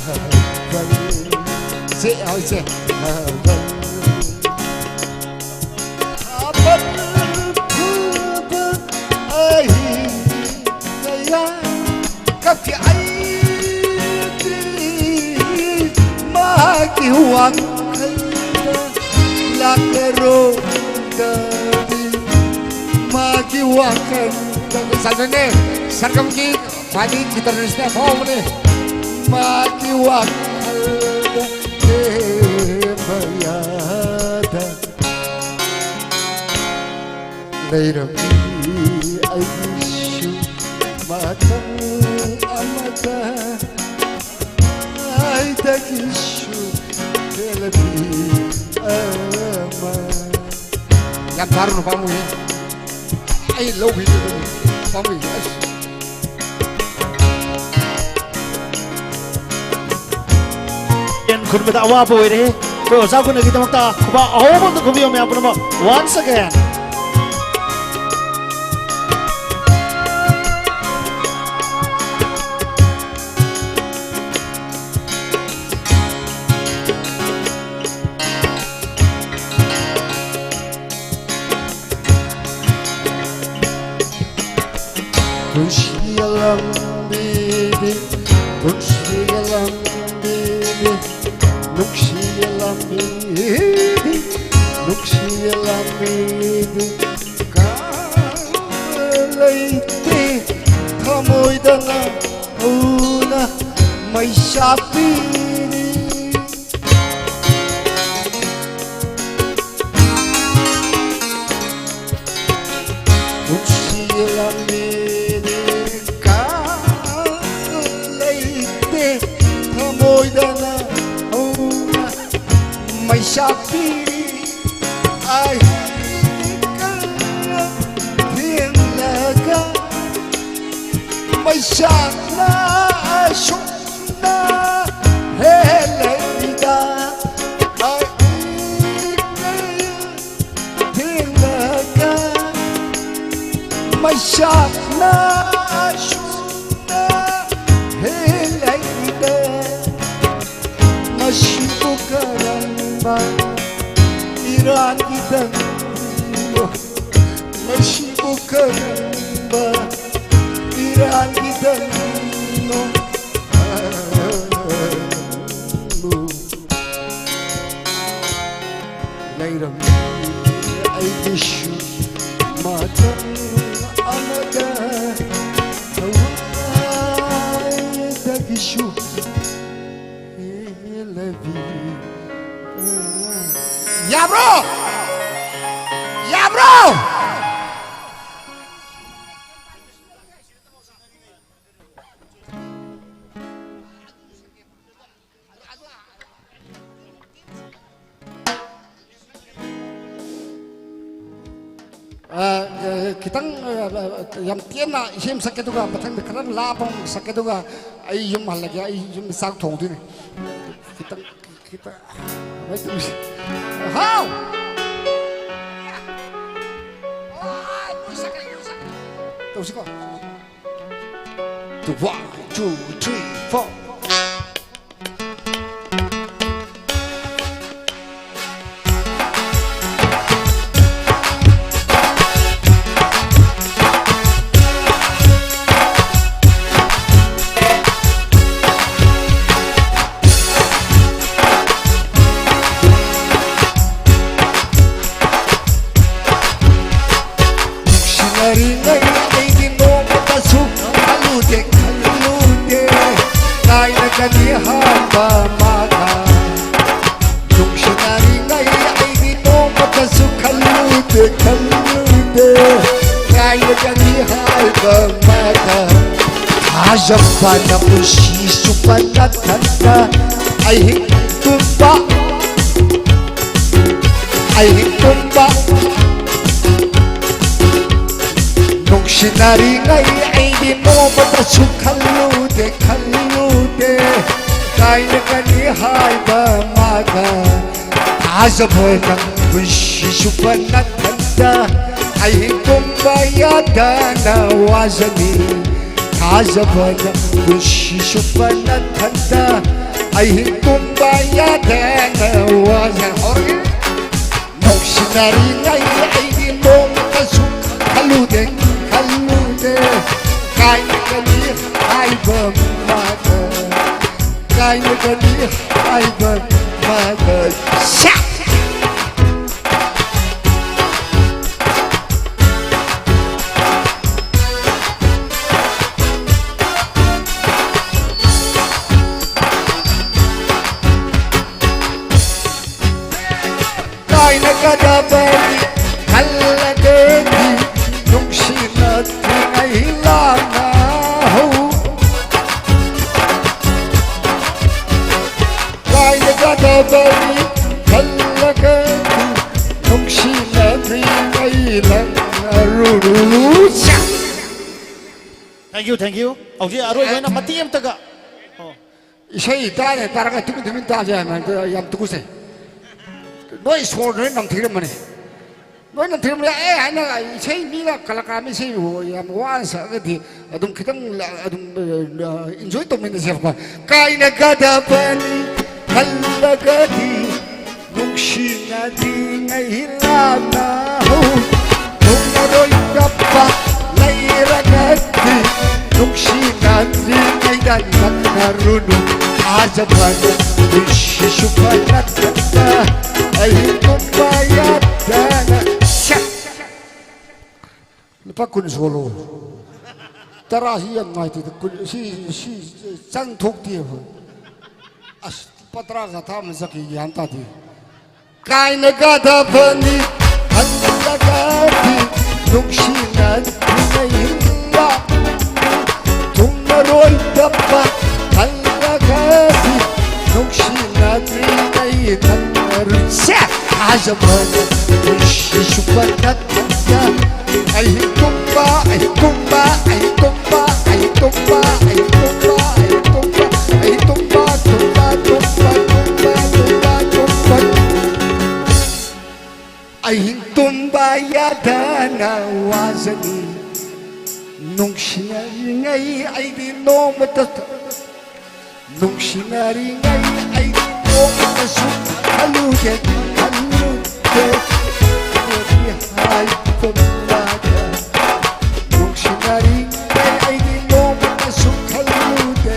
ꯈꯥꯕꯜ ꯁꯦ ꯍꯧꯖꯤꯛꯁꯦ꯫ ꯈꯥꯕꯜ ꯈꯥꯕꯜ ꯐꯕ ꯑꯍꯤꯡ ꯀꯌꯥ ꯀꯞꯈꯤ ꯑꯩꯗꯤ ꯃꯥꯒꯤ ꯋꯥꯈꯜꯗ ꯂꯥꯛꯂꯔꯣꯏꯗꯕꯤ ꯃꯥꯒꯤ ꯋꯥꯈꯜꯗ꯫ ꯁꯥꯖꯟꯅꯦ ꯁꯔꯒꯝꯒꯤ ꯈ꯭ꯋꯥꯏꯗꯒꯤ ꯒꯤꯇꯔꯤꯁꯅꯦ ꯑꯐꯥꯎꯕꯅꯦ꯫ ꯃꯥꯒꯤ ꯋꯥꯈꯜꯗ ꯂꯦꯝꯕ ꯌꯥꯗ ꯂꯩꯔꯝꯃꯤ ꯑꯩꯒꯤꯁꯨ ꯃꯇꯝ ꯑꯃꯗ ꯑꯩꯗꯒꯤꯁꯨ ꯍꯦꯜꯂꯕꯤ ꯑꯃ꯫ ꯌꯥꯝ ꯇꯥꯔꯨꯅꯨ ꯄꯥꯝꯃꯨꯏ꯫ ꯑꯩ ꯂꯧꯈꯤꯒꯦ ꯄꯥꯝꯃꯨꯏ꯫ ꯑꯁ꯫ ꯌꯦꯟ ꯈꯨꯟꯕꯗ ꯑꯋꯥꯕ ꯑꯣꯏꯔꯦ꯫ ꯑꯩꯈꯣꯏ ꯑꯣꯖꯥ ꯒꯨꯟꯅꯒꯤꯗꯃꯛꯇ ꯈꯨꯕꯥꯛ ꯑꯍꯧꯕ ꯑꯝꯇ ꯈꯨꯕꯤꯌꯣ ꯃꯌꯥꯝ ꯄꯨꯝꯅꯃꯛ꯫ Once again꯫ ꯄꯨꯟꯁꯤꯒ ꯂꯝꯕꯤꯗꯤ, ꯄꯨꯟꯁꯤꯒ ꯂꯝꯕꯤꯗꯤ, ꯅꯨꯡꯁꯤꯒ ꯂꯝꯕꯤꯗꯤ꯫ ꯆꯥꯛꯄꯤꯔꯤ꯫ ꯄꯨꯟꯁꯤ ꯂꯝꯕꯤꯗꯤ ꯀꯥ ꯂꯩꯇꯦ, ꯊꯃꯣꯏꯗꯅ ꯍꯧꯅ ꯃꯩꯁꯥ ꯄꯤꯔꯤ꯫ ꯑꯍꯤꯡ ꯀꯌꯥ ꯊꯦꯡꯂꯒ ꯃꯩꯁꯥꯅ ꯑꯁꯨꯝꯅ ꯍꯦꯜꯂꯛꯏꯗ꯫ ꯑꯍꯤꯡ ꯀꯌꯥ ꯊꯦꯡꯂꯒ ꯃꯩꯁꯥꯅ ꯑꯁꯨꯝꯅ ꯍꯦꯜꯂꯛꯏꯗ꯫ ꯃꯁꯤꯕꯨ ꯀꯔꯝꯕ ꯏꯔꯥꯟꯒꯤ ꯇꯪꯅꯣ? ꯃꯁꯤꯕꯨ ꯀꯔꯝꯕ ꯏꯔꯥꯟꯒꯤ ꯇꯪꯅꯣ? ꯂꯩꯔꯝꯃꯤ ꯑꯩꯒꯤꯁꯨ ꯃꯇꯝ ꯑꯃꯗ ꯊꯋꯥꯏꯗꯒꯤꯁꯨ ꯍꯦꯜꯂꯕꯤ꯫ ꯌꯥꯕ꯭ꯔꯣ? ꯌꯥꯕ꯭ꯔꯣ? ꯑ, ꯑ, ꯈꯤꯇꯪ, ꯑ, ꯑ, ꯌꯥꯝ ꯇꯦꯟꯅ ꯏꯁꯩ ꯑꯃ ꯁꯛꯀꯦ, ꯑꯗꯨꯒ ꯃꯊꯪꯗ ꯈꯔ ꯂꯥꯞꯄ ꯑꯃ ꯁꯛꯀꯦ, ꯑꯗꯨꯒ ꯑꯩ ꯌꯨꯝ ꯍꯜꯂꯒꯦ, ꯑꯩ ꯌꯨꯝꯗ ꯆꯥꯛ ꯊꯣꯡꯗꯣꯏꯅꯦ꯫ ꯈꯤꯇꯪ, ꯈꯤꯇꯪ, ꯀꯃꯥꯏꯅ ꯇꯧꯁꯤ? ꯍꯥꯎ! ꯇꯧꯁꯤꯀꯣ꯫ One, two, three, four. ꯅꯨꯡꯁꯤꯅꯔꯤꯉꯩ ꯑꯩꯗꯤ ꯅꯣꯡꯃꯇꯁꯨ ꯈꯜꯂꯨꯗꯦ, ꯈꯜꯂꯨꯗꯦ꯫ ꯅꯥ ꯊꯥꯖꯕꯅ ꯄꯨꯟꯁꯤ ꯆꯨꯞꯄ ꯅꯊꯟꯇ ꯑꯍꯤꯡ ꯇꯨꯝꯕ, ꯑꯍꯤꯡ ꯇꯨꯝꯕ꯫ ꯅꯨꯡꯁꯤꯅꯔꯤꯉꯩ ꯑꯩꯗꯤ ꯅꯣꯡꯃꯇꯁꯨ ꯈꯜꯂꯨꯗꯦ, ꯈꯜꯂꯨꯗꯦ꯫ ꯀꯥꯏꯅꯒꯅꯤ ꯍꯥꯏꯕ ꯃꯥꯒ ꯊꯥꯖꯕꯅ ꯄꯨꯟꯁꯤ ꯆꯨꯞꯄ ꯅꯊꯟꯇ ꯑꯍꯤꯡ ꯇꯨꯝꯕ ꯌꯥꯗꯅ ꯋꯥꯖꯅꯤ꯫ ꯊꯥꯖꯕꯅ ꯄꯨꯟꯁꯤ ꯆꯨꯞꯄ ꯅꯊꯟꯇ ꯑꯍꯤꯡ ꯇꯨꯝꯕ ꯌꯥꯗꯅ ꯋꯥꯖꯅꯤ꯫ ꯍꯧꯔꯒꯦ꯫ ꯅꯨꯡꯁꯤꯅꯔꯤꯉꯩ ꯑꯩꯗꯤ ꯅꯣꯡꯃꯇꯁꯨ ꯈꯜꯂꯨꯗꯦ, ꯈꯜꯂꯨꯗꯦ꯫ ꯀꯥꯏꯅꯒꯅꯤ ꯍꯥꯏꯕ ꯃꯥꯗ, ꯀꯥꯏꯅꯒꯅꯤ ꯍꯥꯏꯕ ꯃꯥꯗ꯫ ꯁꯥ! ꯀꯥꯏꯅꯒꯗꯕꯅꯤ ꯈꯜꯂꯒꯗꯤ ꯅꯨꯡꯁꯤꯅꯗ꯭ꯔꯤꯉꯩ ꯂꯥꯞꯅ ꯍꯧ꯫ ꯀꯥꯏꯅꯒꯗꯕꯅꯤ ꯈꯜꯂꯒꯗꯤ ꯅꯨꯡꯁꯤꯅꯗ꯭ꯔꯤꯉꯩ ꯂꯥꯞꯅꯔꯨꯔꯨ꯫ Thank you, thank you. ꯍꯧꯖꯤꯛ ꯑꯔꯣꯏꯕ ꯑꯣꯏꯅ ꯃꯇꯦꯛ ꯑꯃꯇꯒ꯫ ꯑꯣ꯫ ꯏꯁꯩ ꯇꯥꯔꯦ ꯇꯥꯔꯒ ꯇꯨꯃꯤꯟ ꯇꯨꯃꯤꯟ ꯇꯥꯁꯦ ꯍꯥꯏꯕ ꯌꯥꯝ ꯇꯧꯒꯨꯁꯦ꯫ ꯅꯣꯏ ꯁꯣꯔ ꯂꯣꯏ ꯅꯝꯊꯤꯔꯝꯃꯅꯤ꯫ ꯂꯣꯏ ꯅꯝꯊꯤꯔꯝꯃꯅꯤ꯫ ꯑꯦ ꯍꯥꯏꯅ ꯏꯁꯩ ꯃꯤꯅ ꯀꯂꯥꯀꯥꯔ ꯏꯁꯩꯕꯨ ꯌꯥꯝ ꯋꯥꯅ ꯁꯛꯑꯒꯗꯤ ꯑꯗꯨꯝ ꯈꯤꯇꯪ ꯑꯗꯨꯝ ꯏꯟꯖꯣꯏ ꯇꯧꯃꯤꯟꯅꯁꯦꯕꯀꯣ꯫ ꯀꯥꯏꯅꯒꯗꯕꯅꯤ ꯈꯜꯂꯒꯗꯤ ꯅꯨꯡꯁꯤꯅꯗ꯭ꯔꯤꯉꯩ ꯂꯥꯞꯅ ꯍꯧ꯫ ꯊꯨꯡꯂꯔꯣꯏꯗꯕ ꯂꯩꯔꯒꯗꯤ ꯅꯨꯡꯁꯤꯅꯗ꯭ꯔꯤꯉꯩꯗ ꯅꯛꯅꯔꯨꯅꯨ꯫ ꯊꯥꯖꯕꯅ ꯄꯨꯟꯁꯤꯁꯨ ꯐꯅ ꯊꯛꯇ ꯑꯍꯤꯡ ꯇꯨꯝꯕ ꯌꯥꯗꯅ꯫ ꯁꯛ! ꯂꯨꯄꯥ ꯀꯨꯟ ꯁꯣꯜꯂꯣ꯫ ꯇꯔꯥꯁꯤ ꯌꯥꯝ ꯅꯨꯡꯉꯥꯏꯇꯦꯗ꯫ ꯀꯨꯟ, ꯁꯤ, ꯁꯤ ꯆꯪ ꯊꯣꯛꯇꯦꯕ꯫ ꯑꯁ, ꯂꯨꯄꯥ ꯇꯔꯥ ꯈꯛ ꯊꯥ ꯑꯃ ꯆꯠꯈꯤ, ꯒ꯭ꯌꯥꯟ ꯇꯥꯗꯦ꯫ ꯀꯥꯏꯅꯒꯗꯕꯅꯤ ꯈꯜꯂꯒꯗꯤ ꯅꯨꯡꯁꯤꯅꯗ꯭ꯔꯤꯉꯩ ꯂꯥꯞꯅ꯫ ꯊꯨꯡ ꯃꯔꯣꯏꯗꯞꯄ ꯈꯜꯂꯒꯗꯤ ꯅꯨꯡꯁꯤꯅꯗ꯭ꯔꯤꯉꯩ ꯈꯪꯉꯔꯣꯏ꯫ ꯁꯦ! ꯊꯥꯖꯕꯅ ꯄꯨꯟꯁꯤ ꯆꯨꯞꯄ ꯅꯊꯟꯇ꯫ ꯑꯍꯤꯡ ꯇꯨꯝꯕ, ꯑꯍꯤꯡ ꯇꯨꯝꯕ, ꯑꯍꯤꯡ ꯇꯨꯝꯕ, ꯑꯍꯤꯡ ꯇꯨꯝꯕ, ꯑꯍꯤꯡ ꯇꯨꯝꯕ, ꯑꯍꯤꯡ ꯇꯨꯝꯕ, ꯑꯍꯤꯡ ꯇꯨꯝꯕ, ꯇꯨꯝꯕ, ꯇꯨꯝꯕ, ꯇꯨꯝꯕ, ꯇꯨꯝꯕ, ꯇꯨꯝꯕ꯫ ꯑꯍꯤꯡ ꯇꯨꯝꯕ ꯌꯥꯗꯅ ꯋꯥꯖꯅꯤ꯫ ꯅꯨꯡꯁꯤꯅꯔꯤꯉꯩ ꯑꯩꯗꯤ ꯅꯣꯡꯃꯇ, ꯅꯨꯡꯁꯤꯅꯔꯤꯉꯩ ꯑꯩꯗꯤ ꯅꯣꯡꯃꯇꯁꯨ ꯈꯜꯂꯨꯗꯦ, ꯈꯜꯂꯨꯗꯦ꯫ ꯈꯜꯂꯨꯗꯦ ꯍꯥꯏꯕ ꯃꯥꯗ꯫ ꯅꯨꯡꯁꯤꯅꯔꯤꯉꯩ ꯑꯩꯗꯤ ꯅꯣꯡꯃꯇꯁꯨ ꯈꯜꯂꯨꯗꯦ,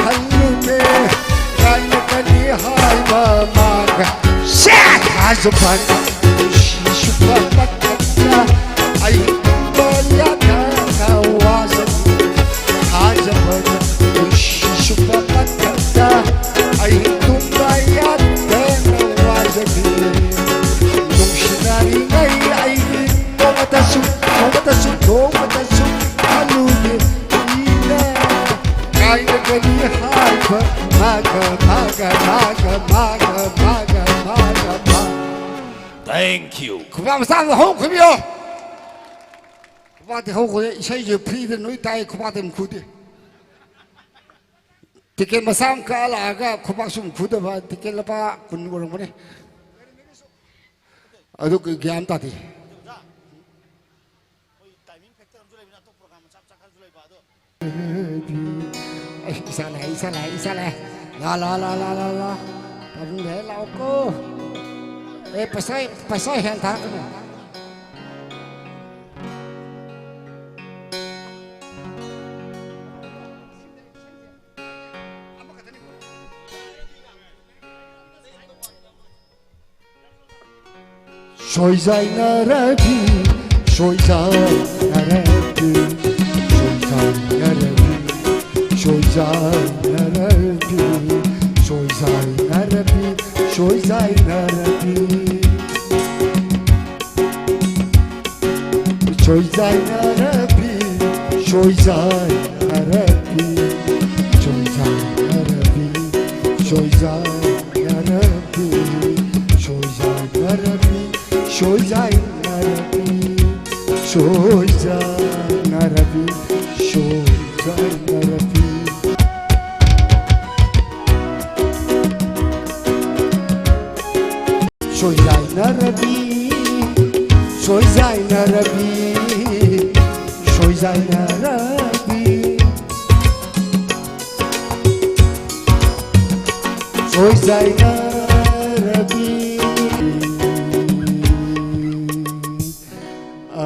ꯈꯜꯂꯨꯗꯦ꯫ ꯀꯥꯏꯅꯒꯅꯤ ꯍꯥꯏꯕ ꯃꯥꯒ꯫ ꯁꯦ! ꯊꯥꯖꯕ ꯅꯨꯡꯁꯤꯁꯨꯕ ꯃꯇꯝꯗ ꯑꯩ ꯇꯨꯝꯕ ꯌꯥꯗꯅ ꯋꯥꯖꯅꯤ꯫ ꯊꯥꯖꯕ ꯅꯨꯡꯁꯤꯁꯨꯕ ꯃꯇꯝꯗ ꯑꯩ ꯇꯨꯝꯕ ꯌꯥꯗꯅ ꯋꯥꯖꯅꯤ꯫ ꯅꯨꯡꯁꯤꯅꯔꯤꯉꯩ ꯑꯩꯗꯤ ꯅꯣꯡꯃꯇꯁꯨ, ꯅꯣꯡꯃꯇꯁꯨ, ꯅꯣꯡꯃꯇꯁꯨ ꯈꯜꯂꯨꯗꯦ꯫ ꯀꯨꯏꯅ ꯀꯥꯏꯅꯒꯅꯤ ꯍꯥꯏꯕ ꯃꯥꯒ, ꯃꯥꯒ, ꯃꯥꯒ, ꯃꯥꯒ, ꯃꯥꯒ, ꯃꯥꯒ, ꯃꯥꯒ꯫ Thank you. ꯈꯨꯕꯥꯛ ꯃꯆꯥ ꯑꯃ ꯍꯧ ꯈꯨꯕꯤꯌꯣ꯫ ꯈꯨꯕꯥꯛꯇꯤ ꯍꯧꯈ꯭ꯔꯦ, ꯏꯁꯩꯁꯦ ꯐ꯭ꯔꯤꯗ ꯅꯣꯏ ꯇꯥꯏ, ꯈꯨꯕꯥꯛꯇꯤ ꯑꯃꯨꯛ ꯈꯨꯗꯦ꯫ ꯇꯤꯀꯦꯠ ꯃꯆꯥ ꯑꯃ ꯀꯛꯑ ꯂꯥꯛꯑꯒ ꯈꯨꯕꯥꯛꯁꯨ ꯑꯃꯨꯛ ꯈꯨꯗꯕ, ꯇꯤꯀꯦꯠ ꯂꯨꯄꯥ ꯀꯨꯟ ꯑꯣꯏꯔꯝꯒꯅꯤ꯫ ꯑꯗꯨ ꯒ꯭ꯌꯥꯟ ꯇꯥꯗꯦ꯫ ꯑꯩ ꯏꯁꯥ ꯂꯥꯛꯑꯦ, ꯏꯁꯥ ꯂꯥꯛꯑꯦ, ꯏꯁꯥ ꯂꯥꯛꯑꯦ꯫ ꯂꯥ, ꯂꯥ, ꯂꯥ, ꯂꯥ, ꯂꯥ꯫ ꯄꯥꯕꯨꯡ ꯂꯥꯛꯑꯦ, ꯂꯥꯛꯑꯣꯀꯣ꯫ ꯑꯦ, ꯄꯩꯁꯥ, ꯄꯩꯁꯥ ꯍꯦꯟ ꯊꯥꯔꯛꯀꯅꯨ꯫ ꯁꯣꯏꯖꯥꯏꯅꯔꯕꯤ, ꯁꯣꯏꯖꯥꯏꯅꯔꯕꯤ, ꯁꯣꯏꯖꯥꯏꯅꯔꯕꯤ, ꯁꯣꯏꯖꯥꯏꯅꯔꯕꯤ, ꯁꯣꯏꯖꯥꯏꯅꯔꯕꯤ, ꯁꯣꯏꯖꯥꯏꯅꯔꯕꯤ, ꯁꯣꯏꯖꯥꯏꯅꯔꯕꯤ꯫ ꯁꯣꯏꯖꯥꯏꯅꯔꯕꯤ, ꯁꯣꯏꯖꯥꯏꯅꯔꯕꯤ, ꯁꯣꯏꯖꯥꯏꯅꯔꯕꯤ, ꯁꯣꯏꯖꯥꯏꯅꯔꯕꯤ꯫ ꯁꯣꯏꯖꯥꯏꯅꯔꯕꯤ, ꯁꯣꯏꯖꯥꯏꯅꯔꯕꯤ, ꯁꯣꯏꯖꯥꯏꯅꯔꯕꯤ, ꯁꯣꯏꯖꯥꯏꯅꯔꯕꯤ꯫ ꯑ,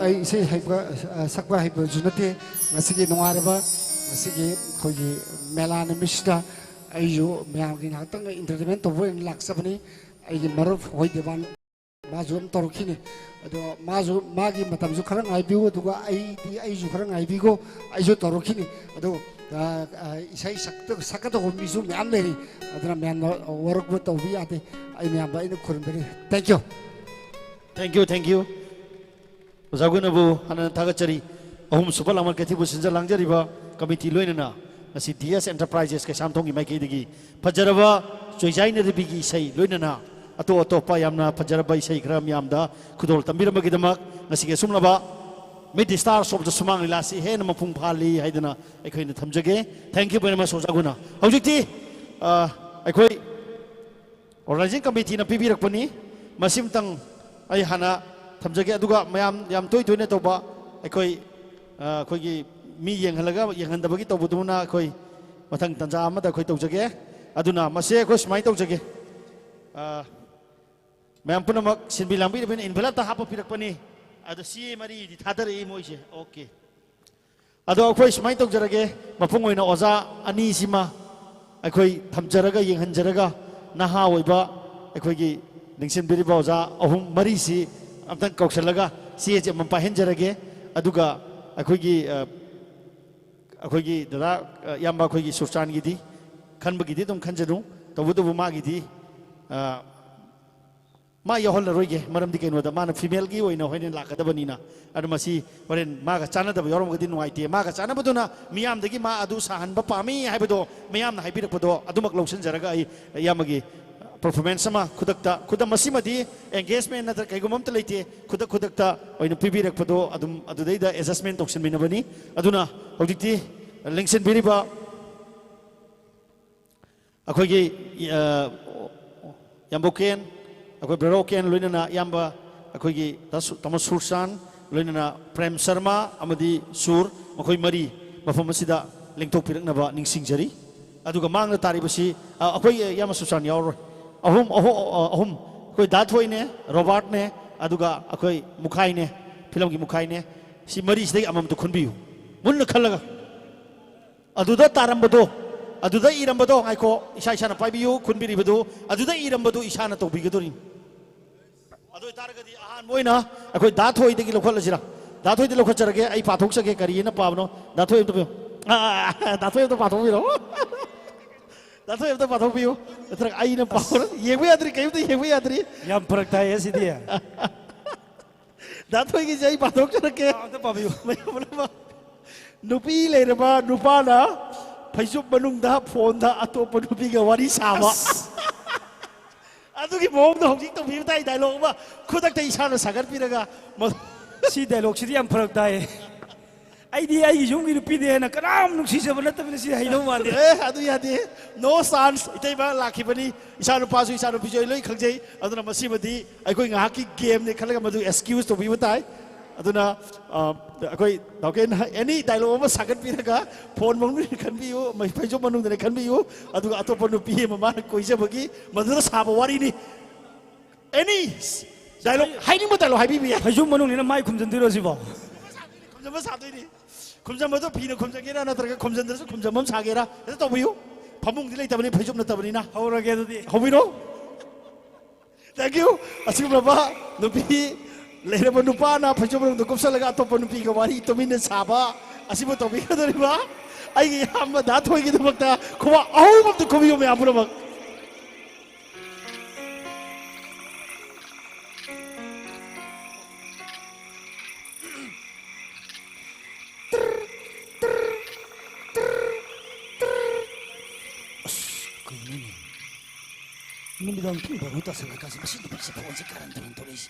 ꯑꯩ ꯏꯁꯩ ꯍꯩꯕ, ꯑ, ꯁꯛꯄ ꯍꯩꯕꯁꯨ ꯅꯠꯇꯦ꯫ ꯉꯁꯤꯒꯤ ꯅꯨꯡꯉꯥꯏꯔꯕ, ꯉꯁꯤꯒꯤ ꯑꯩꯈꯣꯏꯒꯤ ꯃꯦꯂꯥ ꯅꯨꯃꯤꯠꯁꯤꯗ ꯑꯩꯁꯨ ꯃꯌꯥꯝꯒꯤ ꯉꯥꯏꯍꯥꯛꯇꯪ entertainment ꯇꯧꯕ ꯑꯣꯏꯅ ꯂꯥꯛꯆꯕꯅꯤ꯫ ꯑꯩꯒꯤ ꯃꯔꯨꯞ ꯍꯣꯏ ꯗꯦꯕꯥꯟ, ꯃꯥꯁꯨ ꯑꯗꯨꯝ ꯇꯧꯔꯛꯈꯤꯅꯤ꯫ ꯑꯗꯣ ꯃꯥꯁꯨ, ꯃꯥꯒꯤ ꯃꯇꯝꯁꯨ ꯈꯔ ꯉꯥꯏꯕꯤꯌꯨ, ꯑꯗꯨꯒ ꯑꯩꯗꯤ, ꯑꯩꯁꯨ ꯈꯔ ꯉꯥꯏꯕꯤꯈꯣ, ꯑꯩꯁꯨ ꯇꯧꯔꯛꯈꯤꯅꯤ꯫ ꯑꯗꯣ, ꯑ, ꯑ, ꯏꯁꯩ ꯁꯛꯇ-, ꯁꯛꯀꯗꯧꯕ ꯃꯤꯁꯨ ꯃꯌꯥꯝ ꯂꯩꯔꯤ, ꯑꯗꯨꯅ ꯃꯌꯥꯝꯅ ꯋꯥꯔꯧꯕ ꯇꯧꯕ ꯌꯥꯗꯦ꯫ ꯑꯩ ꯃꯌꯥꯝꯗ ꯑꯩꯅ ꯈꯨꯔꯨꯝꯖꯔꯤ꯫ Thank you꯫ Thank you, thank you꯫ ꯑꯣꯖꯥ ꯒꯨꯅꯕꯨ ꯍꯥꯟꯅ ꯊꯥꯒꯠꯆꯔꯤ꯫ ꯑꯍꯨꯝꯁꯨꯕ ꯂꯥꯡꯕꯟ ꯀꯩꯊꯦꯜꯕꯨ ꯁꯤꯟꯖ ꯂꯥꯡꯖꯔꯤꯕ ꯀꯃꯤꯇꯤ ꯂꯣꯏꯅꯅ ꯉꯁꯤ ꯗꯤ ꯑꯦꯁ ꯑꯦꯟꯇꯔꯄ꯭ꯔꯥꯏꯖꯦꯁ ꯀꯩꯁꯥꯝꯊꯣꯡꯒꯤ ꯃꯥꯏꯀꯩꯗꯒꯤ ꯐꯖꯔꯕ ꯆꯣꯏꯖꯥꯏꯅꯔꯕꯤꯒꯤ ꯏꯁꯩ ꯂꯣꯏꯅꯅ ꯑꯇꯣꯞ ꯑꯇꯣꯞꯄ ꯌꯥꯝꯅ ꯐꯖꯔꯕ ꯏꯁꯩ ꯈꯔ ꯃꯌꯥꯝꯗ ꯈꯨꯗꯣꯜ ꯇꯝꯕꯤꯔꯝꯕꯒꯤꯗꯃꯛ ꯉꯁꯤꯒꯤ ꯑꯁꯨꯝꯂꯕ Meet the Stars of the ꯁꯨꯃꯥꯡ ꯂꯤꯂꯥꯁꯤ ꯍꯦꯟꯅ ꯃꯄꯨꯡ ꯐꯥꯍꯜꯂꯤ ꯍꯥꯏꯗꯨꯅ ꯑꯩꯈꯣꯏꯅ ꯊꯝꯖꯒꯦ꯫ Thank you very much, ꯑꯣꯖꯥ ꯒꯨꯅ꯫ ꯍꯧꯖꯤꯛꯇꯤ, ꯑ, ꯑꯩꯈꯣꯏ ꯑꯣꯔꯒꯅꯥꯏꯖꯤꯡ ꯀꯃꯤꯇꯤꯅ ꯄꯤꯕꯤꯔꯛꯄꯅꯤ꯫ ꯃꯁꯤꯃꯇꯪ ꯑꯩ ꯍꯥꯟꯅ ꯊꯝꯖꯒꯦ꯫ ꯑꯗꯨꯒ ꯃꯌꯥꯝ ꯌꯥꯝ ꯇꯣꯏ ꯇꯣꯏꯅ ꯇꯧꯕ ꯑꯩꯈꯣꯏ, ꯑ, ꯑꯩꯈꯣꯏꯒꯤ ꯃꯤ ꯌꯦꯡꯍꯜꯂꯒ ꯌꯦꯡꯍꯟꯗꯕꯒꯤ ꯇꯧꯕꯗꯨꯃꯅ ꯑꯩꯈꯣꯏ ꯃꯊꯪ ꯇꯥꯟꯖꯥ ꯑꯃꯗ ꯑꯩꯈꯣꯏ ꯇꯧꯖꯒꯦ꯫ ꯑꯗꯨꯅ ꯃꯁꯦ ꯑꯩꯈꯣꯏ ꯁꯨꯃꯥꯏꯅ ꯇꯧꯖꯒꯦ꯫ ꯑ, ꯃꯌꯥꯝ ꯄꯨꯝꯅꯃꯛ ꯁꯤꯟꯕꯤ ꯂꯥꯡꯕꯤꯔꯕꯅꯤꯅ envelopeꯇ ꯍꯥꯞꯄ ꯄꯤꯔꯛꯄꯅꯤ꯫ ꯑꯗꯣ ꯆꯦ ꯃꯔꯤꯗꯤ ꯊꯥꯗꯔꯛꯏ ꯃꯣꯏꯁꯦ꯫ Okay꯫ ꯑꯗꯣ ꯑꯩꯈꯣꯏ ꯁꯨꯃꯥꯏꯅ ꯇꯧꯖꯔꯒꯦ, ꯃꯄꯨꯡ ꯑꯣꯏꯅ ꯑꯣꯖꯥ ꯑꯅꯤꯁꯤꯃ ꯑꯩꯈꯣꯏ ꯊꯝꯖꯔꯒ, ꯌꯦꯡꯍꯟꯖꯔꯒ, ꯅꯍꯥ ꯑꯣꯏꯕ ꯑꯩꯈꯣꯏꯒꯤ ꯅꯤꯡꯁꯤꯡꯕꯤꯔꯤꯕ ꯑꯣꯖꯥ ꯑꯍꯨꯝ ꯃꯔꯤꯁꯤ ꯑꯝꯇꯪ ꯀꯧꯁꯜꯂꯒ ꯆꯦꯁꯦ ꯑꯃꯃꯝ ꯄꯥꯏꯍꯟꯖꯔꯒꯦ꯫ ꯑꯗꯨꯒ ꯑꯩꯈꯣꯏꯒꯤ, ꯑ, ꯑꯩꯈꯣꯏꯒꯤ ꯗꯗꯥ, ꯑ, ꯏꯌꯥꯝꯕ ꯑꯩꯈꯣꯏꯒꯤ ꯁꯨꯔꯆꯥꯟꯒꯤꯗꯤ ꯈꯟꯕꯒꯤꯗꯤ ꯑꯗꯨꯝ ꯈꯟꯖꯅꯨ, ꯇꯧꯕꯇꯕꯨ ꯃꯥꯒꯤꯗꯤ, ꯑ, ꯃꯥ ꯌꯥꯎꯍꯜꯂꯔꯣꯏꯒꯦ, ꯃꯔꯝꯗꯤ ꯀꯩꯅꯣꯗ ꯃꯥꯅ femaleꯒꯤ ꯑꯣꯏꯅ ꯍꯣꯔꯦꯟ ꯂꯥꯛꯀꯗꯕꯅꯤꯅ꯫ ꯑꯗꯨ ꯃꯁꯤ ꯍꯣꯔꯦꯟ ꯃꯥꯒ ꯆꯥꯟꯅꯗꯕ ꯌꯥꯎꯔꯝꯃꯒꯗꯤ ꯅꯨꯡꯉꯥꯏꯇꯦ꯫ ꯃꯥꯒ ꯆꯥꯟꯅꯕꯗꯨꯅ ꯃꯤꯌꯥꯝꯗꯒꯤ ꯃꯥ ꯑꯗꯨ ꯁꯥꯍꯟꯕ ꯄꯥꯝꯃꯤ ꯍꯥꯏꯕꯗꯣ ꯃꯌꯥꯝꯅ ꯍꯥꯏꯕꯤꯔꯛꯄꯗꯣ ꯑꯗꯨꯃꯛ ꯂꯧꯁꯤꯟꯖꯔꯒ ꯑꯩ ꯏꯌꯥꯝꯕꯒꯤ ꯄꯔꯐꯣꯔꯃꯦꯟꯁ ꯑꯃ ꯈꯨꯗꯛꯇ, ꯈꯨꯗꯝ ꯃꯁꯤꯃꯗꯤ ꯑꯦꯡꯒꯦꯖꯃꯦꯟ ꯅꯠꯇ꯭ꯔꯒ ꯀꯩꯒꯨꯝꯕ ꯑꯝꯇ ꯂꯩꯇꯦ, ꯈꯨꯗꯛ ꯈꯨꯗꯛꯇ ꯑꯣꯏꯅ ꯄꯤꯕꯤꯔꯛꯄꯗꯣ ꯑꯗꯨꯝ ꯑꯗꯨꯗꯩꯗ ꯑꯦꯗꯖꯁꯃꯦꯟ ꯇꯧꯁꯤꯟꯃꯤꯟꯅꯕꯅꯤ꯫ ꯑꯗꯨꯅ ꯍꯧꯖꯤꯛꯇꯤ ꯂꯦꯡꯁꯤꯟꯕꯤꯔꯤꯕ ꯑꯩꯈꯣꯏꯒꯤ, ꯑ, ꯌꯥꯝꯕꯧ ꯀꯦꯟ, ꯑꯩꯈꯣꯏ ꯕ꯭ꯔꯗꯔ ꯀꯦꯟ, ꯂꯣꯏꯅꯅ ꯏꯌꯥꯝꯕ ꯑꯩꯈꯣꯏꯒꯤ ꯇꯥꯁꯨ-, ꯇꯥꯃꯣ ꯁꯨꯔꯆꯥꯟ, ꯂꯣꯏꯅꯅ ꯄ꯭ꯔꯦꯝ ꯁꯔꯃ ꯑꯃꯗꯤ ꯁꯨꯔ, ꯃꯈꯣꯏ ꯃꯔꯤ ꯃꯐꯝ ꯑꯁꯤꯗ ꯂꯦꯡꯊꯣꯛꯄꯤꯔꯛꯅꯕ ꯅꯤꯡꯁꯤꯡꯖꯔꯤ꯫ ꯑꯗꯨꯒ ꯃꯥꯡꯗ ꯇꯥꯔꯤꯕꯁꯤ, ꯑ, ꯑꯩꯈꯣꯏ ꯏꯌꯥꯝꯕ ꯁꯨꯔꯆꯥꯟ ꯌꯥꯎꯔꯔꯣꯏ꯫ ꯑꯍꯨꯝ, ꯑꯍꯨꯝ, ꯑ, ꯑꯍꯨꯝ, ꯑꯩꯈꯣꯏ ꯗꯥ ꯊꯣꯏꯅꯦ, ꯔꯣꯕꯥꯔꯠꯅꯦ, ꯑꯗꯨꯒ ꯑꯩꯈꯣꯏ ꯃꯨꯈꯥꯏꯅꯦ, ꯐꯤꯂꯝꯒꯤ ꯃꯨꯈꯥꯏꯅꯦ꯫ ꯁꯤ ꯃꯔꯤꯁꯤꯗꯒꯤ ꯑꯃꯃꯝꯇ ꯈꯟꯕꯤꯌꯨ, ꯃꯨꯟꯅ ꯈꯜꯂꯒ꯫ ꯑꯗꯨꯗ ꯇꯥꯔꯝꯕꯗꯣ, ꯑꯗꯨꯗ ꯏꯔꯝꯕꯗꯣ, ꯉꯥꯏꯈꯣ, ꯏꯁꯥ ꯏꯁꯥꯅ ꯄꯥꯏꯕꯤꯌꯨ, ꯈꯨꯟꯕꯤꯔꯤꯕꯗꯨ, ꯑꯗꯨꯗ ꯏꯔꯝꯕꯗꯨ ꯏꯁꯥꯅ ꯇꯧꯕꯤꯒꯗꯣꯔꯤꯅꯤ꯫ ꯑꯗꯨ ꯑꯣꯏꯇꯥꯔꯒꯗꯤ ꯑꯍꯥꯟꯕ ꯑꯣꯏꯅ ꯑꯩꯈꯣꯏ ꯗꯥ ꯊꯣꯏꯗꯒꯤ ꯂꯧꯈꯠꯂꯁꯤꯔꯥ? ꯗꯥ ꯊꯣꯏꯗꯤ ꯂꯧꯈꯠꯆꯔꯒꯦ, ꯑꯩ ꯄꯥꯊꯣꯛꯆꯒꯦ, ꯀꯔꯤꯅ ꯄꯥꯕꯅꯣ? ꯗꯥ ꯊꯣꯏ ꯑꯝꯇ ꯄꯤꯌꯨ꯫ ꯑꯥ, ꯑꯥ, ꯑꯥ, ꯗꯥ ꯊꯣꯏ ꯑꯝꯇ ꯄꯥꯊꯣꯛꯄꯤꯔꯣ꯫ ꯗꯥ ꯊꯣꯏ ꯑꯝꯇ ꯄꯥꯊꯣꯛꯄꯤꯌꯨ꯫ ꯅꯠꯇ꯭ꯔꯒ ꯑꯩꯅ ꯄꯥꯕ꯭ꯔꯥ? ꯌꯦꯡꯕ ꯌꯥꯗ꯭ꯔꯤ, ꯀꯩꯝꯇ ꯌꯦꯡꯕ ꯌꯥꯗ꯭ꯔꯤ꯫ ꯌꯥꯝ ꯐꯔꯛ ꯇꯥꯏꯌꯦ ꯁꯤꯗꯤ꯫ ꯗꯥ ꯊꯣꯏꯒꯤꯁꯦ ꯑꯩ ꯄꯥꯊꯣꯛꯆꯔꯛꯀꯦ꯫ ꯑꯥ, ꯑꯝꯇ ꯄꯥꯕꯤꯌꯨ꯫ ꯃꯌꯥꯝ ꯄꯨꯝꯅꯃꯛ꯫ ꯅꯨꯄꯤ ꯂꯩꯔꯕ ꯅꯨꯄꯥꯅ ꯐꯩꯖꯨꯞ ꯃꯅꯨꯡꯗ ꯐꯣꯟꯗ ꯑꯇꯣꯞꯄ ꯅꯨꯄꯤꯒ ꯋꯥꯔꯤ ꯁꯥꯕ꯫ ꯑꯁ! ꯑꯗꯨꯒꯤ ꯃꯑꯣꯡꯗ ꯍꯧꯖꯤꯛ ꯇꯧꯕꯤꯕ ꯇꯥꯏ, ꯗꯥꯏꯂꯣꯛ ꯑꯃ ꯈꯨꯗꯛꯇ ꯏꯁꯥꯅ ꯁꯥꯒꯠꯄꯤꯔꯒ꯫ ꯃ- ꯁꯤ ꯗꯥꯏꯂꯣꯛꯁꯤꯗꯤ ꯌꯥꯝ ꯐꯔꯛ ꯇꯥꯏꯌꯦ꯫ ꯑꯩꯗꯤ ꯑꯩꯒꯤ ꯌꯨꯝꯒꯤ ꯅꯨꯄꯤꯗꯤ ꯍꯦꯟꯅ ꯀꯅꯥꯝ ꯅꯨꯡꯁꯤꯖꯕ ꯅꯠꯇꯕꯅꯤ, ꯁꯤ ꯍꯩꯗꯧ ꯃꯥꯟꯗꯦ꯫ ꯑꯦ, ꯑꯗꯨ ꯌꯥꯗꯦ꯫ No chance꯫ ꯏꯇꯩꯃ ꯂꯥꯛꯈꯤꯕꯅꯤ꯫ ꯏꯆꯥ ꯅꯨꯄꯥꯁꯨ ꯏꯆꯥ ꯅꯨꯄꯤꯁꯨ ꯑꯩ ꯂꯣꯏ ꯈꯪꯖꯩ꯫ ꯑꯗꯨꯅ ꯃꯁꯤꯃꯗꯤ ꯑꯩꯈꯣꯏ ꯉꯥꯏꯍꯥꯛꯀꯤ ꯒꯦꯝꯅꯤ ꯈꯜꯂꯒ ꯃꯗꯨ ꯑꯦꯛꯁꯀ꯭ꯌꯨꯁ ꯇꯧꯕꯤꯕ ꯇꯥꯏ꯫ ꯑꯗꯨꯅ, ꯑ, ꯑꯩꯈꯣꯏ ꯗꯥꯎꯀꯦꯟ ꯑꯦꯅꯤ ꯗꯥꯏꯂꯣꯛ ꯑꯃ ꯁꯥꯒꯠꯄꯤꯔꯒ ꯐꯣꯟ ꯃꯅꯨꯡꯗ ꯈꯟꯕꯤꯌꯨ, ꯃꯩ-, ꯐꯩꯖꯨꯞ ꯃꯅꯨꯡꯗꯅ ꯈꯟꯕꯤꯌꯨ, ꯑꯗꯨꯒ ꯑꯇꯣꯞꯄ ꯅꯨꯄꯤ ꯑꯃ ꯃꯥꯅ ꯀꯣꯏꯖꯕꯒꯤ ꯃꯗꯨꯗ ꯁꯥꯕ ꯋꯥꯔꯤꯅꯤ꯫ ꯑꯦꯅꯤ ꯗꯥꯏꯂꯣꯛ, ꯍꯥꯏꯅꯤꯡꯕ ꯗꯥꯏꯂꯣꯛ ꯍꯥꯏꯕꯤꯕ ꯌꯥꯏ꯫ ꯐꯩꯖꯨꯞ ꯃꯅꯨꯡꯅꯤꯅ ꯃꯥꯏ ꯈꯨꯝꯖꯤꯟꯗꯣꯏꯔꯣ ꯁꯤꯕꯣ? ꯈꯨꯝꯖꯟꯕ ꯁꯥꯗꯣꯏꯅꯤ꯫ ꯈꯨꯝꯖꯟꯕꯗꯣ ꯐꯤꯅ ꯈꯨꯝꯖꯟꯒꯦꯔꯥ ꯅꯠꯇ꯭ꯔꯒ ꯈꯨꯝꯖꯟꯗ꯭ꯔꯁꯨ ꯈꯨꯝꯖꯟꯕ ꯑꯃ ꯁꯥꯒꯦꯔꯥ ꯍꯦꯛꯇ ꯇꯧꯕꯤꯌꯨ꯫ ꯐꯃꯨꯡꯗꯤ ꯂꯩꯇꯕꯅꯤ, ꯐꯩꯖꯨꯞ ꯅꯠꯇꯕꯅꯤꯅ꯫ ꯍꯧꯔꯒꯦ ꯑꯗꯨꯗꯤ꯫ ꯍꯧꯕꯤꯔꯣ꯫ Thank you꯫ ꯑꯁꯤꯒꯨꯝꯂꯕ ꯅꯨꯄꯤ ꯂꯩꯔꯕ ꯅꯨꯄꯥꯅ ꯐꯩꯖꯨꯞ ꯃꯅꯨꯡꯗ ꯀꯨꯞꯁꯜꯂꯒ ꯑꯇꯣꯞꯄ ꯅꯨꯄꯤꯒ ꯋꯥꯔꯤ ꯇꯨꯃꯤꯟꯅ ꯁꯥꯕ ꯑꯁꯤꯕꯨ ꯇꯧꯕꯤꯒꯗꯧꯔꯤꯕ ꯑꯩꯒꯤ ꯏꯌꯥꯝꯕ ꯗꯥ ꯊꯣꯏꯒꯤꯗꯃꯛꯇ ꯈꯨꯕꯥꯛ ꯑꯍꯨꯝ ꯑꯝꯇ ꯈꯨꯕꯤꯌꯨ ꯃꯌꯥꯝ ꯄꯨꯝꯅꯃꯛ꯫ ꯑꯁ, ꯀꯩꯅꯣꯅꯦ? ꯅꯨꯃꯤꯗꯥꯡ ꯄꯨꯡ ꯕꯥꯔꯣ ꯇꯥꯁꯜꯂꯀꯥꯟꯁꯤꯗ ꯃꯁꯤ ꯅꯨꯄꯤꯁꯦ ꯐꯣꯟꯁꯦ ꯀꯥꯔꯟ ꯇꯨꯔꯟ ꯇꯧꯔꯛꯏꯁꯦ꯫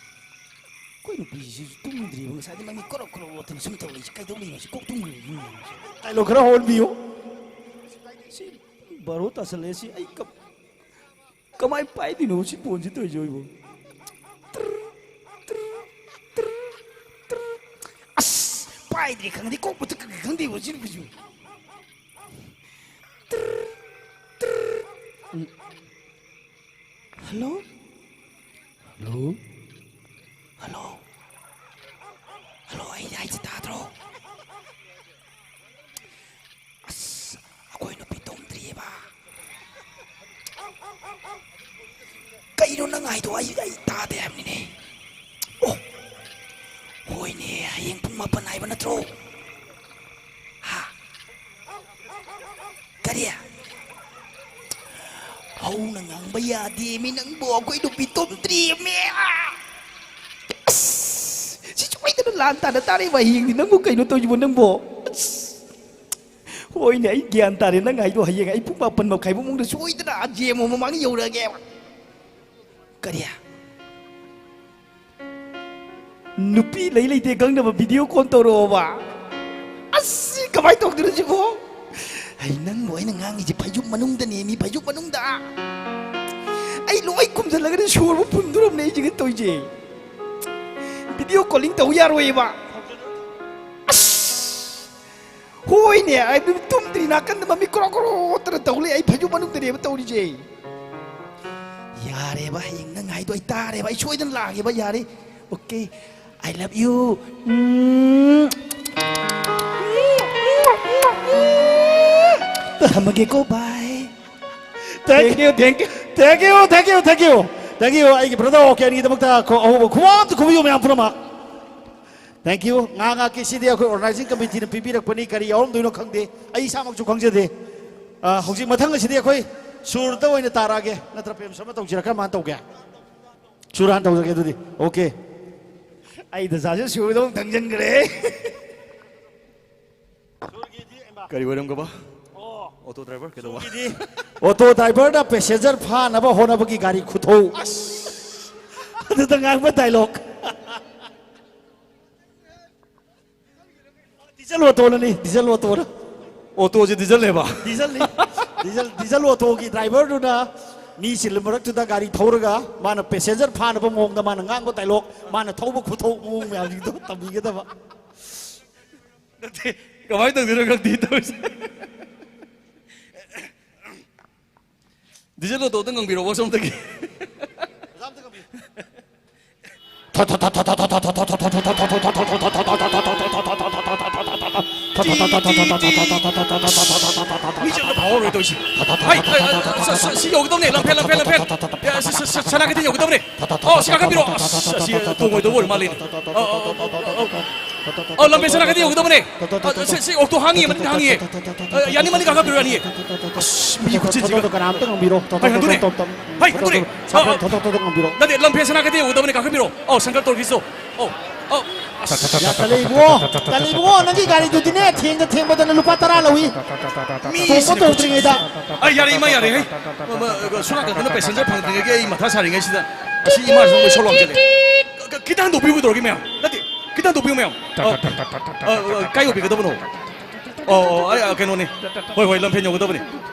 ꯑꯩꯈꯣꯏ ꯅꯨꯄꯤꯁꯤꯁꯨ ꯇꯨꯝꯗ꯭ꯔꯤꯕ, ꯉꯁꯥꯏꯗꯩ ꯃꯃꯤꯠ ꯀ꯭ꯔꯣꯛ ꯀ꯭ꯔꯣꯛ ꯂꯣꯠꯇꯅ ꯁꯨꯝ ꯇꯧꯔꯛꯏꯁꯦ꯫ ꯀꯩꯗꯧ ꯂꯩꯅꯣ ꯁꯤ? ꯀꯣꯛ ꯇꯨꯝꯈ꯭ꯔꯦ ꯌꯨꯝ ꯌꯧꯔꯁꯤ꯫ ꯗꯥꯏꯂꯣꯒ ꯈꯔ ꯍꯣꯟꯕꯤꯌꯨ꯫ ꯁꯤ ꯕꯥꯔꯣ ꯇꯥꯁꯜꯂꯛꯑꯦ ꯁꯤ꯫ ꯑꯩ ꯀꯞ-, ꯀꯃꯥꯏ ꯄꯥꯏꯗꯣꯏꯅꯣ ꯁꯤ ꯐꯣꯟꯁꯤ ꯇꯧꯔꯤꯁꯦ ꯑꯩꯕꯨ? ꯇ꯭ꯔꯔ, ꯇ꯭ꯔꯔ, ꯇ꯭ꯔꯔ, ꯇ꯭ꯔꯔ꯫ ꯑꯁ! ꯄꯥꯏꯗ꯭ꯔꯦ ꯈꯪꯗꯦ, ꯀꯣꯛ ꯃꯊꯛ ꯈꯪꯗꯦꯕ ꯁꯤ ꯅꯨꯄꯤꯁꯤꯕꯨ꯫ ꯇ꯭ꯔꯔ, ꯇ꯭ꯔꯔ꯫ ꯎꯝ꯫ ꯍꯜꯂꯣ? ꯍꯜꯂꯣ? ꯍꯜꯂꯣ? ꯍꯜꯂꯣ, ꯑꯩ ꯍꯥꯏꯁꯦ ꯇꯥꯗ꯭ꯔꯣ? ꯑꯁ, ꯑꯩꯈꯣꯏ ꯅꯨꯄꯤ ꯇꯨꯝꯗ꯭ꯔꯤꯑꯕ꯫ ꯀꯩꯅꯣ ꯅꯪ ꯍꯥꯏꯗꯣ? ꯑꯩ, ꯑꯩ ꯇꯥꯗꯦ ꯍꯥꯏꯕꯅꯤꯅꯦ꯫ ꯑꯣ, ꯍꯣꯏꯅꯦ, ꯍꯌꯦꯡ ꯄꯨꯡ ꯃꯥꯄꯟ ꯍꯥꯏꯕ ꯅꯠꯇ꯭ꯔꯣ? ꯍꯥ? ꯀꯔꯤ? ꯍꯧꯅ ꯉꯥꯡꯕ ꯌꯥꯗꯦꯃꯤ ꯅꯪꯕꯣ, ꯑꯩꯈꯣꯏ ꯅꯨꯄꯤ ꯇꯨꯝꯗ꯭ꯔꯤꯃꯤ꯫ ꯑꯁ! ꯁꯤ ꯁꯣꯏꯗꯅ ꯂꯥꯟ ꯇꯥꯅ ꯇꯥꯔꯦꯕ ꯍꯌꯦꯡꯗꯤ꯫ ꯅꯪꯕꯨ ꯀꯩꯅꯣ ꯇꯧꯔꯤꯁꯤꯕꯣ ꯅꯪꯕꯣ? ꯑꯁ! ꯍꯣꯏꯅꯦ, ꯑꯩ ꯒ꯭ꯌꯥꯟ ꯇꯥꯔꯦ ꯅꯪ ꯍꯥꯏꯗꯣ꯫ ꯍꯌꯦꯡ ꯑꯩ ꯄꯨꯡ ꯃꯥꯄꯟ ꯃꯈꯥꯏ ꯃꯃꯥꯡꯗ ꯁꯣꯏꯗꯅ ꯑꯥ ꯖꯦ ꯑꯦꯝ ꯑꯣ ꯃꯃꯥꯡꯗ ꯌꯧꯔꯛꯑꯒꯦꯕ꯫ ꯀꯔꯤ? ꯅꯨꯄꯤ ꯂꯩ ꯂꯩꯇꯦ ꯈꯪꯗꯕ ꯚꯤꯗꯤꯑꯣ ꯀꯣꯜ ꯇꯧꯔꯛꯑꯣꯕ꯫ ꯑꯁ, ꯁꯤ ꯀꯃꯥꯏꯅ ꯇꯧꯗꯣꯏꯅꯣ ꯁꯤꯕꯣ? ꯑꯩ ꯅꯪꯕꯨ ꯑꯩꯅ ꯉꯥꯡꯉꯤꯁꯦ ꯐꯩꯖꯨꯞ ꯃꯅꯨꯡꯗꯅꯦ ꯃꯤ, ꯐꯩꯖꯨꯞ ꯃꯅꯨꯡꯗ꯫ ꯑꯩ ꯂꯣꯏ ꯈꯨꯝꯖꯤꯜꯂꯒꯅꯦ ꯁꯣꯔꯕꯨ ꯐꯨꯟꯗꯣꯔꯝꯅꯦ ꯑꯩꯁꯤꯒ ꯇꯧꯔꯤꯁꯦ꯫ ꯚꯤꯗꯤꯑꯣ ꯀꯣꯂꯤꯡ ꯇꯧ ꯌꯥꯔꯣꯏꯕ꯫ ꯑꯁ! ꯍꯣꯏꯅꯦ, ꯑꯩ ꯇꯨꯝꯗ꯭ꯔꯤ ꯅꯥꯀꯟꯗ ꯃꯃꯤ ꯀ꯭ꯔꯣ ꯀ꯭ꯔꯣ ꯇꯧꯔ ꯇꯧ ꯂꯩ, ꯑꯩ ꯐꯩꯖꯨꯞ ꯃꯅꯨꯡꯗꯅꯦꯕ ꯇꯧꯔꯤꯁꯦ꯫ ꯌꯥꯔꯦꯕ, ꯍꯌꯦꯡ ꯅꯪ ꯍꯥꯏꯗꯣ ꯑꯩ ꯇꯥꯔꯦꯕ, ꯑꯩ ꯁꯣꯏꯗꯅ ꯂꯥꯛꯑꯒꯦꯕ, ꯌꯥꯔꯦ꯫ Okay, I love you. ꯎꯝ꯫ ꯊꯝꯃꯒꯦꯀꯣ, bye꯫ Thank you, thank you, thank you, thank you, thank you, thank you꯫ ꯑꯩꯒꯤ brother ꯑꯣꯀꯦꯟꯒꯤꯗꯃꯛꯇ ꯈꯣ-, ꯑꯍꯧꯕ ꯈꯨꯕꯥꯛ ꯑꯝꯇ ꯈꯨꯕꯤꯌꯨ ꯃꯌꯥꯝ ꯄꯨꯝꯅꯃꯛ꯫ Thank you꯫ ꯉꯥ ꯉꯥꯛꯀꯤ ꯁꯤꯗꯤ ꯑꯩꯈꯣꯏ organizing committeeꯅ ꯄꯤꯕꯤꯔꯛꯄꯅꯤ, ꯀꯔꯤ ꯌꯥꯎꯔꯝꯗꯣꯏꯅꯣ ꯈꯪꯗꯦ, ꯑꯩ ꯏꯁꯥꯃꯛꯁꯨ ꯈꯪꯖꯗꯦ꯫ ꯑ, ꯍꯧꯖꯤꯛ ꯃꯊꯪ ꯑꯁꯤꯗꯤ ꯑꯩꯈꯣꯏ ꯁꯨꯔꯗ ꯑꯣꯏꯅ ꯇꯥꯔꯛꯑꯒꯦ, ꯅꯠꯇ꯭ꯔ ꯄ꯭ꯔꯦꯝꯁ ꯑꯃ ꯇꯧꯁꯤꯔꯥ? ꯀꯔꯝꯍꯥꯏꯅ ꯇꯧꯒꯦ? ꯁꯨꯔ ꯍꯥꯟꯅ ꯇꯧꯖꯒꯦ ꯑꯗꯨꯗꯤ꯫ Okay꯫ ꯑꯩ ꯗꯁꯥꯁꯦ ꯁꯨꯔꯗ ꯑꯃꯨꯛ ꯊꯪꯖꯟꯈ꯭ꯔꯦ꯫ ꯀꯔꯤ ꯑꯣꯏꯔꯝꯒꯕ? ꯑꯣ, ꯑꯣꯇꯣ ꯗ꯭ꯔꯥꯏꯚꯔ ꯀꯩꯗꯧꯕ? ꯑꯣꯇꯣ ꯗ꯭ꯔꯥꯏꯚꯔꯅ ꯄꯦꯁꯦꯟꯖꯔ ꯐꯥꯅꯕ ꯍꯣꯠꯅꯕꯒꯤ ꯒꯥꯔꯤ ꯈꯨꯊꯧ꯫ ꯑꯗꯨꯗ ꯉꯥꯡꯕ ꯗꯥꯏꯂꯣꯛ꯫ ꯗꯤꯖꯜ ꯑꯣꯇꯣꯅꯅꯤ, ꯗꯤꯖꯜ ꯑꯣꯇꯣꯅ꯫ ꯑꯣꯇꯣꯁꯦ ꯗꯤꯖꯜꯅꯦꯕ? ꯗꯤꯖꯜꯅꯤ꯫ ꯗꯤꯖꯜ, ꯗꯤꯖꯜ ꯑꯣꯇꯣꯒꯤ ꯗ꯭ꯔꯥꯏꯚꯔꯗꯨꯅ ꯃꯤ ꯆꯤꯜꯂ ꯃꯔꯛꯇꯨꯗ ꯒꯥꯔꯤ ꯊꯧꯔꯒ ꯃꯥꯅ ꯄꯦꯁꯦꯟꯖꯔ ꯐꯥꯅꯕ ꯃꯑꯣꯡꯗ ꯃꯥꯅ ꯉꯥꯡꯕ ꯗꯥꯏꯂꯣꯛ, ꯃꯥꯅ ꯊꯧꯕ ꯈꯨꯊꯧ ꯃꯑꯣꯡ ꯃꯌꯥꯝꯁꯤꯡꯗꯣ ꯇꯝꯕꯤꯒꯗꯕ꯫ ꯅꯠꯇꯦ, ꯀꯃꯥꯏꯅ ꯇꯧꯗꯣꯏꯅꯣ ꯈꯪꯗꯦ ꯇꯧꯔꯤꯁꯦ꯫ ꯗꯤꯖꯜ ꯑꯣꯇꯣ ꯑꯝꯇ ꯉꯪꯕꯤꯔꯣ, ꯋꯥꯁꯣꯝꯗꯒꯤ꯫ ꯃꯤꯁꯦ ꯑꯝꯇ ꯐꯥꯎꯔꯔꯣꯏ ꯇꯧꯔꯤꯁꯦ꯫ ꯍꯩ, ꯑ, ꯑ, ꯑ, ꯁ-, ꯁꯤ ꯌꯧꯒꯗꯧꯅꯦ, ꯂꯝꯐꯦꯜ, ꯂꯝꯐꯦꯜ, ꯂꯝꯐꯦꯜ꯫ ꯑ, ꯁ-, ꯁ-, ꯁ-, ꯁꯅꯥ ꯀꯩꯊꯦꯜ ꯌꯧꯒꯗꯧꯅꯦ꯫ ꯑꯣ, ꯁꯤ ꯀꯥꯈꯠꯄꯤꯔꯣ꯫ ꯑꯁ, ꯑꯁꯤ ꯇꯣꯡꯉꯣꯏꯗꯧꯕ ꯑꯣꯏꯔ ꯃꯥꯜꯂꯦꯅꯦ꯫ ꯑ, ꯑ, ꯑ, ꯑ, ꯑ, ꯑ꯫ ꯑ, ꯂꯝꯐꯦꯜ ꯁꯅꯥ ꯀꯩꯊꯦꯜ ꯌꯧꯒꯗꯕꯅꯦ꯫ ꯑ, ꯁꯤ, ꯁꯤ ꯑꯣꯛꯇꯣ ꯍꯥꯡꯉꯤꯌꯦ, ꯃꯅꯤꯡꯗ ꯍꯥꯡꯉꯤꯌꯦ꯫ ꯑ, ꯌꯥꯅꯤ, ꯃꯅꯤꯡ ꯀꯥꯈꯠꯄꯤꯔꯣ, ꯌꯥꯅꯤꯌꯦ꯫ ꯑꯁ, ꯃꯤ ꯈꯨꯆꯤꯟꯁꯤꯒ꯫ ꯀꯅꯥꯝꯇ ꯉꯝꯕꯤꯔꯣ꯫ ꯍꯩ, ꯍꯟꯗꯣꯔꯛꯑꯦ꯫ ꯍꯩ, ꯍꯟꯗꯣꯔꯛꯑꯦ꯫ ꯑ, ꯑ꯫ ꯅꯠꯇꯦ, ꯂꯝꯐꯦꯜ ꯁꯅꯥ ꯀꯩꯊꯦꯜ ꯌꯧꯒꯗꯕꯅꯦ, ꯀꯥꯈꯠꯄꯤꯔꯣ꯫ ꯑꯧ, ꯁꯪꯀꯔ ꯇꯣꯔ ꯈꯤꯁꯇꯣ꯫ ꯑꯧ, ꯑꯧ꯫ ꯑꯁ꯫ ꯌꯥ, ꯇꯜꯂꯦ ꯏꯕꯨꯡꯉꯣ, ꯇꯜꯂꯦ ꯏꯕꯨꯡꯉꯣ, ꯅꯪꯒꯤ ꯒꯥꯔꯤꯗꯨꯗꯤꯅꯦ, ꯊꯦꯡꯗ ꯊꯦꯡꯕꯗꯅ ꯂꯨꯄꯥ ꯇꯔꯥ ꯂꯧꯏ꯫ ꯃꯤꯁꯤꯅ ꯇꯣꯡꯕ ꯇꯣꯡꯗ꯭ꯔꯤꯉꯩꯗ꯫ ꯑ, ꯌꯥꯔꯦ, ꯏꯃꯥ, ꯌꯥꯔꯦ, ꯍꯩ꯫ ꯃ-, ꯃ-, ꯁꯣꯝ ꯅꯥꯀꯟꯗꯅ ꯄꯦꯁꯦꯟꯖꯔ ꯐꯪꯗ꯭ꯔꯤꯉꯩꯒꯤ ꯑꯩ ꯃꯊꯥ ꯁꯥꯔꯤꯉꯩꯁꯤꯗ ꯑꯁꯤ ꯏꯃꯥꯁꯤꯅ ꯂꯣꯏ ꯁꯣꯛ ꯂꯥꯎꯁꯤꯜꯂꯦ꯫ ꯈ-, ꯈ-, ꯈꯤꯇ ꯍꯟꯗꯣꯛꯄꯤꯌꯨ ꯀꯩꯗꯧꯔꯒꯦ, ꯃꯌꯥꯝ? ꯅꯠꯇꯦ, ꯈꯤꯇ ꯍꯟꯗꯣꯛꯄꯤꯌꯨ, ꯃꯌꯥꯝ꯫ ꯑ, ꯑ, ꯀꯥꯏ ꯌꯧꯕꯤꯒꯗꯕꯅꯣ? ꯑꯣ, ꯑꯣ, ꯑꯩ, ꯑ, ꯀꯩꯅꯣꯅꯦ꯫ ꯍꯣꯏ, ꯍꯣꯏ, ꯂꯝꯐꯦꯜ ꯌꯧꯒꯗꯕꯅꯦ꯫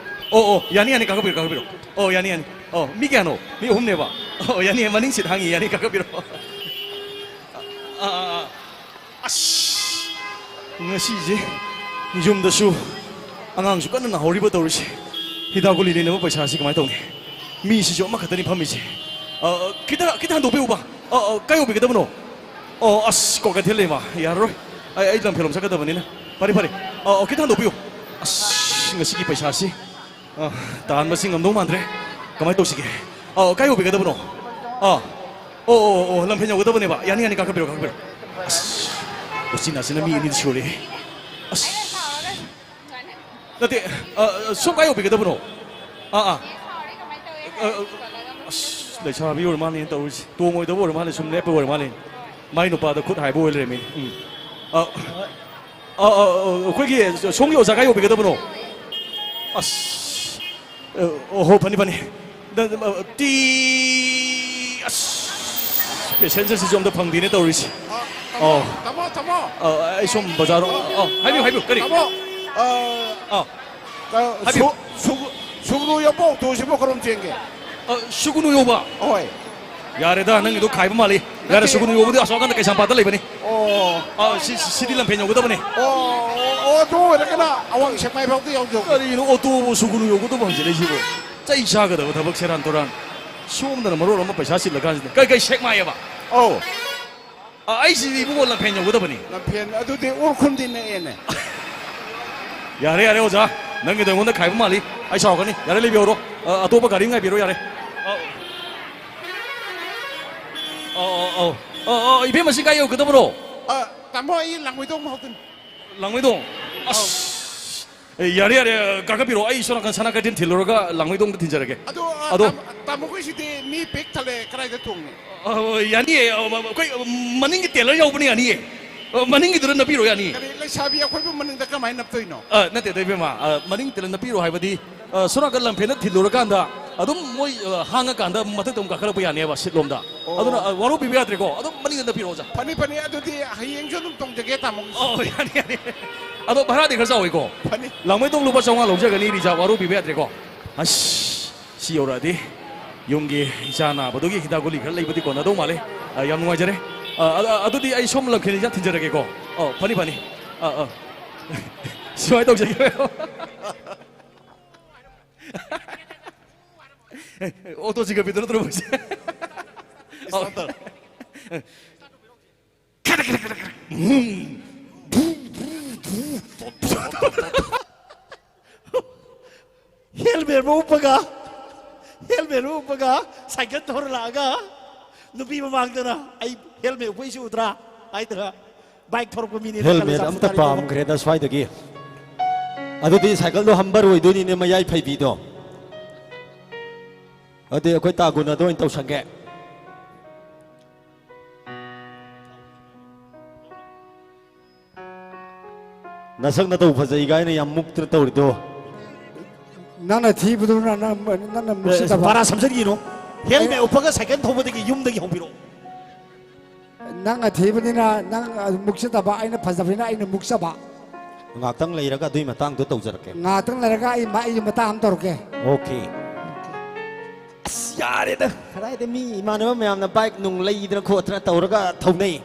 ꯑꯣ, ꯑꯣ, ꯌꯥꯅꯤ, ꯌꯥꯅꯤ, ꯀꯥꯈꯠꯄꯤꯔꯣ, ꯀꯥꯈꯠꯄꯤꯔꯣ꯫ ꯑꯣ, ꯌꯥꯅꯤ, ꯌꯥꯅꯤ꯫ ꯑꯣ, ꯃꯤ ꯀꯌꯥꯅꯣ? ꯃꯤ ꯑꯍꯨꯝꯅꯦꯕ꯫ ꯑꯣ, ꯌꯥꯅꯤ, ꯃꯅꯤꯡ ꯁꯤꯠ ꯍꯥꯡꯉꯤ, ꯌꯥꯅꯤ, ꯀꯥꯈꯠꯄꯤꯔꯣ꯫ ꯑꯥ, ꯑꯥ, ꯑꯥ꯫ ꯑꯁ, ꯉꯁꯤꯁꯦ ꯌꯨꯝꯗꯁꯨ ꯑꯉꯥꯡꯁꯨ ꯀꯟꯅ ꯅꯥꯍꯧꯔꯤꯕ ꯇꯧꯔꯤꯁꯦ꯫ ꯍꯤꯗꯥꯛ ꯒꯨꯂꯤ ꯂꯩꯅꯕ ꯄꯩꯁꯥꯁꯤ ꯀꯃꯥꯏꯅ ꯇꯧꯅꯤ? ꯃꯤꯁꯤꯁꯨ ꯑꯃꯈꯛꯇꯅꯤ ꯐꯝꯃꯤꯁꯦ꯫ ꯑ, ꯑ, ꯈꯤꯇ, ꯈꯤꯇ ꯍꯟꯗꯣꯛꯄꯤꯌꯨꯕ꯫ ꯑ, ꯑ, ꯀꯥꯏ ꯌꯧꯕꯤꯒꯗꯕꯅꯣ? ꯑꯣ, ꯑꯁ, ꯀꯣꯛ ꯀꯩꯊꯦꯜ ꯂꯩꯃ, ꯌꯥꯔꯔꯣꯏ꯫ ꯑꯩ, ꯑꯩ ꯂꯝꯐꯦꯜꯂꯣꯝ ꯆꯠꯀꯗꯕꯅꯤꯅ꯫ ꯐꯔꯦ, ꯐꯔꯦ꯫ ꯑ, ꯑ, ꯈꯤꯇ ꯍꯟꯗꯣꯛꯄꯤꯌꯨ꯫ ꯑꯁ, ꯉꯁꯤꯒꯤ ꯄꯩꯁꯥꯁꯤ꯫ ꯑ, ꯇꯥꯟꯕꯁꯤ ꯉꯝꯗꯧ ꯃꯥꯟꯗ꯭ꯔꯦ꯫ ꯀꯃꯥꯏꯅ ꯇꯧꯁꯤꯒꯦ? ꯑ, ꯀꯥꯏ ꯌꯧꯕꯤꯒꯗꯕꯅꯣ? ꯑ, ꯑꯣ, ꯑꯣ, ꯑꯣ, ꯑꯣ, ꯂꯝꯐꯦꯜ ꯌꯧꯒꯗꯕꯅꯦꯕ꯫ ꯌꯥꯅꯤ, ꯌꯥꯅꯤ, ꯀꯥꯈꯠꯄꯤꯔꯣ, ꯀꯥꯈꯠꯄꯤꯔꯣ꯫ ꯑꯁ, ꯎꯆꯤꯟ ꯅꯥꯆꯤꯟꯅ ꯃꯤ ꯑꯅꯤꯗꯤ ꯁꯨꯔꯦ꯫ ꯑꯁ꯫ ꯅꯠꯇꯦ, ꯑ, ꯑ, ꯁꯣꯝ ꯀꯥꯏ ꯌꯧꯕꯤꯒꯗꯕꯅꯣ? ꯑꯥ, ꯑꯥ꯫ ꯑ, ꯑ, ꯑꯁ, ꯂꯩꯁꯥꯕꯤ ꯑꯣꯏꯔ ꯃꯥꯜꯂꯦꯅ ꯇꯧꯔꯤꯁꯦ꯫ ꯇꯣꯡꯉꯣꯏꯗꯕ ꯑꯣꯏꯔ ꯃꯥꯜꯂꯦ, ꯁꯨꯝ ꯂꯦꯞꯄ ꯑꯣꯏꯔ ꯃꯥꯜꯂꯦ꯫ ꯃꯥꯏ ꯅꯨꯄꯥꯗ ꯈꯨꯠ ꯍꯥꯏꯕ ꯑꯣꯏ ꯂꯩꯔꯝꯃꯦ꯫ ꯎꯝ꯫ ꯑ, ꯑ, ꯑ, ꯑꯩꯈꯣꯏꯒꯤ ꯁꯣꯝꯒꯤ ꯑꯣꯖꯥ ꯀꯥꯏ ꯌꯧꯕꯤꯒꯗꯕꯅꯣ? ꯑꯁ, ꯑ, ꯑꯣꯍꯣ, ꯐꯅꯤ, ꯐꯅꯤ꯫ ꯗ-, ꯗ-, ꯑ, ꯇꯤ-, ꯑꯁ, ꯄꯦꯁꯦꯟꯖꯔꯁꯤꯁꯨ ꯑꯝꯇ ꯐꯪꯗꯦꯅꯦ ꯇꯧꯔꯤꯁꯦ꯫ ꯑ, ꯇꯥꯃꯣ, ꯑꯣ꯫ ꯇꯥꯃꯣ, ꯇꯥꯃꯣ꯫ ꯑ, ꯑꯩ ꯁꯣꯝ ꯕꯖꯥꯔ, ꯑ, ꯍꯥꯏꯕꯤꯌꯨ, ꯍꯥꯏꯕꯤꯌꯨ, ꯀꯔꯤ? ꯇꯥꯃꯣ, ꯑ, ꯑ, ꯍꯥꯏꯕꯤꯌꯨ꯫ ꯁꯨ-, ꯁꯨ-, ꯁꯨꯒꯅꯨ ꯌꯧꯕ ꯑꯣꯛꯇꯣꯁꯤꯕꯨ ꯀꯔꯣꯝ ꯆꯦꯟꯒꯦ? ꯑ, ꯁꯨꯒꯅꯨ ꯌꯧꯕ? ꯍꯣꯏ꯫ ꯌꯥꯔꯦꯗ, ꯅꯪꯒꯤꯗꯣ ꯈꯥꯏꯕ ꯃꯥꯜꯂꯤ꯫ ꯌꯥꯔꯦ, ꯅꯠꯇꯦ꯫ ꯁꯨꯒꯅꯨ ꯌꯧꯕꯗꯤ ꯑꯁꯣꯝ ꯅꯥꯀꯟꯗ ꯀꯩꯁꯥꯝꯄꯥꯠꯇ ꯂꯩꯕꯅꯤ꯫ ꯑꯣ꯫ ꯑ, ꯁꯤ, ꯁꯤ, ꯁꯤꯗꯤ ꯂꯝꯐꯦꯟ ꯌꯧꯒꯗꯕꯅꯤ꯫ ꯑꯣ, ꯑꯣ, ꯑꯣ, ꯑꯗꯨ ꯑꯣꯏꯔꯒꯅ ꯑꯋꯥꯡ ꯁꯦꯛꯃꯥꯏ ꯐꯥꯎꯗꯤ ꯌꯧꯖꯧ꯫ ꯀꯔꯤꯅꯣ ꯑꯣꯇꯣꯕꯨ ꯁꯨꯒꯅꯨ ꯌꯧꯒꯗꯕ ꯍꯪꯖꯤꯜꯂꯛꯏꯁꯤꯕꯨ? ꯆꯩ ꯆꯥꯒꯗꯕ ꯊꯕꯛ ꯁꯦꯔꯥꯟ ꯇꯨꯔꯥꯟ꯫ ꯁꯣꯝꯗꯅ ꯃꯔꯣꯜ ꯑꯃ ꯄꯩꯁꯥ ꯆꯤꯜꯂꯀꯥꯟꯁꯤꯗ꯫ ꯀꯩ, ꯀꯩ ꯁꯦꯛꯃꯥꯏꯑꯕ? ꯑꯧ꯫ ꯑ, ꯑꯩꯁꯤꯗꯤ ꯏꯕꯨꯡꯉꯣ ꯂꯝꯐꯦꯟ ꯌꯧꯒꯗꯕꯅꯤ꯫ ꯂꯝꯐꯦꯟ ꯑꯗꯨꯗꯤ ꯎꯈ꯭ꯔꯨꯜꯗꯤ ꯅꯛꯑꯦꯅꯦ꯫ ꯌꯥꯔꯦ, ꯌꯥꯔꯦ, ꯑꯣꯖꯥ꯫ ꯅꯪꯒꯤꯗꯣ ꯑꯩꯉꯣꯟꯗ ꯈꯥꯏꯕ ꯃꯥꯜꯂꯤ꯫ ꯑꯩ ꯁꯥꯎꯔꯛꯀꯅꯤ꯫ ꯌꯥꯔꯦ, ꯂꯩꯕꯤꯍꯧꯔꯣ꯫ ꯑ, ꯑꯇꯣꯞꯄ ꯒꯥꯔꯤ ꯑꯃ ꯉꯥꯏꯕꯤꯔꯣ, ꯌꯥꯔꯦ꯫ ꯑ, ꯑ, ꯑ, ꯑ, ꯑ, ꯑ, ꯏꯕꯦꯝꯃ, ꯁꯤ ꯀꯥꯏ ꯌꯧꯒꯗꯕꯅꯣ? ꯑ, ꯇꯥꯃꯣ, ꯑꯩ ꯂꯥꯡꯃꯩꯗꯣꯡ ꯐꯥꯎꯗꯅꯤ꯫ ꯂꯥꯡꯃꯩꯗꯣꯡ? ꯑꯁ꯫ ꯑꯦ, ꯌꯥꯔꯦ, ꯌꯥꯔꯦ, ꯀꯥꯈꯠꯄꯤꯔꯣ꯫ ꯑꯩ ꯁꯣꯝ ꯅꯥꯀꯟ ꯁꯅꯥ ꯀꯩꯊꯦꯜ ꯊꯤꯜꯂꯨꯔꯒ ꯂꯥꯡꯃꯩꯗꯣꯡꯗ ꯊꯤꯟꯖꯔꯒꯦ꯫ ꯑꯗꯣ, ꯑ, ꯑꯗꯣ ꯇꯥꯃꯣ-, ꯇꯥꯃꯣꯈꯣꯏꯁꯤꯗꯤ ꯃꯤ ꯄꯤꯛ ꯊꯜꯂꯦ, ꯀꯗꯥꯏꯗ ꯊꯣꯡꯅꯤ? ꯑ, ꯌꯥꯅꯤꯌꯦ, ꯑ, ꯑꯩꯈꯣꯏ ꯃꯅꯤꯡꯒꯤ ꯇꯦꯂꯔ ꯌꯥꯎꯕꯅꯤ, ꯌꯥꯅꯤꯌꯦ꯫ ꯑ, ꯃꯅꯤꯡꯒꯤꯗꯨꯗ ꯅꯞꯄꯤꯔꯣ, ꯌꯥꯅꯤꯌꯦ꯫ ꯀꯔꯤ, ꯂꯩꯁꯥꯕꯤ ꯑꯩꯈꯣꯏꯕꯨ ꯃꯅꯤꯡꯗ ꯀꯃꯥꯏꯅ ꯅꯞꯇꯣꯏꯅꯣ? ꯑ, ꯅꯠꯇꯦꯗ, ꯏꯕꯦꯝꯃ, ꯑ, ꯃꯅꯤꯡ ꯇꯦꯂꯔ ꯅꯞꯄꯤꯔꯣ ꯍꯥꯏꯕꯗꯤ, ꯑ, ꯁꯣꯝ ꯅꯥꯀꯟ ꯂꯝꯐꯦꯜꯗ ꯊꯤꯜꯂꯨꯔꯀꯥꯟꯗ ꯑꯗꯨꯝ ꯃꯣꯏ, ꯑ, ꯍꯥꯡꯉꯀꯥꯟꯗ ꯃꯊꯛꯇ ꯑꯃꯨꯛ ꯀꯥꯈꯠꯂꯛꯄ ꯌꯥꯅꯦꯕ, ꯁꯤꯠꯂꯣꯝꯗ꯫ ꯑꯣ꯫ ꯑꯗꯨꯅ, ꯑ, ꯋꯥꯔꯧꯕꯤꯕ ꯌꯥꯗ꯭ꯔꯦꯀꯣ, ꯑꯗꯨꯝ ꯃꯅꯤꯡꯗ ꯅꯞꯄꯤꯔꯣ, ꯑꯣꯖꯥ꯫ ꯐꯅꯤ, ꯐꯅꯤ, ꯑꯗꯨꯗꯤ ꯍꯌꯦꯡꯁꯨ ꯑꯗꯨꯝ ꯇꯣꯡꯖꯒꯦ, ꯇꯥꯃꯣ꯫ ꯑꯣ, ꯌꯥꯅꯤ, ꯌꯥꯅꯤ꯫ ꯑꯗꯣ ꯚꯔꯥꯗꯤ ꯈꯔ ꯆꯥꯎꯋꯤꯀꯣ꯫ ꯐꯅꯤ꯫ ꯂꯥꯡꯃꯩꯗꯣꯡ ꯂꯨꯄꯥ ꯆꯥꯝꯃꯉꯥ ꯂꯧꯖꯒꯅꯤ, ꯔꯤꯖꯥ, ꯋꯥꯔꯧꯕꯤꯕ ꯌꯥꯗ꯭ꯔꯦꯀꯣ꯫ ꯑꯁ, ꯁꯤ ꯌꯧꯔꯛꯑꯗꯤ ꯌꯨꯝꯒꯤ ꯏꯆꯥ ꯅꯥꯕꯗꯨꯒꯤ ꯍꯤꯗꯥꯛ ꯒꯨꯂꯤ ꯈꯔ ꯂꯩꯕꯗꯤ ꯀꯣꯟꯅꯗꯧ ꯃꯥꯜꯂꯦ꯫ ꯑ, ꯌꯥꯝ ꯅꯨꯡꯉꯥꯏꯖꯔꯦ꯫ ꯑ, ꯑ, ꯑꯗꯨꯗꯤ ꯑꯩ ꯁꯣꯝ ꯂꯝꯈꯦꯜ ꯏꯆꯥ ꯊꯤꯟꯖꯔꯒꯦꯀꯣ꯫ ꯑꯣ, ꯐꯅꯤ, ꯐꯅꯤ꯫ ꯑ, ꯑ꯫ ꯁꯨꯃꯥꯏꯅ ꯇꯧꯖꯒꯦ꯫ ꯑꯣꯇꯣ ꯆꯤꯡꯈꯠꯄꯤꯗꯣ ꯅꯠꯇ꯭ꯔꯣ ꯃꯣꯏꯁꯦ? ꯑꯣ꯫ ꯍꯦꯜꯃꯦꯠ ꯑꯃ ꯎꯞꯄꯒ, ꯍꯦꯜꯃꯦꯠ ꯑꯃ ꯎꯞꯄꯒ ꯁꯥꯏꯀꯜ ꯊꯧꯔ ꯂꯥꯛꯑꯒ ꯅꯨꯄꯤ ꯃꯃꯥꯡꯗꯅ "ꯑꯩ ꯍꯦꯜꯃꯦꯠ ꯎꯞꯄꯩꯁꯤ ꯎꯗ꯭ꯔꯥ?" ꯍꯥꯏꯗꯅ ꯕꯥꯏꯛ ꯊꯧꯔꯛꯄ ꯃꯤꯅꯦꯅ ꯈꯜꯂ ꯍꯦꯜꯃꯦꯠ ꯆꯥꯛ ꯑꯝꯇ ꯆꯥꯔꯤꯕ꯫ ꯄꯥꯝꯈ꯭ꯔꯦꯗ ꯁ꯭ꯋꯥꯏꯗꯒꯤ꯫ ꯑꯗꯨꯗꯤ ꯁꯥꯏꯀꯜꯗꯣ ꯍꯝꯕꯔ ꯑꯣꯏꯗꯣꯏꯅꯤꯅꯦ, ꯃꯌꯥꯏ ꯐꯩꯕꯤꯗꯣ꯫ ꯑꯗꯨꯗꯤ ꯑꯩꯈꯣꯏ ꯇꯥꯒꯨꯟꯅꯗ ꯑꯣꯏꯅ ꯇꯧꯁꯟꯒꯦ꯫ ꯅꯁꯛ ꯅꯇꯧ ꯐꯖꯩ ꯀꯥꯏꯅ ꯌꯥꯝ ꯃꯨꯛꯇꯅ ꯇꯧꯔꯤꯗꯣ꯫ ꯅꯪꯅ ꯊꯤꯕꯗꯨꯅ ꯅꯪ, ꯅꯪꯅ ꯃꯨꯛꯁꯤꯗꯕ꯫ ꯄꯥꯔꯥ ꯁꯝꯖꯟꯒꯤꯅꯣ꯫ ꯍꯦꯜꯃꯦꯠ ꯎꯞꯄꯒ ꯁꯥꯏꯀꯜ ꯊꯧꯕꯗꯒꯤ ꯌꯨꯝꯗꯒꯤ ꯍꯧꯕꯤꯔꯛꯑꯣ꯫ ꯅꯪꯅ ꯊꯤꯕꯅꯤꯅ ꯅꯪ ꯃꯨꯛꯁꯤꯗꯕ, ꯑꯩꯅ ꯐꯖꯕꯅꯤꯅ ꯑꯩꯅ ꯃꯨꯛꯆꯕ꯫ ꯉꯥꯛꯇꯪ ꯂꯩꯔꯒ ꯑꯗꯨꯏ ꯃꯇꯥꯡꯗꯣ ꯇꯧꯖꯔꯛꯀꯦ꯫ ꯉꯥꯛꯇꯪ ꯂꯩꯔꯒ ꯑꯩ ꯃ-, ꯑꯩꯒꯤ ꯃꯇꯥꯡ ꯑꯃ ꯇꯧꯔꯛꯀꯦ꯫ ꯑꯣꯀꯦ꯫ ꯑꯁ, ꯌꯥꯔꯦꯗ꯫ ꯀꯗꯥꯏꯗ ꯃꯤ ꯏꯃꯥꯟꯅꯕ ꯃꯌꯥꯝꯅ ꯕꯥꯏꯛ ꯅꯨꯡ ꯂꯩꯗꯅ ꯈꯣꯠꯇꯅ ꯇꯧꯔꯒ ꯊꯧꯅꯩ꯫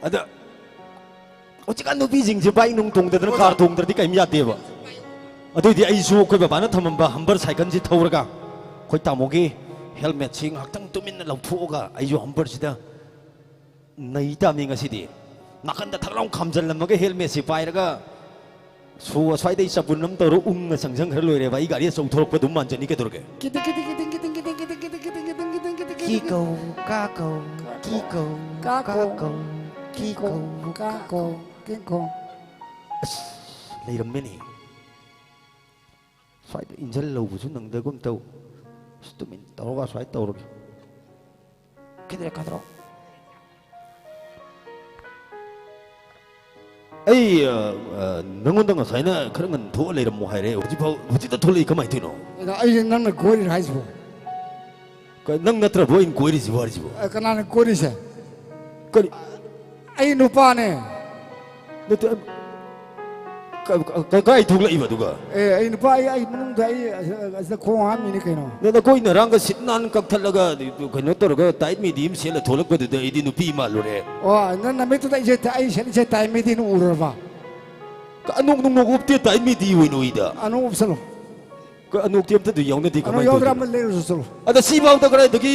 ꯑꯗ ꯍꯧꯖꯤꯛꯀꯥꯟ ꯅꯨꯄꯤꯁꯤꯡꯁꯦ ꯕꯥꯏꯛ ꯅꯨꯡ ꯇꯣꯡꯗꯗꯅ, ꯀꯥꯔ ꯇꯣꯡꯗ꯭ꯔꯗꯤ ꯀꯔꯤꯝ ꯌꯥꯗꯦꯕ꯫ ꯑꯗꯨꯏꯗꯤ ꯑꯩꯁꯨ ꯑꯩꯈꯣꯏ ꯕꯕꯥꯅ ꯊꯝꯃꯝꯕ ꯍꯝꯕꯔ ꯁꯥꯏꯀꯜꯁꯤ ꯊꯧꯔꯒ ꯑꯩꯈꯣꯏ ꯇꯥꯃꯣꯒꯤ ꯍꯦꯜꯃꯦꯠꯁꯤ ꯉꯥꯏꯍꯥꯛꯇꯪ ꯇꯨꯃꯤꯟꯅ ꯂꯧꯊꯣꯛꯑꯒ ꯑꯩꯁꯨ ꯍꯝꯕꯔꯁꯤꯗ ꯅꯩ ꯇꯥꯕꯅꯤ ꯉꯁꯤꯗꯤ꯫ ꯅꯥꯀꯟꯗ ꯊꯛ ꯂꯥꯎ ꯈꯥꯝꯖꯜꯂꯝꯃꯒ ꯍꯦꯜꯃꯦꯠꯁꯤ ꯄꯥꯏꯔꯒ ꯁꯣ ꯑꯁ꯭ꯋꯥꯏꯗꯩ ꯆꯕꯨꯟ ꯑꯃ ꯇꯧꯔ ꯎꯪꯉ ꯆꯪꯁꯤꯟꯈ꯭ꯔ ꯂꯣꯏꯔꯦꯕ꯫ ꯑꯩ ꯒꯥꯔꯤ ꯑꯆꯧ ꯊꯧꯔꯛꯄ ꯑꯗꯨꯝ ꯃꯥꯟꯖꯅꯤ, ꯀꯩꯗꯧꯔꯒꯦ? ꯀꯤꯗꯤꯡ, ꯀꯤꯗꯤꯡ, ꯀꯤꯗꯤꯡ, ꯀꯤꯗꯤꯡ, ꯀꯤꯗꯤꯡ, ꯀꯤꯗꯤꯡ, ꯀꯤꯗꯤꯡ, ꯀꯤꯗꯤꯡ, ꯀꯤꯗꯤꯡ, ꯀꯤꯗꯤꯡ, ꯀꯤꯗꯤꯡ, ꯀꯤꯗꯤꯡ, ꯀꯤꯗꯤꯡ꯫ ꯀꯤꯀꯧ, ꯀꯥꯀꯧ, ꯀꯥꯀꯧ, ꯀꯥꯀꯧ, ꯀꯤꯀꯧ, ꯀꯤꯀꯧ, ꯀꯥꯀꯧ꯫ ꯀꯥꯀꯧ, ꯀꯤꯀꯧ꯫ ꯑꯁ, ꯂꯩꯔꯝꯃꯦꯅꯦ꯫ ꯁ꯭ꯋꯥꯏꯗ ꯏꯟꯖꯜ ꯂꯧꯕꯁꯨ ꯅꯪꯗꯒꯨꯝ ꯇꯧ꯫ ꯑꯁ, ꯇꯨꯃꯤꯟ ꯇꯧꯔꯒ ꯁ꯭ꯋꯥꯏ ꯇꯧꯔꯒꯦ꯫ ꯀꯩꯗꯧꯔꯦ, ꯀꯗ꯭ꯔꯣ? ꯑꯩ, ꯑ, ꯑ, ꯅꯪꯉꯣꯟꯗ ꯉꯁꯥꯏꯅ ꯈꯔ ꯉꯟꯅ ꯊꯣꯛꯑ ꯂꯩꯔꯝꯃꯣ ꯍꯥꯏꯔꯦ꯫ ꯍꯧꯖꯤꯛꯐꯥꯎ, ꯍꯧꯖꯤꯛꯇ ꯊꯣꯛꯂꯛꯏ ꯀꯃꯥꯏꯅ ꯇꯧꯔꯤꯅꯣ? ꯑꯗ ꯑꯩꯁꯦ ꯅꯪꯅ ꯀꯣꯏꯔꯤꯔꯥ ꯍꯥꯏꯁꯤꯕꯣ? ꯀ-, ꯅꯪ ꯅꯠꯇ꯭ꯔꯕꯣ ꯑꯩꯅ ꯀꯣꯏꯔꯤꯁꯤꯕꯣ ꯍꯥꯏꯁꯤꯕꯣ? ꯑ, ꯀꯅꯥꯅ ꯀꯣꯏꯔꯤꯁꯦ? ꯀꯔꯤ? ꯑꯩ ꯅꯨꯄꯥꯅꯦ꯫ ꯅꯠꯇꯦ, ꯑ, ꯀ-, ꯀ-, ꯀ-, ꯀꯥꯏ ꯊꯣꯛꯂꯛꯏꯕ ꯑꯗꯨꯒ? ꯑꯦ, ꯑꯩ ꯅꯨꯄꯥ, ꯑꯩ, ꯑꯩ ꯃꯅꯨꯡꯗ ꯑꯩ, ꯑ, ꯑ, ꯑꯁꯤꯗ ꯈꯣꯡ ꯍꯥꯝꯃꯤꯅꯤ ꯀꯩꯅꯣ꯫ ꯅ-, ꯅꯈꯣꯏ ꯅꯔꯥꯡꯒ ꯁꯤꯠ ꯅꯥꯟ ꯀꯛꯊꯠꯂꯒ, ꯀꯩꯅꯣ ꯇꯧꯔꯒ, ꯇꯥꯏꯠ ꯃꯤꯗꯤ ꯑꯃ ꯁꯦꯠꯂ ꯊꯣꯛꯂꯛꯄꯗꯨꯗ ꯑꯩꯗꯤ ꯅꯨꯄꯤ ꯃꯥꯜꯂꯨꯔꯦ꯫ ꯑꯣ, ꯅꯪ ꯅꯃꯤꯠꯇꯨꯗ ꯑꯩꯁꯦ, ꯑꯩ ꯁꯦꯠꯂꯤꯁꯦ ꯇꯥꯏꯠ ꯃꯤꯗꯤꯅ ꯎꯔꯨꯔꯕ? ꯀ-, ꯑꯅꯣꯛ ꯅꯨꯡꯅꯣꯛ ꯎꯞꯇꯦ, ꯇꯥꯏꯠ ꯃꯤꯗꯤ ꯑꯣꯏꯅ ꯎꯏꯗ꯫ ꯑꯅꯣꯛ ꯎꯞꯁꯜꯂꯨ꯫ ꯀ-, ꯑꯅꯣꯛꯇꯤ ꯑꯝꯇꯗꯤ ꯌꯥꯎꯅꯗꯦ, ꯑꯅꯣꯛ ꯀꯃꯥꯏꯅ ꯌꯥꯎꯗ꯭ꯔ ꯇꯧꯗꯣꯏꯅꯣ? ꯑꯃ ꯂꯩꯔꯨꯁꯨ ꯆꯠꯂꯨ꯫ ꯑꯗ ꯁꯤꯐꯥꯎꯗ ꯀꯗꯥꯏꯗꯒꯤ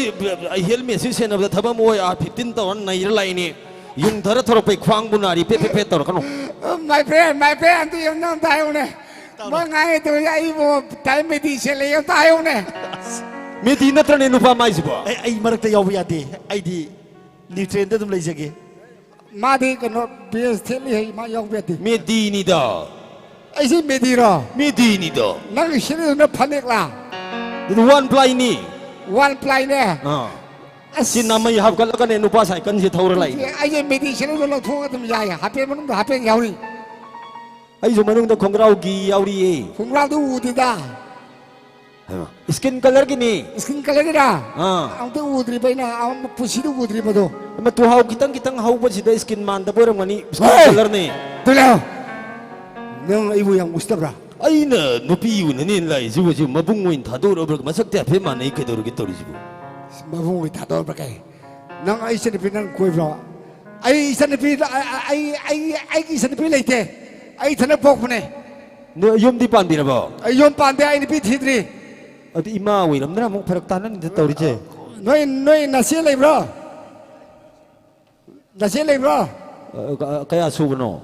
ꯑꯩ ꯍꯦꯜꯃꯦꯠꯁꯤ ꯁꯦꯟꯅꯕꯗ ꯊꯕꯛ ꯑꯃ ꯑꯣꯏ, ꯑꯥꯔ ꯐꯤꯐꯇꯤꯟ ꯇꯧꯔ ꯅꯩꯔ ꯂꯥꯛꯏꯅꯦ꯫ ꯌꯨꯡꯊꯔ ꯊꯧꯔꯛꯄꯩ ꯈ꯭ꯋꯥꯡꯕꯨ ꯅꯥꯔꯤ, ꯄꯦꯠ ꯄꯦꯠ ꯄꯦꯠ ꯇꯧꯔꯛꯀꯅꯨ꯫ My friend, my friend, ꯑꯝꯇ ꯌꯦꯡꯉꯨ, ꯑꯝꯇ ꯍꯥꯏꯌꯨꯅꯦ꯫ ꯃꯣꯏ ꯉꯥꯡꯉꯤ ꯇꯧꯔꯤꯁꯦ ꯑꯩꯕꯨ ꯇꯥꯏ ꯃꯦꯗꯤ ꯁꯦꯠꯂꯦ, ꯑꯝꯇ ꯍꯥꯏꯌꯨꯅꯦ꯫ ꯃꯦꯗꯤ ꯅꯠꯇ꯭ꯔꯅꯦ ꯅꯨꯄꯥ ꯃꯥꯏꯁꯤꯕꯣ? ꯑꯩ, ꯑꯩ ꯃꯔꯛꯇ ꯌꯥꯎꯕ ꯌꯥꯗꯦ, ꯑꯩꯗꯤ ꯅ꯭ꯌꯨꯇ꯭ꯔꯦꯟꯗ ꯑꯗꯨꯝ ꯂꯩꯖꯒꯦ꯫ ꯃꯥꯗꯤ ꯀꯩꯅꯣ, ꯕꯦꯁ ꯊꯦꯠꯂꯤ ꯍꯩ, ꯃꯥ ꯌꯥꯎꯕ ꯌꯥꯗꯦ꯫ ꯃꯦꯗꯤꯅꯤꯗ꯫ ꯑꯩꯁꯤ ꯃꯦꯗꯤꯔꯣ? ꯃꯦꯗꯤꯅꯤꯗ꯫ ꯅꯪ ꯁꯦꯠꯂꯤꯗꯨꯅ ꯐꯅꯦꯛꯂꯥ? ꯑꯗꯨ ꯋꯥꯟ ꯄ꯭ꯂꯥꯏꯅꯤ꯫ ꯋꯥꯟ ꯄ꯭ꯂꯥꯏꯅꯦ? ꯑꯥ꯫ ꯑꯁ꯫ ꯁꯤ ꯅꯃꯩ ꯍꯥꯞꯀꯠꯂꯒꯅꯦ ꯅꯨꯄꯥ ꯁꯥꯏꯀꯜꯁꯦ ꯊꯧꯔ ꯂꯥꯛꯏꯗꯣ꯫ ꯑꯩꯁꯦ ꯃꯦꯗꯤ ꯁꯦꯠꯂꯤꯗꯣ ꯂꯧꯊꯣꯛꯑꯒ ꯑꯗꯨꯝ ꯌꯥꯏ, ꯍꯥꯄꯦꯟ ꯃꯅꯨꯡꯗ ꯍꯥꯄꯦꯟ ꯌꯥꯎꯔꯤ꯫ ꯑꯩꯁꯨ ꯃꯅꯨꯡꯗ ꯈꯣꯡꯒ꯭ꯔꯥꯎꯒꯤ ꯌꯥꯎꯔꯤꯌꯦ꯫ ꯈꯣꯡꯒ꯭ꯔꯥꯎꯗꯨ ꯎꯗꯦꯗ꯫ ꯍꯩꯃꯥ, skin colourꯒꯤꯅꯤ꯫ Skin colourꯒꯤꯔꯥ? ꯑꯥ꯫ ꯑꯝꯇ ꯎꯗ꯭ꯔꯤꯕ ꯑꯩꯅ, ꯑꯝ-, ꯄꯨꯟꯁꯤꯗ ꯎꯗ꯭ꯔꯤꯕꯗꯣ꯫ ꯍꯩꯃꯥ, ꯇꯨꯍꯥꯎ ꯈꯤꯇꯪ ꯈꯤꯇꯪ ꯍꯧꯕꯁꯤꯗ skin ꯃꯥꯟꯗꯕ ꯑꯣꯏꯔꯝꯒꯅꯤ꯫ Skin ꯍꯣꯏ! Colourꯅꯤ꯫ ꯇꯨꯂꯤꯌꯥꯎ! ꯅꯪ ꯑꯩꯕꯨ ꯌꯥꯝ ꯎꯁꯤꯠꯇꯕ꯭ꯔꯥ? ꯑꯩꯅ ꯅꯨꯄꯤ ꯎꯅꯅꯦꯅ ꯂꯥꯛꯏꯁꯤꯕꯨ ꯁꯤ ꯃꯕꯨꯡ ꯑꯣꯏꯅ ꯊꯥꯗꯣꯔꯛꯑꯕ꯭ꯔꯥ? ꯃꯁꯛꯇꯤ ꯍꯥꯏꯐꯦꯠ ꯃꯥꯟꯅꯩ, ꯀꯩꯗꯧꯔꯒꯦ ꯇꯧꯔꯤꯁꯤꯕꯨ? ꯃꯕꯨꯡ ꯑꯣꯏꯅ ꯊꯥꯗꯣꯔꯛꯑꯕ꯭ꯔꯥ ꯀꯩ? ꯅꯪ ꯑꯩ ꯏꯆꯟꯅꯨꯄꯤ ꯅꯪ ꯀꯣꯏꯕ꯭ꯔꯣ? ꯑꯩ ꯏꯆꯟꯅꯨꯄꯤ, ꯑ-, ꯑ-, ꯑꯩ, ꯑꯩ, ꯑꯩꯒꯤ ꯏꯆꯟꯅꯨꯄꯤ ꯂꯩꯇꯦ꯫ ꯑꯩ ꯏꯊꯟꯗ ꯄꯣꯛꯄꯅꯦ꯫ ꯅꯣꯏ ꯌꯨꯝꯗꯤ ꯄꯥꯟꯕꯤꯔꯕꯣ? ꯑꯩ ꯌꯨꯝ ꯄꯥꯟꯗꯦ, ꯑꯩ ꯅꯨꯄꯤ ꯊꯤꯗ꯭ꯔꯤ꯫ ꯑꯗꯨ ꯏꯃꯥ ꯑꯣꯏꯔꯝꯗꯅ ꯑꯃꯨꯛ ꯐꯔꯛ ꯇꯥꯅꯅꯤꯗ ꯇꯧꯔꯤꯁꯦ꯫ ꯅꯣꯏ, ꯅꯣꯏ ꯅꯆꯦ ꯂꯩꯕ꯭ꯔꯣ? ꯅꯆꯦ ꯂꯩꯕ꯭ꯔꯣ? ꯑ, ꯀ-, ꯀꯌꯥ ꯁꯨꯕꯅꯣ?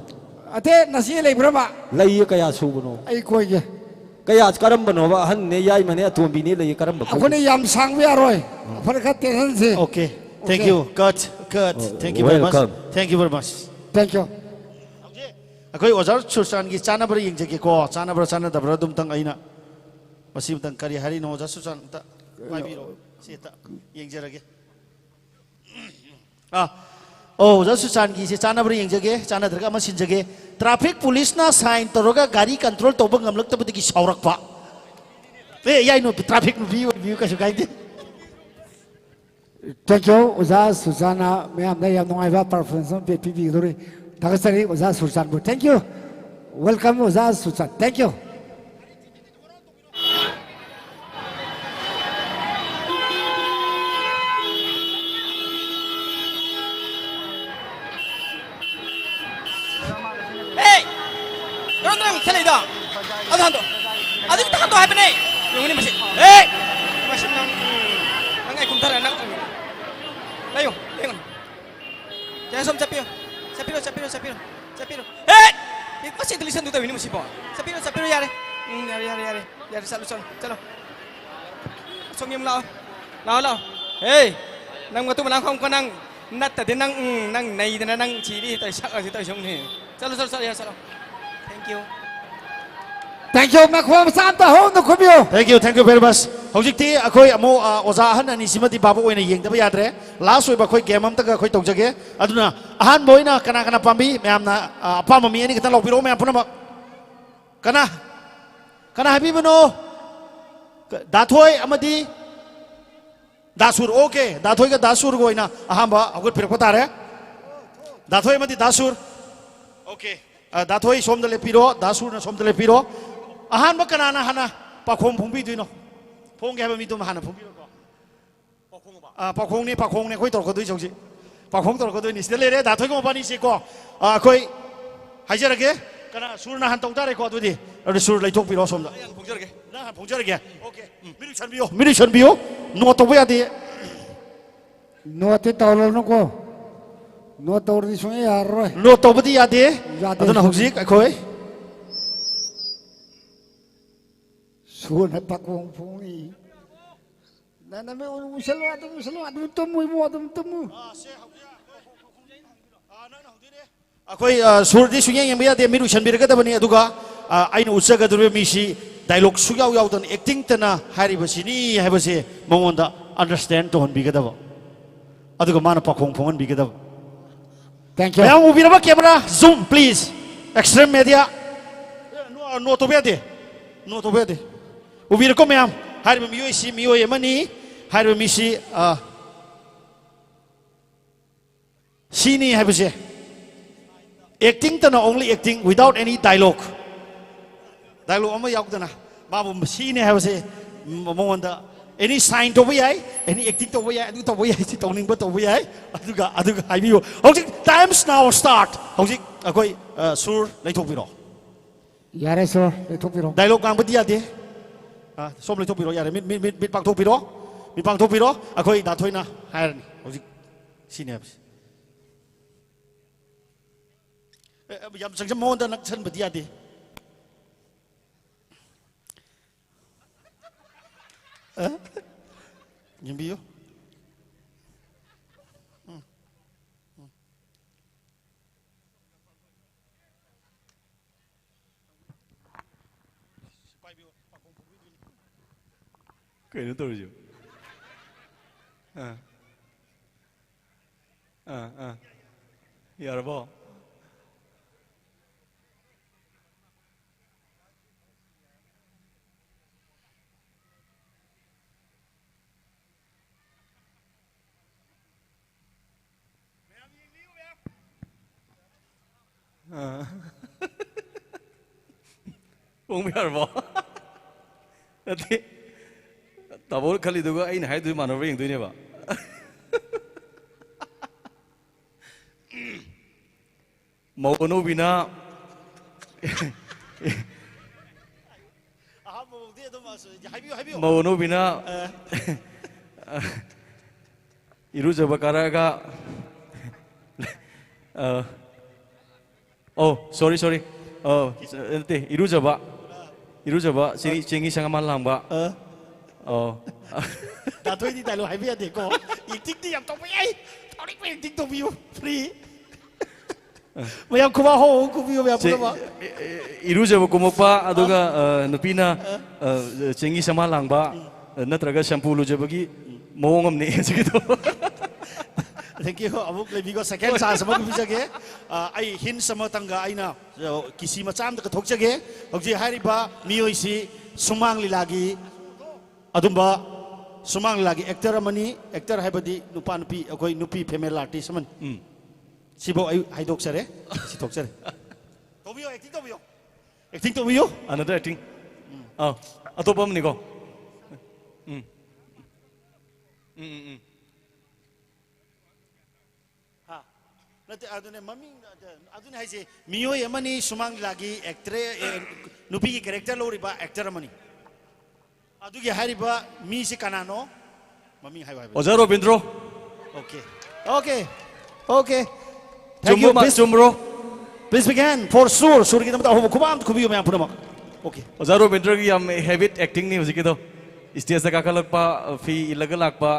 ꯑꯇꯩ ꯅꯆꯦ ꯂꯩꯕ꯭ꯔꯕ? ꯂꯩꯌꯦ, ꯀꯌꯥ ꯁꯨꯕꯅꯣ? ꯑꯩ ꯀꯣꯏꯒꯦ꯫ ꯀꯌꯥ, ꯀꯔꯝꯕꯅꯣꯕ? ꯑꯍꯟꯅꯦ, ꯌꯥꯏꯃꯅꯦ, ꯑꯇꯣꯝꯕꯤꯅꯦ ꯂꯩꯌꯦ, ꯀꯔꯝꯕ ꯀꯣꯏꯒꯦ? ꯑꯩꯈꯣꯏꯅ ꯌꯥꯝ ꯁꯥꯡꯕ ꯌꯥꯔꯣꯏ꯫ ꯐꯔꯦ, ꯈꯔ ꯇꯦꯟꯍꯟꯁꯤ꯫ Okay, thank Okay. you. Cut, cut. Thank you very much. Welcome. Thank you very much. Thank you. ꯑꯩꯈꯣꯏ ꯑꯣꯖꯥ ꯁꯨꯔꯆꯥꯟꯒꯤ ꯆꯥꯟꯅꯕ꯭ꯔꯥ ꯌꯦꯡꯖꯒꯦꯀꯣ꯫ ꯆꯥꯟꯅꯕ꯭ꯔꯥ ꯆꯥꯟꯅꯗꯕ꯭ꯔꯥ ꯑꯗꯨꯝꯇꯪ ꯑꯩꯅ ꯃꯁꯤ ꯑꯝꯇꯪ ꯀꯔꯤ ꯍꯥꯏꯔꯤꯅꯣ? ꯑꯣꯖꯥ ꯁꯨꯔꯆꯥꯟ ꯑꯝꯇ ꯄꯥꯏꯕꯤꯔꯛꯑꯣ꯫ ꯁꯤ ꯑꯝꯇ ꯌꯦꯡꯖꯔꯒꯦ꯫ ꯑꯥ, ꯑꯣ, ꯑꯣꯖꯥ ꯁꯨꯔꯆꯥꯟꯒꯤꯁꯦ ꯆꯥꯟꯅꯕ꯭ꯔꯥ ꯌꯦꯡꯖꯒꯦ, ꯆꯥꯟꯅꯗ꯭ꯔꯒ ꯑꯃ ꯁꯤꯟꯖꯒꯦ꯫ Traffic policeꯅ sign ꯇꯧꯔꯒ ꯒꯥꯔꯤ control ꯇꯧꯕ ꯉꯝꯂꯛꯇꯕꯗꯒꯤ ꯁꯥꯎꯔꯛꯄ꯫ ꯑꯦ, ꯌꯥꯏ, ꯅꯣ, traffic ꯅꯨꯄꯤ ꯑꯣꯏꯕꯤꯌꯨ, ꯀꯩꯁꯨ ꯀꯥꯏꯗꯦ꯫ Thank you, ꯑꯣꯖꯥ ꯁꯨꯔꯆꯥꯟꯅ ꯃꯌꯥꯝꯗ ꯌꯥꯝ ꯅꯨꯡꯉꯥꯏꯕ performance ꯑꯃ ꯄꯤ-, ꯄꯤꯕꯤꯒꯗꯧꯔꯤ꯫ ꯊꯥꯒꯠꯆꯔꯤ ꯑꯣꯖꯥ ꯁꯨꯔꯆꯥꯟꯕꯨ꯫ Thank you. Welcome, ꯑꯣꯖꯥ ꯁꯨꯔꯆꯥꯟ꯫ Thank you. ꯑꯦ! ꯀꯔꯝ ꯀꯔꯝ ꯈꯦꯠꯅꯩꯗꯣ? ꯑꯗꯨ ꯍꯟꯗꯣꯛ꯫ ꯑꯗꯨ ꯈꯤꯇꯪ ꯍꯟꯗꯣꯛ ꯍꯥꯏꯕꯅꯦ꯫ ꯌꯦꯡꯉꯨꯅꯦ ꯃꯁꯤ꯫ ꯑꯦ! ꯃꯁꯤ ꯅꯪ, ꯎꯝ, ꯅꯪ ꯑꯩ ꯀꯨꯝꯊꯔ ꯅꯪ, ꯎꯝ꯫ ꯂꯩꯌꯨ, ꯂꯩꯌꯨ꯫ ꯆꯦ, ꯁꯣꯝ ꯆꯠꯄꯤꯌꯨ꯫ ꯆꯠꯄꯤꯔꯣ, ꯆꯠꯄꯤꯔꯣ, ꯆꯠꯄꯤꯔꯣ, ꯆꯠꯄꯤꯔꯣ꯫ ꯍꯦ! ꯃꯁꯤ ꯏꯟꯇꯤꯂꯤꯁꯟꯗꯨ ꯇꯧꯏꯅꯦ ꯃꯁꯤꯕꯣ꯫ ꯆꯠꯄꯤꯔꯣ, ꯆꯠꯄꯤꯔꯣ, ꯌꯥꯔꯦ꯫ ꯎꯝ, ꯌꯥꯔꯦ, ꯌꯥꯔꯦ, ꯌꯥꯔꯦ꯫ ꯌꯥꯔꯦ, ꯆꯠꯂꯣ, ꯆꯠꯂꯣ, ꯆꯠꯂꯣ꯫ ꯑꯁꯣꯝꯒꯤ ꯑꯃꯨꯛ ꯂꯥꯛꯑꯣ꯫ ꯂꯥꯛꯑꯣ, ꯂꯥꯛꯑꯣ꯫ ꯍꯦ! ꯅꯪ ꯃꯇꯨ ꯃꯅꯥꯎ ꯈꯪꯉꯨꯀꯣ ꯅꯪ꯫ ꯅꯠꯇꯗꯤ ꯅꯪ, ꯎꯝ, ꯅꯪ ꯅꯩꯗꯅ ꯅꯪ ꯁꯤꯅꯤ ꯇꯧꯔꯤ ꯁꯛ ꯑꯁꯤ ꯇꯧꯔꯤ ꯁꯨꯝꯅꯤ꯫ ꯆꯠꯂꯣ, ꯆꯠꯂꯣ, ꯆꯠꯂꯣ, ꯌꯥꯔꯦ, ꯆꯠꯂꯣ꯫ Thank you꯫ Thank you, ꯃꯈꯣꯜ ꯃꯆꯥ ꯑꯝꯇ ꯍꯧꯅ ꯈꯨꯕꯤꯌꯨ꯫ Thank you, thank you very much꯫ ꯍꯧꯖꯤꯛꯇꯤ ꯑꯩꯈꯣꯏ ꯑꯃꯨꯛ, ꯑ, ꯑꯣꯖꯥ ꯑꯍꯟ ꯑꯅꯤꯁꯤꯃꯗꯤ ꯚꯥꯕꯣꯛ ꯑꯣꯏꯅ ꯌꯦꯡꯗꯕ ꯌꯥꯗ꯭ꯔꯦ꯫ Last ꯑꯣꯏꯕ ꯑꯩꯈꯣꯏ game ꯑꯝꯇꯒ ꯑꯩꯈꯣꯏ ꯇꯧꯖꯒꯦ꯫ ꯑꯗꯨꯅ ꯑꯍꯥꯟꯕ ꯑꯣꯏꯅ ꯀꯅꯥ ꯀꯅꯥ ꯄꯥꯝꯕꯤ? ꯃꯌꯥꯝꯅ, ꯑ, ꯑꯄꯥꯝꯕ ꯃꯤ ꯑꯅꯤ ꯈꯛꯇꯪ ꯂꯥꯎꯕꯤꯔꯛꯑꯣ, ꯃꯌꯥꯝ ꯄꯨꯝꯅꯃꯛ꯫ ꯀꯅꯥ? ꯀꯅꯥ ꯍꯥꯏꯕꯤꯕꯅꯣ? ꯗꯥꯊꯣꯏ ꯑꯃꯗꯤ ꯗꯥꯁꯨꯔ꯫ ꯑꯣꯀꯦ, ꯗꯥꯊꯣꯏꯒ ꯗꯥꯁꯨꯔꯒ ꯑꯣꯏꯅ ꯑꯍꯥꯟꯕ ꯍꯧꯒꯠꯄꯤꯔꯛꯄ ꯇꯥꯔꯦ꯫ ꯗꯥꯊꯣꯏ ꯑꯃꯗꯤ ꯗꯥꯁꯨꯔ꯫ ꯑꯣꯀꯦ꯫ ꯑ, ꯗꯥꯊꯣꯏ ꯁꯣꯝꯗ ꯂꯦꯞꯄꯤꯔꯣ, ꯗꯥꯁꯨꯔꯅ ꯁꯣꯝꯗ ꯂꯦꯞꯄꯤꯔꯣ꯫ ꯑꯍꯥꯟꯕ ꯀꯅꯥꯅ ꯍꯥꯟꯅ ꯄꯥꯈꯣꯡ ꯐꯣꯡꯕꯤꯗꯣꯏꯅꯣ? ꯐꯣꯡꯒꯦ ꯍꯥꯏꯕ ꯃꯤꯗꯨꯃ ꯍꯥꯟꯅ ꯐꯣꯡꯕꯤꯔꯣꯀꯣ꯫ ꯑ, ꯄꯥꯈꯣꯡꯅꯤ, ꯄꯥꯈꯣꯡꯅꯤ ꯑꯩꯈꯣꯏ ꯇꯧꯔꯛꯀꯗꯣꯏꯁꯦ ꯍꯧꯖꯤꯛ꯫ ꯄꯥꯈꯣꯡ ꯇꯧꯔꯛꯀꯗꯣꯏꯅꯤ꯫ ꯁꯤꯗ ꯂꯩꯔꯦ, ꯗꯥꯊꯣꯏꯒ ꯃꯕꯥꯅꯤꯁꯦꯀꯣ꯫ ꯑ, ꯑꯩꯈꯣꯏ ꯍꯥꯏꯖꯔꯒꯦ꯫ ꯀꯅꯥ? ꯁꯨꯔꯅ ꯍꯥꯟꯅ ꯇꯧ ꯇꯥꯔꯦꯀꯣ ꯑꯗꯨꯗꯤ꯫ ꯑꯗꯨ ꯁꯨꯔ ꯂꯩꯊꯣꯛꯄꯤꯔꯣ ꯁꯣꯝꯗ꯫ ꯑꯩ ꯍꯥꯟꯅ ꯐꯣꯡꯖꯔꯒꯦ꯫ ꯅꯪ ꯍꯥꯟꯅ ꯐꯣꯡꯖꯔꯒꯦ꯫ ꯑꯣꯀꯦ꯫ ꯎꯝ, ꯃꯤꯠ ꯎꯏꯁꯟꯕꯤꯌꯣ, ꯃꯤꯠ ꯎꯏꯁꯟꯕꯤꯌꯣ꯫ ꯅꯣꯠ ꯇꯧꯕ ꯌꯥꯗꯦ꯫ ꯅꯣꯠꯇꯤ ꯇꯧꯔꯅꯨꯀꯣ꯫ ꯅꯣꯠ ꯇꯧꯔꯗꯤ ꯁꯨꯡꯌꯥ ꯌꯥꯔꯔꯣꯏ꯫ ꯅꯣꯠ ꯇꯧꯕꯗꯤ ꯌꯥꯗꯦ꯫ ꯌꯥꯗꯦ, ꯑꯗꯨꯅ ꯌꯥꯗꯦ꯫ ꯍꯧꯖꯤꯛ ꯑꯩꯈꯣꯏ ꯁꯨꯔꯅ ꯄꯥꯈꯣꯡ ꯐꯣꯡꯅꯤ꯫ ꯅꯪ ꯅꯃꯤꯠ ꯎꯏꯁꯜꯂꯣ, ꯑꯗꯨꯝ ꯎꯏꯁꯜꯂꯣ, ꯑꯗꯨꯝ ꯇꯨꯝꯃꯨ ꯏꯕꯨꯡꯉꯣ, ꯑꯗꯨꯝ ꯇꯨꯝꯃꯨ꯫ ꯑꯩꯈꯣꯏ, ꯑ, ꯁꯨꯔꯗꯤ ꯁꯨꯡꯌꯦꯡ ꯌꯦꯡꯕ ꯌꯥꯗꯦ, ꯃꯤꯠ ꯎꯏꯁꯟꯕꯤꯔꯒꯗꯕꯅꯤ꯫ ꯑꯗꯨꯒ, ꯑ, ꯑꯩꯅ ꯎꯠꯆꯒꯗꯧꯔꯤꯕ ꯃꯤꯁꯤ ꯗꯥꯏꯂꯣꯛ ꯁꯨꯛꯌꯥꯎ ꯌꯥꯎꯗꯅ ꯑꯦꯛꯇꯤꯡꯇꯅ ꯍꯥꯏꯔꯤꯕꯁꯤꯅꯤ ꯍꯥꯏꯕꯁꯦ ꯃꯉꯣꯟꯗ ꯑꯟꯗꯔꯁꯇꯦꯟ ꯇꯧꯍꯟꯕꯤꯒꯗꯕ꯫ ꯑꯗꯨꯒ ꯃꯥꯅ ꯄꯥꯈꯣꯡ ꯐꯣꯡꯍꯟꯕꯤꯒꯗꯕ꯫ Thank you. ꯃꯌꯥꯝ ꯎꯕꯤꯔꯕ? Camera, zoom, please. Extreme media. No, no ꯇꯧꯕ ꯌꯥꯗꯦ꯫ ꯅꯣ ꯇꯧꯕ ꯌꯥꯗꯦ꯫ ꯎꯕꯤꯔꯦꯀꯣ ꯃꯌꯥꯝ? ꯍꯥꯏꯔꯤꯕ ꯃꯤꯑꯣꯏꯁꯤ ꯃꯤꯑꯣꯏ ꯑꯃꯅꯤ꯫ ꯍꯥꯏꯔꯤꯕ ꯃꯤꯁꯤ, ꯑ, ꯁꯤꯅꯤ ꯍꯥꯏꯕꯁꯦ꯫ ꯑꯦꯛꯇꯤꯡꯇꯅ, only acting, without any dialogue꯫ Dialogue ꯑꯃ ꯌꯥꯎꯗꯅ ꯃꯥꯕꯨ ꯁꯤꯅꯤ ꯍꯥꯏꯕꯁꯦ ꯃ-, ꯃꯉꯣꯟꯗ ꯑꯦꯅꯤ ꯁꯥꯏꯟ ꯇꯧꯕ ꯌꯥꯏ, ꯑꯦꯅꯤ ꯑꯦꯛꯇꯤꯡ ꯇꯧꯕ ꯌꯥꯏ, ꯑꯗꯨ ꯇꯧꯕ ꯌꯥꯏ, ꯁꯤ ꯇꯧꯅꯤꯡꯕ ꯇꯧꯕ ꯌꯥꯏ꯫ ꯑꯗꯨꯒ, ꯑꯗꯨꯒ ꯍꯥꯏꯕꯤꯌꯨ꯫ ꯍꯧꯖꯤꯛ, time's now start꯫ ꯍꯧꯖꯤꯛ ꯑꯩꯈꯣꯏ, ꯑ, ꯁꯨꯔ ꯂꯩꯊꯣꯛꯄꯤꯔꯣ꯫ ꯌꯥꯔꯦ ꯁꯨꯔ, ꯂꯩꯊꯣꯛꯄꯤꯔꯣ꯫ ꯗꯥꯏꯂꯣꯛ ꯉꯥꯡꯕꯗꯤ ꯌꯥꯗꯦ꯫ ꯑ, ꯁꯣꯝ ꯂꯩꯊꯣꯛꯄꯤꯔꯣ, ꯌꯥꯔꯦ꯫ ꯃꯤꯠ, ꯃꯤꯠ, ꯃꯤꯠ, ꯃꯤꯠ ꯄꯥꯡꯊꯣꯛꯄꯤꯔꯣ꯫ ꯃꯤꯠ ꯄꯥꯡꯊꯣꯛꯄꯤꯔꯣ꯫ ꯑꯩꯈꯣꯏ ꯗꯥꯊꯣꯏꯅ ꯍꯥꯏꯔꯅꯤ ꯍꯧꯖꯤꯛ ꯁꯤꯅꯤ ꯍꯥꯏꯕꯁꯦ꯫ ꯑꯦ, ꯌꯥꯝ ꯆꯪꯁꯟ-, ꯃꯉꯣꯟꯗ ꯅꯛꯁꯟꯕꯗꯤ ꯌꯥꯗꯦ꯫ ꯑ? ꯌꯦꯡꯕꯤꯌꯨ꯫ ꯎꯝ꯫ ꯎꯝ꯫ ꯀꯩꯅꯣ ꯇꯧꯔꯤꯁꯤꯕꯣ? ꯑꯥ꯫ ꯑꯥ, ꯑꯥ꯫ ꯌꯥꯔꯕꯣ? ꯍꯣꯡꯕ ꯌꯥꯔꯕꯣ? ꯅꯠꯇꯦ, ꯇꯥꯃꯣꯅ ꯈꯜꯂꯤꯗꯨꯒ ꯑꯩꯅ ꯍꯥꯏꯗꯨꯒ ꯃꯥꯟꯅꯕ꯭ꯔꯥ ꯌꯦꯡꯗꯣꯏꯅꯦꯕ꯫ ꯃꯧ ꯑꯅꯧꯕꯤꯅ ꯑꯍꯥꯟꯕ ꯃꯧꯗꯤ ꯑꯗꯨꯝ, ꯑꯁ, ꯍꯥꯏꯕꯤꯌꯨ, ꯍꯥꯏꯕꯤꯌꯨ꯫ ꯃꯧ ꯑꯅꯧꯕꯤꯅ ꯑ꯫ ꯏꯔꯨꯖꯕ ꯀꯥꯔꯛꯑꯒ ꯑ, ꯑꯣ, ꯁꯣꯔꯤ, ꯁꯣꯔꯤ꯫ ꯑꯣ, ꯅꯠꯇꯦ, ꯏꯔꯨꯖꯕ꯫ ꯏꯔꯨꯖꯕ, ꯆꯦꯡꯍꯤ, ꯆꯦꯡꯍꯤ ꯁꯪ ꯑꯃ ꯂꯥꯡꯕ꯫ ꯑ꯫ ꯑꯣ꯫ ꯗꯥ ꯊꯣꯏꯗꯤ ꯗꯥꯏꯂꯣꯛ ꯍꯥꯏꯕ ꯌꯥꯗꯦꯀꯣ꯫ ꯑꯦꯛꯇꯤꯡꯗꯤ ꯌꯥꯝ ꯇꯧꯕ ꯌꯥꯏ꯫ ꯇꯧꯅꯤꯡꯕ ꯑꯦꯛꯇꯤꯡ ꯇꯧꯕꯤꯌꯨ꯫ ꯐ꯭ꯔꯤ꯫ ꯃꯌꯥꯝ ꯈꯨꯕꯥꯛ ꯍꯧ ꯍꯧ ꯈꯨꯕꯤꯌꯨ, ꯃꯌꯥꯝ ꯆꯦ-, ꯄꯨꯝꯅꯃꯛ꯫ ꯏ-, ꯏ-, ꯏꯔꯨꯖꯕ ꯀꯨꯝꯃꯛꯄ, ꯑꯗꯨꯒ, ꯑ, ꯅꯨꯄꯤꯅ, ꯑ, ꯆꯦꯡꯍꯤ ꯁꯃꯥ ꯂꯥꯡꯕ, ꯎꯝ꯫ ꯑ, ꯅꯠꯇ꯭ꯔꯒ ꯁꯦꯝꯄꯨ ꯂꯨꯖꯕꯒꯤ ꯃꯑꯣꯡ ꯑꯃꯅꯦ ꯍꯧꯖꯤꯛꯀꯤꯗꯣ꯫ Thank you꯫ ꯑꯃꯨꯛ ꯂꯩꯕꯤꯀꯣ꯫ Second chance ꯑꯃ ꯄꯤꯖꯒꯦ꯫ ꯑ, ꯑꯩ hints ꯑꯃꯇꯪꯒ ꯑꯩꯅ, ꯑ, ꯀꯤꯁꯤ ꯃꯆꯥ ꯑꯃꯇ ꯀꯊꯣꯛꯆꯒꯦ꯫ ꯍꯧꯖꯤꯛ ꯍꯥꯏꯔꯤꯕ ꯃꯤꯑꯣꯏꯁꯤ ꯁꯨꯃꯥꯡ ꯂꯤꯂꯥꯒꯤ ꯑꯗꯨꯝꯕ ꯁꯨꯃꯥꯡ ꯂꯤꯂꯥꯒꯤ actor ꯑꯃꯅꯤ꯫ Actor ꯍꯥꯏꯕꯗꯤ ꯅꯨꯄꯥ ꯅꯨꯄꯤ, ꯑꯩꯈꯣꯏ ꯅꯨꯄꯤ female artist ꯑꯃꯅꯤ꯫ ꯎꯝ꯫ ꯁꯤꯐꯧ ꯑꯩ ꯍꯥꯏꯗꯣꯛꯆꯔꯦ꯫ ꯁꯤ ꯊꯣꯛꯆꯔꯦ꯫ ꯇꯧꯕꯤꯌꯣ, acting ꯇꯧꯕꯤꯌꯣ꯫ Acting ꯇꯧꯕꯤꯌꯨ꯫ Another acting꯫ ꯑꯥ, ꯑꯇꯣꯞꯄ ꯑꯃꯅꯤꯀꯣ꯫ ꯎꯝ꯫ ꯎꯝ, ꯎꯝ, ꯎꯝ꯫ ꯍꯥ? ꯅꯠꯇꯦ, ꯑꯗꯨꯅꯦ ꯃꯃꯤꯡ, ꯑꯗꯨꯅꯦ ꯍꯥꯏꯁꯦ, ꯃꯤꯑꯣꯏ ꯑꯃꯅꯤ ꯁꯨꯃꯥꯡ ꯂꯤꯂꯥꯒꯤ actress, ꯑꯦ, ꯅꯨꯄꯤꯒꯤ character ꯂꯧꯔꯤꯕ actor ꯑꯃꯅꯤ꯫ ꯑꯗꯨꯒꯤ ꯍꯥꯏꯔꯤꯕ ꯃꯤꯁꯤ ꯀꯅꯥꯅꯣ? ꯃꯃꯤꯡ ꯍꯥꯏꯌꯨ ꯍꯥꯏꯕꯅꯤ꯫ ꯑꯣꯖꯥ Robindro. Okay꯫ Okay꯫ Okay꯫ Thank you꯫ ꯆꯨꯝꯕ ꯃꯥ-, Please, ꯆꯨꯝꯕ꯭ꯔꯣ? Please begin꯫ For sure꯫ ꯁꯨꯔꯒꯤꯗꯃꯛꯇ ꯑꯍꯧꯕ ꯈꯨꯕꯥꯛ ꯑꯝꯇ ꯈꯨꯕꯤꯌꯨ ꯃꯌꯥꯝ ꯄꯨꯝꯅꯃꯛ꯫ Okay꯫ ꯑꯣꯖꯥ ꯔꯣꯕꯤꯟꯗ꯭ꯔꯒꯤ ꯌꯥꯝ habit actingꯅꯤ ꯍꯧꯖꯤꯛꯀꯤꯗꯣ꯫ Stageꯇ ꯀꯥꯈꯠꯂꯛꯄ, ꯐꯤ ꯏꯜꯂꯒ ꯂꯥꯛꯄ,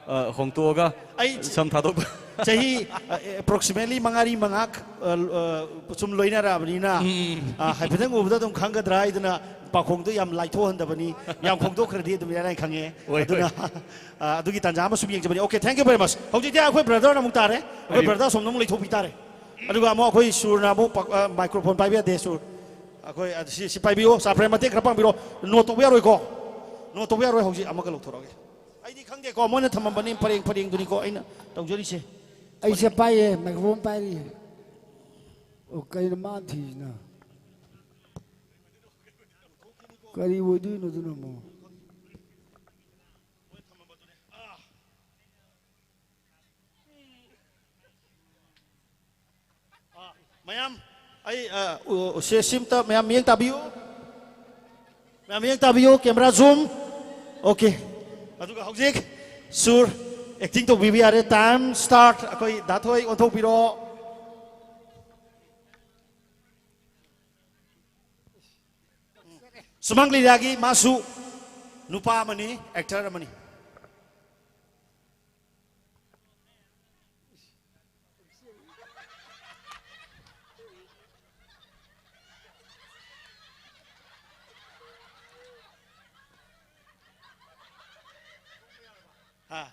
ꯑ, ꯍꯣꯡꯇꯣꯛꯑꯒ ꯑꯩ ꯁꯝ ꯊꯥꯗꯣꯛꯄ꯫ ꯆꯍꯤ, ꯑ, approximately ꯃꯉꯥꯔꯤ ꯃꯉꯥ, ꯑ, ꯑ, ꯁꯨꯝ ꯂꯣꯏꯅꯔꯛꯑꯕꯅꯤꯅ, ꯎꯝ꯫ ꯑ, ꯍꯥꯏꯐꯦꯠꯇꯪ ꯎꯕꯗ ꯑꯗꯨꯝ ꯈꯪꯒꯗ꯭ꯔꯥ ꯍꯥꯏꯗꯅ ꯄꯥꯈꯣꯡꯗꯣ ꯌꯥꯝ ꯂꯥꯏꯊꯣꯛꯍꯟꯗꯕꯅꯤ꯫ ꯌꯥꯝ ꯈꯣꯡꯗꯣꯛꯈ꯭ꯔꯗꯤ ꯑꯗꯨꯝ ꯏꯔꯥꯏ ꯂꯥꯏ ꯈꯪꯉꯦ꯫ ꯍꯣꯏ, ꯑꯗꯨꯅ, ꯍꯣꯏ꯫ ꯑ, ꯑꯗꯨꯒꯤ ꯇꯥꯟꯖꯥ ꯑꯃ ꯁꯨꯝ ꯌꯦꯡꯖꯕꯅꯤ꯫ Okay, thank you very much꯫ ꯍꯧꯖꯤꯛꯇꯤ ꯑꯩꯈꯣꯏ brotherꯅ ꯑꯃꯨꯛ ꯇꯥꯔꯦ꯫ ꯑꯩꯈꯣꯏ ꯍꯥꯏꯕꯤꯌꯨ꯫ Brother ꯑꯁꯣꯝꯗ ꯑꯃꯨꯛ ꯂꯩꯊꯣꯛꯄꯤ ꯇꯥꯔꯦ꯫ ꯑꯗꯨꯒ ꯑꯃꯨꯛ ꯑꯩꯈꯣꯏ ꯁꯨꯔꯅ ꯑꯃꯨꯛ ꯄ-, ꯑ, microphone ꯄꯥꯏꯕ ꯌꯥꯗꯦ, ꯁꯨꯔ꯫ ꯑꯩꯈꯣꯏ, ꯑ, ꯁꯤ, ꯁꯤ ꯄꯥꯏꯕꯤꯌꯣ, ꯁꯥꯐ꯭ꯔꯦ, ꯃꯇꯦꯡ ꯈꯔ ꯄꯥꯡꯕꯤꯔꯣ꯫ Note ꯇꯧꯕ ꯌꯥꯔꯣꯏꯀꯣ? Note ꯇꯧꯕ ꯌꯥꯔꯣꯏ, ꯍꯧꯖꯤꯛ ꯑꯃꯒ ꯂꯧꯊꯣꯔꯛꯑꯒꯦ꯫ ꯑꯩꯗꯤ ꯈꯪꯗꯦꯀꯣ, ꯃꯣꯏꯅ ꯊꯝꯃꯝꯕꯅꯤ, ꯄꯔꯦꯡ ꯄꯔꯦꯡꯗꯨꯅꯤꯀꯣ ꯑꯩꯅ ꯇꯧꯖꯔꯤꯁꯦ꯫ ꯑꯩꯁꯦ ꯄꯥꯏꯌꯦ, microphone ꯄꯥꯏꯔꯤ꯫ ꯑꯣ, ꯀꯩꯅꯣ ꯃꯥ ꯊꯤꯁꯤꯅ? ꯀꯔꯤ ꯑꯣꯏꯗꯣꯏꯅꯣ ꯑꯗꯨꯅ ꯑꯃꯨꯛ? ꯃꯌꯥꯝ, ꯑꯩ ꯁꯦ ꯁꯤꯝꯇ ꯃꯌꯥꯝ ꯃꯤꯠꯌꯦꯡ ꯇꯥꯕꯤꯌꯨ꯫ ꯃꯌꯥꯝ ꯃꯤꯠꯌꯦꯡ ꯇꯥꯕꯤꯌꯨ, camera zoom꯫ Okay꯫ ꯑꯗꯨꯒ ꯍꯧꯖꯤꯛ ꯁꯨꯔ acting ꯇꯧꯕꯤꯕ ꯌꯥꯔꯦ꯫ Time start꯫ ꯑꯩꯈꯣꯏ ꯗꯥꯊꯣꯏ ꯑꯣꯟꯊꯣꯛꯄꯤꯔꯣ꯫ ꯁꯨꯃꯥꯡ ꯂꯤꯂꯥꯒꯤ ꯃꯥꯁꯨ ꯅꯨꯄꯥ ꯑꯃꯅꯤ, actor ꯑꯃꯅꯤ꯫ ꯍꯥ?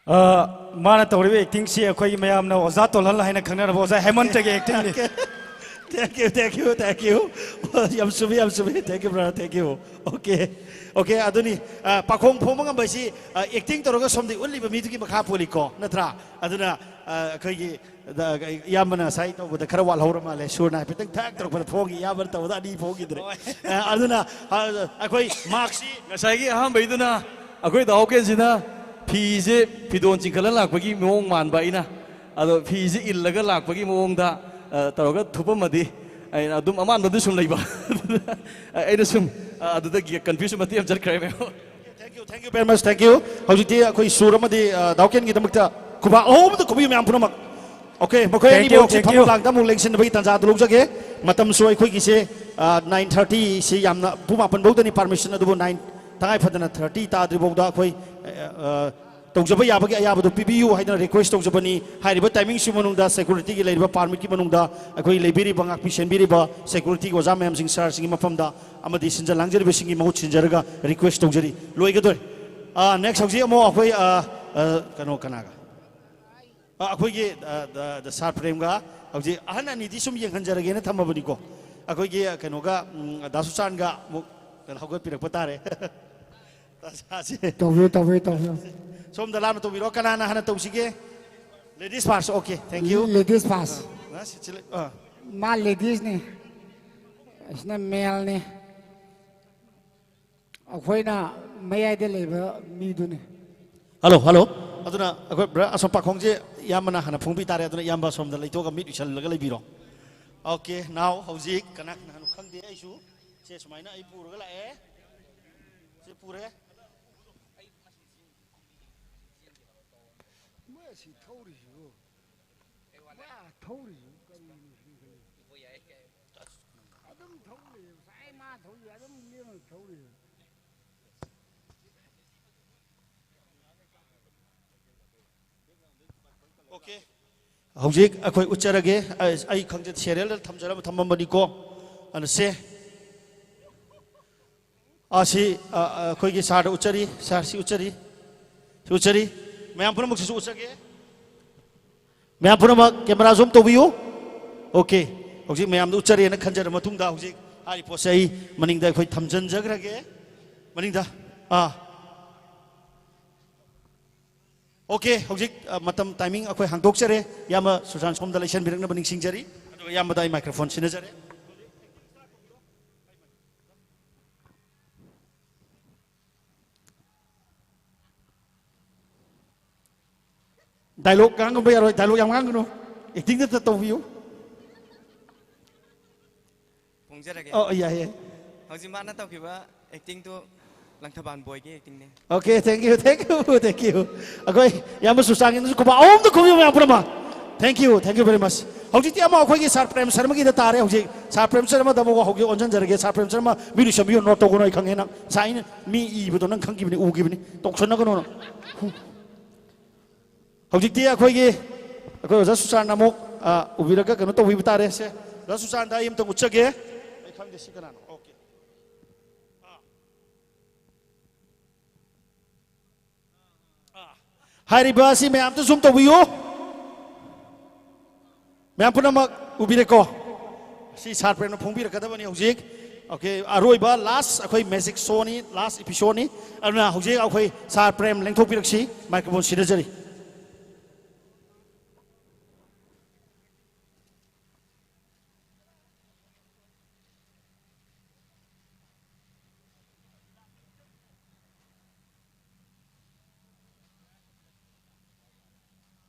ꯑ, ꯃꯥꯅ ꯇꯧꯔꯤꯕ actingꯁꯤ ꯑꯩꯈꯣꯏꯒꯤ ꯃꯌꯥꯝꯅ ꯑꯣꯖꯥ ꯇꯣꯜꯍꯜ ꯍꯥꯏꯅ ꯈꯪꯅꯔꯕ ꯑꯣꯖꯥ ꯍꯦꯃꯟꯇꯒꯤ actingꯅꯤ꯫ Thank you, thank you, thank you꯫ ꯌꯥꯝ ꯆꯨꯝꯃꯤ, ꯌꯥꯝ ꯆꯨꯝꯃꯤ꯫ Thank you, brother, thank you꯫ Okay꯫ Okay, ꯑꯗꯨꯅꯤ, ꯑ, ꯄꯥꯈꯣꯡ ꯐꯣꯡꯕ ꯉꯝꯕ ꯍꯥꯏꯁꯤ, ꯑ, acting ꯇꯧꯔꯒ ꯁꯣꯝꯗ ꯎꯠꯂꯤꯕ ꯃꯤꯗꯨꯒꯤ ꯃꯈꯥ ꯄꯣꯜꯂꯤꯀꯣ, ꯅꯠꯇ꯭ꯔꯥ? ꯑꯗꯨꯅ, ꯑ, ꯑꯩꯈꯣꯏꯒꯤ, ꯗ, ꯏꯌꯥꯝꯕꯅ ꯉꯁꯥꯏ ꯇꯧꯕꯗ ꯈꯔ ꯋꯥꯠꯍꯧꯔ ꯃꯥꯜꯂꯦ꯫ ꯁꯨꯔꯅ ꯍꯥꯏꯐꯦꯠꯇꯪ ꯊꯛ ꯇꯧꯔꯛꯄꯗ ꯐꯣꯡꯈꯤ, ꯏꯌꯥꯝꯕꯅ ꯇꯧꯕꯗ ꯑꯅꯤ ꯐꯣꯡꯈꯤꯗ꯭ꯔꯦ꯫ ꯑ, ꯑꯗꯨꯅ, ꯑ, ꯑꯩꯈꯣꯏ ꯃꯥꯔꯛꯁꯤ ꯉꯁꯥꯏꯒꯤ ꯑꯍꯥꯟꯕꯩꯗꯨꯅ ꯑꯩꯈꯣꯏ ꯗꯥꯎꯀꯦꯟꯁꯤꯅ ꯐꯤꯁꯦ ꯐꯤꯗꯣꯟ ꯆꯤꯡꯈꯠꯂ ꯂꯥꯛꯄꯒꯤ ꯃꯑꯣꯡ ꯃꯥꯟꯕ ꯑꯩꯅ, ꯑꯗꯣ ꯐꯤꯁꯦ ꯏꯜꯂꯒ ꯂꯥꯛꯄꯒꯤ ꯃꯑꯣꯡꯗ, ꯑ, ꯇꯧꯔꯒ ꯊꯨꯞꯄꯝꯃꯗꯤ ꯑꯩꯅ ꯑꯗꯨꯝ ꯑꯃꯥꯟꯕꯗꯨ ꯁꯨꯝ ꯂꯩꯕ꯫ ꯑꯩꯅ ꯁꯨꯝ, ꯑ, ꯑꯗꯨꯗꯒꯤ confuse ꯃꯇꯦꯛ ꯑꯃ ꯆꯠꯈ꯭ꯔꯦ, ꯃꯦꯝ꯫ Thank you, thank you very much, thank you꯫ ꯍꯧꯖꯤꯛꯇꯤ ꯑꯩꯈꯣꯏ ꯁꯨꯔ ꯑꯃꯗꯤ, ꯑ, ꯗꯥꯎꯀꯦꯟꯒꯤꯗꯃꯛꯇ ꯈꯨꯕꯥꯛ ꯑꯍꯨꯝꯗ ꯈꯨꯕꯤꯌꯨ ꯃꯌꯥꯝ ꯄꯨꯝꯅꯃꯛ꯫ Okay, ꯃꯈꯣꯏ ꯑꯅꯤꯃꯛꯁꯤ ꯐꯝꯐꯝ ꯂꯥꯡꯗ ꯑꯃꯨꯛ ꯂꯦꯡꯁꯤꯟꯅꯕꯒꯤ ꯇꯥꯟꯖꯥꯗꯨ ꯂꯧꯖꯒꯦ꯫ ꯃꯇꯝꯁꯨ ꯑꯩꯈꯣꯏꯒꯤꯁꯦ, ꯑ, nine thirty ꯁꯤ ꯌꯥꯝꯅ ꯄꯨꯡ ꯃꯥꯄꯟ ꯐꯥꯎꯗꯅꯤ permission, ꯑꯗꯨꯕꯨ nine, ꯇꯉꯥꯏ ꯐꯗꯅ thirty ꯇꯥꯗ꯭ꯔꯤ ꯐꯥꯎꯗ ꯑꯩꯈꯣꯏ, ꯑ, ꯑ, ꯇꯧꯖꯕ ꯌꯥꯕꯒꯤ ꯑꯌꯥꯕꯗꯨ ꯄꯤꯕꯤꯌꯨ ꯍꯥꯏꯗꯅ request ꯇꯧꯖꯕꯅꯤ꯫ ꯍꯥꯏꯔꯤꯕ timingꯁꯤ ꯃꯅꯨꯡꯗ securityꯒꯤ ꯂꯩꯔꯤꯕ permitꯀꯤ ꯃꯅꯨꯡꯗ ꯑꯩꯈꯣꯏ ꯂꯩꯕꯤꯔꯤꯕ, ꯉꯥꯛꯄꯤ ꯁꯦꯟꯕꯤꯔꯤꯕ securityꯒꯤ ꯑꯣꯖꯥ ꯃꯌꯥꯝꯁꯤꯡ, sirꯁꯤꯡꯒꯤ ꯃꯐꯝꯗ ꯑꯃꯗꯤ ꯁꯤꯟꯖ ꯂꯥꯡꯖꯔꯤꯕꯁꯤꯡꯒꯤ ꯃꯍꯨꯠ ꯁꯤꯟꯖꯔꯒ request ꯇꯧꯖꯔꯤ꯫ ꯂꯣꯏꯒꯗꯣꯔꯦ꯫ ꯑ, next ꯍꯧꯖꯤꯛ ꯑꯃꯨꯛ ꯑꯩꯈꯣꯏ, ꯑ, ꯑ, ꯀꯩꯅꯣ, ꯀꯅꯥꯒ? ꯑ, ꯑꯩꯈꯣꯏꯒꯤ, ꯑ, ꯗ, ꯗ ꯁꯥꯔ ꯄ꯭ꯔꯦꯝꯒ ꯍꯧꯖꯤꯛ ꯑꯍꯟ ꯑꯅꯤꯗꯤ ꯁꯨꯝ ꯌꯦꯡꯍꯟꯖꯔꯒꯦꯅ ꯊꯝꯃꯕꯅꯤꯀꯣ꯫ ꯑꯩꯈꯣꯏꯒꯤ, ꯑ, ꯀꯩꯅꯣꯒ, ꯎꯝ, ꯗꯥ ꯁꯨꯆꯥꯟꯒ ꯑꯃꯨꯛ ꯀꯩꯅꯣ ꯍꯧꯒꯠꯄꯤꯔꯛꯄ ꯇꯥꯔꯦ꯫ ꯇꯥꯟꯖꯥꯁꯦ꯫ ꯇꯧꯕꯤꯌꯨ, ꯇꯧꯕꯤꯌꯨ, ꯇꯧꯕꯤꯌꯨ꯫ ꯁꯣꯝꯗ ꯂꯥꯞꯅ ꯇꯧꯕꯤꯔꯣ꯫ ꯀꯅꯥꯅ ꯍꯥꯟꯅ ꯇꯧꯁꯤꯒꯦ? Ladies first, okay, thank you꯫ Ladies first꯫ ꯑ, ꯁꯤ-, ꯁꯤ-, ꯑ꯫ ꯃꯥ ꯂꯦꯗꯤꯁꯅꯤ, ꯑꯁꯤꯅ ꯃꯦꯜꯅꯤ, ꯑꯩꯈꯣꯏꯅ ꯃꯌꯥꯏꯗ ꯂꯩꯕ ꯃꯤꯗꯨꯅꯤ꯫ Hello, hello. ꯑꯗꯨꯅ ꯑꯩꯈꯣꯏ ꯕ꯭ꯔ-, ꯑꯁꯣꯝ ꯄꯥꯈꯣꯡꯁꯦ ꯏꯌꯥꯝꯕꯅ ꯍꯥꯟꯅ ꯐꯣꯡꯕꯤ ꯇꯥꯔꯦ꯫ ꯑꯗꯨꯅ ꯏꯌꯥꯝꯕ ꯁꯣꯝꯗ ꯂꯩꯊꯣꯛꯑꯒ ꯃꯤꯠ ꯎꯏꯁꯜꯂꯒ ꯂꯩꯕꯤꯔꯣ꯫ ꯑꯣꯀꯦ, ꯅꯥꯎ ꯍꯧꯖꯤꯛ ꯀꯅꯥ ꯀꯅꯥꯅꯣ ꯈꯪꯗꯦ꯫ ꯑꯩꯁꯨ ꯁꯦ ꯁꯨꯃꯥꯏꯅ ꯑꯩ ꯄꯨꯔꯒ ꯂꯥꯛꯑꯦ꯫ ꯁꯤ ꯄꯨꯔꯦ꯫ ꯃꯣꯏ ꯑꯁꯤ ꯊꯧꯔꯤꯁꯤꯕꯨ? ꯃꯥ ꯊꯧꯔꯤꯁꯤꯕꯨ ꯀꯔꯤꯅꯣ ꯁꯤꯅꯤ ꯈꯜꯂꯤ꯫ ꯑꯗꯨꯝ ꯊꯧꯔꯤ, ꯉꯁꯥꯏ ꯃꯥ ꯊꯧꯔꯤ, ꯑꯗꯨꯝ ꯂꯦꯝꯅ ꯊꯧꯔꯤ꯫ ꯑꯣꯀꯦ꯫ ꯍꯧꯖꯤꯛ ꯑꯩꯈꯣꯏ ꯎꯠꯆꯔꯒꯦ꯫ ꯑꯩ, ꯑꯩ ꯈꯪꯖ-, ꯁꯦꯔꯤꯌꯦꯜꯗ ꯊꯝꯖꯔꯝ-, ꯊꯝꯃꯝꯕꯅꯤꯀꯣ꯫ ꯑꯗꯨꯅ ꯁꯦ꯫ ꯑꯥ, ꯁꯤ, ꯑꯥ, ꯑꯥ, ꯑꯩꯈꯣꯏꯒꯤ ꯁꯥꯔꯗ ꯎꯠꯆꯔꯤ꯫ ꯁꯥꯔ, ꯁꯤ ꯎꯠꯆꯔꯤ꯫ ꯁꯤ ꯎꯠꯆꯔꯤ꯫ ꯃꯌꯥꯝ ꯄꯨꯝꯅꯃꯛꯁꯤꯁꯨ ꯎꯠꯆꯒꯦ꯫ ꯃꯌꯥꯝ ꯄꯨꯝꯅꯃꯛ ꯀꯦꯃꯦꯔꯥ ꯖꯨꯝ ꯇꯧꯕꯤꯌꯨ꯫ ꯑꯣꯀꯦ꯫ ꯍꯧꯖꯤꯛ ꯃꯌꯥꯝꯗ ꯎꯠꯆꯔꯦꯅ ꯈꯟꯖꯔ ꯃꯇꯨꯡꯗ ꯍꯧꯖꯤꯛ ꯍꯥꯏꯔꯤꯕ ꯄꯣꯠꯁꯦ ꯑꯩ ꯃꯅꯤꯡꯗ ꯑꯩꯈꯣꯏ ꯊꯝꯖꯤꯟꯖꯈ꯭ꯔꯒꯦ꯫ ꯃꯅꯤꯡꯗ꯫ ꯑꯥ꯫ ꯑꯣꯀꯦ, ꯍꯧꯖꯤꯛ, ꯑ, ꯃꯇꯝ, ꯇꯥꯏꯃꯤꯡ ꯑꯩꯈꯣꯏ ꯍꯥꯡꯗꯣꯛꯆꯔꯦ꯫ ꯏꯌꯥꯝꯕ ꯁꯨꯁꯥꯟ ꯁꯣꯝꯗ ꯂꯩꯁꯟꯕꯤꯔꯛꯅꯕ ꯅꯤꯡꯁꯤꯡꯖꯔꯤ꯫ ꯑꯗꯨꯒ ꯏꯌꯥꯝꯕꯗ ꯑꯩ ꯃꯥꯏꯀ꯭ꯔꯣꯐꯣꯟ ꯁꯤꯟꯅꯖꯔꯦ꯫ ꯗꯥꯏꯂꯣꯛ ꯉꯥꯡꯉꯝꯕ ꯌꯥꯔꯣꯏ, ꯗꯥꯏꯂꯣꯛ ꯌꯥꯝ ꯉꯥꯡꯒꯅꯨ, ꯑꯦꯛꯇꯤꯡꯗ ꯇꯧꯕꯤꯌꯨ꯫ ꯐꯣꯡꯖꯔꯒꯦ꯫ ꯑꯣ, ꯌꯥꯏ, ꯌꯥꯏ꯫ ꯍꯧꯖꯤꯛ ꯃꯥꯅ ꯇꯧꯈꯤꯕ ꯑꯦꯛꯇꯤꯡꯗꯨ Langthabal ꯕꯣꯏꯒꯤ ꯑꯦꯛꯇꯤꯡꯅꯦ꯫ Okay, thank you, thank you, thank you꯫ ꯑꯩꯈꯣꯏ ꯏꯌꯥꯝꯕ ꯁꯨꯁꯥꯟꯒꯤꯗꯁꯨ ꯈꯨꯕꯥꯛ ꯑꯍꯨꯝꯗ ꯈꯨꯕꯤꯌꯨ ꯃꯌꯥꯝ ꯄꯨꯝꯅꯃꯛ꯫ Thank you, thank you very much꯫ ꯍꯧꯖꯤꯛꯇꯤ ꯑꯃꯨꯛ ꯑꯩꯈꯣꯏꯒꯤ ꯁꯥꯔ ꯄ꯭ꯔꯦꯝ ꯁꯔꯃꯒꯤꯗ ꯇꯥꯔꯦ꯫ ꯍꯧꯖꯤꯛ ꯁꯥꯔ ꯄ꯭ꯔꯦꯝ ꯁꯔꯃꯗ ꯑꯃꯨꯛ ꯍꯧꯖꯤꯛ ꯑꯣꯟꯁꯤꯟꯖꯔꯒꯦ꯫ ꯁꯥꯔ ꯄ꯭ꯔꯦꯝ ꯁꯔꯃ, ꯃꯤ ꯂꯣꯏꯁꯟꯕꯤꯌꯨ, ꯅꯣꯠ ꯇꯧꯒꯅꯨ, ꯑꯩ ꯈꯪꯉꯦ ꯅꯪ꯫ ꯉꯁꯥꯏ ꯑꯩꯅ ꯃꯤ ꯏꯕꯗꯣ ꯅꯪ ꯈꯪꯈꯤꯕꯅꯤ, ꯎꯈꯤꯕꯅꯤ꯫ ꯇꯧꯁꯟꯅꯒꯅꯨ ꯅꯪ꯫ ꯍꯧꯖꯤꯛꯇꯤ ꯑꯩꯈꯣꯏꯒꯤ, ꯑꯩꯈꯣꯏ ꯑꯣꯖꯥ ꯁꯨꯁꯥꯟꯅ ꯑꯃꯨꯛ, ꯑ, ꯎꯕꯤꯔꯒ ꯀꯩꯅꯣ ꯇꯧꯕꯤꯕ ꯇꯥꯔꯦ꯫ ꯁꯦ, ꯑꯣꯖꯥ ꯁꯨꯁꯥꯟꯗ ꯑꯩ ꯑꯝꯇꯪ ꯎꯠꯆꯒꯦ꯫ ꯑꯩ ꯈꯪꯗꯦ ꯁꯤ ꯀꯅꯥꯅꯣ꯫ Okay꯫ ꯑꯥ꯫ ꯑꯥ꯫ ꯍꯥꯏꯔꯤꯕ ꯑꯁꯤ ꯃꯌꯥꯝ ꯑꯝꯇ zoom ꯇꯧꯕꯤꯌꯨ꯫ ꯃꯌꯥꯝ ꯄꯨꯝꯅꯃꯛ ꯎꯕꯤꯔꯦꯀꯣ? ꯁꯤ ꯁꯥꯔ ꯄ꯭ꯔꯦꯝꯅ ꯐꯣꯡꯕꯤꯔꯛꯀꯗꯕꯅꯤ ꯍꯧꯖꯤꯛ꯫ Okay, ꯑꯔꯣꯏꯕ last ꯑꯩꯈꯣꯏ magic showꯅꯤ, last episodeꯅꯤ꯫ ꯑꯗꯨꯅ ꯍꯧꯖꯤꯛ ꯑꯩꯈꯣꯏ ꯁꯥꯔ ꯄ꯭ꯔꯦꯝ ꯂꯦꯡꯊꯣꯛꯄꯤꯔꯛꯁꯤ, microphone ꯁꯤꯟꯅꯖꯔꯤ꯫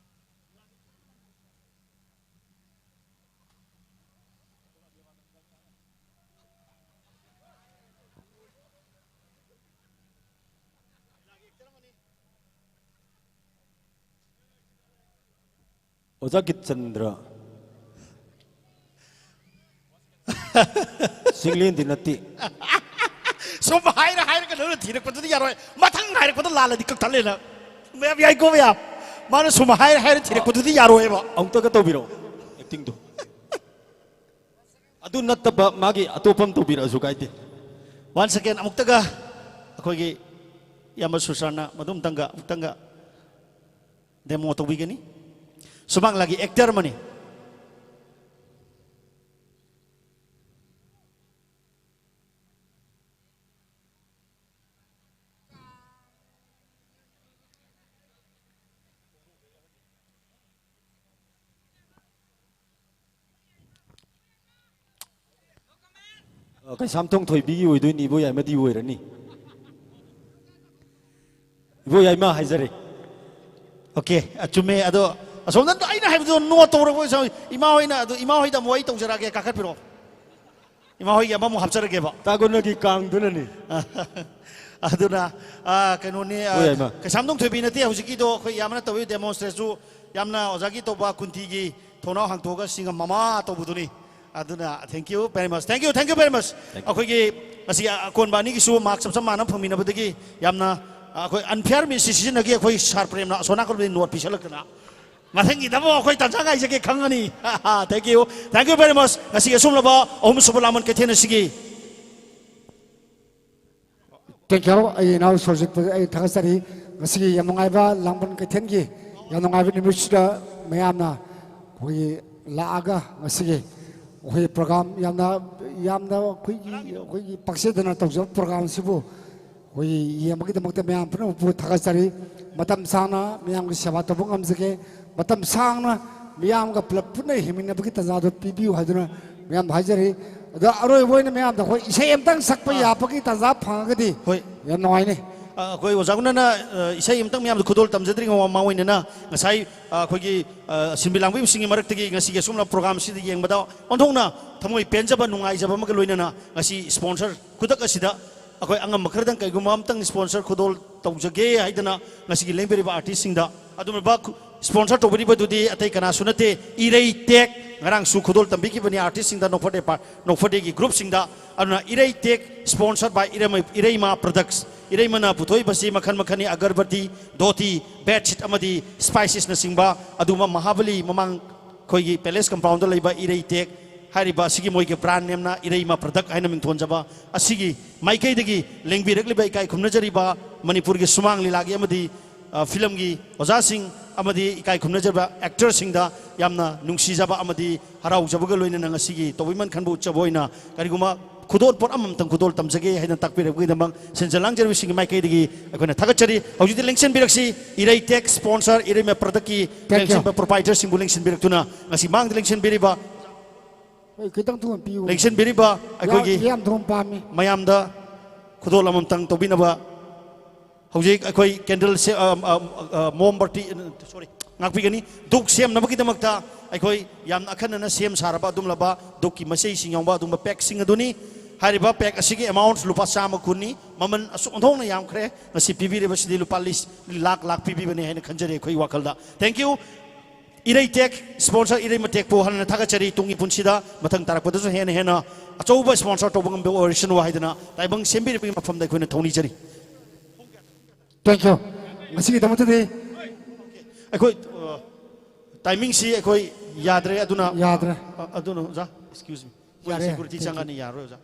ꯑꯣꯖꯥ ꯒꯤꯠꯆꯟꯗ꯭ꯔ꯫ ꯆꯤꯡꯂꯦꯟꯗꯤ ꯅꯠꯇꯦ꯫ ꯁꯨꯝ ꯍꯥꯏꯔ ꯍꯥꯏꯔꯒ ꯅꯪꯅ ꯊꯤꯔꯛꯄꯗꯨꯗꯤ ꯌꯥꯔꯣꯏ꯫ ꯃꯊꯪ ꯍꯥꯏꯔꯛꯄꯗ ꯂꯥꯜꯂꯗꯤ ꯀꯛꯊꯠꯂꯦ ꯅꯪ꯫ ꯃꯌꯥꯝ ꯌꯥꯏꯀꯣ ꯃꯌꯥꯝ? ꯃꯥꯅ ꯁꯨꯝ ꯍꯥꯏꯔ ꯍꯥꯏꯔ ꯊꯤꯔꯛꯄꯗꯨꯗꯤ ꯌꯥꯔꯣꯏꯕ꯫ ꯑꯃꯨꯛꯇꯒ ꯇꯧꯕꯤꯔꯛꯑꯣ ꯑꯦꯛꯇꯤꯡꯗꯣ꯫ ꯑꯗꯨ ꯅꯠꯇꯕ ꯃꯥꯒꯤ ꯑꯇꯣꯞꯄ ꯑꯃ ꯇꯧꯕꯤꯔꯛꯑꯁꯨ ꯀꯥꯏꯗꯦ꯫ Once again ꯑꯃꯨꯛꯇꯒ ꯑꯩꯈꯣꯏꯒꯤ ꯏꯌꯥꯝꯕ ꯁꯨꯁꯥꯟꯅ ꯃꯗꯨ ꯑꯃꯨꯛꯇꯪꯒ ꯑꯃꯨꯛꯇꯪꯒ demo ꯇꯧꯕꯤꯒꯅꯤ꯫ ꯁꯨꯃꯥꯡ ꯂꯤꯂꯥꯒꯤ actor ꯑꯃꯅꯤ꯫ ꯑ, ꯀꯩꯁꯥꯝꯊꯣꯡ ꯊꯣꯏꯕꯤꯒꯤ ꯑꯣꯏꯗꯣꯏꯅꯤ, ꯏꯕꯣ ꯌꯥꯏꯃꯗꯤ ꯑꯣꯏꯔꯅꯤ꯫ ꯏꯕꯣ ꯌꯥꯏꯃ ꯍꯥꯏꯖꯔꯦ꯫ Okay, ꯑ, ꯆꯨꯝꯃꯦ꯫ ꯑꯗꯣ ꯑꯁꯣꯝꯗ ꯑꯩꯅ ꯍꯥꯏꯕꯗꯣ note ꯇꯧꯔꯕ ꯏꯃꯥ ꯍꯣꯏꯅ, ꯑꯗꯣ ꯏꯃꯥ ꯍꯣꯏꯗ ꯑꯃꯨꯛ ꯑꯩ ꯇꯧꯖꯔꯛꯑꯒꯦ, ꯀꯥꯈꯠꯄꯤꯔꯛꯑꯣ꯫ ꯏꯃꯥ ꯍꯣꯏꯒꯤ ꯑꯃꯃꯨꯛ ꯍꯥꯞꯆꯔꯒꯦꯕ꯫ ꯇꯥꯒꯨꯅꯒꯤ ꯀꯥꯡꯗꯨꯅꯅꯤ꯫ ꯑꯗꯨꯅ, ꯑ, ꯀꯩꯅꯣꯅꯤ, ꯑ, ꯍꯣꯏ, ꯌꯥꯏꯃ꯫ ꯀꯩꯁꯥꯝꯊꯣꯡ ꯊꯣꯏꯕꯤ ꯅꯠꯇꯦ, ꯍꯧꯖꯤꯛꯀꯤꯗꯣ ꯑꯩꯈꯣꯏ ꯌꯥꯝꯅ ꯇꯧꯏ demonstrateꯁꯨ, ꯌꯥꯝꯅ ꯑꯣꯖꯥꯒꯤ ꯇꯧꯕ ꯀꯨꯟꯇꯤꯒꯤ ꯊꯣꯡꯅꯥꯎ ꯍꯥꯡꯇꯣꯛꯑꯒ ꯁꯤꯡꯉꯝ ꯃꯃꯥ ꯇꯧꯕꯗꯨꯅꯤ꯫ ꯑꯗꯨꯅ thank you very much, thank you, thank you very much꯫ Thank you꯫ ꯑꯩꯈꯣꯏꯒꯤ ꯉꯁꯤ ꯑꯀꯣꯟꯕ ꯑꯅꯤꯒꯤꯁꯨ mark ꯆꯞ ꯆꯞ ꯃꯥꯟꯅ ꯐꯪꯃꯤꯟꯅꯕꯗꯒꯤ ꯌꯥꯝꯅ, ꯑ, ꯑꯩꯈꯣꯏ unfair ꯃꯤꯠꯁꯤ ꯁꯤꯖꯤꯟꯅꯒꯦ ꯑꯩꯈꯣꯏ ꯁꯥꯔ ꯄ꯭ꯔꯦꯝꯅ ꯑꯁꯣꯝ ꯅꯥꯀꯜꯗꯒꯤ note ꯄꯤꯁꯜꯂꯛꯇꯅ꯫ ꯃꯊꯪꯒꯤꯗ ꯑꯃꯨꯛ ꯑꯩꯈꯣꯏ ꯇꯥꯟꯖꯥ ꯉꯥꯏꯖꯒꯦ ꯈꯪꯉꯅꯤ꯫ Thank you, thank you very much꯫ ꯉꯁꯤꯒꯤ ꯑꯁꯨꯝꯂꯕ ꯑꯍꯨꯝꯁꯨꯕ ꯂꯥꯡꯕꯟ ꯀꯩꯊꯦꯜ ꯑꯁꯤꯒꯤ Thank you꯫ ꯑꯩ ꯏꯅꯥꯎ ꯁꯣꯔꯖꯤꯠꯄꯨ ꯑꯩ ꯊꯥꯒꯠꯆꯔꯤ꯫ ꯉꯁꯤꯒꯤ ꯌꯥꯝ ꯅꯨꯡꯉꯥꯏꯕ ꯂꯥꯡꯕꯟ ꯀꯩꯊꯦꯜꯒꯤ ꯌꯥꯝ ꯅꯨꯡꯉꯥꯏꯕ ꯅꯨꯃꯤꯠꯁꯤꯗ ꯃꯌꯥꯝꯅ ꯑꯩꯈꯣꯏꯒꯤ ꯂꯥꯛꯑꯒ ꯉꯁꯤꯒꯤ ꯑꯩꯈꯣꯏ program ꯌꯥꯝꯅ, ꯌꯥꯝꯅ ꯑꯩꯈꯣꯏꯒꯤ, ꯑꯩꯈꯣꯏꯒꯤ ꯄꯥꯛꯆꯦꯗꯅ ꯇꯧꯖꯕ program ꯑꯁꯤꯕꯨ ꯑꯩꯈꯣꯏꯒꯤ ꯌꯦꯡꯕꯒꯤꯗꯃꯛꯇ ꯃꯌꯥꯝ ꯄꯨꯝꯅꯃꯛꯄꯨ ꯊꯥꯒꯠꯆꯔꯤ꯫ ꯃꯇꯝ ꯁꯥꯡꯅ ꯃꯌꯥꯝꯒꯤ ꯁꯦꯕꯥ ꯇꯧꯕ ꯉꯝꯖꯒꯦ꯫ ꯃꯇꯝ ꯁꯥꯡꯅ ꯃꯤꯌꯥꯝꯒ ꯄꯨꯂꯞ ꯄꯨꯟꯅ ꯍꯤꯡꯃꯤꯟꯅꯕꯒꯤ ꯇꯥꯟꯖꯥꯗꯨ ꯄꯤꯕꯤꯌꯨ ꯍꯥꯏꯗꯨꯅ ꯃꯌꯥꯝꯗ ꯍꯥꯏꯖꯔꯤ꯫ ꯑꯗꯣ ꯑꯔꯣꯏꯕ ꯑꯣꯏꯅ ꯃꯌꯥꯝꯗ ꯑꯩꯈꯣꯏ ꯏꯁꯩ ꯑꯃꯇꯪ ꯁꯛꯄ ꯑꯥ꯫ ꯌꯥꯕꯒꯤ ꯇꯥꯟꯖꯥ ꯐꯪꯉꯒꯗꯤ ꯍꯣꯏ꯫ ꯌꯥꯝ ꯅꯨꯡꯉꯥꯏꯅꯤ꯫ ꯑ, ꯑꯩꯈꯣꯏ ꯑꯣꯖꯥ ꯒꯨꯅꯅ, ꯑ, ꯏꯁꯩ ꯑꯃꯇꯪ ꯃꯌꯥꯝꯗ ꯈꯨꯗꯣꯜ ꯇꯝꯖꯗ꯭ꯔꯤꯉꯩ ꯃꯃꯥꯡ ꯑꯣꯏꯅꯅ ꯉꯁꯥꯏ, ꯑ, ꯑꯩꯈꯣꯏꯒꯤ, ꯑ, ꯁꯤꯟꯃꯤ ꯂꯥꯡꯕꯤꯕꯁꯤꯡꯒꯤ ꯃꯔꯛꯇꯒꯤ ꯉꯁꯤꯒꯤ ꯑꯁꯨꯝꯅ program ꯑꯁꯤꯗ ꯌꯦꯡꯕꯗ ꯑꯣꯟꯊꯣꯛꯅ ꯊꯃꯣꯏ ꯄꯦꯟꯖꯕ, ꯅꯨꯡꯉꯥꯏꯖꯕ ꯑꯃꯒ ꯂꯣꯏꯅꯅ ꯉꯁꯤ sponsor ꯈꯨꯗꯛ ꯑꯁꯤꯗ ꯑꯩꯈꯣꯏ ꯑꯉꯝꯕ ꯈꯔꯗꯪ ꯀꯩꯒꯨꯝꯕ ꯑꯃꯇꯪ sponsor ꯈꯨꯗꯣꯜ ꯇꯧꯖꯒꯦ ꯍꯥꯏꯗꯅ ꯉꯁꯤꯒꯤ ꯂꯦꯡꯕꯤꯔꯤꯕ artistꯁꯤꯡꯗ ꯑꯗꯨꯝꯕ ꯈꯨ-, Sponsor ꯇꯧꯕꯤꯔꯤꯕꯗꯨꯗꯤ ꯑꯇꯩ ꯀꯅꯥꯁꯨ ꯅꯠꯇꯦ, ꯏꯔꯩ ꯇꯦꯛ꯫ ꯉꯔꯥꯡꯁꯨ ꯈꯨꯗꯣꯜ ꯇꯝꯕꯤꯈꯤꯕꯅꯤ artistꯁꯤꯡꯗ, ꯅꯣꯛꯐꯗꯦ ꯄꯥꯔ-, ꯅꯣꯛꯐꯗꯦꯒꯤ groupꯁꯤꯡꯗ꯫ ꯑꯗꯨꯅ ꯏꯔꯩ ꯇꯦꯛ, sponsored by ꯏꯔꯩꯃ-, ꯏꯔꯩꯃ Products꯫ ꯏꯔꯩꯃꯅ ꯄꯨꯊꯣꯛꯏꯕꯁꯤ ꯃꯈꯜ ꯃꯈꯜꯅꯤ, ꯑꯒꯔꯕꯇꯤ, ꯙꯣꯇꯤ, bedsheet ꯑꯃꯗꯤ spicesꯅꯆꯤꯡꯕ꯫ ꯑꯗꯨꯒꯨꯝꯕ ꯃꯍꯥꯕꯂꯤ ꯃꯃꯥꯡ ꯑꯩꯈꯣꯏꯒꯤ palace compoundꯗ ꯂꯩꯕ ꯏꯔꯩ ꯇꯦꯛ ꯍꯥꯏꯔꯤꯕ ꯑꯁꯤꯒꯤ ꯃꯣꯏꯒꯤ brand nameꯅ ꯏꯔꯩꯃ Product ꯍꯥꯏꯅ ꯃꯤꯡꯊꯣꯟꯖꯕ ꯑꯁꯤꯒꯤ ꯃꯥꯏꯀꯩꯗꯒꯤ ꯂꯦꯡꯕꯤꯔꯛꯂꯤꯕ ꯏꯀꯥꯏ ꯈꯨꯝꯅꯖꯔꯤꯕ ꯃꯅꯤꯄꯨꯔꯒꯤ ꯁꯨꯃꯥꯡ ꯂꯤꯂꯥꯒꯤ ꯑꯃꯗꯤ, ꯑ, filmꯒꯤ ꯑꯣꯖꯥꯁꯤꯡ ꯑꯃꯗꯤ ꯏꯀꯥꯏ ꯈꯨꯝꯅꯖꯕ actorꯁꯤꯡꯗ ꯌꯥꯝꯅ ꯅꯨꯡꯁꯤꯖꯕ ꯑꯃꯗꯤ ꯍꯔꯥꯎꯖꯕꯒ ꯂꯣꯏꯅꯅ ꯉꯁꯤꯒꯤ ꯇꯧꯕꯤꯃꯟ ꯈꯟꯕ ꯎꯠꯆꯕ ꯑꯣꯏꯅ ꯀꯔꯤꯒꯨꯝꯕ ꯈꯨꯗꯣꯜ ꯄꯣꯠ ꯑꯃꯃꯝꯇꯪ ꯈꯨꯗꯣꯜ ꯇꯝꯖꯒꯦ ꯍꯥꯏꯅ ꯇꯥꯛꯄꯤꯔꯛꯄꯒꯤꯗꯃꯛ ꯁꯤꯟꯖ ꯂꯥꯡꯖꯔꯤꯕꯁꯤꯡꯒꯤ ꯃꯥꯏꯀꯩꯗꯒꯤ ꯑꯩꯈꯣꯏꯅ ꯊꯥꯒꯠꯆꯔꯤ꯫ ꯍꯧꯖꯤꯛꯇꯤ ꯂꯦꯡꯁꯤꯟꯕꯤꯔꯛꯁꯤ, ꯏꯔꯩ ꯇꯦꯛ sponsor, ꯏꯔꯩꯃ Productꯀꯤ Thank you. ꯂꯦꯡꯁꯤꯟꯕ proprietorꯁꯤꯡꯕꯨ ꯂꯦꯡꯁꯤꯟꯕꯤꯔꯛꯇꯨꯅ ꯉꯁꯤ ꯃꯥꯡꯗ ꯂꯦꯡꯁꯤꯟꯕꯤꯔꯤꯕ ꯑꯩ ꯈꯤꯇꯪ ꯊꯨꯅ ꯄꯤꯌꯨ꯫ ꯂꯦꯡꯁꯤꯟꯕꯤꯔꯤꯕ ꯑꯩꯈꯣꯏꯒꯤ ꯌꯥꯝ, ꯌꯥꯝ ꯊꯨꯅ ꯄꯥꯝꯃꯤ꯫ ꯃꯌꯥꯝꯗ ꯈꯨꯗꯣꯜ ꯑꯃꯃꯝꯇꯪ ꯇꯧꯕꯤꯅꯕ ꯍꯧꯖꯤꯛ ꯑꯩꯈꯣꯏ candle ꯁꯦ-, ꯑ, ꯑ, ꯑ, ꯃꯣꯝꯕꯇꯤ, sorry, ꯉꯥꯛꯄꯤꯒꯅꯤ꯫ ꯙꯨꯛ ꯁꯦꯝꯅꯕꯒꯤꯗꯃꯛꯇ ꯑꯩꯈꯣꯏ ꯌꯥꯝꯅ ꯑꯈꯟꯅꯅ ꯁꯦꯝ ꯁꯥꯔꯕ ꯑꯗꯨꯒꯨꯝꯂꯕ ꯙꯨꯛꯀꯤ ꯃꯆꯩꯁꯤꯡ ꯌꯥꯎꯕ ꯑꯗꯨꯒꯨꯝꯕ packꯁꯤꯡ ꯑꯗꯨꯅꯤ꯫ ꯍꯥꯏꯔꯤꯕ pack ꯑꯁꯤꯒꯤ amount ꯂꯨꯄꯥ ꯆꯥꯝꯃ ꯀꯨꯟꯅꯤ꯫ ꯃꯃꯜ ꯑꯁꯨꯛ ꯑꯣꯟꯊꯣꯛꯅ ꯌꯥꯝꯈ꯭ꯔꯦ꯫ ꯉꯁꯤ ꯄꯤꯕꯤꯔꯤꯕꯁꯤꯗꯤ ꯂꯨꯄꯥ ꯂꯤꯁ-, ꯂꯥꯛ ꯂꯥꯛ ꯄꯤꯕꯤꯕꯅꯤ ꯍꯥꯏꯅ ꯈꯟꯖꯔꯤ ꯑꯩꯈꯣꯏ ꯋꯥꯈꯜꯗ꯫ Thank you꯫ ꯏꯔꯩ ꯇꯦꯛ sponsor ꯏꯔꯩꯃ ꯇꯦꯛꯄꯨ ꯍꯟꯅ ꯊꯥꯒꯠꯆꯔꯤ꯫ ꯇꯨꯡꯒꯤ ꯄꯨꯟꯁꯤꯗ ꯃꯊꯪ ꯇꯥꯔꯛꯄꯗꯁꯨ ꯍꯦꯟꯅ ꯍꯦꯟꯅ ꯑꯆꯧꯕ sponsor ꯇꯧꯕ ꯉꯝꯕ ꯑꯣꯏꯔꯁꯅꯨ ꯍꯥꯏꯗꯅ ꯇꯥꯏꯕꯪ ꯁꯦꯝꯕꯤꯔꯛꯄꯒꯤ ꯃꯐꯝꯗ ꯑꯩꯈꯣꯏꯅ ꯊꯧꯅꯤꯖꯔꯤ꯫ Thank you꯫ ꯉꯁꯤꯒꯤꯗꯃꯛꯇꯗꯤ ꯑꯩꯈꯣꯏ, ꯑ, timingꯁꯤ ꯑꯩꯈꯣꯏ ꯌꯥꯗ꯭ꯔꯦ, ꯑꯗꯨꯅ ꯌꯥꯗ꯭ꯔꯦ꯫ ꯑ, ꯑꯗꯨꯅ ꯑꯣꯖꯥ, excuse me꯫ ꯑꯩꯈꯣꯏ ꯌꯥꯔꯦ, security thank you꯫ ꯆꯪꯉꯅꯤ, ꯌꯥꯔꯣꯏ ꯑꯣꯖꯥ꯫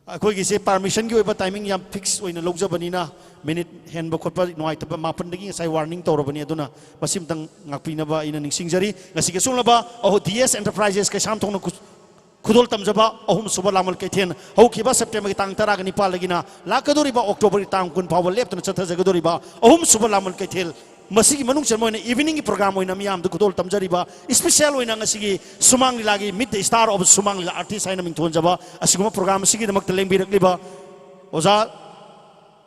ꯑꯩꯈꯣꯏꯒꯤꯁꯦ permissionꯒꯤ ꯑꯣꯏꯕ timing ꯌꯥꯝ fix ꯑꯣꯏꯅ ꯂꯧꯖꯕꯅꯤꯅ minute ꯍꯦꯟꯕ ꯈꯣꯠꯄ ꯅꯨꯡꯉꯥꯏꯇꯕ, ꯃꯥꯄꯟꯗꯒꯤ ꯉꯁꯥꯏ warning ꯇꯧꯔꯕꯅꯤ, ꯑꯗꯨꯅ ꯃꯁꯤꯃꯇꯪ ꯉꯥꯛꯄꯤꯅꯕ ꯑꯩꯅ ꯅꯤꯡꯁꯤꯡꯖꯔꯤ꯫ ꯉꯁꯤꯒꯤ ꯑꯁꯨꯝꯂꯕ ꯑꯍꯣ ꯗꯤ ꯑꯦꯁ Enterprises ꯀꯩꯁꯥꯝꯊꯣꯡꯅ ꯈꯨ-, ꯈꯨꯗꯣꯜ ꯇꯝꯖꯕ ꯑꯍꯨꯝꯁꯨꯕ ꯂꯥꯃꯜ ꯀꯩꯊꯦꯜ ꯍꯧꯈꯤꯕ Septemberꯒꯤ ꯇꯥꯡ ꯇꯔꯥꯒ ꯅꯤꯄꯥꯜꯗꯒꯤꯅ ꯂꯥꯛꯀꯗꯧꯔꯤꯕ Octoberꯒꯤ ꯇꯥꯡ ꯀꯨꯟ ꯐꯥꯎꯕ ꯂꯦꯞꯇꯅ ꯆꯠꯊꯖꯒꯗꯧꯔꯤꯕ ꯑꯍꯨꯝꯁꯨꯕ ꯂꯥꯃꯜ ꯀꯩꯊꯦꯜ ꯃꯁꯤꯒꯤ ꯃꯅꯨꯡ ꯆꯟꯕ ꯑꯣꯏꯅ eveningꯒꯤ program ꯑꯣꯏꯅ ꯃꯤꯌꯥꯝꯗ ꯈꯨꯗꯣꯜ ꯇꯝꯖꯔꯤꯕ, special ꯑꯣꯏꯅ ꯉꯁꯤꯒꯤ ꯁꯨꯃꯥꯡ ꯂꯤꯂꯥꯒꯤ Meet the Star of ꯁꯨꯃꯥꯡ ꯂꯤꯂꯥ artist ꯍꯥꯏꯅ ꯃꯤꯡꯊꯣꯟꯖꯕ ꯑꯁꯤꯒꯨꯝꯕ program ꯑꯁꯤꯒꯤꯗꯃꯛꯇ ꯂꯦꯡꯕꯤꯔꯛꯂꯤꯕ ꯑꯣꯖꯥ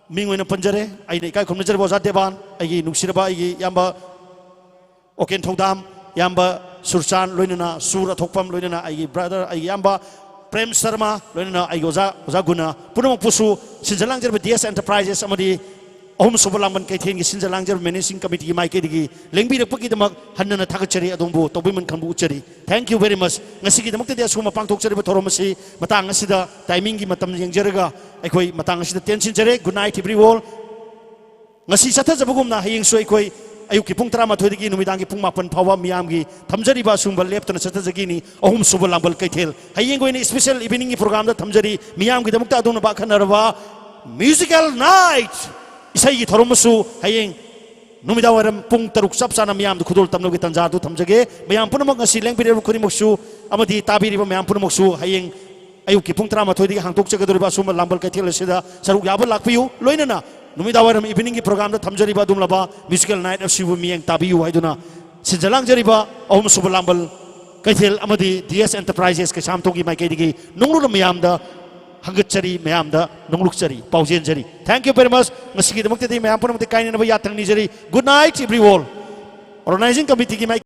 ꯃꯤꯡ ꯑꯣꯏꯅ ꯄꯟꯖꯔꯦ, ꯑꯩꯅ ꯏꯀꯥꯏ ꯈꯨꯝꯅꯖꯔꯤꯕ ꯑꯣꯖꯥ ꯗꯦꯕꯥꯟ, ꯑꯩꯒꯤ ꯅꯨꯡꯁꯤꯔꯕ ꯑꯩꯒꯤ ꯏꯌꯥꯝꯕ ꯑꯣꯀꯦꯟ ꯊꯧꯗꯥꯝ, ꯏꯌꯥꯝꯕ ꯁꯨꯔꯆꯥꯟ, ꯂꯣꯏꯅꯅ ꯁꯨꯔ ꯑꯊꯣꯛꯄꯝ, ꯂꯣꯏꯅꯅ ꯑꯩꯒꯤ brother, ꯑꯩꯒꯤ ꯏꯌꯥꯝꯕ ꯄ꯭ꯔꯦꯝ ꯁꯔꯃ, ꯂꯣꯏꯅꯅ ꯑꯩꯒꯤ ꯑꯣꯖꯥ, ꯑꯣꯖꯥ ꯒꯨꯅ, ꯄꯨꯝꯅꯃꯛꯄꯨꯁꯨ ꯁꯤꯟꯖ ꯂꯥꯡꯖꯔꯤꯕ ꯗꯤ ꯑꯦꯁ Enterprises ꯑꯃꯗꯤ ꯑꯍꯨꯝꯁꯨꯕ ꯂꯥꯡꯕꯟ ꯀꯩꯊꯦꯜꯒꯤ ꯁꯤꯟꯖ ꯂꯥꯡꯖꯔꯕ managing committeeꯒꯤ ꯃꯥꯏꯀꯩꯗꯒꯤ ꯂꯦꯡꯕꯤꯔꯛꯄꯒꯤꯗꯃꯛ ꯍꯟꯅꯅ ꯊꯥꯒꯠꯆꯔꯤ꯫ ꯑꯗꯣꯝꯕꯨ ꯇꯧꯕꯤꯃꯜ ꯈꯪꯕ ꯎꯠꯆꯔꯤ꯫ Thank you very much꯫ ꯉꯁꯤꯒꯤꯗꯃꯛꯇꯗꯤ ꯑꯁꯨꯝꯅ ꯄꯥꯡꯊꯣꯛꯆꯔꯤꯕ ꯊꯧꯔꯝ ꯑꯁꯤ ꯃꯇꯥꯡ ꯑꯁꯤꯗ timingꯒꯤ ꯃꯇꯝ ꯌꯦꯡꯖꯔꯒ ꯑꯩꯈꯣꯏ ꯃꯇꯥꯡ ꯑꯁꯤꯗ ꯇꯦꯟꯁꯤꯟꯖꯔꯦ꯫ Good night everyone꯫ ꯉꯁꯤ ꯆꯠꯊꯖꯕꯒꯨꯝꯅ ꯍꯌꯦꯡꯁꯨ ꯑꯩꯈꯣꯏ ꯑꯌꯨꯛꯀꯤ ꯄꯨꯡ ꯇꯔꯥꯃꯥꯊꯣꯏꯗꯒꯤ ꯅꯨꯃꯤꯗꯥꯡꯒꯤ ꯄꯨꯡ ꯃꯥꯄꯟ ꯐꯥꯎꯕ ꯃꯤꯌꯥꯝꯒꯤ ꯊꯝꯖꯔꯤꯕ ꯑꯁꯨꯝꯕ ꯂꯦꯞꯇꯅ ꯆꯠꯊꯖꯒꯤꯅꯤ꯫ ꯑꯍꯨꯝꯁꯨꯕ ꯂꯥꯡꯕꯜ ꯀꯩꯊꯦꯜ ꯍꯌꯦꯡꯒꯤ ꯑꯣꯏꯅ special eveningꯒꯤ programꯗ ꯊꯝꯖꯔꯤ꯫ ꯃꯤꯌꯥꯝꯒꯤꯗꯃꯛꯇ ꯑꯗꯣꯝꯅ ꯚꯥꯈꯟꯅꯔꯕ musical night, ꯏꯁꯩꯒꯤ ꯊꯧꯔꯝ ꯑꯃꯁꯨ ꯍꯌꯦꯡ ꯅꯨꯃꯤꯗꯥꯡ ꯋꯥꯏꯔꯝ ꯄꯨꯡ ꯇꯔꯨꯛ ꯆꯞ ꯆꯥꯅ ꯃꯤꯌꯥꯝꯗ ꯈꯨꯗꯣꯜ ꯇꯝꯅꯕꯒꯤ ꯇꯥꯟꯖꯥ ꯑꯗꯨ ꯊꯝꯖꯒꯦ꯫ ꯃꯌꯥꯝ ꯄꯨꯝꯅꯃꯛ ꯉꯁꯤ ꯂꯦꯡꯕꯤꯔꯤꯕ ꯈꯨꯗꯤꯡꯃꯛꯁꯨ ꯑꯃꯗꯤ ꯇꯥꯕꯤꯔꯤꯕ ꯃꯌꯥꯝ ꯄꯨꯝꯅꯃꯛꯁꯨ ꯍꯌꯦꯡ ꯑꯌꯨꯛꯀꯤ ꯄꯨꯡ ꯇꯔꯥꯃꯥꯊꯣꯏꯗꯒꯤ ꯍꯥꯡꯗꯣꯛꯆꯒꯗꯧꯔꯤꯕ ꯑꯁꯨꯝꯕ ꯂꯥꯡꯕꯜ ꯀꯩꯊꯦꯜ ꯑꯁꯤꯗ ꯁꯔꯨꯛ ꯌꯥꯕ ꯂꯥꯛꯄꯤꯌꯨ꯫ ꯂꯣꯏꯅꯅ ꯅꯨꯃꯤꯗꯥꯡ ꯋꯥꯏꯔꯝ eveningꯒꯤ programꯗ ꯊꯝꯖꯔꯤꯕ ꯑꯗꯨꯒꯨꯝꯂꯕ musical night ꯑꯁꯤꯕꯨ ꯃꯤꯠꯌꯦꯡ ꯇꯥꯕꯤꯌꯨ ꯍꯥꯏꯗꯨꯅ ꯁꯤꯟꯖ ꯂꯥꯡꯖꯔꯤꯕ ꯑꯍꯨꯝꯁꯨꯕ ꯂꯥꯡꯕꯜ ꯀꯩꯊꯦꯜ ꯑꯃꯗꯤ DS Enterprises ꯀꯩꯁꯥꯝꯊꯣꯡꯒꯤ ꯃꯥꯏꯀꯩꯗꯒꯤ ꯅꯣꯡꯂꯨꯛꯅ ꯃꯌꯥꯝꯗ ꯍꯪꯒꯠꯆꯔꯤ, ꯃꯌꯥꯝꯗ ꯅꯣꯡꯂꯨꯛꯆꯔꯤ, ꯄꯥꯎꯖꯦꯟꯖꯔꯤ꯫ Thank you very much꯫ ꯉꯁꯤꯒꯤꯗꯃꯛꯇꯗꯤ ꯃꯌꯥꯝ ꯄꯨꯝꯅꯃꯛꯇ ꯀꯥꯏꯅꯅꯕ ꯌꯥꯊꯪ ꯅꯤꯖꯔꯤ꯫ Good night everyone꯫ Organizing committeeꯒꯤ ꯃꯥꯏ